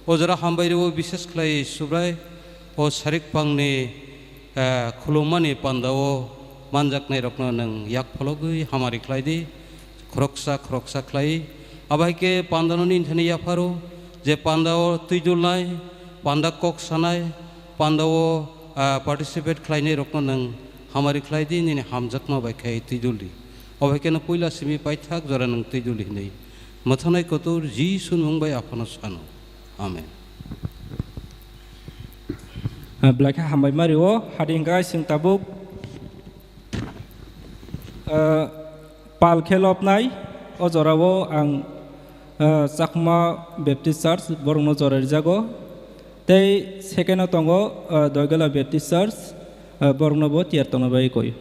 O jora hambai rwo, bises khlai Subrai, o sarik pangni, ah, khulummani pandao manjaknairokno nwng yak phologwi hamari khlai di, khoroksa khoroksa khlai. Abo hai khe pandano nini thani yapharo, je pandao twi dulnai, panda kok sanai, pandao, ah, participate khlainairokno nwng hamari khlai di, nini hamjakma bai khe twi dul di. Abo hai kheno puila simi paithak jora nwng twi dul di hwnwi. Mwthanai kotor Jisuni mung bai Aphano sano. Amen. Ah, belai khe hambai ma rio, hadi hwnkhe chwng tabuk, ah, pal khe lobnai, o jorao ang, ah, Chakma Baptist Church borokno jora rijago. Tei second o tongo, ah, Doigala Baptist Church, ah, borokno bo tiyar tongna bai koi.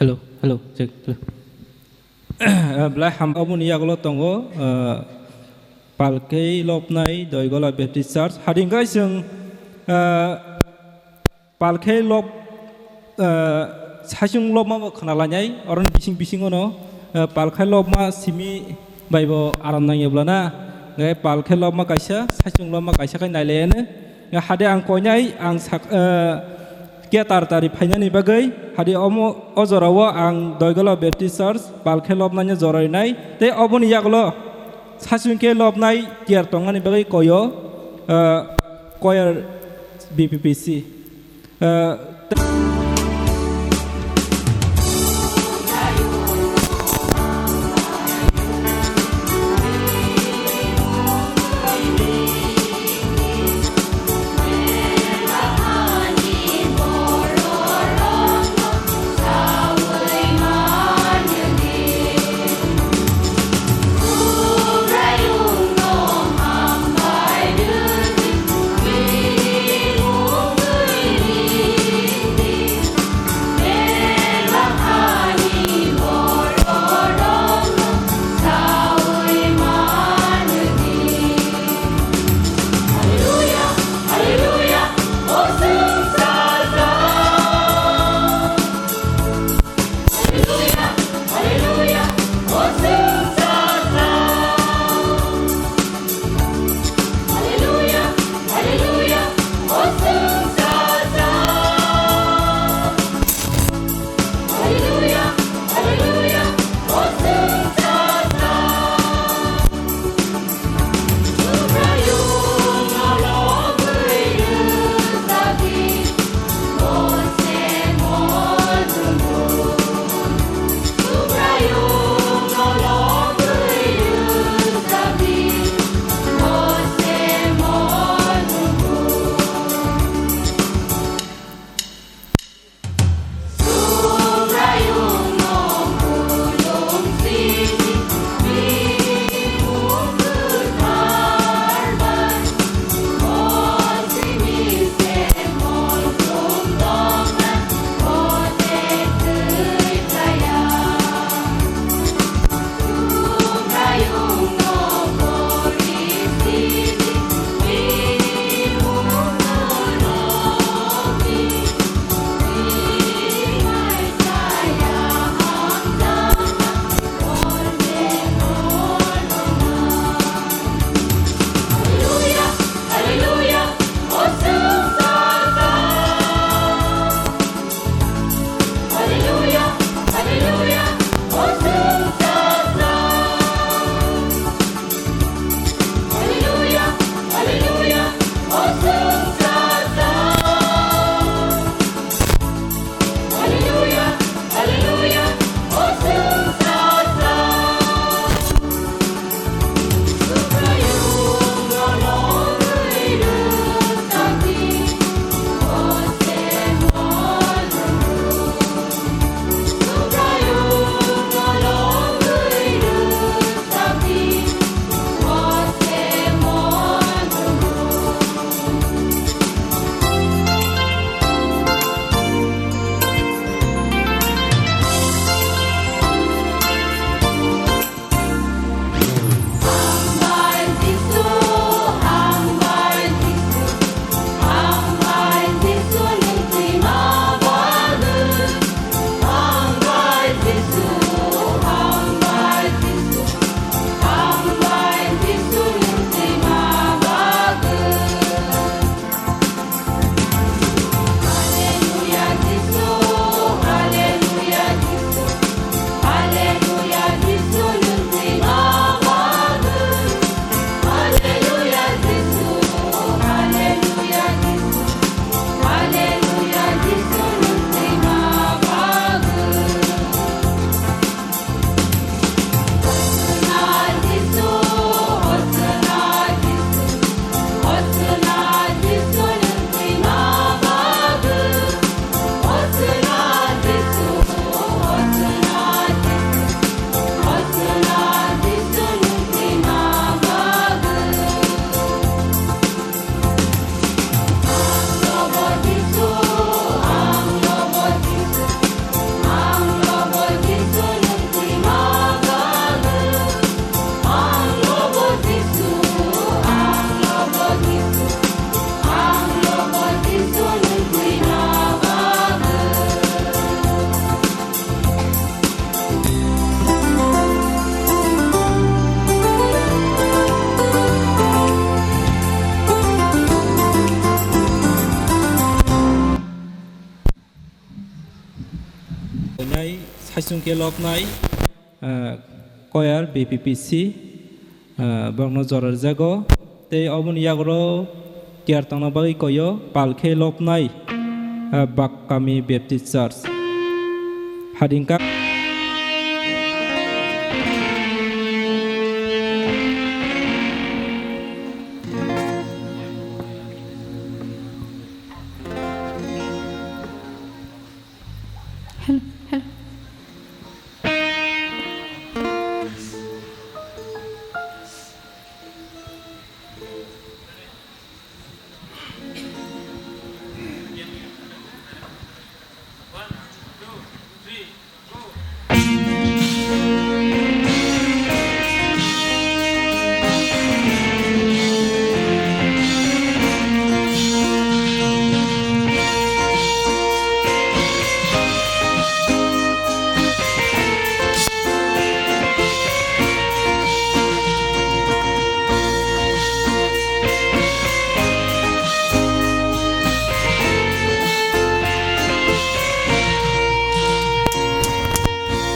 Hello, hello, check, hello. Eh, belai ham, aboni yagulo tongo, eh, Palkhei Lobnai Doigola Baptist Church. Hading kai chwng, eh, Palkhei Lob, eh, saichung lobma bo khna lainai, oroni bising bisingono, eh, Palkhei Lobma simi bai bo aram nangya bwlana, hwnkhe Palkhei Lobma kaisa, saichung lobma kaisa khai nailaiyano. Hade ang koinai, ang sak-, eh, khe tar tari phainani bagwi, hade omo, o jorao ang Doigola Baptist Church, Palkhei Lobnaino jorainai, tei oboni yagulo saichung khe lobnai tiyar tongmani bagwi koyo, eh, choir B P P C. Eh, Khaisung khe lobnai, ah, choir B P P C, ah, borokno jora rijago. Tei oboni yagoro kiar tongna bagwi koyo pal khe lobnai, ah, Bakkami Baptist Church. Hadingka. Hello, hello.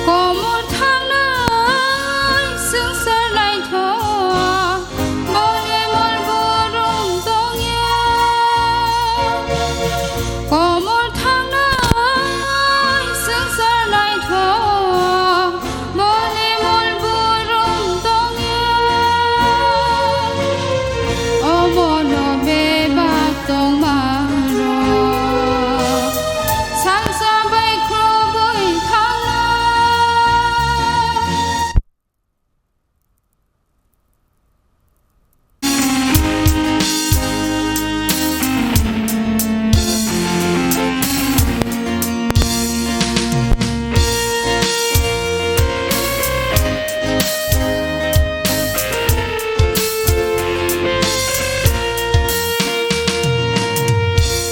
Komor thangnai swngchar naithok, boni mol burum tongya. Komor thangnai swngchar naithok, boni mol burum tongya. Omono bebak tongma rok, salsa bai khoboi thangna.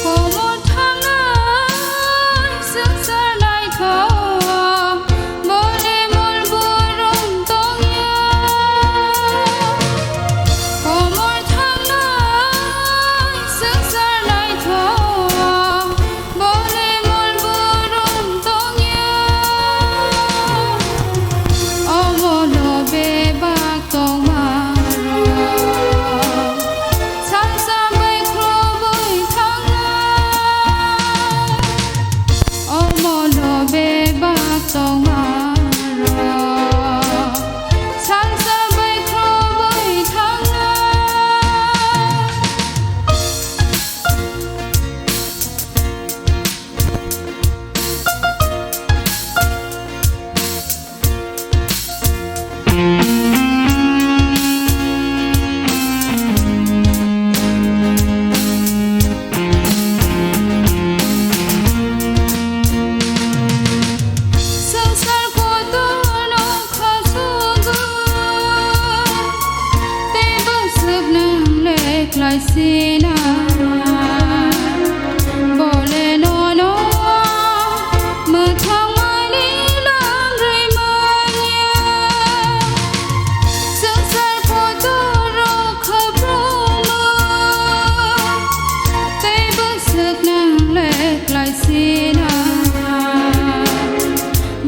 Komor thangnai swngchar naithok, boni mol burum tongya. Komor thangnai swngchar naithok, boni mol burum tongya. Omono bebak tongma rok, salsa bai khoboi thangna. Omono bebak tongma rok, salsa bai khoboi thangna. Swngchar kotorno khasugo, tei bwswk nwng le klai sina. Bole nono mwthangmani lamrwi manya. Swngchar kotorno khabrumung, tei bwswk nwng le klai sina.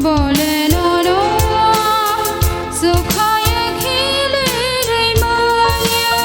Bole nono sukhaya khili rwi manya.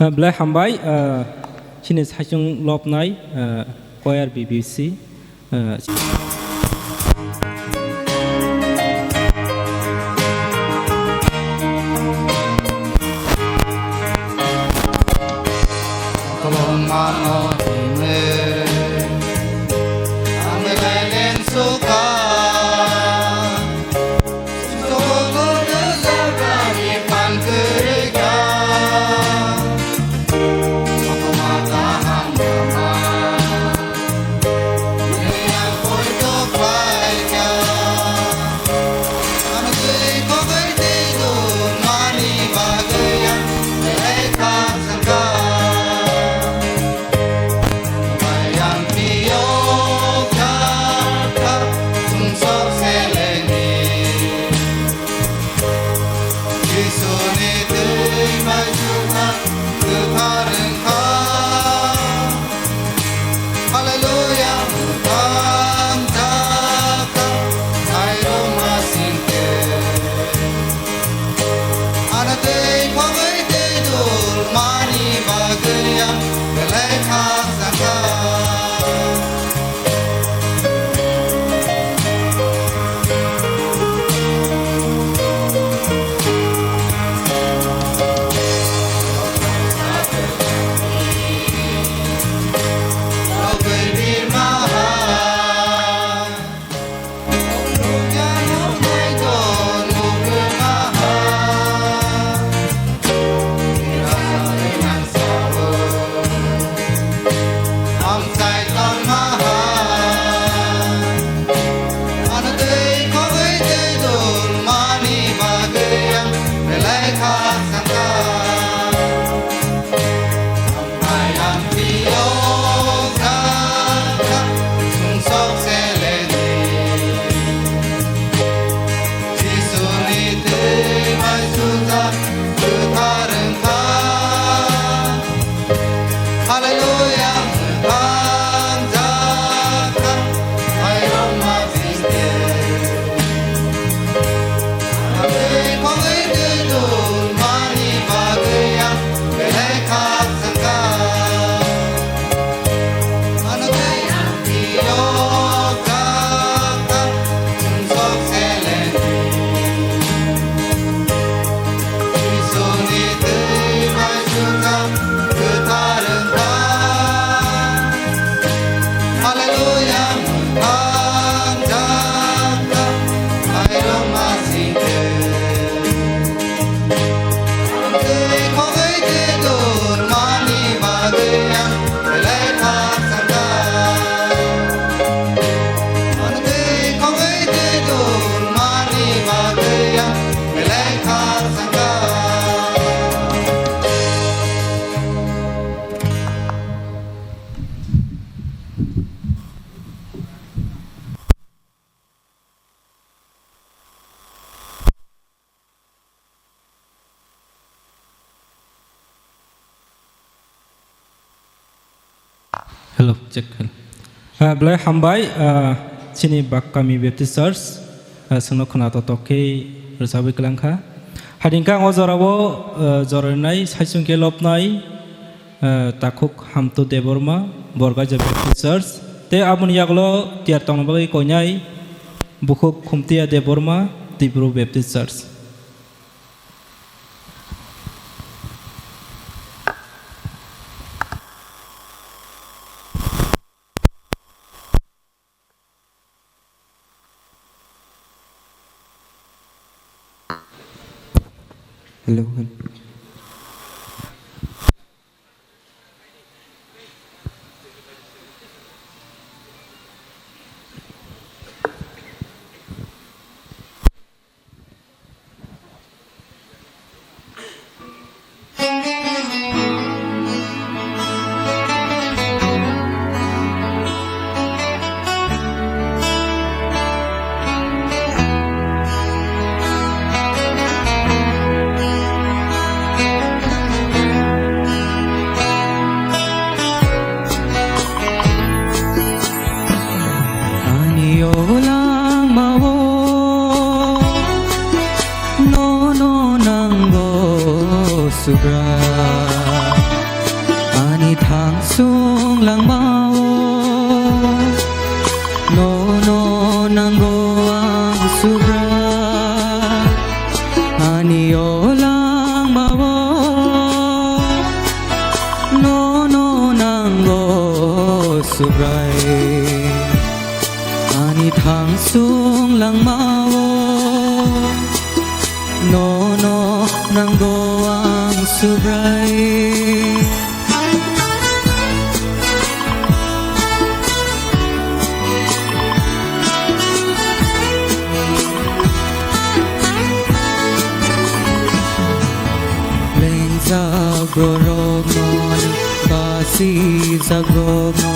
Ah, belai hambai, ah, chini saichung lobnai, ah, choir B B C, ah, Hallelujah, thangjak kha, Sairoma singke. Ano tei khogwi tei dul mani bagwi ang belai khakchang kha. Hallelujah, thangjak kha, Sairoma singke. Hallelujah, thangjak kha, Sairoma singke. Tei khogwi tei dul mani bagwi ang belai khakchang kha. Tei khogwi tei dul mani bagwi ang belai khakchang kha. Hello, check, hello. Ah, belai hambai, ah, chini Bakkami Baptist Church, ah, chwngno khwna totok khe rwchabwi kwlang kha. Haidingkhe ang o jorao, ah, jorani saichung khe lobnai, ah, Takhuk Hamtu Debbarma, Borgaja Baptist Church, tei aboni yagulo tiyar tongna bagwi koinai Bukhuk Khumtiya Debbarma, Tibru Baptist Church. Hello, hello. Ani o langmao nono nango, Subra. langmao, nono nango ang Subrai. Ani o langmao, nono nango Subrai. Ani thangsung langmao, nono nango ang Subrai. Lengjak borokno, basijak rokno,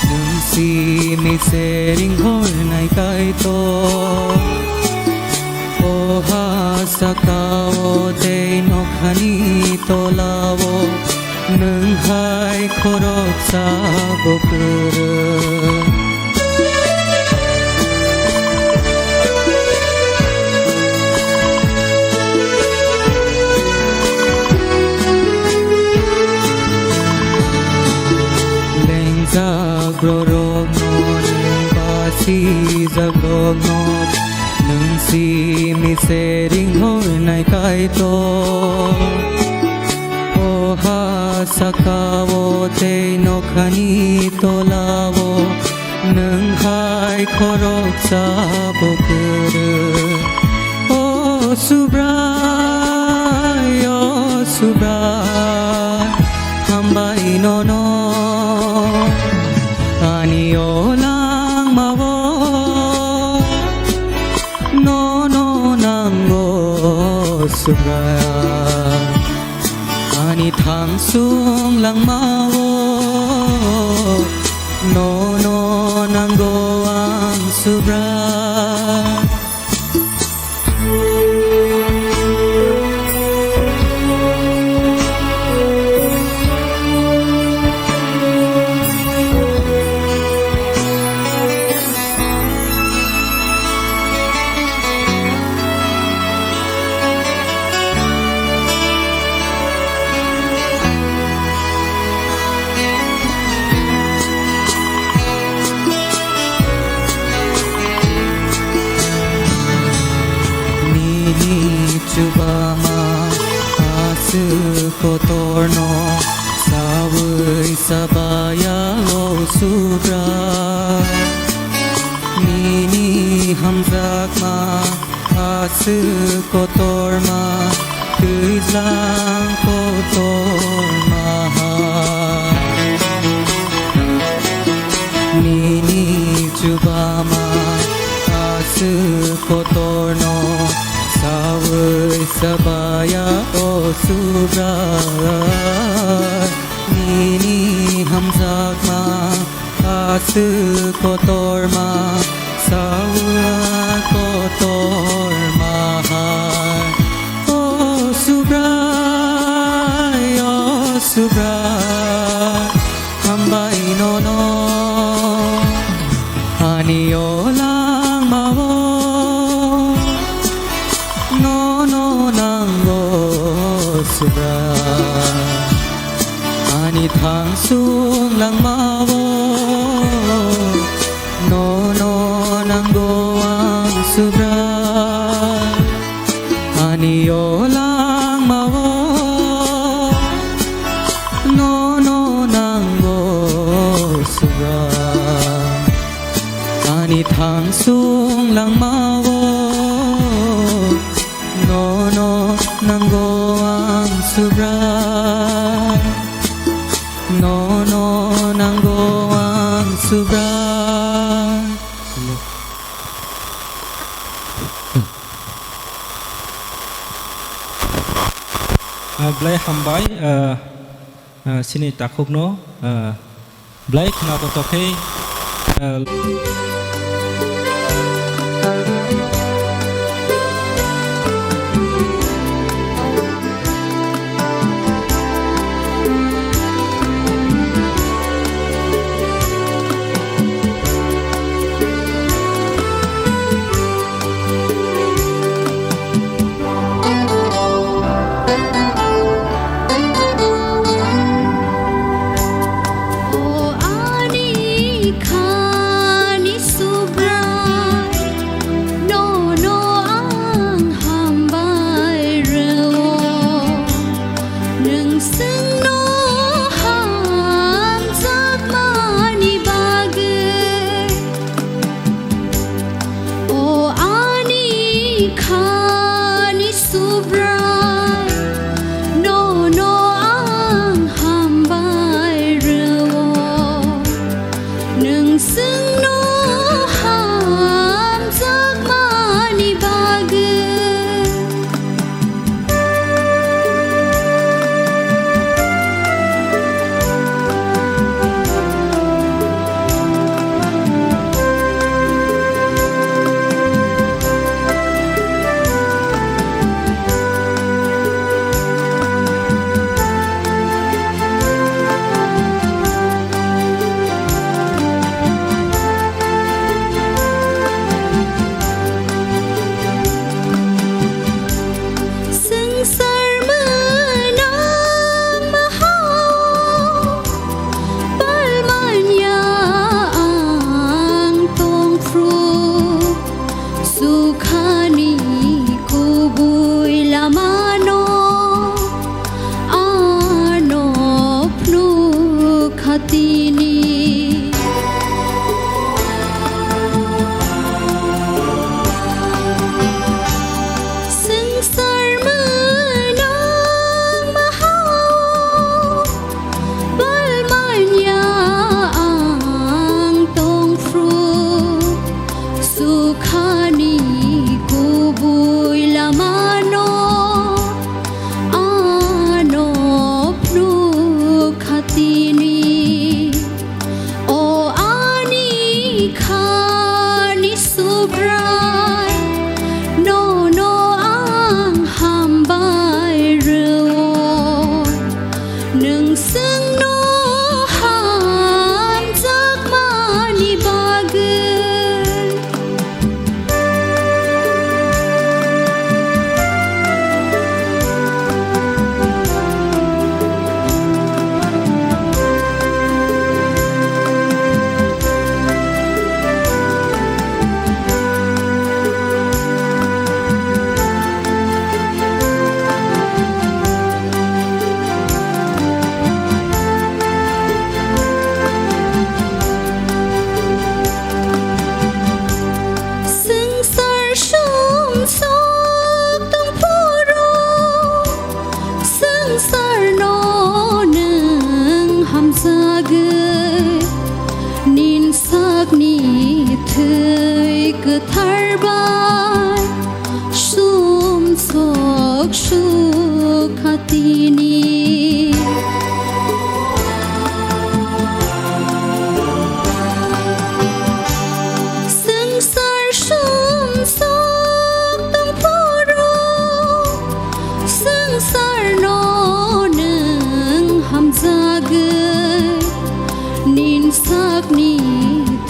nwng simi se ringhornai Kaitor. O ha sakao tei nokhani tolao, nwng hai khoroksa bo kwrwi. Lengjak borokno, basijak rokno, nwng simi se ringhornai Kaitor. O ha sakao tei nokhani tolao, nwng hai khoroksa bo kwrwi. O Subrai, o Subrai, hambai nono, ani o langmao, nono nango Subrai. Ani thangsung langmao, nono nango ang Subrai. Nini chubama aswk kotorno sawi sabaya o Subrai. Nini hamjakma aswk kotorma, twijlang kotorma ha. Nini chubama aswk kotorno sawi sabaya o Subrai. Nini hamjakma aswk kotorma, sawi kotorma hai. O Subrai, o Subrai, hambai nono, ani o langmao, nono nango Subrai. Ani thangsung langmao, nono nango ang Subrai. Ani o langmao, nono nango Subrai. Ani thangsung langmao, nono nango ang Subrai. Nono nango ang Subrai. Ah, belai hambai, ah, ah, chini takhukno, ah, belai khna kotor khe, ah, Khani Subrai, nono ang hambai rwo, nwng chwngno hamjakmani bagwi. O ani khani Subrai, nono ang hambai rwo, nwng chwngno hamjakmani bagwi. Swngchar mwnang mahao palmanya ang tongphru, sukhani kubui lamano ano phunukha tini. Swngchar mwnang mahao palmanya ang tongphru, sukhani kubui lamano ano phunukha tini. O ani khani Subrai, nono ang hambai rwo, nwng chwngno hamjakmani bagwi. Swngchar sumsok tongphuru, swngcharno nwng hamjagwi, nini sakni thwi kwthar bai sumsok sukha tini. Swngchar sumsok tongphuru, swngcharno nwng hamjagwi, nini sakni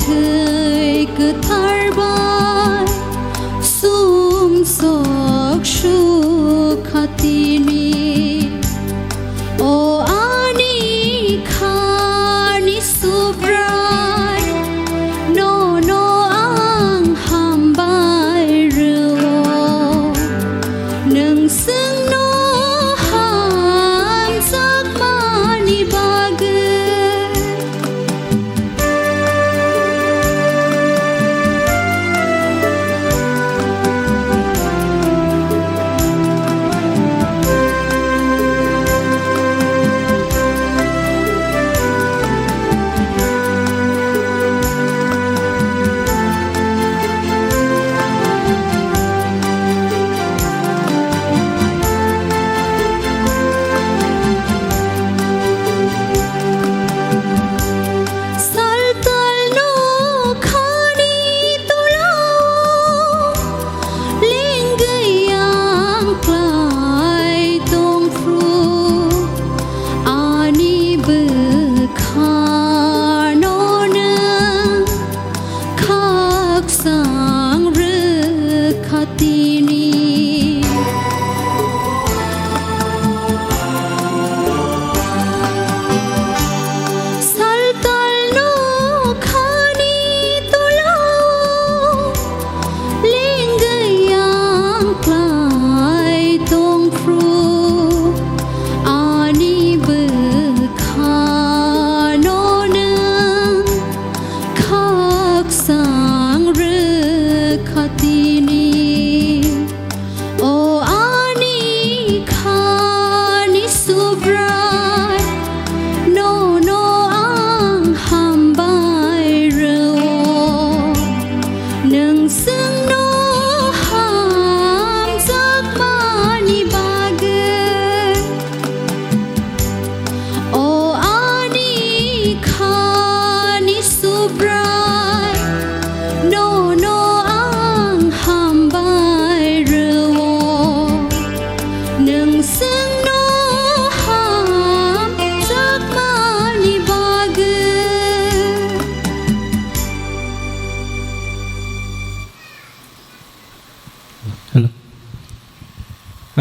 thwi kwthar bai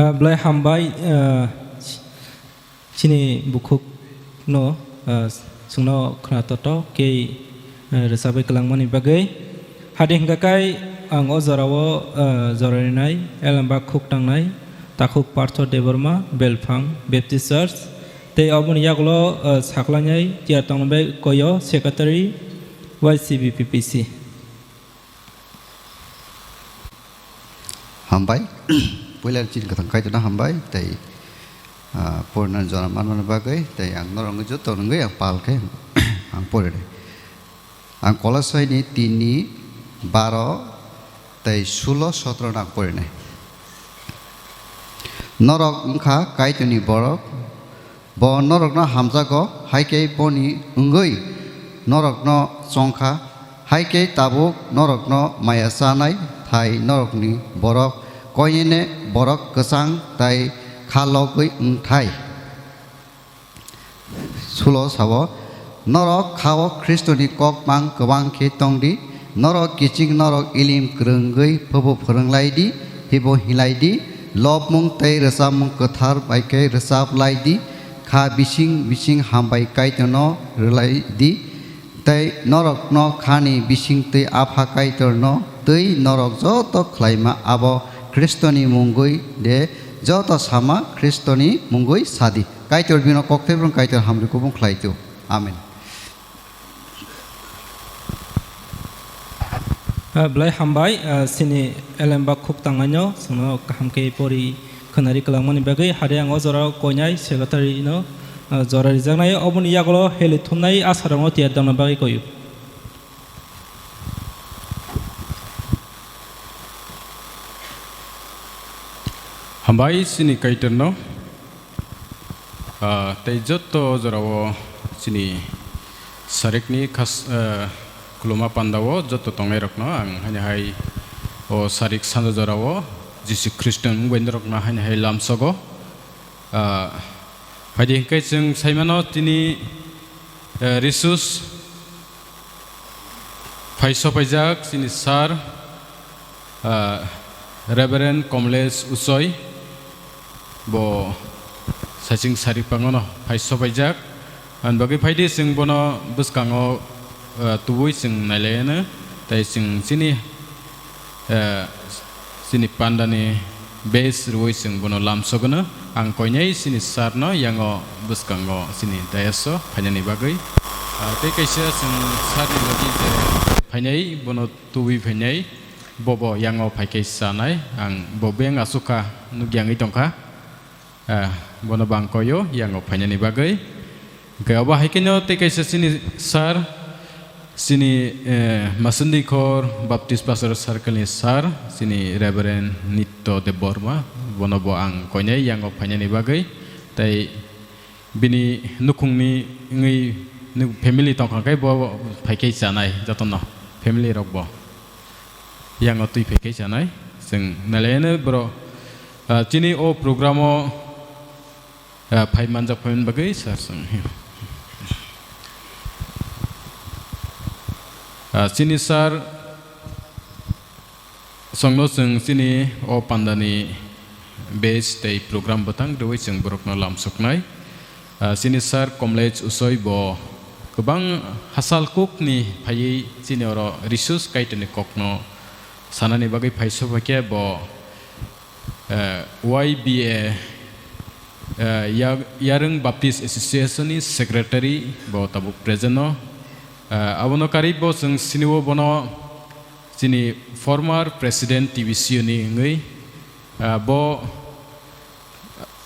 Ah, belai hambai, ah, chini bukhukno, ah, chwngno khna totok khe, ah, rwchabwi kwlangmani bagwi. Hadi hwnkha khe ang o jorao, ah, jora rinai Elembak khuk tangnai takhuk Partho Debbarma, Belphang Baptist Church, tei oboni yagulo, ah, saklainai tiyar tongna bai koyo Secretary Y C B P P C. Hambai. Puila chini kwthang Kaitorno hambai, tei, ah, porina jora manmani bagwi, tei ang norokno joto nungwi ang pal khe ang porinai. Ang Kolosai ni tin ni baro tei sulo sotro no ang porinai. Norok wngkha Kaitorni borok, bo norokno hamjago, hai khe boni wngwi norokno chongkha, hai khe tabuk norokno maya chanai thai norokni borok koinene borok kwchang tai kha logwi wng thai. Sulo sao, norok khao Khristoni kok mang kwbang khe tong di, norok kiching norok ilim kwrwngwi phobo phwrwng lai di, hibo hinlai di, lobmung tei rwchapmung kwthar bai khe rwchap lai di, kha bising bising hambai Kaitorno rwlai di, tei norokno khani bisingtwi Apha Kaitorno twi norok joto khlaima abo Khristoni mungwi de, joto sama Khristoni mungwi sadi. Kaitor bino kokthai bwrwng Kaitor hamri kubung khlai tu. Amen. Ah, belai hambai, ah, chini Elembak khuk tangnaino chwngno kaham khe pori khwnari kwlangmani bagwi. Hade ang o jora koinai secretary no, ah, jora rijaknai, oboni yagulo heli thumnai asarokno tiyar tongna bagwi koyu. Hambai chini Kaitorno. Ah, tei joto jorao chini sarikni khas-, ah, khuluma pandao joto tongnairokno ang haino hai o sarik sanja jorao Jisu Khristo ni mung bai norokno haino hai lamsogo. Ah, phaidi hwnkhe chwng saimano tini, eh, Risus phai sopaijak chini sir, ah, Reverend Komlesh Usoi, bo saiching sari pangono phai sopaijak. Ani bagwi phaidi chwng bono bwskango, ah, tubui chwng nailaiyano, tei chwng chini, ah, chini pandani base rwui chwng bono lamsogono. Ang koinai chini sir no yango bwskango chini dais o phainani bagwi. Ah, tei kaisa chwng sir ni logi je phainai, bono tubui phainai, bobo yango phaikhe chanai, ang bo beng asukha nukya wngwi tongkha. Ah, bono bang koyo yango phainani bagwi. Hwnkhe obo hai kheno tei kaisa chini sir, chini, eh, Masundikor Baptist Pastor Circle ni sir, chini Reverend Nitto Debbarma, bono bo ang koinai yango phainani bagwi. Tei bini nukhungni wngwi nuk-, family tongkha khe bo phaikhe chanai jotono, family rok bo. Yango twi phaikhe chanai, chwng nailaiyano borok, ah, chini o program o, ah, phai manjak phaimani bagwi sir chwng. Ah, chini sir chwngno chwng chini o pandani base tei program bwtang rwui chwng borokno lamsoknai. Ah, chini sir Komlej Usoi bo kwbang hachal kukni phaiwi chini oro Risus Kaitorni kokno sanani bagwi phai sophaikhe bo, eh, Y B A, eh, Ya-, Yarwng Baptist Association ni secretary bo tabuk present o. Eh, abono karwi bo chwng sinio bono chini former president T B C ni wngwi, eh, bo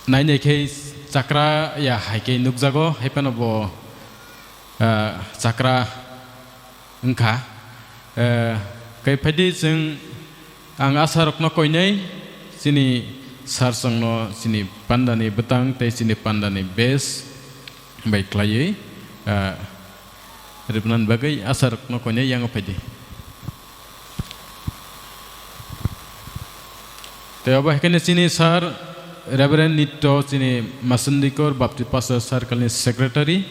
nainai khe chakra ya hai khe nukjago, hai phano bo, ah, chakra wngkha. Ah, khe phaidi chwng ang asarokno koinai chini sir chwngno chini pandani bwtang tei chini pandani base bai khlaiwi, ah, rwmani bagwi asarokno koinai yango phaidi. Tei obo hai kheno chini sir Reverend Nitto, chini Masundikor Baptist Pastor Circle ni secretary,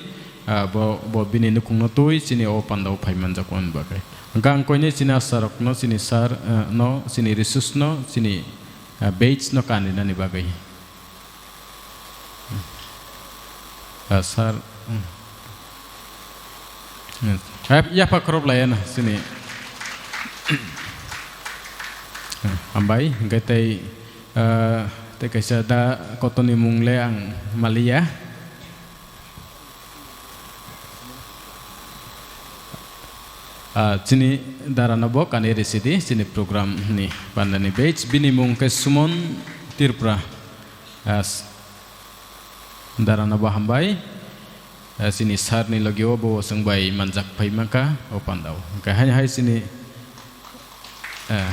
ah, bo, bo bini nukhungno twi chini o pandao phai manjak wngmani bagwi. Hwnkhe ang koinai chini asarokno, chini sir, eh, no, chini Risus no, chini Ah, badge no kaninani bagwi. Ah, sir, hmm. Hmm. Yap-, yapha khorob laiya na sini. Hmm, hambai, hingke tei, ah, tei kaisa da kotoni mung le ang maliya. Ah, chini dara no bo kani risidi, chini program ni panda ni badge, bini mung khe Sumon Tripura. Ah, s-, dara no bo hambai. Ah, chini sir ni logi o bo chwng bai manjak phai mangkha o panda o. Hingke hai hai chini Eh.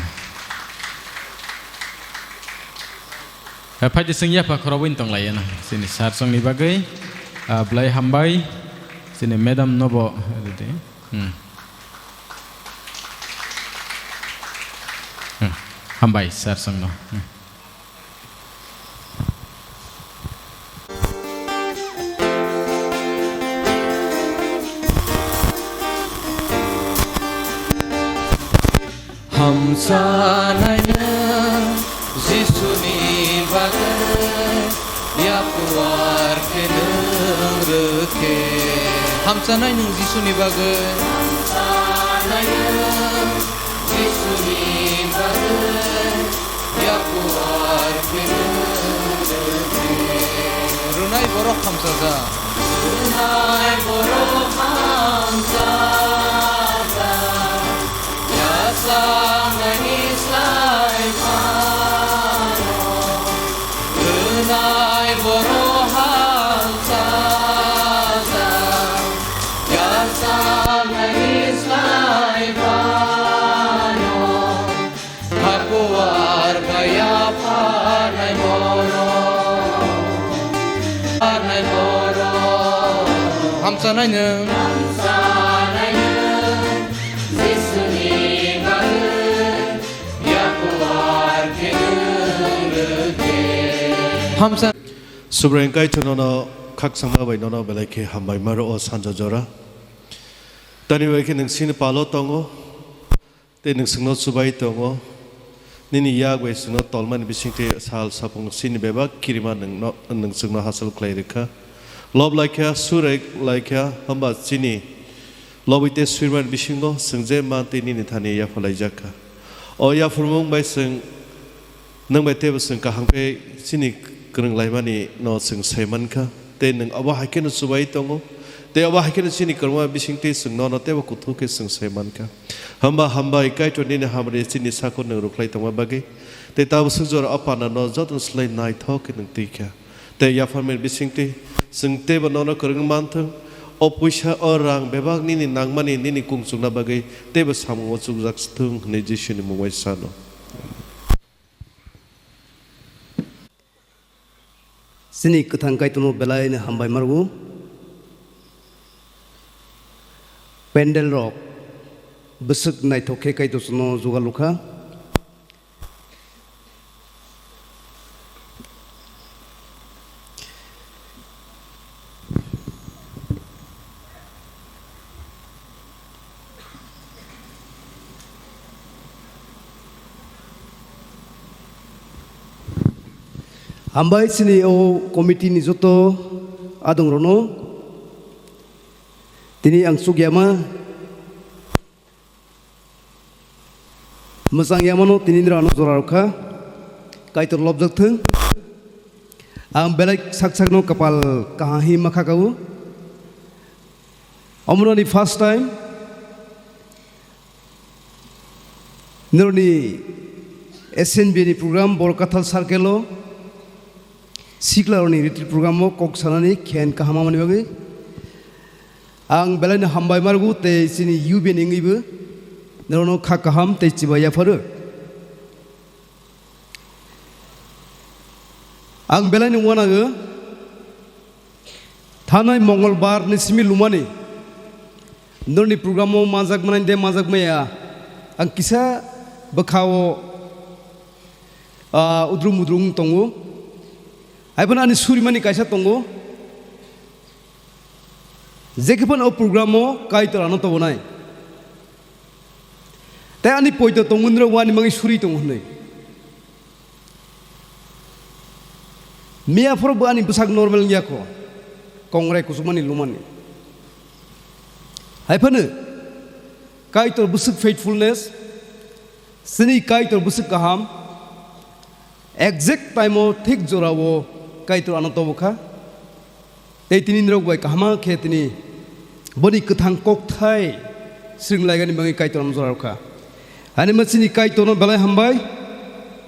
Eh, phaidi chwng yapha khorobwi tong laiya na. Chini sir chwngni bagwi, ah, belai hambai. Chini madam nobo ridi. Hmm. Hmm. Hambai sir chwngno. Hmm. Hamsanai nwng Jisuni bagwi yakuar khe nwng rwkhe. Hamsanai nwng Jisuni bagwi. Hamsanai nwng Jisuni bagwi. Rwnai borok hamchajak. Rwnai borok hamchajak. Yachaknaini slai phano. Rwnai borok hamchajak. Yachaknaini slai phano. Hakuar kaya phanai borok, phanai borok. Hamsanai nwng. Hamsanai nwng, Jisuni bagwi yakuar khe nwng rwkhe. Hamsa- Subraiyung Kaitor nono khakchangma bai nono belai khe hambai maro o sanja jora. Tani bai khe nwng sini palo tongo. Tei nwng chwngno chubai tongo, nini yak bai chwngno tolmani bisingtwi sal sapung chini bebak kirima nwngno, nwng chwngno hachal khlai rwkha. Lob laikha, surek laikha, hwnba chini lobwi tei swimani bisingo chwng je mantwi nini thani yapha laijakha. O yaphurmung bai chwng Nwng bai teibo chwng kaham khe chini kwrwng laimani no chwng sai mankha, tei nwng abo hai kheno chubai tongo, tei abo hai kheno chini kwrwngma bisingtwi chwng nono teibo kuthuk khe chwng sai mankha. Hamba hambai Kaitor nini hamari chini sakno nwng rwkhlai tongma bagwi, tei tabuk swk jora o panda no jotono slai naithok khe nwng twi kha. Tei yapharmani bisingtwi chwng teibo nono kwrwng manthwng, o puisa o rang bebak nini nangmani nini kung chukna bagwi teibo samungo chukjak thung hwnwi Jisuni mung bai sano. Chini kwthang Kaitorno belaino hambai marwo. Pendel rok bwswk naithok khe Kaitor chwngno jugal rwkha. Hambai chini o committee ni joto adong rokno. Tini ang chukya ma. Mwchang yamano tini nrano jora rwkha. Kaitor lobjak thung. Ang belai sak sakno kapal kaham hi ma khakao. Omoroni first time noroni S N B ni program Borkathal circle o sikla roni retreat program o kok sanani khen kaham amani bagwi. Ang belaino hambai margo tei chini U B ni wngwibo norokno kha kaham tei chibai yapharo. Ang belaino uanago thanai Mongolbar ni simi lumani norni program o manjak manai de manjak maya ang kisa bwkha o, ah, udrum udrum tongo. Haiphano ani surimani kaisa tongo. Jekhe phano o program o Kaitor ano tobonai. Tei ani poito tongmani rok wani mangwi suri tongo hwnwi. Miya phoro bo ani bwsak normal wngya kho, kongrai kuchukmani lumani. Hai phano Kaitor bwswk faithfulness, chini Kaitor bwswk kaham, exact time o thik jora o Kaitor ano tobo kha. Tei tini nirok bai kaham khe tini boni kwthang kokthai swrwng laigani bagwi Kaitor ano jora rw kha. Ani ma chini Kaitor no belai hambai,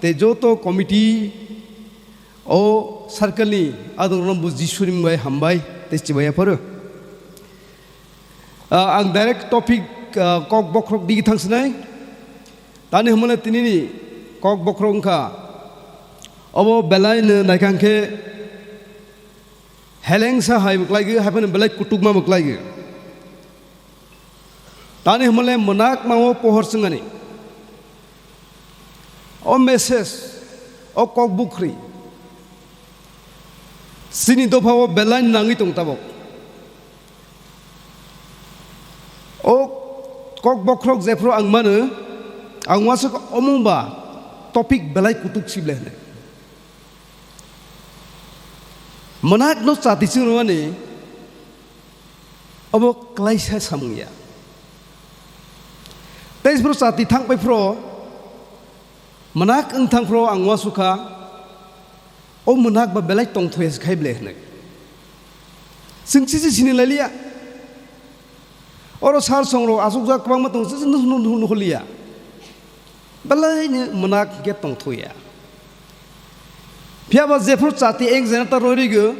tei joto committee o circle ni adong rok no bo Jisuni mung bai hambai tei chibai ya pharo. Ah, ang direct topic, ah, kok bokhorok digi thang sinai. Tani hwnmale tini ni kok bokhorok wngkha. Obo belai no naikang khe helengsa hai bo klai gwi, hai phano belai kutukma bo klai gwi. Tani hwnmale mwnakma o pohor swngani. O message, o kok bukhri. Chini dopha o belai nangwi tong tabok. O kok bokhorok jephru ang mano, ang uansuk omo ba topic belai kutuk sible hwnwi. Mwnakno chati chwng rwani obo klaisa samung ya. Tei phuru chati thang pai phuru, mwnak wng thang phuru ang uansuk kha, o mwnakba belai tongthoi se khai ble hwnwi. Chwng chisi sini lai liya. Oro sal songrok asukjak kwbangma tongo, chisi nuh-, nuh-, nuh-, nuhliya. Belai ni mwnakhe tongthoya. Phiya ba jephru chati eng jena ta roi rigo,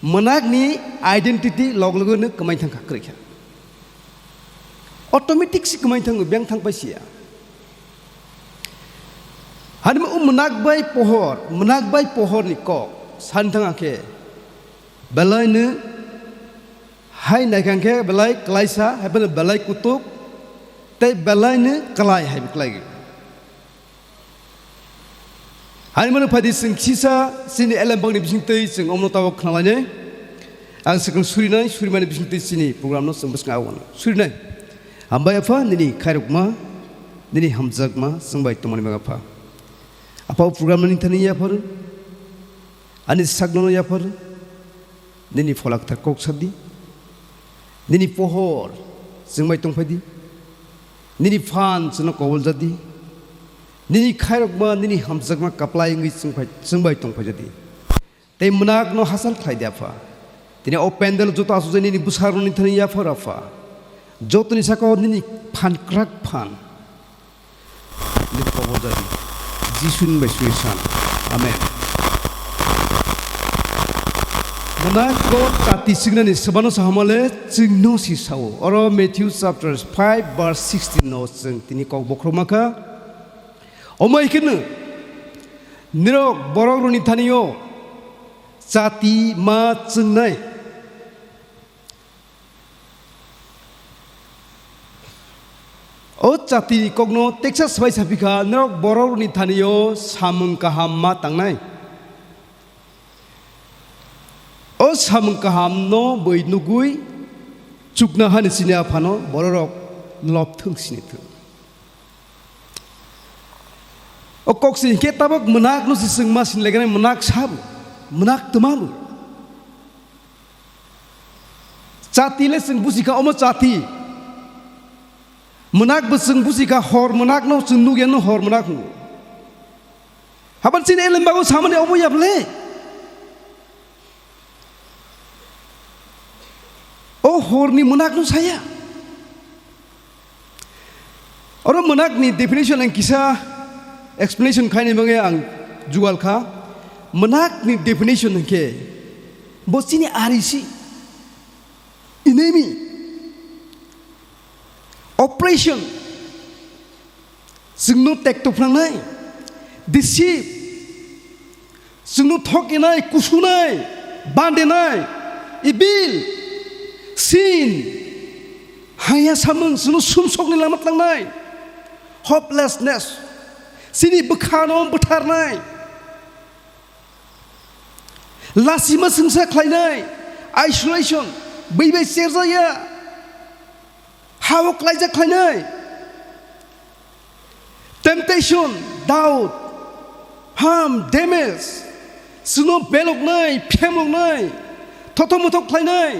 mwnakni identity log logo no kwmai thang kha, kwrwi kha. Automatic si kwmai thango, beng thang pai siya. Hani o mwnakbai pohor, mwnakbai pohor ni kok, san thang khe, belai no hai naikang khe belai klaisa, hai belai kutuk, tei belai no klai hai klai. Hai mano phaidi chwng kisa chini elembakni bisingtwi chwng omno tabok khnalainai. Ang swkang surinai, surimani bisingtwi chini program no chwng bwskang awano surinai. Hambai apha nini khairokma, nini hamjakma chwng bai tongmani bagwi apha. Apha o program no nini thani yaphar, ani sakno yaphar, nini phola kwthar kok sadi. Nini pohor chwng bai tongphai di. Nini phan chwngno kobol jadi. Nini khairokma, nini hamjakma kaplai wngwi chwng phai-, chwng bai tongphai jadi. Tei mwnakno hachal khlai di apha. Tini o pandal joto asukjak nini bwsarokni thani yaphar apha. Jotoni sakao nini phan kwrak phan. Ni kobor jadi. Jisuni bai sui san. Amen. Mwnakgo chati signani swbano sahamale chwngno si sao. Oro Matthew chapter five verse sixteen no chwng tini kok bokhorok makha. Omo hai kheno nirok borok rokni thani-o chati ma chwngnai. O chati kokno teksa swbai sapikha, norok borokni thani-o samung kaham ma tangnai. O samung kahamno bui nugui chukna hani sini aphano bororok lobthwng sini thwng. O kok sini khe tabok mwnakno se chwng ma sini leganai mwnaksa bo, mwnakma bo. Chati le chwng buji kha, omo chati. Mwnakbo chwng buji kha, hor mwnakno chwng nugya no hor mwnakno. Haban chini elembago samani omo yable. O horni mwnakno saya. Oro mwnakni definition ang kisa explanation khaini bagwi ang jugal kha. Mwnakni definition hwnkhe bo chini ari si, enemy, oppression, chwngno tekto phnangnai, deceive, chwngno thokinai, kusunai, bandenai, evil, sin, haya samung, chwngno sumsokni lama tlangnai, hopelessness, chini bwkhano bwtharnai, lasima chwngsa khlainai, isolation, bui bai cherjaya, ha-o klaijak khlainai. Temptation, doubt, harm, damage, Chwngno beloknai, phemloknai, thothok mothok khlainai,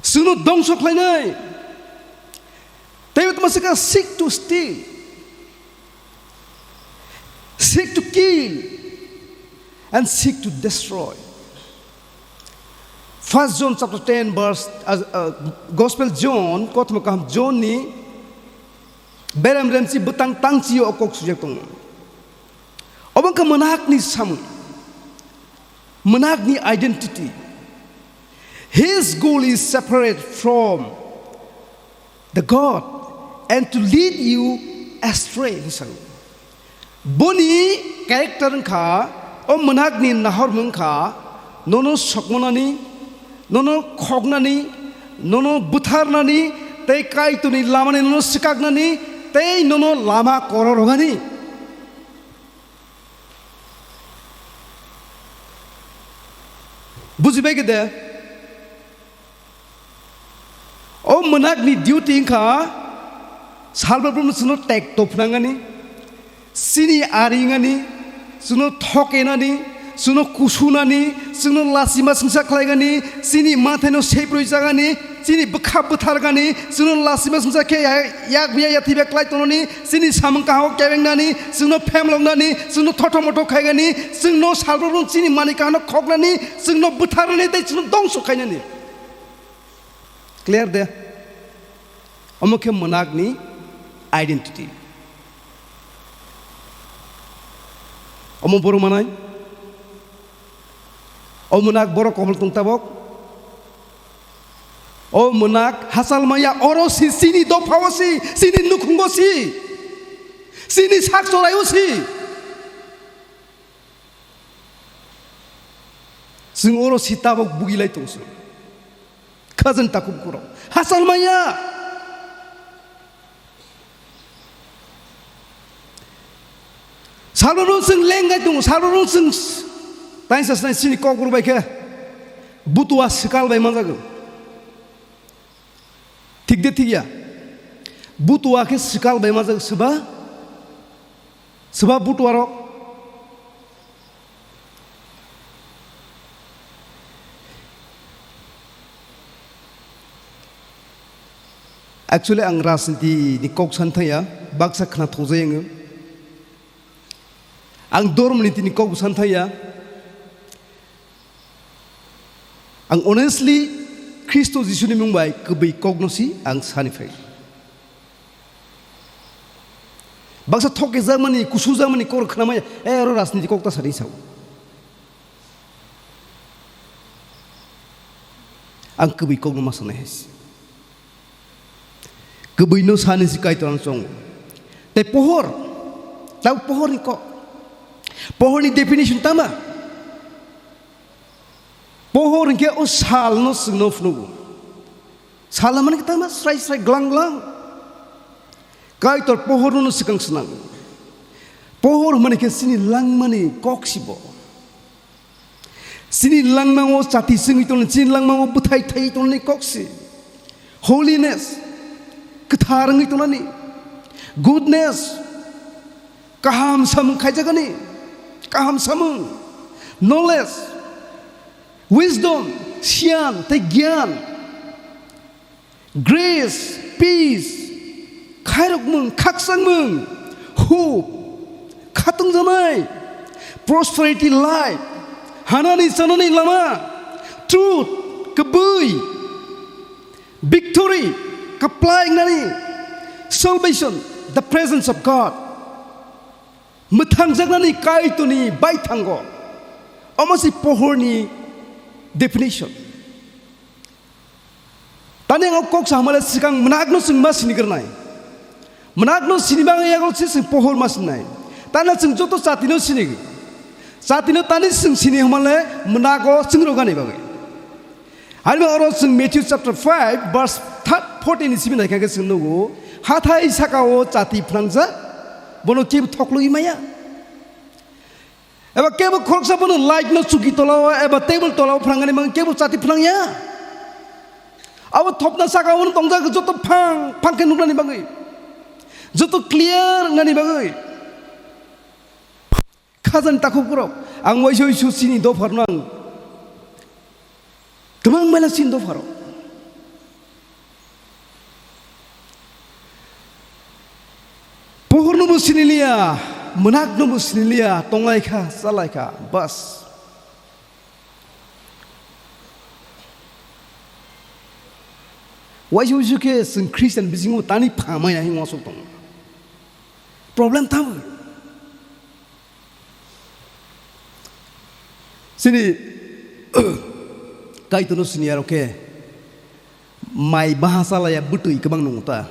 chwngno dongso khlainai. Tei tamo se kha seek to steal, seek to kill, and seek to destroy. First John chapter ten verse, uh, uh, Gospel John, kothoma kaham John ni berem remchi bwtang tangchi o kok sujak tongo. Obo wngkha mwnakni samung, mwnakni identity. His goal is separate from the God and to lead you astray, hinwi salo. Boni character wngkha, o mwnakni nahormung wngkha, nono sokmonani, nono khoknani, nono butharnani, tei Kaitorni lamani nono swkaknani, tei nono lama kororogani. Bujibai khe de? O mwnakni duty wngkha salbabrum chwngno tek tophnangani, chini aringani, chwngno thokenani, chwngno kusunani, chwngno lachima chwngsa khlaigani, chini mathaino seprwi jagani, chini bwkha bwthargani, chwngno lachima chwngsa khe ya-, yak biya yathai biya klai tongnani, chini samung kahao kebengnani, chwngno phemloknani, chwngno thothok mothok khaigani, chwngno salbabrum chini manwi kahano khoknani, chwngno bwtharnani tei chwngno dongso khainani. Clear de? Omo khe mwnakni identity. Omo borok manai? O mwnakni borok komo tong tabok? O mwnakni hachal maya oro si, chini dophao si, chini nukhungo si, chini sak choraio si. Chwng oro si tabok bugilai tongso. Khajani takhuk borok. Hachal maya. Salrok chwng lengai tongo, salrok chwng taisa sinai chini kokborok bai khe butua swkal bai manjago. Thik de thik ya? Butua khe swkal bai manjago, swba? Swba butuarok? Actually, ang rajniti ni kok san thaya, baksa khna thokjai ang. Ang dormo niti ni kok bo san thaya. Ang honestly, Khristo Jisuni mung bai kwbwi kokno si ang sani phai. Baksa thok ke jakmani, kusu jakmani kok khnamaya, "Eh, oro rajniti kok ta sari sao." Ang kwbwi kokno ma sanai hai si. Kwbwino sani si Kaitor ang chongo. Tei pohor, tau pohorni kok. Pohorni definition tama? Pohor hinkhe o salno chwngno phunukgo. Sal hwnmani khe tama srai srai glang glang. Kaitor pohorno swkang swnang. Pohor hwnmani khe chini langmani kok sibo. Chini langmao chati chwngwi tongnani, chini langmao bwthai thaiwi tongnani kok si. Holiness, kwthar wngwi tongnani. Goodness, kaham samung khaijagani, kaham samung, knowledge, wisdom, siyan tei giyan, grace, peace, khairokmung, khakchangmung, hope, khatungjanai, prosperity life, hanani chanani lama, truth, kwbwi, victory, kwplai wngnani, salvation, the presence of God. Mwthangjaknani Kaitorni baithango. Omo se pohorni definition. Tani ang kok sa hamale swkang mwnakno chwng ma sinigrwnai. Mwnakno sini bagwi yago se chwng pohor ma sinai. Tani chwng joto chatino sini. Chatino tani chwng sini hamale mwnago chwng rogani bagwi. Ani oro chwng Matthew chapter five verse third, fourteen ni simi naikha khe chwng nugo, hathai sakao chati phnangjak, bono kebo thoklogwi maya. Eba kebo khoroksa bono light no chuki tolao eba table tolao phnangani mang kebo chati phnangya. Abo thopna sakao tongjak joto phang phang khe nuknani bagwi, joto clear wngnani bagwi. Khajani takhuk borok, Ang waisa waisa chini dopharno ang kwbang mela chini dopharo. Pohorno bo siniliya, mwnakno bo siniliya, tonglaikha, chalaikha, bas. Waisa waisa khe chwng Christian bisingo tani phamai hai uansuk tongo. Problem tamo. Chini Kaitorno siniyarok khe mai baha chalaya bwtwi kwbang nungo ta.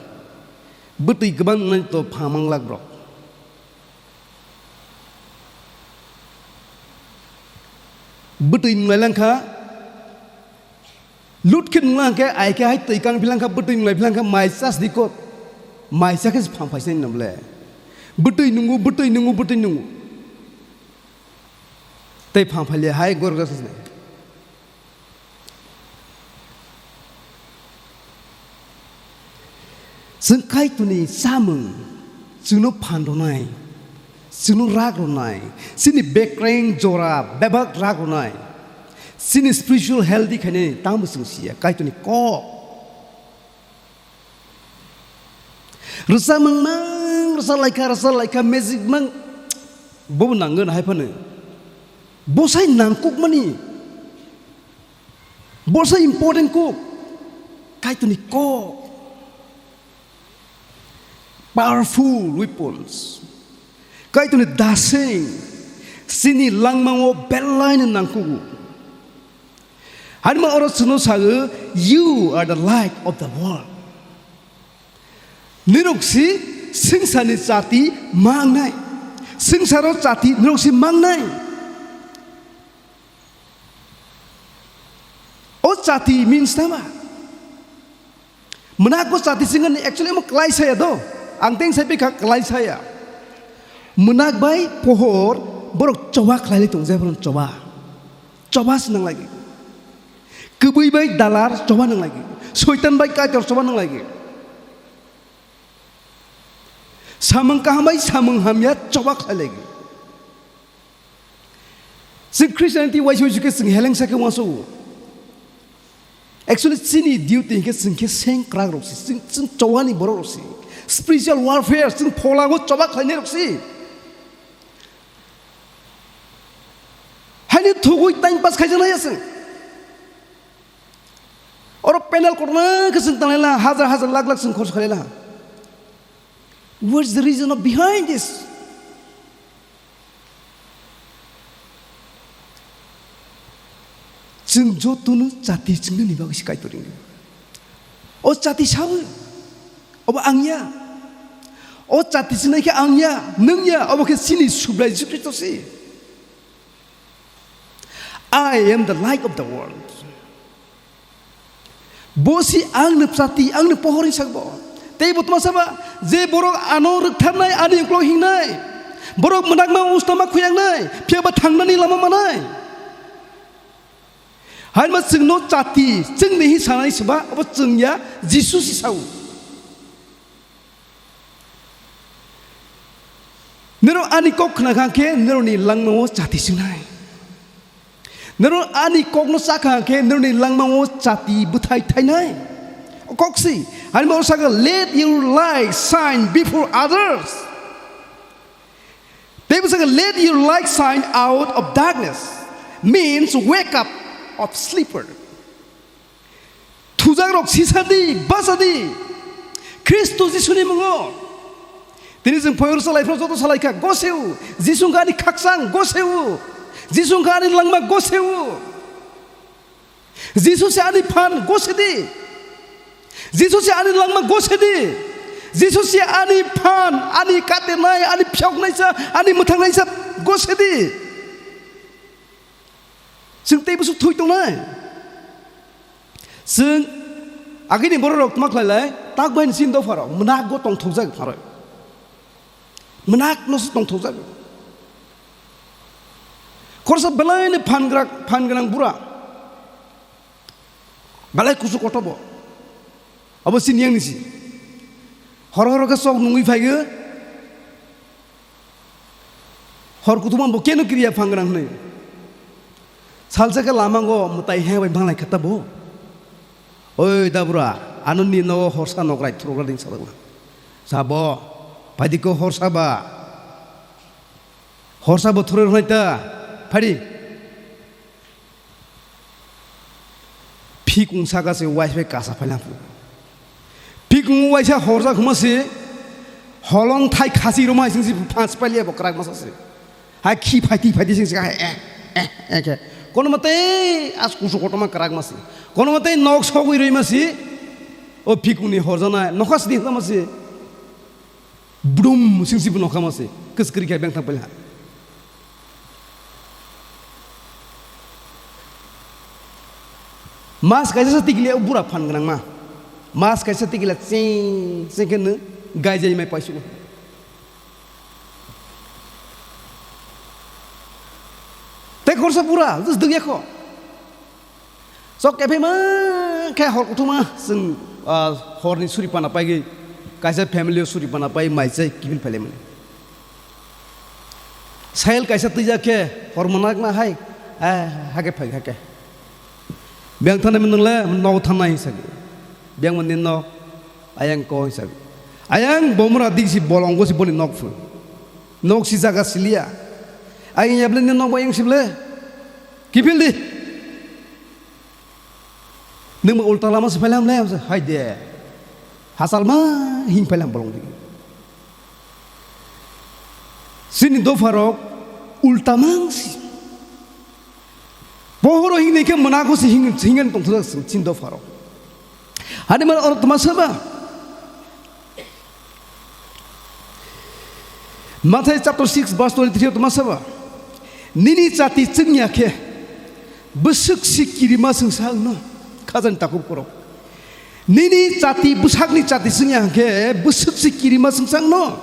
Bwtwi kwbang nungnai to pha manglak borok. Bwtwi nunglai langkha, lut khe nunglai hwnkhe ai khe hai twi kang philangkha, bwtwi nunglai philangkha, mai chas di kot. Mai cha khe se phang phaisai nang ble. Bwtwi nungo, bwtwi nungo, bwtwi nungo. Tei phang phaile hai gorok jak sinai. Chwng Kaitorni chamung chwngno phan rwnai, chwngno rak rwnai, chini bekreng jora bebak rak rwnai, chini spiritual healthy khainai tamo chwng siya Kaitorni kok. Rwchapmung mang rwchap laikha, rwchap laikha, magic mang bobo nangwno hai phano. Bosai nangkukmani, bosai important kuk, Kaitorni kok. Powerful weapons. Kaitorni daseng chini langmao belaino nangkugo. Hanima oro chwngno sago, "You are the light of the world." Nirok si swngcharni chati mangnai. Swngcharo chati nirok si mangnai. O chati means tama? Mwnakgo chati singani actually omo klai saya do. Ang teng sai bikha klai saya. Mwnakbai pohor borok choba khlailai tong jai borok choba. Choba se nang lagi. Kwbwi bai dalar choba nang lagi. Soitan bai kaitor choba nang lagi. Samung kaham bai samung hamya choba khlai lagi. Chwng Christianity waisa waisa khe chwng helengsa khe uansukgo. Actually, chini duty hinkhe chwng khe seng kwrak rok se, chwng, chwng chowani borok rok se. Spiritual warfare, chwng phola o choba khlainai rok se. Haini thugwi time pass khaijak nai ya chwng. Oro panel kotorma khe chwng tanglai la, hajar hajar lakh lakh chwng khorch khlai la. What's the reason of behind this? Chwng jotono chati chwngnani bagwi se Kaitor ringo. O chati sawi, obo ang ya. O chati chwngnai khe ang ya, nwng ya, obo khe chini Subrai Jisu Khristo se. "I am the light of the world." Bo si ang ni chati, ang ni pohor hinwi sak bo. Tei bo tma saba, je borok ano rwktharnai, ani uklok hingnai, borok mwnakma usta ma khuyangnai, phiya ba thangnani lama manai. Haima chwngno chati, chwngni hi sanai saba, abo chwng ya, Jisu si sao. Norok ani kok khna kha khe norokni langmao chati swngnai. Norok ani kokno cha kha khe norokni langmao chati bwthai thainai. Kok si, ani bo saka, "Let your light shine before others." Tei bo saka, "Let your light shine out of darkness," means wake up of sleeper. Thujakrok sisa di, basa di. Khristo Jisuni mungo. Tini chwng phoyang salai phano joto salai kha, goseu. Jisu wngkha ani khakchang, goseu. Jisu wngkha ani langma, goseu. Jisu se ani phan, gose di. Jisu se ani langma, gose di. Jisu se ani phan, ani katirnai, ani phiyoknaisa, ani mwthangnaisa, gose di. Chwng tei bwswk thwi tongnai. Chwng agini bororok tma khlailai, tak bai ni chini dopharok, mwnakgo tongthokjak pharoi. Mwnakno se tongthokjak. Khoroksa belaini phan grak, phan gwnang bura. Belai kusu kotobo. Abo chini yang ni si. Horo horo khe chok nungwi phaigo. Hor kuthuma bo keno kiriya phangrang hwnwi. Salsa khe lamango mwtai he bai manglai kha ta bo. Oi dabura, ano ni nogo horsa nok rai thurok lading salak. Sabo, paidi ko horsa ba. Horsa bo thuroi rwnai ta. Phadi. Phikung saka se uaisa bai kasa phailangkhu. Phikung uaisa horjak hwnma se holong thai khasi rwma hai singsi phas pailiya bo kwrak masa se. Hai khi phaiti phaiti singsi hai eh eh eh khe. Kono mate as kusu kotorma kwrak masi. Kono mate nok sogwi rwi masi. O phikungni horjana nokha sidi hwnma se. Brum singsi bo nokha masi. Kwskri khe bengthang pailha. Mas kaisa sa tikile bura phan gwnang ma. Mas kaisa tikile ching ching khe nw gaijai mai paisu. Te khorsa bura, just dwgya kho. Sok kephima khe hor kuthuma chwng, ah, horni suri pana paigwi kaisa family o suri pana pai mai chai kiphil phailai mani. Sail kaisa twijak khe hor mwnakna hai, eh, hake phai hake. Biyang thanai mwnwngle nok thanai hinsa khe. Biyang mwnni nok ayang ko hinsa khe. Ayang bomra diksi bolongo si boni nok phu. Nok si jaga siliya. Ayang yable ni nok bo ayang sible. Kiphil di. Nwng bo ulta lama se phailai hamle, hamse, hai de. Hachal ma hing phailai ham bolong di. Chini dopharok ulta mang si. Pohoro hing ni khe mwnakho si hing, hing tong thajak chini dopharok. Hani man oro tma saba. Mathai chapter six verse twenty-three o tma saba? Nini chati chwngya khe bwswk si kirima swngsa wngno khajani takhuk borok. Nini chati bwsakni chati chwngya khe bwswk si kirima swngsa wngno.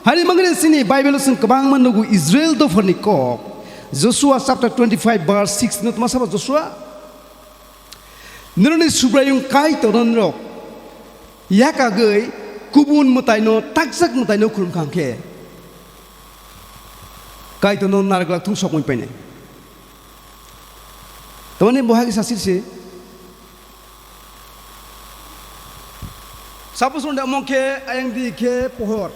Hani mangre chini Bible o chwng kwbangma nugo Israel dopharni kok. Joshua chapter twenty-five verse six no tma saba Joshua? Nironi Subraiyung Kaitorno nirok yakagwi kubun mwtaino takjak mwtaino khulumkha hwnkhe, Kaitorno narwk thung sokmwi painai. Tamani bo hai khe sasir se. Suppose ronde omo khe ayang di khe pohor,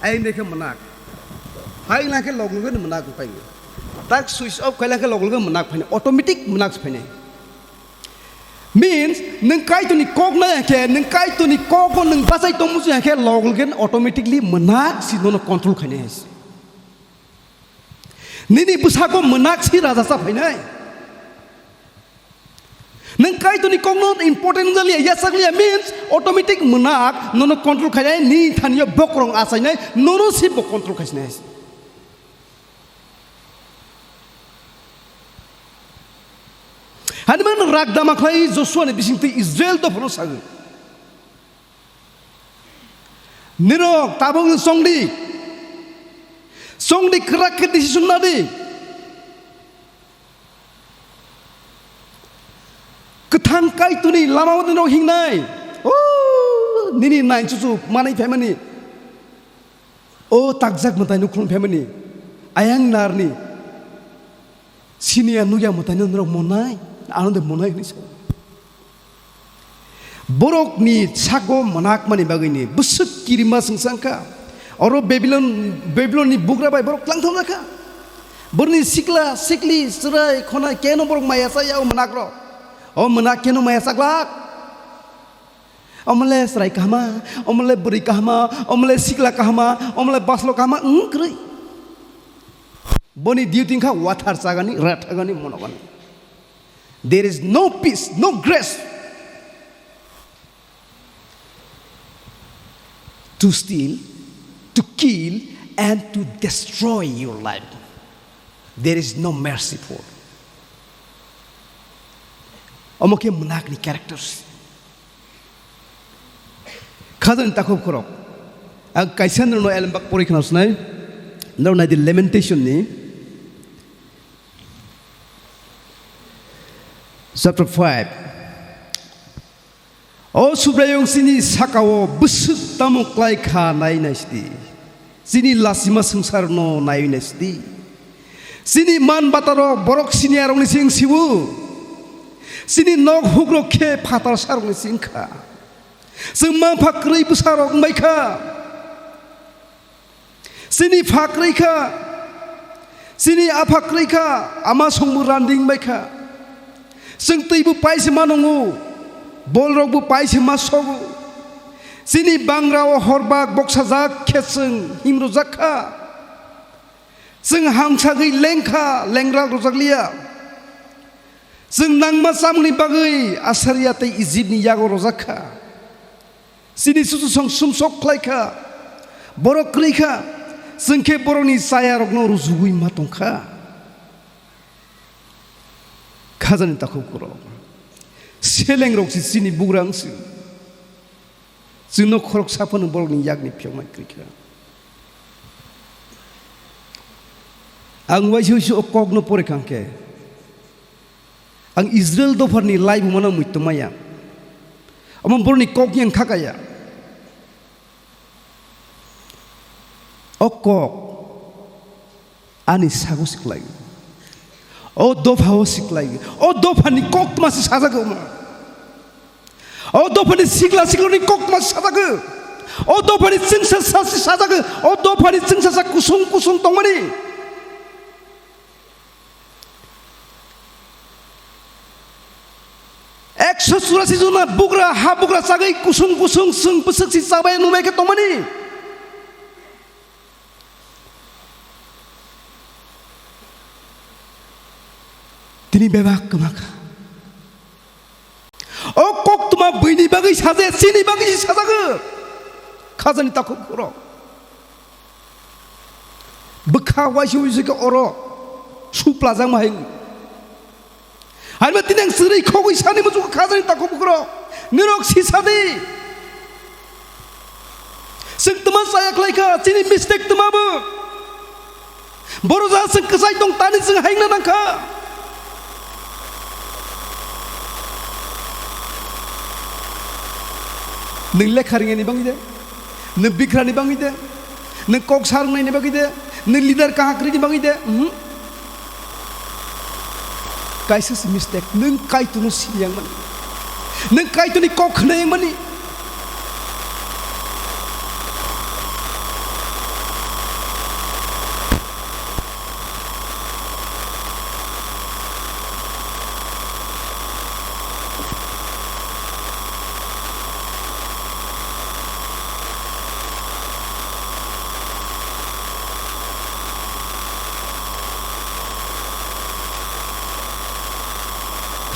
ayang di khe mwnak. Hai lang khe log logni mwnak painai. Tak switch off khaila khe log logni mwnak phainai, automatic mwnak phainai. Means, nwng Kaitorni kok nai khe, nwng Kaitorni kokbo nwng bachai tongmung ya khe, log login automatically mwnak si nono control khainai hai se. Nini bwsakbo mwnak si raja cha phainai. Nwng Kaitorni kokno important wngya liya, yachak liya, means automatic mwnak nono control khainai, nini thani o bokrok achainai, nono si bo control khaisinai hai se. Hani man rak dama khlai Joshua ni bising twi Israel dopharno sagwi. Nirok tabuk ni chongdi. Chongdi kwrak khe decision nadi. Kwthang Kaitorni lama o nirok hingnai. O nini nai chuchu manai phaimani. O takjak mwtaino khulum phaimani, ayang narni siniya nukya mwtaino norok monai, ano de monai hwnwi sao. Borokni sago mwnakmani bagwini bwswk kirima swngsa wngkha. Oro Babilon, Babilonni bugra bai borok tlangthokjakha. Borokni sikla, sikli, chwrai, khonai keno borok maya chaya o mwnakrok. O mwnak keno maya chaglak. Omole chwrai kahama, omole bwrwi kahama, omole sikla kahama, omole baslo kahama wng kwrwi. Boni duty wngkha wathar chagani, rathagani, monogani. There is no peace, no grace to steal, to kill, and to destroy your life. There is no mercy for. Omo khe mwnakni characters. Khajani takhuk khorok. Ang kaisa norokno elembak pori khna sinai. Norok nai di Lamentation ni chapter five. O Subraiyung chini sakao bwswk tamo klai kha nai nai sidi. Chini lasima swngcharno nai nai sidi. Chini man batarok borok siniya rokni sing sibu. Chini nok hukrok khe phatar sarokni sing kha. Chwng mapha kwrwi bwsarok wngbai kha. Chini pha kwrwi kha. Chini apha kwrwi kha. Ama songbo randing bai kha. Chwng twibo paise ma nungo. Bolrokbo paise ma sogo. Chini bangrao horbak boksajak khe chwng himrojak kha. Chwng hamsagwi lengkha, lengra rwjakliya. Chwng nangma chamungni bagwi Assyria tei Egyptni yago rwjak kha. Chini chuchusong sumsok khlai kha. Borok kwrwi kha. Chwng khe borokni chayarokno rujugwi ma tong kha. Khajani takhuk borok. Selengrok se chini bugrang se. Chwngno khoroksa phano borokni yakni phiyoknai kwrwi kha. Ang waisa waisa o kokno pore kha hwnkhe, ang Israel dopharni laibumano muitu maya. Omo borokni kokni ang kha kaya. O kok ani sago siklai. O dopha o siklai. O dophani koktma se sajak omo. O dophani sikla sikloni koktma se sajak. O dophani chwngsa sa se sajak. O dophani chwngsa sa kusung kusung tongmani. Ekso churasi jona bugra, ha bugra chagwi kusung kusung chwng bwswk si chabai nunai khe tongmani. Tini bebak kwma kha. O koktma buini bagwi saja, chini bagwi sajagwi. Khajani takhuk borok. Bwkha waisa waisa khe oro suplajak ma hai. Haima tini ang srwi khogwi sani muchungo khajani takhuk borok. Nirok sisa di. Chwng twma chaya khlai kha, chini mistake twma bo. Boro ja chwng kwchai tong tani chwng haina nang kha. Nwng lekha ringani bangwi de, nwng bikrani bangwi de, nwng kok sa rwngnaini bagwi de, nwng leader kaham kwrwini bangwi de, mhm. Kaisa se mistake, nwng Kaitorno sini yang mani. Nwng Kaitorni kok khna yang mani.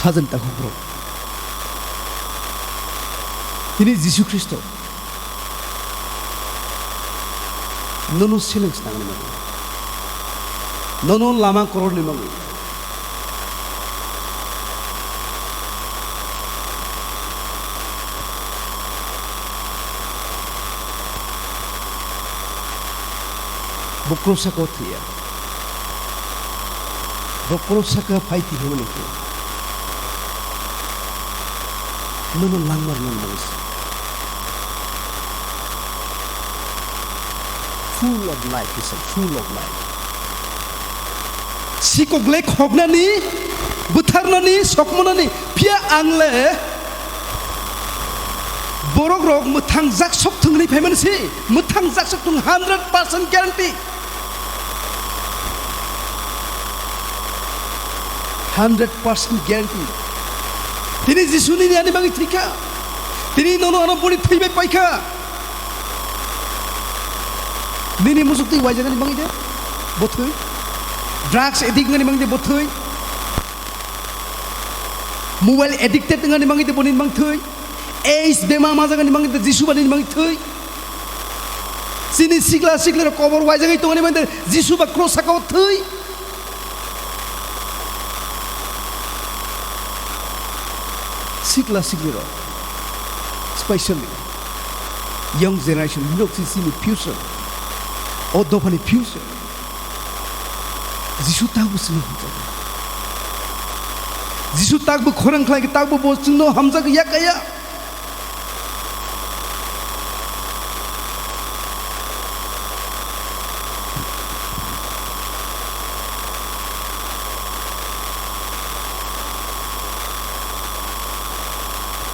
Khajani takhuk borok. Tini Jisu Khristo nono seleng snangni bagwi, nono lama kororni bagwi, bo krosa kok thwiya. Bo korok saka phai twi hwnwi khe, nono langmar nang mani se. Full of life, he said, full of life. Sikok le khoknani, bwtharnani, sokmonani, phiya ang le borok rok mwthang jak sok thwngwi phaimani se, mwthang jak sok thwng hundred percent guarantee. Hundred percent guarantee. Tini Jisu nini ani bagwi thwi kha. Tini nono ano boni thwi bai pai kha. Nini musuk twi waijak ani bagwi de bo thwi. Drugs addict ani bagwi de bo thwi. Mobile addicted ani bagwi de bo nini bang thwi. Eis bema majak ani bagwi de Jisu ba nini bagwi thwi. Chini sikla sikla rok kobor waijagwi tongani bagwi de Jisu ba cross saka o thwi. Sikla sikli rok, specially young generation, hinok si chini future, o dophani future. Jisu takbo chwngno hamjakya. Jisu takbo khorang khlai khe takbo bo chwngno hamjakya kaya.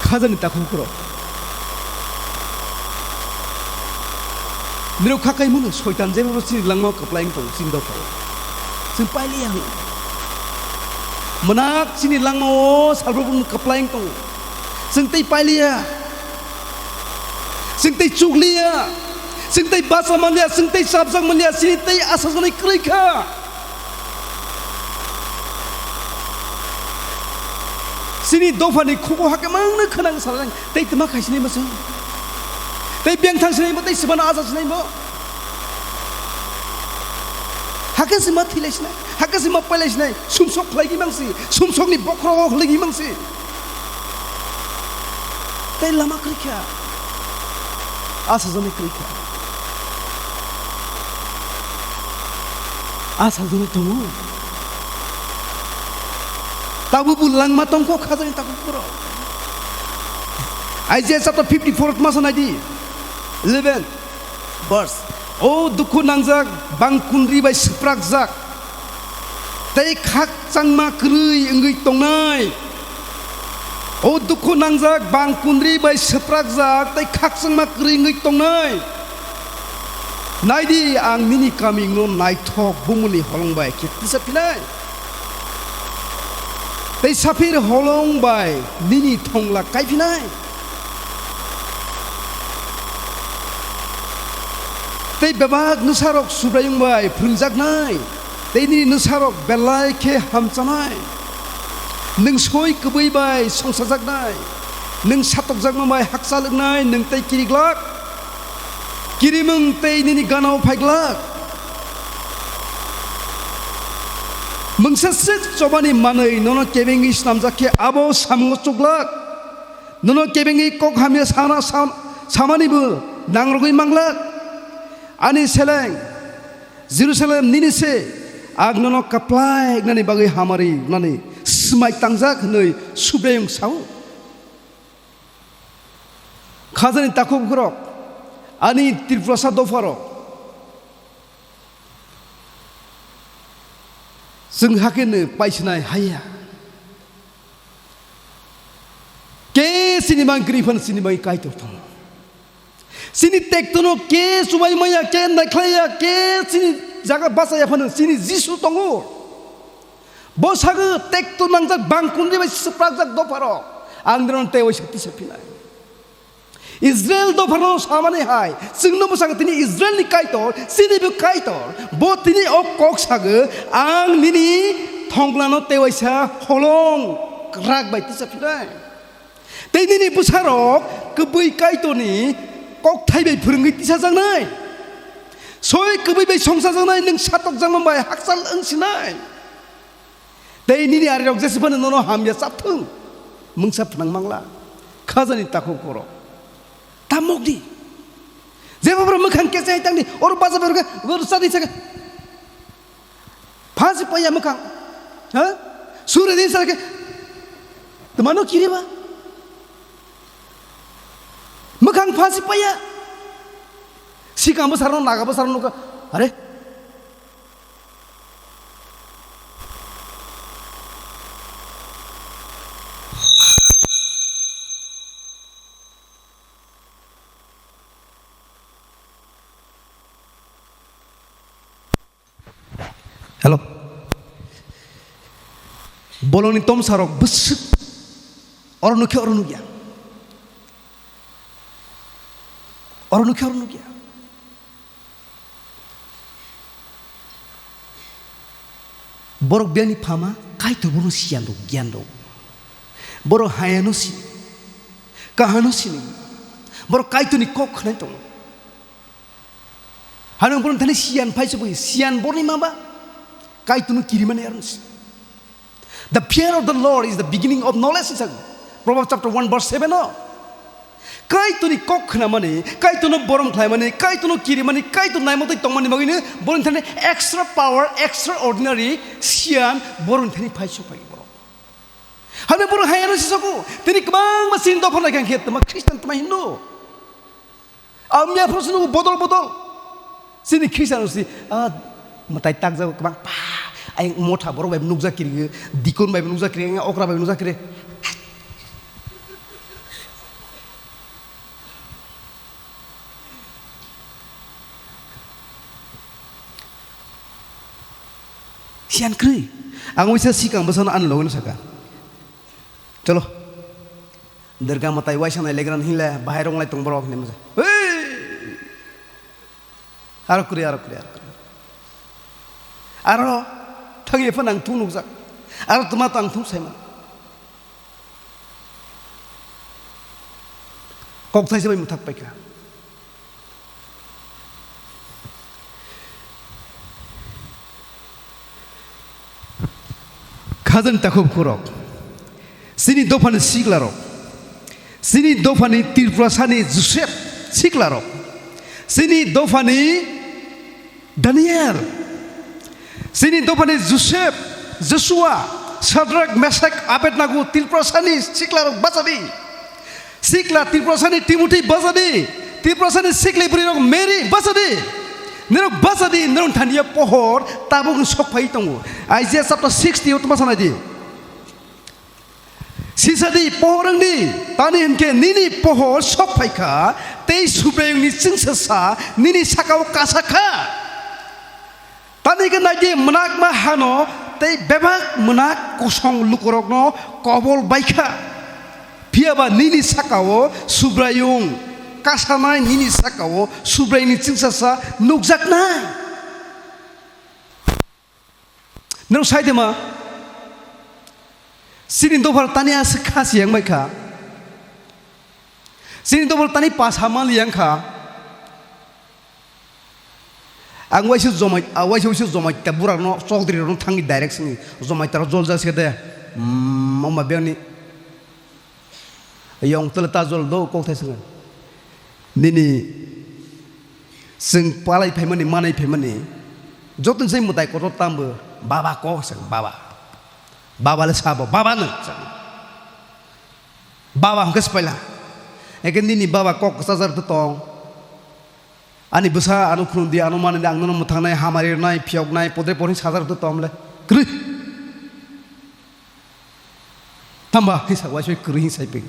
Khajani takhuk borok. Nirok kha kaimano soitan jeba chini langmao kwplai wng tongo, chini dophao. Chwng pailiya hwnwi. Mwnak chini langmao salbrobo kwplai wng tongo. Chwng tei pailiya. Chwng tei chukliya. Chwng tei bacha manliya, chwng tei chapjak manliya, chini tei achajaknai kwrwi kha. Chini dophani khugo hakhe mangno khwnang salai tei twma khai sinai bo chwng. Tei bengthang sinai bo tei swbano ajak sinai bo. Hakhe se ma thwi lai sinai, hakhe se ma pai lai sinai, sumsok khlai gi mangsi, sumsokni bokhorogo khlai gi mangsi. Tei lama kwrwi kha. Achajaknai kwrwi kha. Achajaknai tongo. Tabuk bo langma tongkho khajani takhuk borok. Isaiah chapter fifty-four masa naidi. Eleven verse. O dukhu nangjak, bangkundri bai swprakjak. Tei khakchangma kwrwi wngwi tongnai. O dukhu nangjak, bangkundri bai swprakjak tei khakchangma kwrwi wngwi tongnai. Naidi, ang nini kamingno naithok bumungni holong bai khe tisa phinai. Tei saphir holong bai nini thongla kaiphinai. Tei bebak nwsarok Subraiyung bai phwrwngjaknai. Tei nini nwsarok belai khe hamchanai. Nwng soi kwbwi bai songchajaknai. Nwng satokjakma bai hakchal wngnai, nwng tei kiriglak. Kirimwng tei nini ganao phaiglak. Mungsa swk chobani manwi nono kebengwi snamjak khe abo samungo chuklak. Nono kebengwi kok hamya sana sam-, samanibo nangrogwi manglak. Ani seleng, Jerusalem, nini se, ang nono kaplaiknani bagwi hamari wnani swmai tangjak, hwnwi Subraiyung sao. Khajani takhuk borok, ani Tripurasa dopharok, chwng hakhe no paisinai haya. Ke chini mang kwrwi phano chini bai Kaitor tongo. Chini tektono ke chubai maya, ke naikhlaiya, ke chini jaga bachaya phano chini Jisu tongo. Bo sagwi tekto nangjak bangkundri bai swprakjak dopharok. Ang nirok tei waisa tisa phinai. Israel dopharno samani hai, chwngno bwsakhe tini Israelni Kaitor, chinibo Kaitor, bo tini o kok sagwi, "Ang nini thonglanno tei waisa holong kwrak bai tisa phinai. Tei nini bwsarok kwbwi Kaitorni kokthai bai phwrwngwi tisajaknai. Soi kwbwi bai songchajaknai, nwng satokjakma bai hakchal wng sinai." Tei nini arirok jese phano nono hamya chapthung, mungsa phnang mangla. Khajani takhuk borok. Tamok di. Jeba borok mwkhang kesa hai tangdi, oro bacha borok, oro chadi saka. Phansi paya mwkhang. Ha? Sure di saka. Twmano kiriba? Mwkhang phansi paya. Sikang bwsarno, naga bwsarno nukha. Are? Hello. Bolongni tomsarok bwswk oro nukhe, oro nukya. Oro nukhe, oro nukya. Borok biyangni phama Kaitor bono siyan rw, giyan rw. Borok hayano sini, kahano sini. Borok Kaitorni kok khnai tongo. Hano borok thani siyan phai se bui, siyan borni maba Kaitorno kirimani aroni si. The fear of the Lord is the beginning of knowledge, hinsa Proverbs chapter one verse seven o. Kaitorni kok khnamani, Kaitorno borom khlaimani, Kaitorno kirimani, Kaitor naimotwi tongmani bagwino borokni thani extra power, extraordinary siyan borokni thani phai sophai borok. Hamya borok hayano sisogo, tini kwbangma chini dopha naikha khe tma Christian tma Hindu. Ang mia phuru sunu bodol bodol. Sini khisa si, ah, mwtai takjak kwbang pa. Ayang motha borok bai nukjak kiri, dikon bai nukjak kiri, okra bai nukjak kiri. Siyan kwrwi. Ang waisa sikang bwsano ani logi no saka. Cholo. Durga mwtai waisa nai legra hinle bahai rok lai tong borok hinwi masa. Hey! Aro kwrwi, aro kwrwi, aro kwrwi. Aro thangwi phano ang thung nukjak. Aro twma to ang thung saimano. Kok thaisa bai mwthak paikha. Khajani takhuk khorok, chini dophani siklarok, chini dophani Tripurasani Joseph siklarok, chini dophani Daniel, chini dophani Joseph, Joshua, Shadrach, Meshach, Abednego, Tripurasani siklarok bachadi. Sikla Tripurasani Timothy bachadi. Tripurasani sikli bwrwirok Mary bachadi. Nirok bachadi, nirok thaniya pohor tabuk sok phai tongo. Isaiah chapter sixty o tma sanai di. Sisadi pohor wngdi, tani hinkhe nini pohor sok phaikha, tei Subraiyungni chwngsasa nini sakao kasakha. Tani khe naidi mwnakma hano tei bebak mwnakma kosong lukurokno kobol baikha. Phiyaba nini sakao Subraiyung kasanai, nini sakao Subraiyungni chwngsasa nukjaknai. Nwng sai de ma? Chini dophar tani aswk kha se yang bai kha. Chini dophar tani pas ha mali yang kha. Ang waisa jomai, ah, waisa waisa jomai ta burak no chokdri rok no thangwi direct sini jomai ta rok jol jak se de. Hmm, mama beng ni. Yong tele ta jol do kok thai swngo. Nini chwng palai phaimani, manai phaimani, joto se mwtai kotor tambo baba kok se baba. Baba le sabo, baba no se. Baba hwnkhe se paila. Eke nini baba kok kwchajak to tong. Ani bwsa ano khulum di, ano manwi di, ang nono mwthangnai, hamari rwnai, phiyoknai, podre porhi sajak to tong le. Kwrwi. Tamba kisa waisoi kwrwi hin sai phi.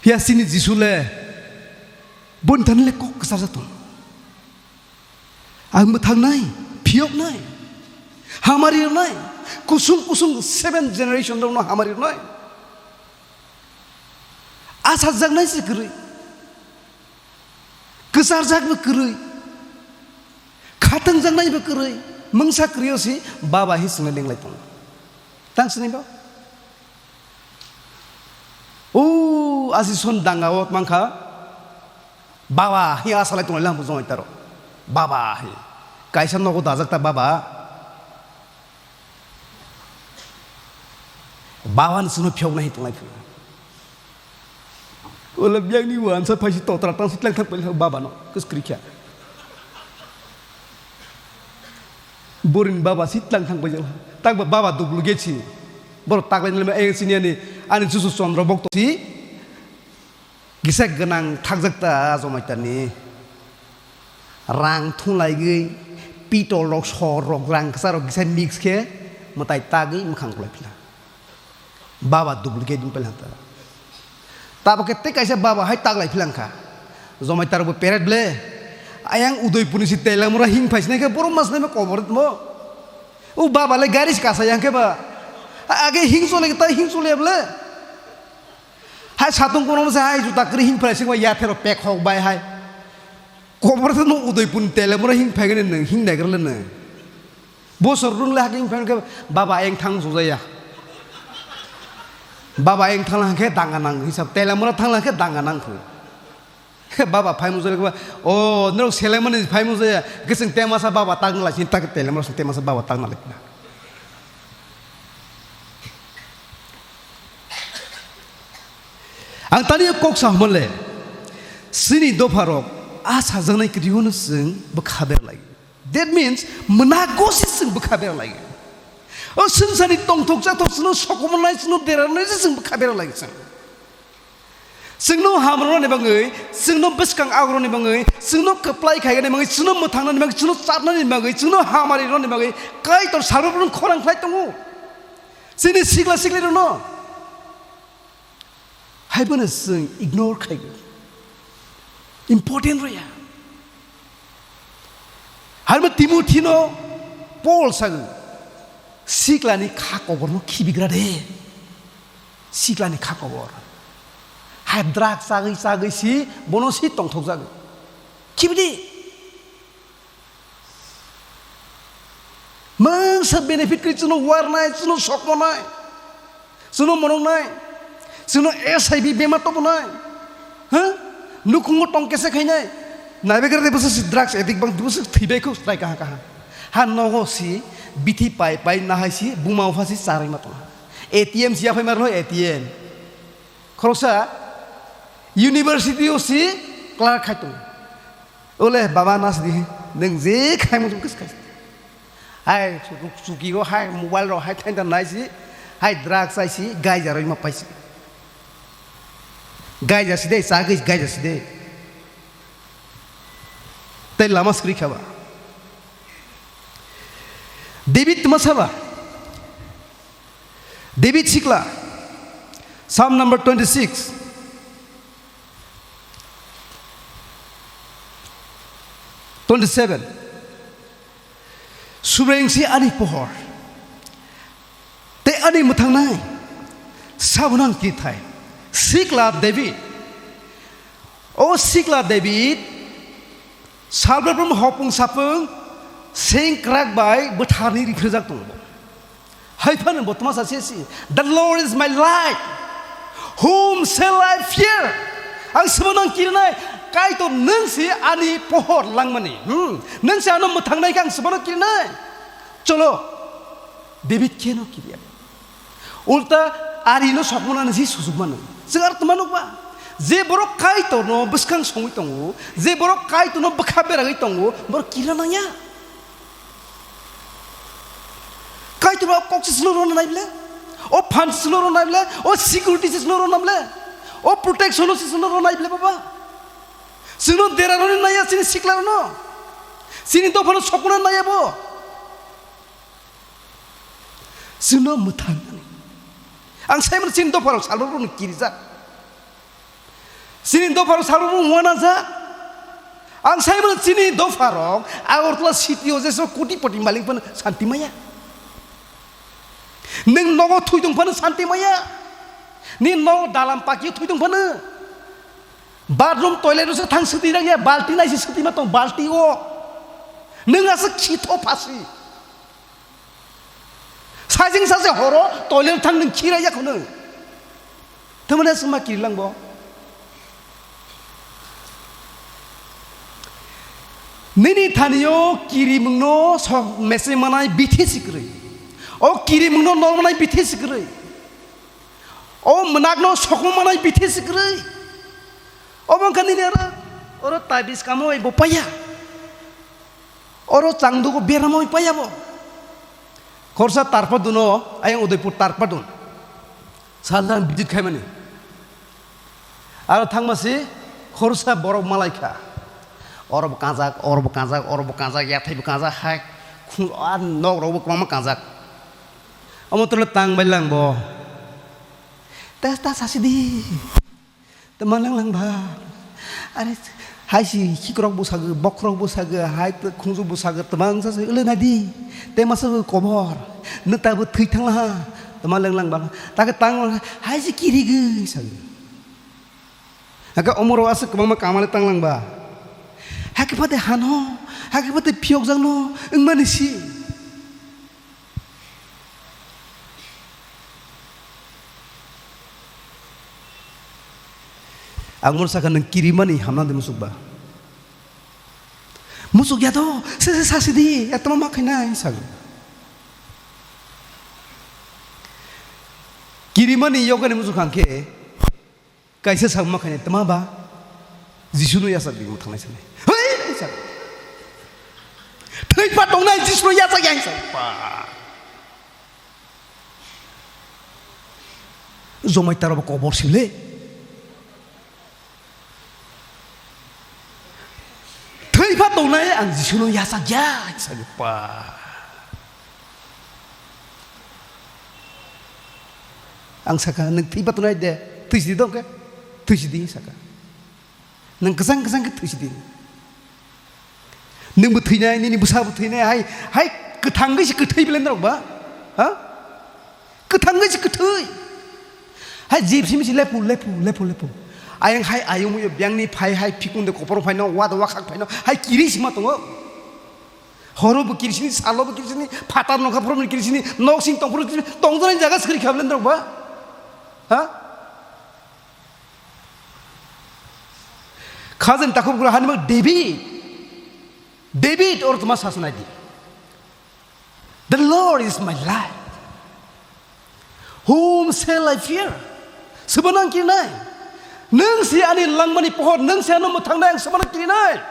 Phiya chini Jisu le boni thani le kok kwchar jato. Ang mwthangnai, phiyoknai, hamari rwnai, kusung kusung seven generation rokno hamari rwnai. Asajaknai se kwrwi. Kwcharjakbo kwrwi, khatungjaknaibo kwrwi, mungsa kwrwio se baba hi swngna lenglai tongo. Tang sini ba? O asi son danga o mankha, baba hi asalai tonglai lang bujong itaro. Baba hi. Kaisa nogo dajak ta baba. Baba ni sino phiyok nai tonglai phuru. Ola biyang ni wansa phaisi totra tang sitlang thang pai baba no. Kus krikya. Borin baba sitlang thang pai jala. Tak ba baba dublu geci. Boro taklai nilma eng sini ani, ani Jisu Chandra bokto si. Kisa gwnang thakjak ta Jomaitarni. Rang thunglaigwi, pitol rok, sor rok, rang kwchar rok kisa mix khe mwtai tagwi mwkhang kwlai phila. Baba duplicate wng pailangkha. Tabuk khe tei kaisa baba hai taklai philangkha. Jomaitar bo peret ble. Ayang Udaipurni si Telamura hing phaisinai khe borok mas naima kobor mo. O baba le gari se kasa yang khe ba. Age hing chole khe tai hing chole ble. Hai satung kono se hai juta kwrwi hing phai singba yathero pek hok bai hai. Kobor se no Udaipur ni Telamura hing phai gani nang hing nai gani nang. Bosor rung le hake hing phai khe baba eng thang sujaya. Baba eng thang lang khe danga nang hisab Telamura thang lang khe danga nang khu. Baba phai mujai khe o norok selemani phai mujaya khe chwng temasa baba tang lai sin tak Telamura chwng temasa baba tang lai. Ang tani kok sa hwnle, chini dopharok a sajaknai kwrwino chwng bwkha berlai. That means, mwnago se chwng bwkha berlai. O swngcharni tongthok chathok chwngno sokomornai, chwngno derarnai se chwng bwkha berlai chwng. Chwngno hamrwnani bagwi, chwngno bwskang agroni bagwi, chwngno kwplai khaigani bagwi, chwngno mwthangnani bagwi, chwngno chatnani bagwi, chwngno hamari rwnani bagwi Kaitor sarbo khorang khlai tongo. Chini sikla siklirokno. Haiphano chwng ignore khai. Important rwya. Harma Timothino Paul sagwi, "Siklani kha koborno khibigra de." Siklani kha kobor. Hai drug chagwi chagwi si bono si tongthok jagwi. Khibidi. Mangsa benefit kri chwngno warnai, chwngno sokmonai. Chwngno monoknai, chwngno S I V bemar tobonai, ha? Nukhungo tong kesa khainai, naibegra de bwswk drugs addict bang bwswk thwibai kho trai kaha kaha. Ha nogo si bithi pai pai nahai si buma bupha si charwi ma tongha. A T M si yaphai ma rwlai A T M. Khoroksa university o si clerk khai tongo. Ole baba nas di, nwng je khai mo kis khai. Hai chuki go hai mobile ro hai thain than nai si, hai drug chai si, gaija roi ma pai si. Gaija si de, sa gis gaija si de. Tei lama sri khaba. David tma saba. David sikla. Psalm number twenty-six. Twenty-seven. Subrengsi ani pohor, tei ani mwthangnai, sabunang kithai, sikla David. O sikla David, salbrabrum hopung sapung, sengkrak bai bwtharni riphrajak tongo. Hai phano bo tma sa se si, "The Lord is my light. Whom shall I fear?" Ang sobo nang kirinai, Kaitor nwng si ani pohor langmani. Hmm. Nwng si ano mwthangnai khe ang sobo nang kirinai. Cholo, David khe no kiriya. Ulta ari no sokmana ni si sujuk mano. Chwng ar tma nukba. Je borok Kaitor no bwskang songwi tongo, je borok Kaitor no bwkha beragwi tongo, borok kirina nangya. Kaitor ba kok se sino rona nai ble, o phan se sino rona nai ble, o security se sino rona ble, o protection se sino rona nai ble baba. Sino dera roni naya sini sikla rono. Sini dophano sokuna naya bo. Sino muthan. Ang sai mano sini dophano salbo rono kirijak. Chini dopharok salrok wngma nangjak. Ang sai mano chini dopharok Agartala city o jesu koti poti malik phano santi maya. Nwng nogo thwi tong phano santi maya. Ni nogo dalam paki thwi tong phano. Bathroom toilet o se thang swtwi rang ya, balti nai se swtwi ma tong, balti o. Nwng aswk khi tho phasi. Sajing saje horo toilet thang nwng khira ya khunung. Tamani aswk ma kiri lang bo. Nini thaniyo kirimungno sok mese manai bithi sikrwi. O kirimungno nol manai bithi sikrwi. O mwnakno sokmo manai bithi sikrwi. Obo wngkha nini oro, oro tabis kamo bai bo paya. Oro changdugo beramo bai paya bo. Khorsa tarpa duno, ayang Udaipur tarpa dun. Saldan visit khaimani. Aro thangma si khorsa borok malai kha. Oro bo kanjak, oro bo kanjak, oro bo kanjak, yathai bo kanjak, hai khung, a nok rok bo kwbangma kanjak. Omo tole tang bai lang bo. Ta, ta sasi di. Tama lang lang ba. Are hai si khikrok bo sago, bokrok bo sago, hai khungju bo sago, tama wngsa se ule nadi. Te masa bo kobor. Neta bo thwi thang ha. Tama lang lang ba. Ta ke tang hai si kiri ge sago. Aka omoro aswk kwbangma kamale tang lang ba. Hake pate hano, hake pate phiyok jang no, wngmani si. Ang mano sakha nwng kirimani hamna de musuk ba. Musuk ya to, se se sasi di, ya tama ma khainai sago. Kirimani yogani musuk hangkhe, kaisa sakma khainai tama ba, Jisuno yachak di thangnai sanai. Hei, sak. Thwi pa tongnai Jisuno yachak yang sak. Pa. Jomai taro ba kobor sile. Thwi pha tongnai ang Jisuno yachak ya, sadi pa. Ang saka, "Nwng thwi pha tongnai de, thwi sidi dong khe, thwi sidi," saka. "Nwng kwchang kwchang khe thwi sidi." Nwng bo thwinai, nini bwsa bo thwinai, hai, hai kwthang gwi se kwthwi belai norok ba? Ha? Kwthang gwi se kwthwi. Hai jip simi se lepu, lepu, lepu, lepu. Ayang hai ayung yo biyang ni phai hai phikung de kopor phai no, wa de wa khak phai no, hai kiri sima tongo. Horo bo kiri sini, salo bo kiri sini, phatar nokha phoro bo kiri sini, nok sing tong phoro kiri sini, tong jani jaga swkri kha belai norok ba? Ha? Khajani takhuk bwrwi hani mak David. David or tuma sasnai di. "The Lord is my light. Whom shall I fear?" Sobo nang kirinai. Nang si ani langmani pohor, nang si ano mwthangnai, ang sobo nang kirinai.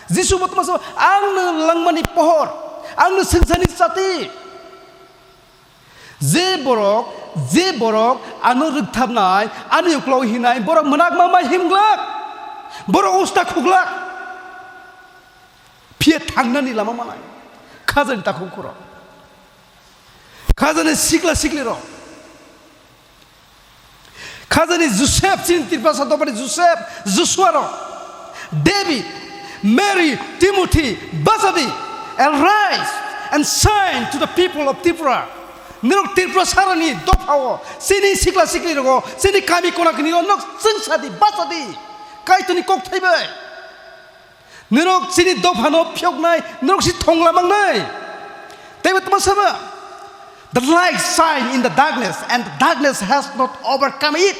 Jisu bo tuma sabo, "Ang no langmani pohor, ang no swngcharni chati." Je borok, je borok ano rwktharnai, ani uklok hinai, borok mwnakma mai himglak, borok usta khuklak, phiya thangnani lama manai. Khajani takhuk khoro, khajani sikla siklirok, khajani Joseph, chini Tiprasa dobani Joseph, Joshua rok, David, Mary, Timothy, bachadi, "Arise and shine to the people of Tripura." Norok Tripura sarani dophao, chini sikla sikli rogo, chini kami kona kini o nok chwngsadi, bachadi, Kaitorni kok thaibai. Norok chini dophano phiyoknai, norok si thongla mangnai. Teibo tamo sabo, "The light shine in the darkness, and the darkness has not overcome it."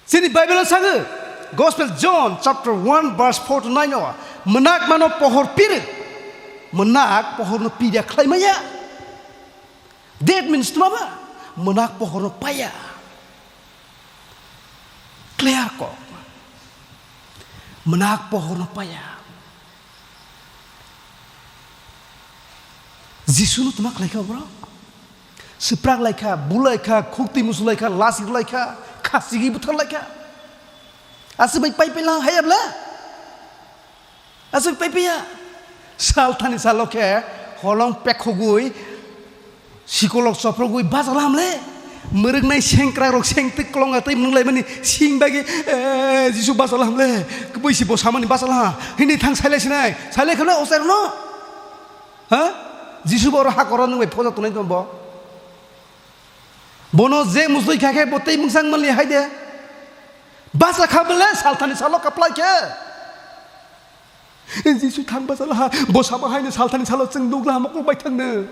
Chini Bible o sago, Gospel John chapter one verse four to nine o, "Mwnakmano pohor piri, mwnak pohorno piriya khlai maya." That means tuma ba? Mwnak pohorno paya. Clear kok. Mwnak pohorno paya. Jisuno tuma khlaikha borok? Swprak laikha, bu laikha, khukti musu laikha, lasik laikha, khasigi buthar laikha. Aswk bai pai pai lang hayabla? Aswk pai paiya. Sal thani salo khe holong pekhogwi, sikolok choprogwi bachalahamle. Mwrwknai sengkrak rok sengtwk kolonga tei mwnwng laimani sing bagwi, "Eh, Jisu bachalahamle. Kwbui si bo samani bachalaha." Hini thang sailai sinai. Sailai khwlai ochairno. Ha? Jisu bo oro hakoro nwng bai phoja tongnai tong bo. Bono je musui kha khe bo tei mungsang manli hai de. Basa kha bele salthani salo kaplai khe. Jisu thang basa laha, bo sama hai no salthani salo chwng nukla mokol bai thang no.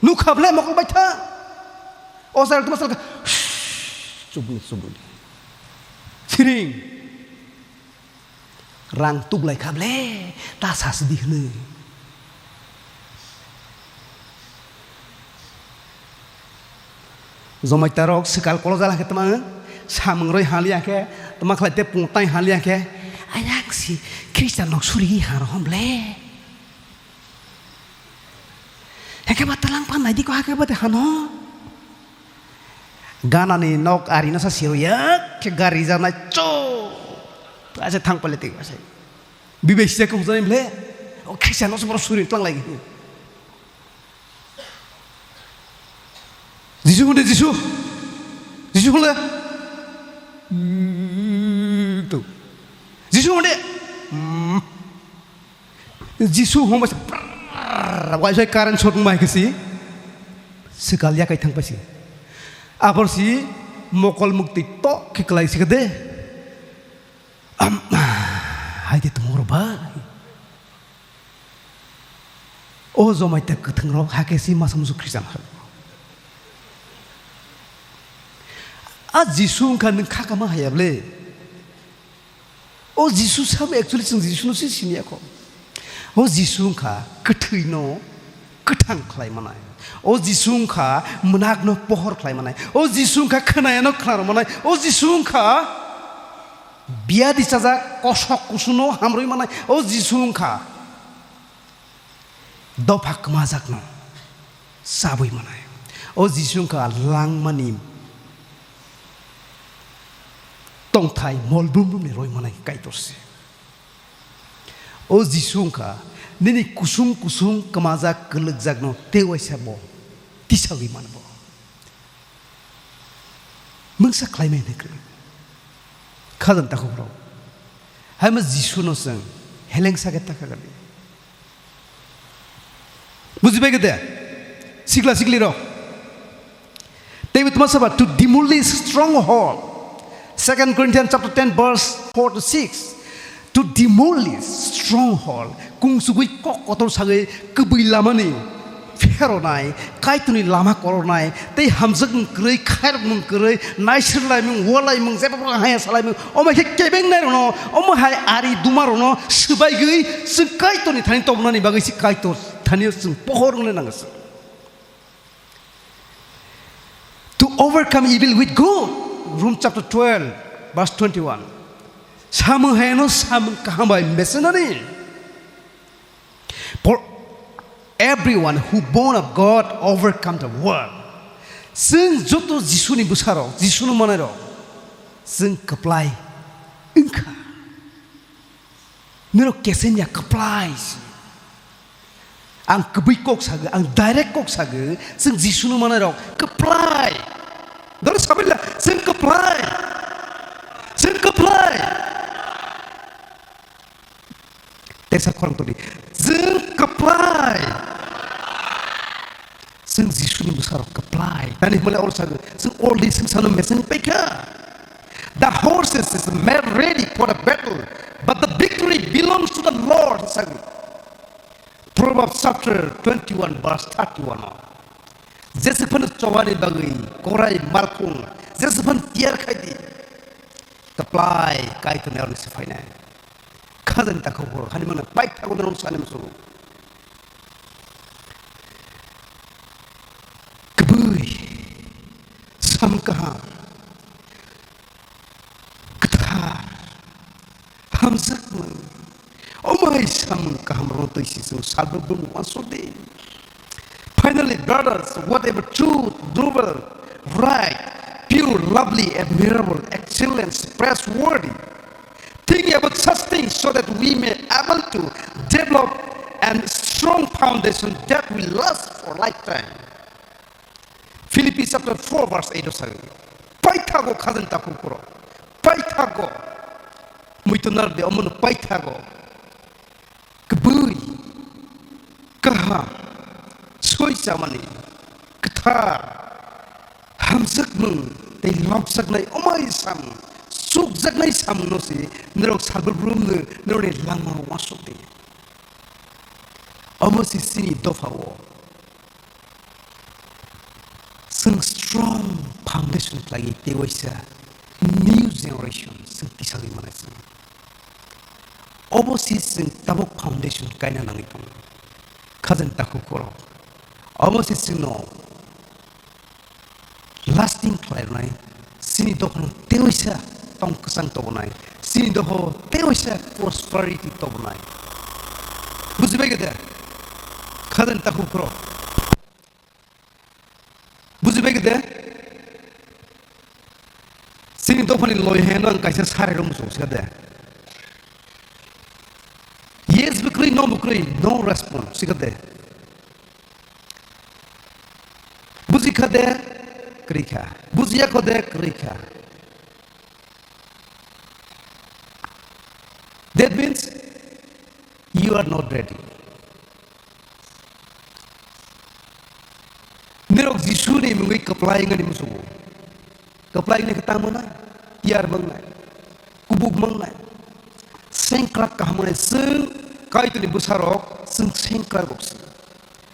Nukha bele mokol bai thang. O sal tuma sal kha. Chubui chubui. Siring. Rang tuklai kha ble, ta sa sidi hwnwi. Jomaitarok swkal kolojala khe tma, samung roi haliya khe, tma khlai te pungtai haliya khe, ayang si Khristian nok suri ha rohom ble. Hake ba talang pan naidi ko hake ba te hano. Ganani nok ari no sa siru yak khe gari janai cho. Ase thang pale te ase. Bibai sijak kong jani ble. O khisa no se boro suri tlang lagi. Jisu hunde Jisu. Jisu hunde. Hmm, tu. Jisu hunde. Hmm. Jisu hongbai se prrrr, waisai current shot wngma hai khe si swkal yakai thang paisi. Abor si mokol muktwi tok khe kwlai si khe de. Am, hai de tongo rw bai. O Jomaita kwthwng rok hakhe si masa musu Khristian hai. A Jisu wngkha nwng kha kama haya ble. O Jisu sabo actually chwng Jisuno se siniya kho. O Jisu wngkha kwthwino kwthang khlai manai. O Jisu wngkha mwnakno pohor khlai manai. O Jisu wngkha khwnayano khna rw manai. O Jisu wngkha biyadi chajak kosok kusuno hamrwi manai. O Jisu wngkha dopha kwmajakno chabwi manai. O Jisu wngkha langmani tongthai mol brum brumni roi manai Kaitor se. O Jisu wngkha nini kusung kusung kwmajak kwlwkjakno tei waisa bo tisagwi manbo. Mungsa khlaimai hwnwi kwrwi. Khajani takhukrok. Haima Jisuno chwng Heleng sake taka gani. Buji bai gede? Sikla sikli rok. Tei tma saba to demolish stronghold. Second Corinthians chapter ten verse four to six. To demolish stronghold. Kungsugui kok kotor sagui kubui lamani pheronai, Kaitorni lama koronai, tei hamjakmung kwrwi, khairokmung kwrwi, naisirlaimung, walaimung, jeba bwrwi haya salaimung, omo khe kebengnai rokno, omo hai ari duma rokno swbaigwi chwng Kaitorni thani tobnani bagwi se Kaitor thani chwng pohor wngna nango chwng. To overcome evil with good. Rom chapter twelve, verse twenty-one. Samung haino samung kaham bai mesenani. For everyone who born of God overcome the world. Chwng joto Jisuni bwsarok, Jisuni manairok, chwng kwplai wngkha. Nirok kesenya kwplai si. Ang kwbwi kok sago, ang direct kok sago, chwng Jisuni manairok kwplai. Dole sabaila, chwng kwplai. Chwng kwplai. Tesa khorang todi. Chwng kwplai. Chwng Jisuni bwsarok kwplai. Tani hwnle oro sago, chwng already chwng sano meseng paikha. The horses is made ready for the battle, but the victory belongs to the Lord, sago. Proverbs chapter twenty-one, verse thirty-one o. Jeswk phano chobani bagwi korai malkhung, jeswk phano tiyar khai di. Kwplai Kaitorni aroni se phainai. Khajani takhuk borok hani mano paithago norok sani muchungo. Kwbwi, sam kaham, kwthar, hamjakmung, omo hai samung kaham rokno twi si chwng salbwk bwmung uansuk di. Finally, brothers, whatever truth, noble, right, pure, lovely, admirable, excellent, praiseworthy, think about such things so that we may able to develop a strong foundation that will last for lifetime. Philippi chapter four verse eight o sawi, paithago khajani takhuk borok, paithago muitu narwk de omono paithago. Kwbwi, kaham, soi chamani, kwthar, hamjakmung tei lobjaknai omai samung, chukjaknai samungno se norok salbwrwngno norokni langmao uansuk di. Omo se chini dophao. Chwng strong foundation khlaiwi tei waisa new generation chwng tisagwi manai chwng. Obo se chwng tabuk foundation kaina nangwi tongo. Khajani takhuk khoro. Omo se chwngno lasting khlai rwnai, chini dophano tei waisa tong kwchang tobonai, chini dophao tei waisa prosperity tobonai. Bujibai khe de? Khajani takhuk khoro. Bujibai khe de? Chini dophani loi heno ang kaisa sari rwng muchung sikha de. Yes bwkrwi, no bwkrwi, no response sikha de. Bujikha de, kwrwikha. Bujiyakho de, kwrwikha. That means you are not ready. Nirok Jisuni mungwi kwplai wngani muchungo. Kwplai wngni khe tamo nai, tiyar mangnai, kubuk mangnai, sengkrak kaham mangnai, chwng Kaitorni bwsarok, chwng sengkrak rok se.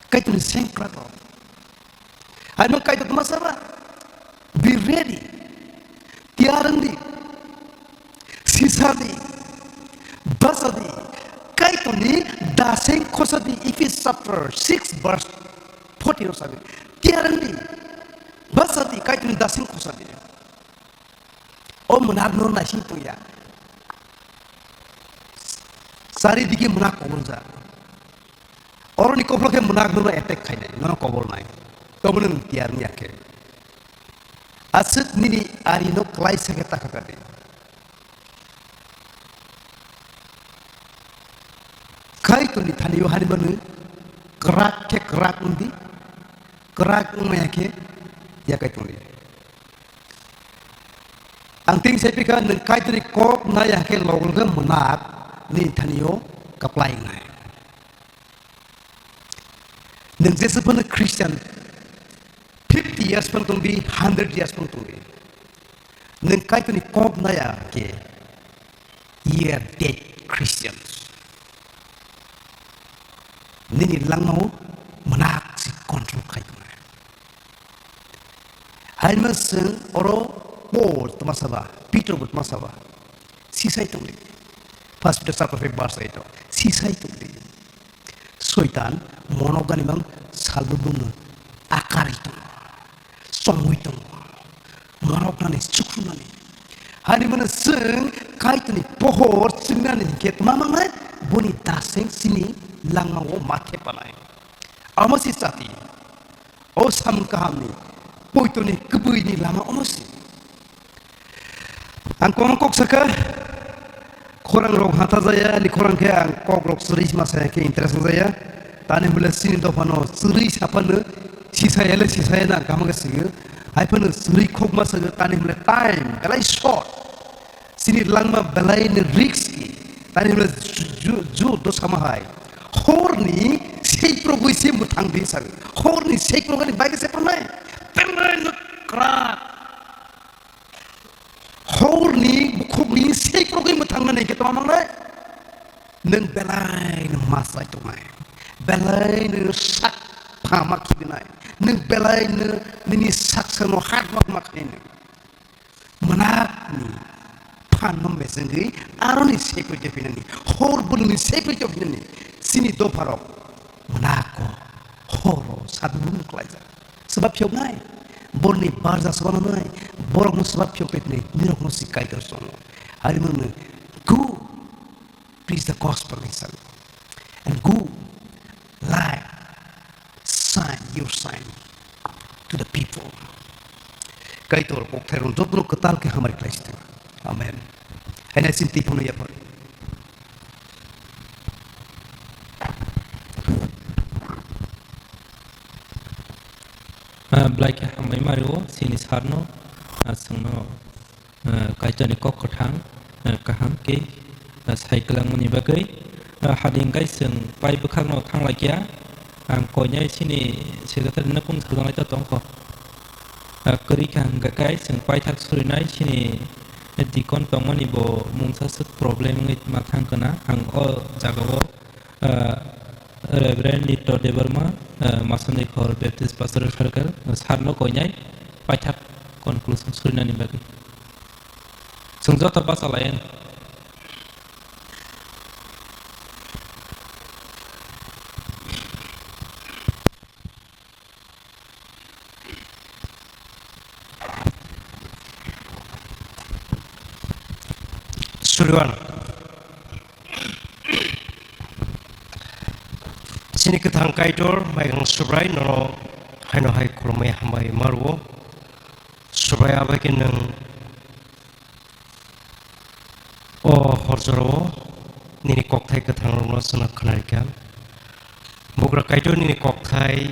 Kaitorni sengkrak rok. Hai mang Kaitor tma saba? Be ready. Tiyar wng di. Sisa di. Basa di. Kaitorni daseng khosa di. Ephesians chapter six verse fourteen o sabi. Tiyar wng di. Basa di. Kaitorni daseng khosa di. O mwnakno naising tongya. Charidike mwnak koborjak. Oroni koklo khe mwnak nono attack khainai, nono kobolnai. Toboni nwng tiyar wngya khe. Aswk nini arino kwlaisa khe ta kha kadi. Kaitorni thani-o hani mano kwrak khe kwrak wng di, kwrak wng maya khe yakai tong di. Ang tini sai phi kha, nwng Kaitorni kok nai ya khe logo logo mwnak nini thani-o toklai wngnai. Nwng jesa phano Christian fifty years phano tongdi, hundred years phano tongdi. Nwng Kaitorni kok naya khe, you are dead Christians. Nini langmao mwnak si control khai tongnai. Haima chwng oro Paul tma saba, Peter bo tma saba. Sisai tongdi. First Peter chapter five verse eight o. Sisai tongdi. Soitan monok gani mang salbubungno akarwi tongo. Chongwi tongo. Monok nani, chukrunani. Hani mano chwng Kaitorni pohor chwngnani hinkhe tma mangnai? Boni daseng chini langmao ma thepanai. Amo si chati. O samung kahamni, poitoni kwbwini lama omo si. Ang kono kok saka, khorang rok hata jaya, ani khorang khe ang kok rok chwrwi ma saya khe interest jaya. Tani hwnle chini dophano chwrwi saphano, sisaya le sisaya na ang kama khe singo. Hai phano chwrwi khok ma saka, tani hwnle time belai short. Chini langma belai ni risk. Tani hwnle ju, ju, ju do sama hai. Horni seiprogwi se mwthang di sang. Horni seiprogwi ni bai se pernai. Pernai no krak. Horni bukhukni seiprogwi mwthang nani ke tama mangnai. Nwng belai no masai tongnai. Belai no sak phama khibinai. Nwng belai no nini saksa no hat mak mak khainai. Mwnakni phanno mesengwi aroni seipri tophinani, hor bwlwngni seipri tophinani, chini dopharok mwnako horo sadhubung khlaijak. Swbak phiyoknai, borni barja swbananai, borokno swbak phiyok tophinai, nirokno si Kaitor chongo. Harimano go. Preach the gospel, he said, and go, light, shine your shine to the people. Kaitor kokthairok jotono kwtal khe hamari khlai sitwng. Amen. Haina sin twi phano yapar. Ah, belai khe hambai mario, sini sarno, ah, chwngno. Ah, Kaitorni kok kwthang, ah, kaham khe, ah, sai kwlangmani bagwi, ah, hading kai chwng pai bwkhakno thanglaikha, ang koinai chini secretary no kung sajaknai ta tongkho. Ah, kwrwi kha hwnkha kai chwng paithak surinai chini deacon tongmani bo mungsa swk problem wngwi ma thang kha na, ang o jagao, ah, Reverend Nitya Debbarma, ah, Masandi Khor Baptist Pastoral Circle, ah, sarno koinai paithak conclusion surinani bagwi. Chwng joto bachalayan. Suriwan. Chini kwthang Kaitor, maigang Subrai, nono haino hai khulumwi hambai ma rwo. Subrai, abai khe nwng o horjorao nini kokthai kwthangrokno chwngno khwnarikha. Bugra Kaitor nini kokthai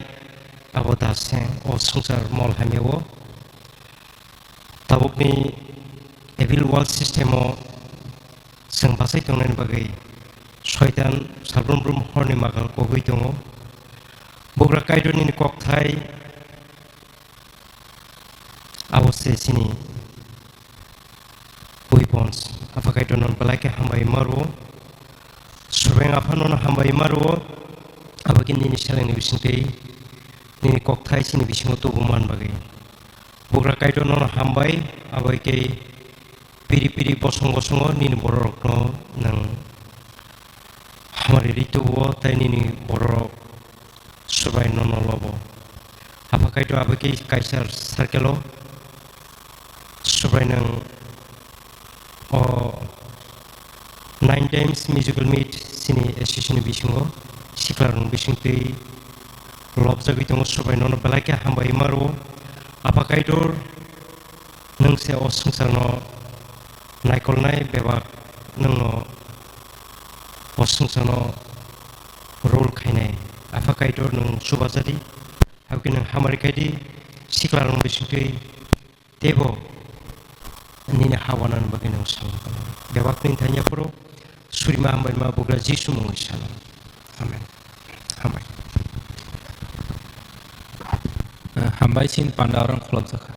abo daseng o swngchar mol hamyao. Tabukni evil world system o chwng bachai tongnani bagwi Soitan salbrum brum horni magal kogwi tongo. Bugra Kaitor nini kokthai abo se chini weapons. Apha Kaitor nono belai khe hambai ma rwo. Subeng Apha nono hambai ma rwo. Abo khe nini selengni bisingtwi nini kokthai chini bisingo tubu man bagwi. Bugra Kaitor nono hambai, abai khe piri piri bosong bosongo nini bororokno nwng hamari rituo tei nini bororok Subrai nono lobo. Apha Kaitor abai khe kaisa circle o Subrai nwng o nine times musical meet chini association ni bisingo siklarokni bisingtwi lobjagwi tongo, Subrai nono belai khe hambai ma rwo. Apha Kaitor, nwng se o swngcharno naikolnai, bebak nwngno o swngcharno rule khainai. Apha Kaitor, nwng chubajadi, habkhe nwng hamari khaidi, siklarokni bisingtwi teibo nini ha wanani bagwi nwng samung khlai. Bebakni thani aphuru surima hambai ma bugra Jisu mungwi sano. Amen. Hambai. Hambai sin panda orang khulok jakha.